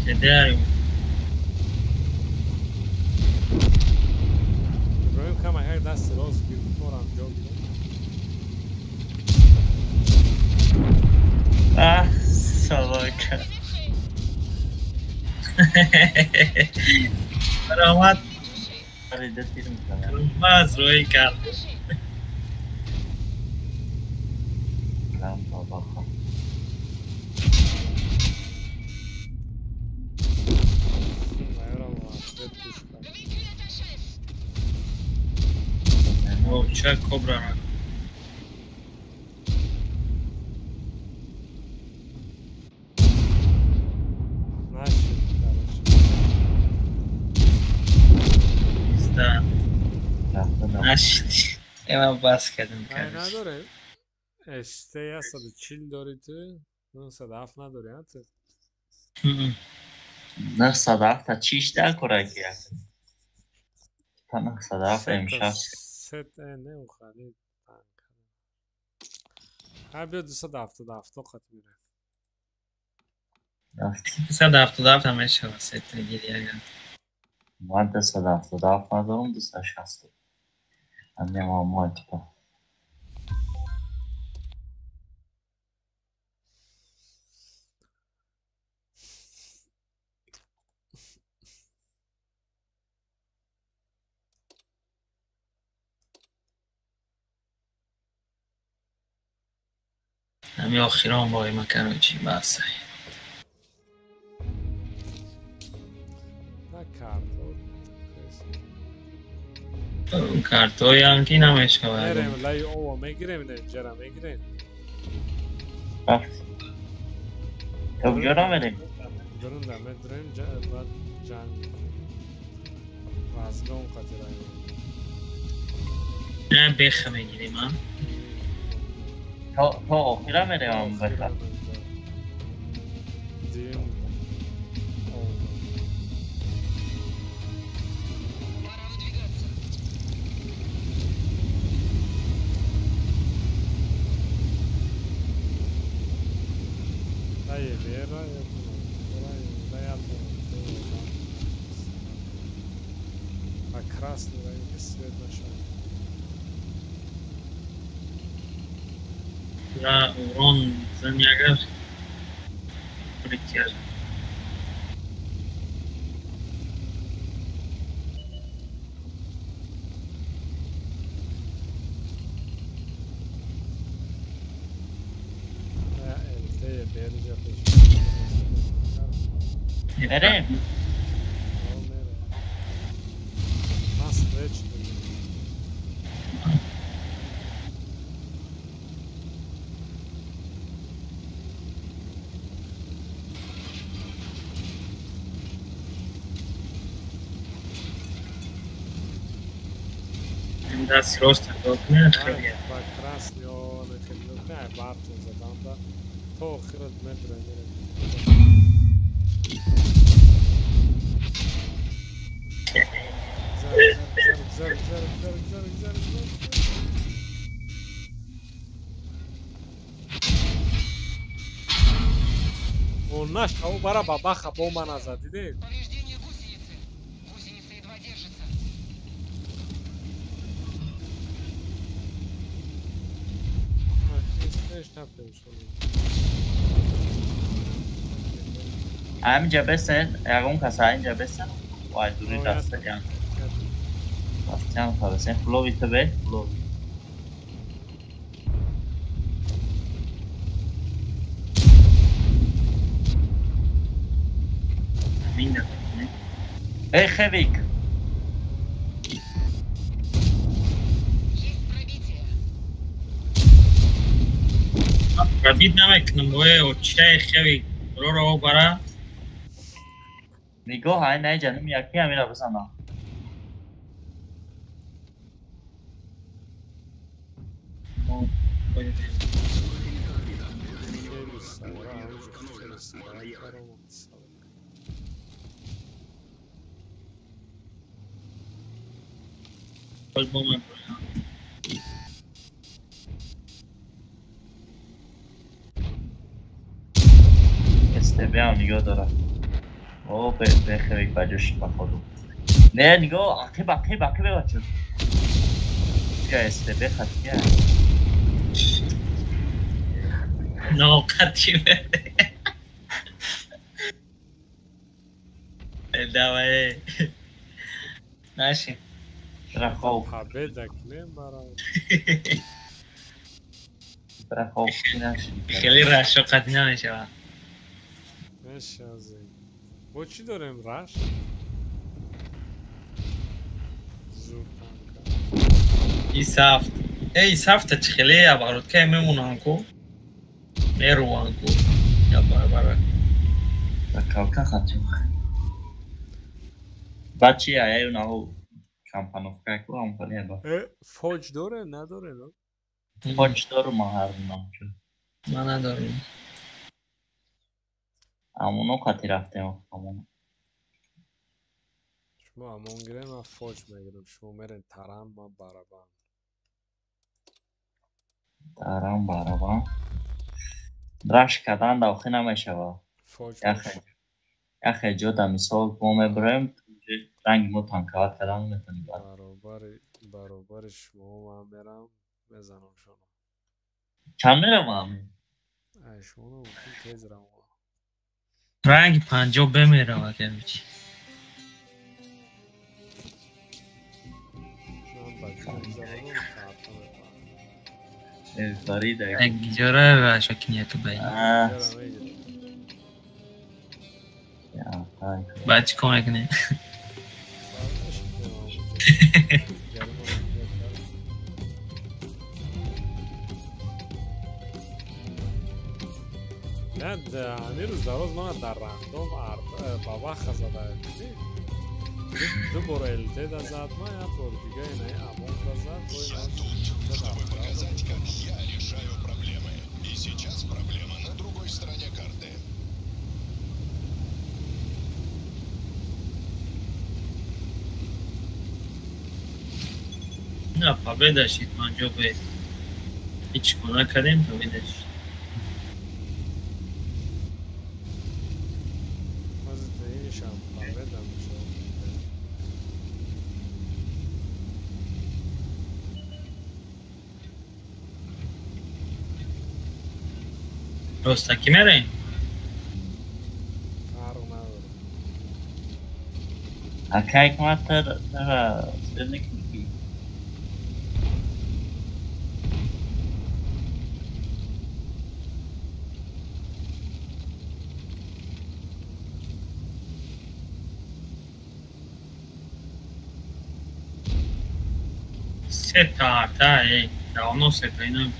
Кедарим. Иброҳим кама як дасти рост гирд, морам ҷо гирд. Аҳ, собака. Баромад. Баромад. Аз рӯи кард. Ча кобра ра. Нашид, короче. Да. Нашид. Эма бас кардам, Ай, короче. надорем. СТ 140 дори ту, 907 надори, а ту? 907 та чиш да кораки як. Та 907 М6. Сет не ухани танк. Ай биё 277 қат мира. 277 ҳам мешава сета гири агар. Ман 277 надорам, 260. Ами ма типа. Ами охирон бой ма, короче, бас. На карто. Картоям ки намешава. Мерем лаи ова мегирем, не ҷара мегирем. Рафт. То куҷо мерем? Дурунда медурем, баъд ҷанг мекунем. Разгон қати раён. Не беха мегирем, а? То охира мерем беха. Дим. Дай вера, а красный ранг свет нашел. Да, урон за него притяжен. Мерем. Нас встреча. Даст роста докне хеле. Ба красный он хеле не бартон задам да. То охират медре мерем. Зар зар зар зар зар зар. Он наш ау бара бабаха бо мана зад, дидед? Гусеница едва держится. Ҳаминҷа бесен, ягон кас ҳаминҷа бесен, вай дури дастаян. Дастаян фарасен, флови тебе, флови. Эй, Хевик! Есть пробитие. Пробит намекунам, ое очаи хеви роро бара. Нигоҳ ай най ҷанум яки ҳамира бизанам. استبه هم نگاه دارم. او به خیلی بجاش بخورم. نه نگاه عقب عقب عقب بچه. که استبه خطیه. ناقتی давай. Наши. Страховка. Победа кнем барам. Страховки наши. Хеле рашоқат намешавад. Мешазем. Бо чӣ дорем раш? Зуртанка. Исафт. Эй, исафта чӣ хеле оборотка мемонанд ку? Меруванд ку. Я барабара. Закалка хатим. Баъд чи аяю наҳу кампановка ку ампания ба. Фоҷ доре надоре но? Фоҷ дору ман ҳар дунам чу. Ман надорам. Амоно қати рафтем амоно. Шумо амон гирем, ман фоҷ мегирам. Шумо мерен тарам, ман барабан. Тарам барабан. Раш кардан давхӣ намешавад. Фоҷ Яхе ҷо да мисол мо мебурем ранги мо танкават кардан наметонем. Баробари шумо ман мерам мезанам шумо. Чанд меравам? Ай шумо мумкин тез равам. Ранги 50 бемерава короче. Фарида. Ҷора рашокинияку бай. Баъд чӣ кор мекунем? Не, ҳамин рӯз дароз мана дар рандом ба ваха зада. Ду бор ЛТ да зад, ман як бор дига инаи амон да зад. Я тут, чтобы показать, как я решаю проблемы. И сейчас проблема на другой стороне карты. На, победа шид, манҷо бе. Ҳеҷ кор накардем, победа шид. Ростакӣ мерем? Фарқ надорад. Ака ҳикмат тара сер мекунӣ ки? Сета арта, эй, давно сета инам.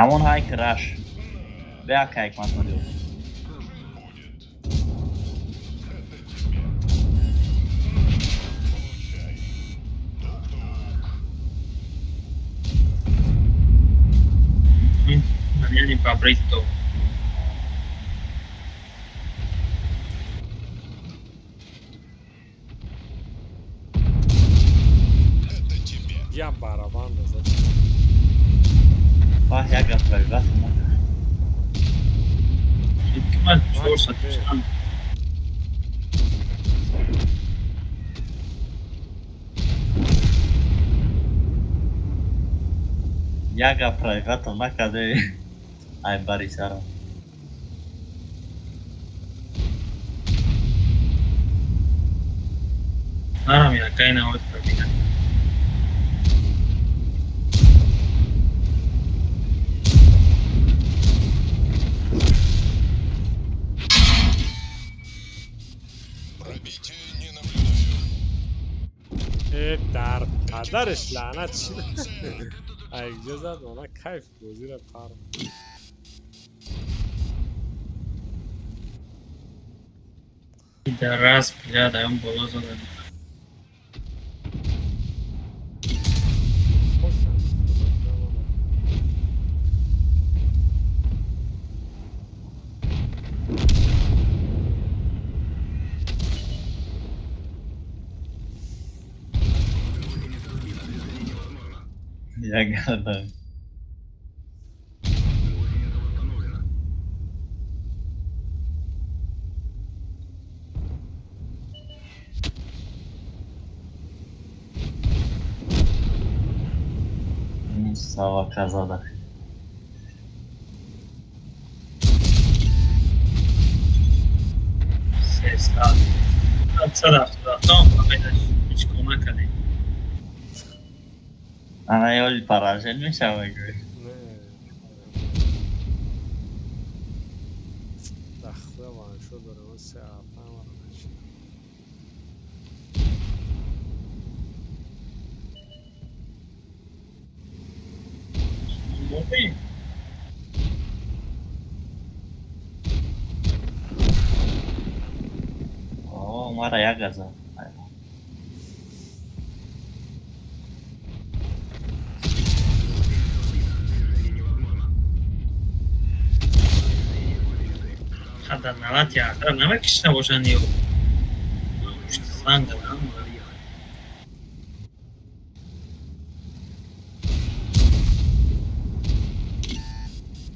Амон ҳайк раш. Беак ҳайкмат мадиё. Яъне бабрито. Я барабан зад. Баҳ як гап правиват Ҳикмат 400. Як гап правиватам накарде. Ай бари сарам. Марам якай навод пробида. Дар падараш лаънат шид. Айҷо зад, она кайф бозира пар. Пидорас, бля, даем боло задали. Я гадаю. Сава казада. Сеста. 777 фақат ҳеҷ кӯмак кардем. Ана ёли поражен мешавад гӯй. Дахла ваншо дорам се апа ваншо. О, мара як газа. Дар навати ахир намекишта бошанд ё занг дадам.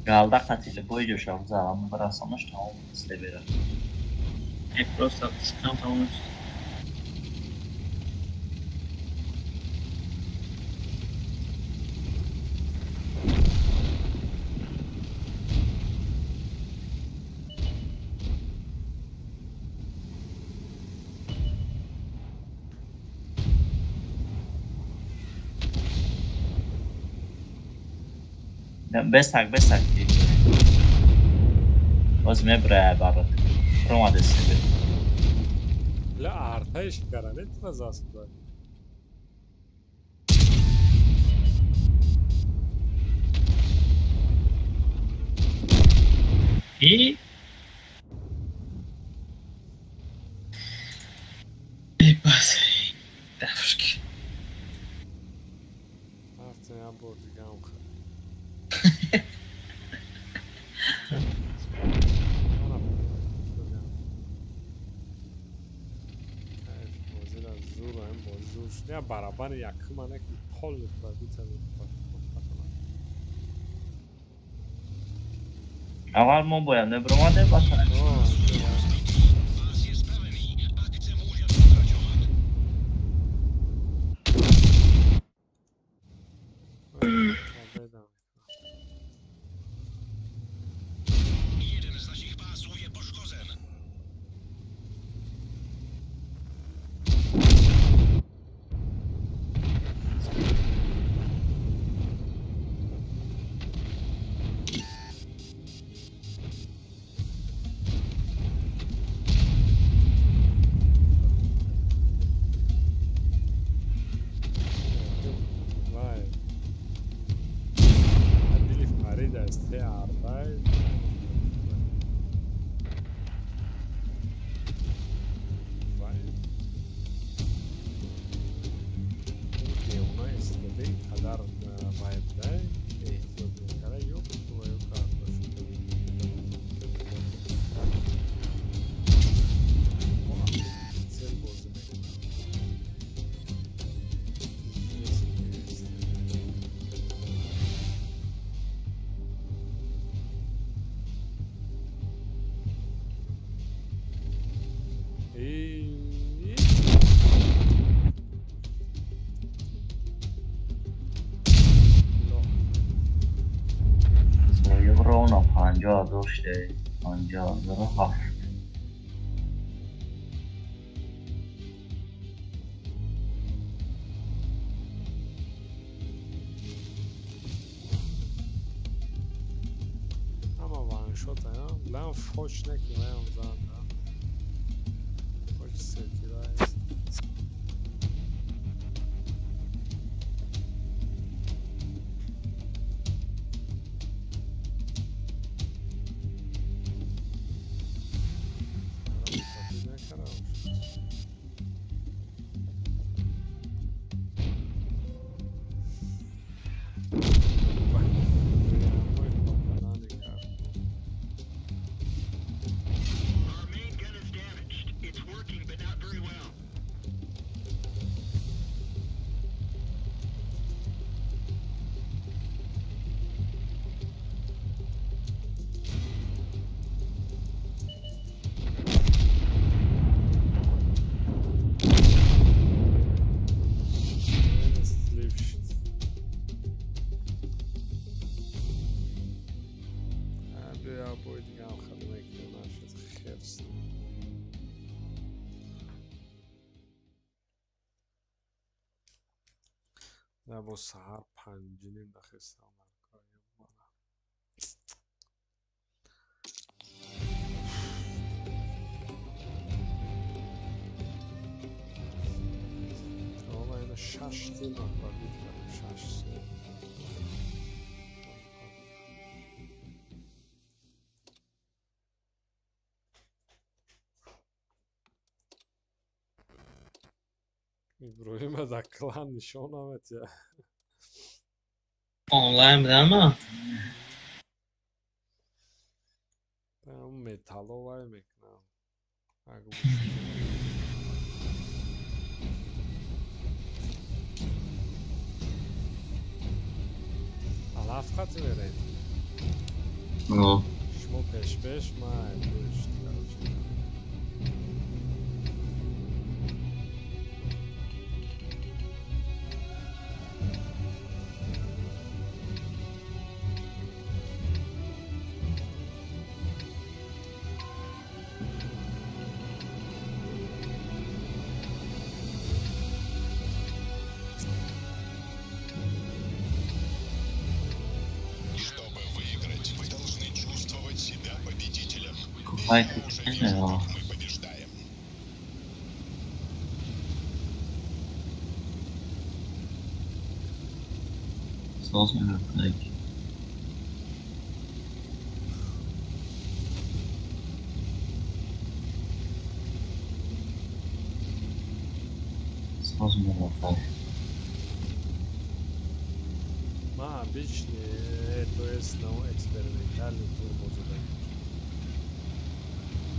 Галда қатили бой ҷошам залам расонаш тамом мисли бера. Не просто там тамом. Бесак, бесак. Боз мебрая барот. Промаде себе. Бля, артаиш каранет назасква. И? Бас. Давшки. Арта я бор дигам. Я барабан якмана ки пол пробита. Аввал мо бояд мебромадем баша. 50 57. Ваншот, а? Лам фоч неки, ваям зан, да? Фоч сетира е. Бо саҳар панҷиним нахестам. Ина шаш тим побит кардем, шаш. Иброҳима дар клан нишон наметия. Онлайн будама? Металло вай мекунам. Алаф хати мерем. Шумо пешпеш, ма пушт, короче. Мы побеждаем. Сложно как. Сложно как. Ма обычный, то есть на экспериментальный турбо задание.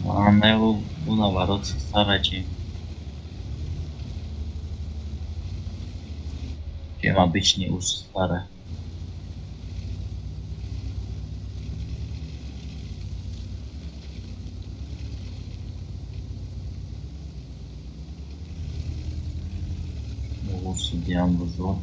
Него наоборот старачи, чем обычный ус старый. Ус идеал бузок.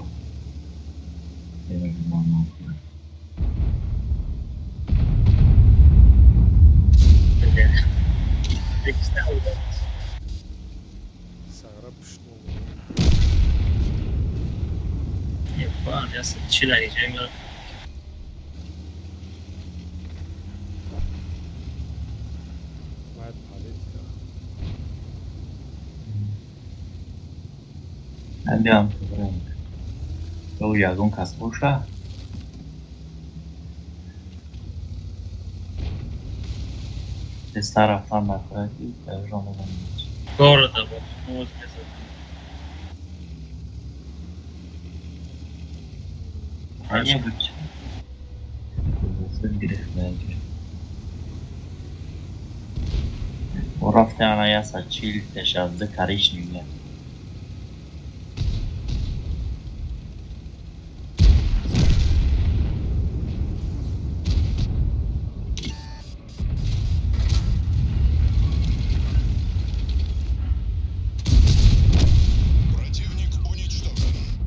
Ягон кас боша? Тезтар рафтан накунад, ки дарҷо мемонад. Города боз мезад. Ане буд. Рафте ана яса чил тешазды коричневый.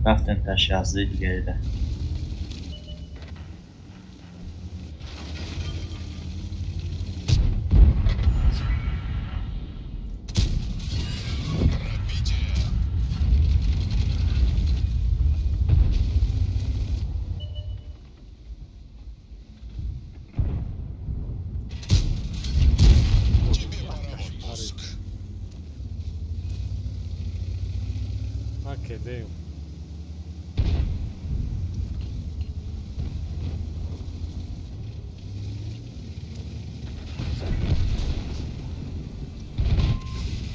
Рафтем ташазды дигарида. ЖД.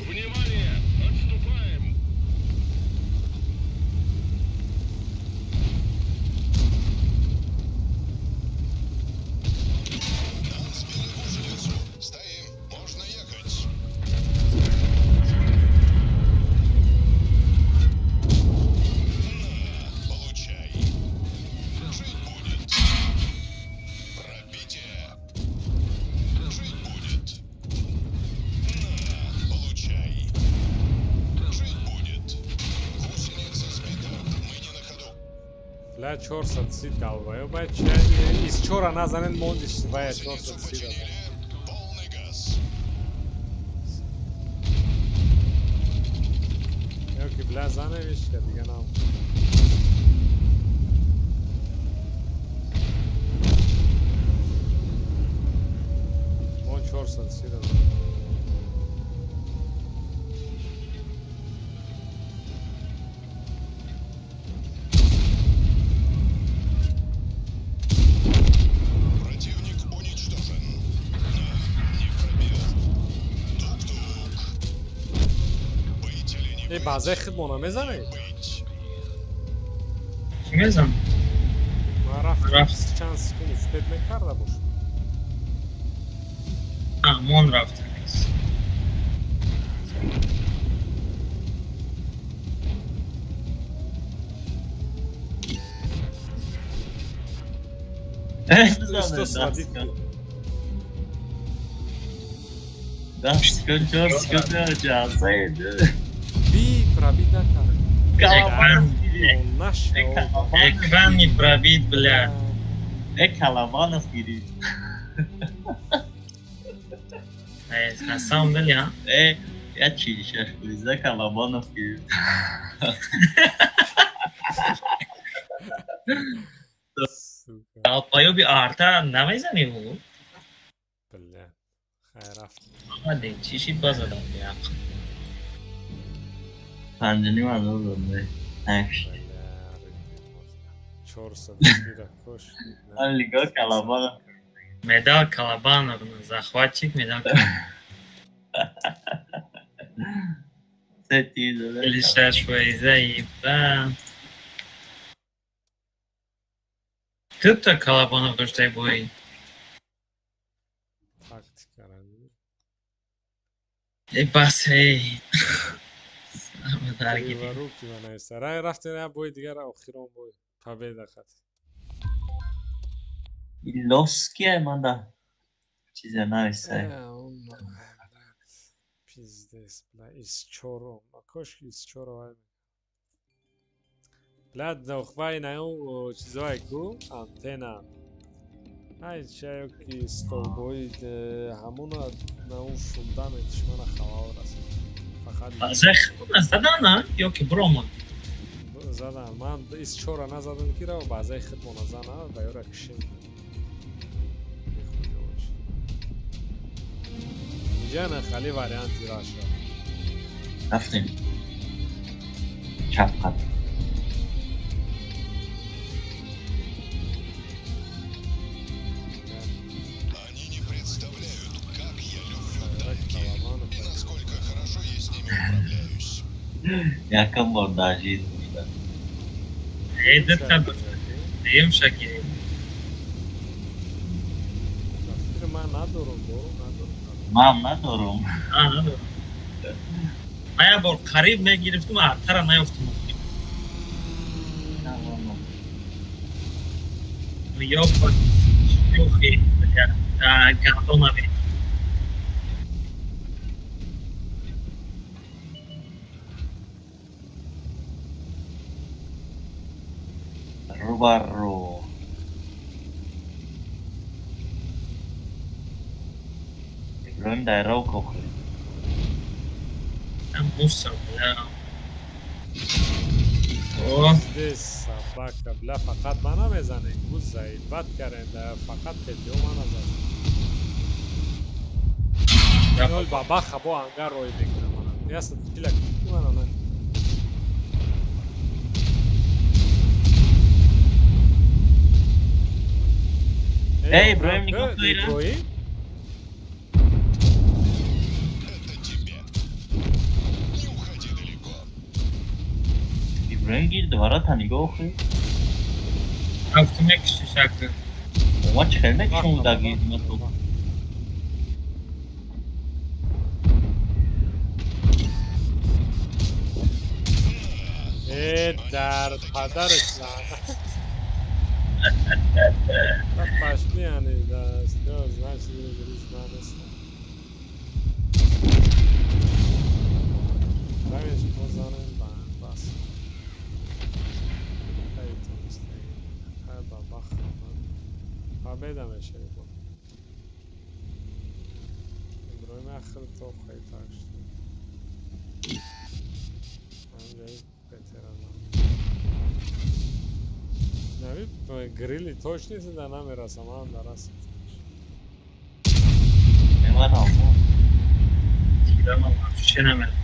Внимание! Отступаем! Нам сбили гусеницу. Стоим! Можно ехать! На, получай! Жить будет! Пробитие! Жить будет! На, получай! Жить будет! Гусеница сбита! Мы не на ходу! Бля, 430 долбоёб, бай из чора назанен мондиш, бай 430 дада. Полный газ! Ё ки бля заневиш, ка дига нам. Мон 430 дада. Противник уничтожен. На, не пробил. Тук-тук. Быть или не Э, базаи худмона мезанед? быть? Чӣ мезан? Ман рафтам Рафт. чанд секунд успеть мекарда бош. А, мон рафт. Что сводить? Даст секунд, 4 секунд, ҷалсаед. Би пробить накард. Калабанов гирифт. Он нашел. Экран не пробит, бля. Калабанов гирифт. На самом деле, а? Я 46 фоиза Калабанов гирифт. Сука. Долбоёби арта намезани ӯ? Бля. Хайр рафт. Омадем, чӣ шид базадам, бля. 5,5 ҳазор дод. Ҳашт. Бля, 430 да кош. Лига Калабанов. Медал Калабанов, захватчик, медал Калабанов. Се тир зада. 46 фоиза, еба. Дута Калабанов доштай бой. Тактикара. Э, бас, эй. Ама даргирем. Криворуки ма нависта. Рай рафтем я бой дигар охирон бой. Победа хат. Лос кия манда? Чизе нависай. Э, он, бля, пиздец, бля, из чоро. А кошки из чоро вай. Бля, дохвай на он чизое ку антенна. Ай, чаё ки столбои ҳамуна на он фундамент шумана халал расид. Фақат Базаи худна задана ё ки бромон? Задан. Ман из чора назадам ки ра базаи худмона зана ва ёра кишем. Инҷа на хали варианти раша. Рафтем. Чап қад. Они не представляют, как я люблю танки и насколько хорошо я с ними управляюсь. Якам бор дар жизнь мешад. Э, дута дуюм шакирем. Фикр ман надорам, дорум, надорам. Ман надорум. А, надорам. Ман як бор қариб мегирифтум, артара наёфтум. Ё шлюхи, бля, гандонави. Рӯ бар рӯ. Иброҳим дар ров кохӯрд. Мусор, бля. О, Здесь собака, бля, фақат мана мезане. Гуз заебат карен, да фақат петио мана зад. Нол бабаха бо ангар рой мекунам мана. Ясно, чила мана на. Эй, Иброим нигоҳ кун. Иброим? Это тебе. Не уходи далеко. Иброим гир дварата нигоҳ кун. Афту мекуши шакр. Ма чӣ хел мекушам даги мату. Дар падараш лаънат. Пошли они, да, всё, значит, знали. Равиш бозанем ба бас. Ай бабах. Победа мешавӣ бо. Иброим ахир то хай так что. Анҷои ветерана. Нави грили точно да намерасам, ман дарасам. Немарам. Тирамам вообще намерасам.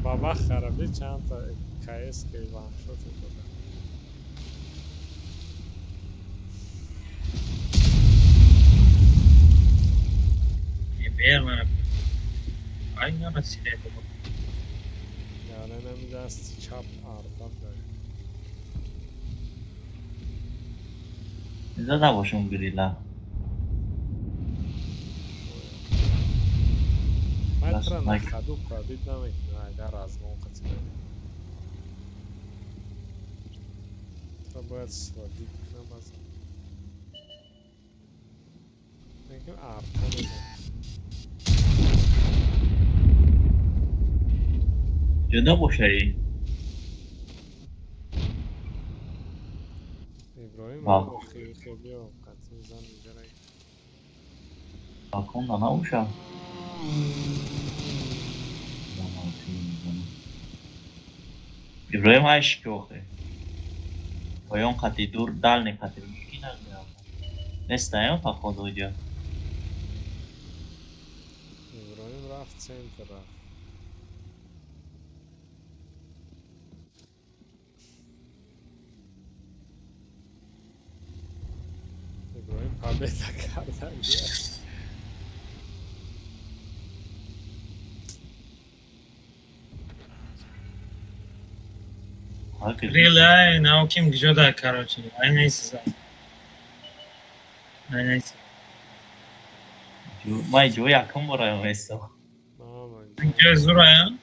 Баба хараби чанд та КС ки ваншот дода. Бер мана. Ай нарасида бобо. Яре нами дасти чап арда дорем. Зада бошум грила. Матра на ходу пробить намекунад, агар разгон қатӣ барӣ. Тра бояд сводить кунам базан. Лекин арта мезанам. Ҷудо бошаи? Иброим охири биё қатӣ зан иҷора. Балкон да набоша? Иброим ҳайш ки охе. Поён қати дур дальний қати ки нагирам. Нестаем походу иҷо. Иброим рафт центр рафт. Иброим победа кардан. Грил ай науким гжода короче. Ай нейсиза. Ай нейсиза. Май ҷо якум бораем весто. Ҷо зурая?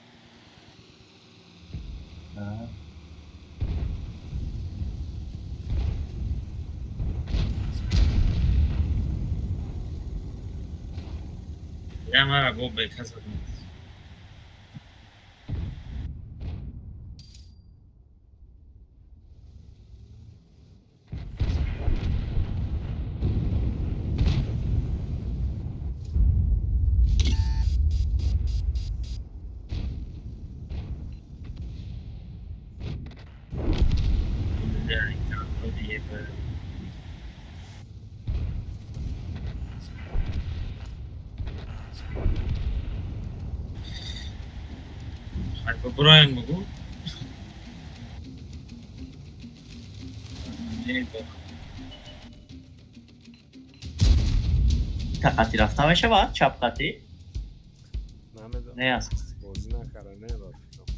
Я мара бо беказа. Брайан могу? Тақати рафта мешавад? Чап қати? Намедонам. Не аст. Бозӣ накарда, не ба фикрам.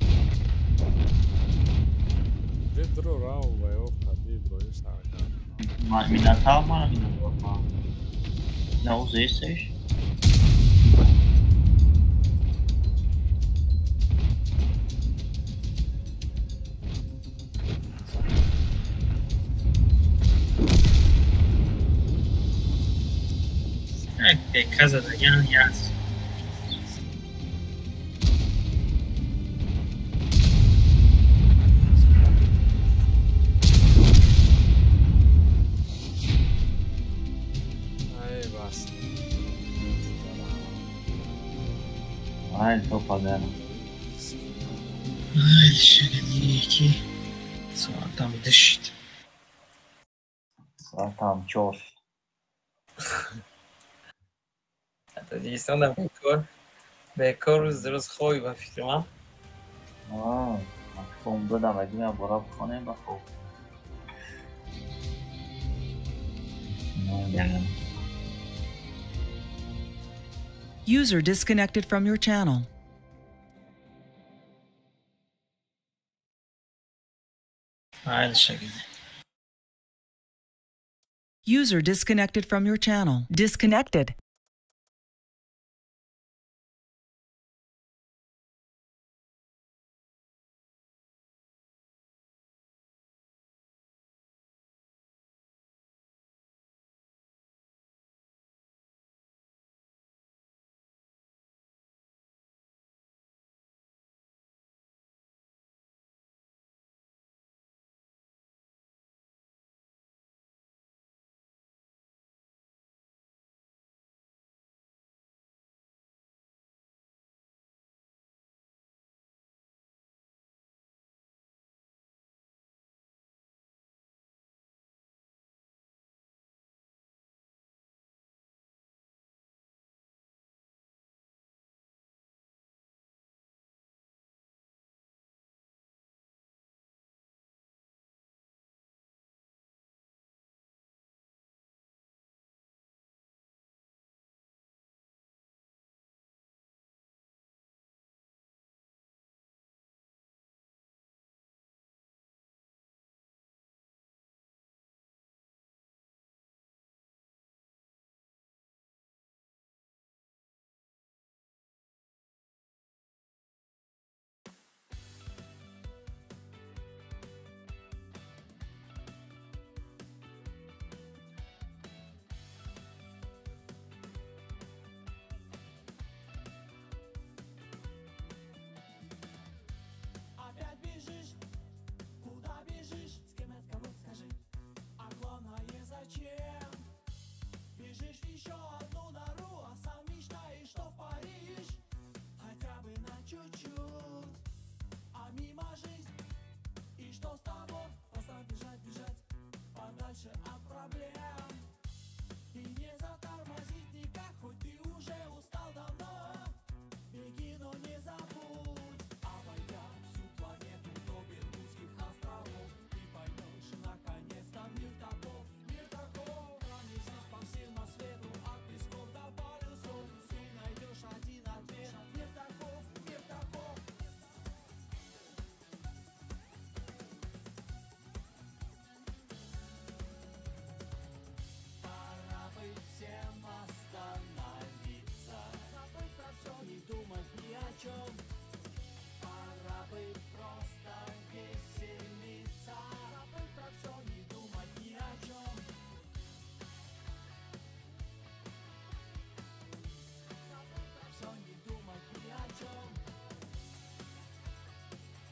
Ведро рав ва ё қади Иброим сар кард. Минатав мана минатав. На узесеш? Casa da Yan Yas. Ай бас. Ай, tô pagando. Ай, шагники. Соатам дышит. Соатам чор. Тоҷикистон дар бекор бекор рӯз рӯз хоби ба фикри ман. додам, агар бора бихонем ба хуб. User disconnected from your channel. Aynı şekilde. User disconnected from your channel. Disconnected.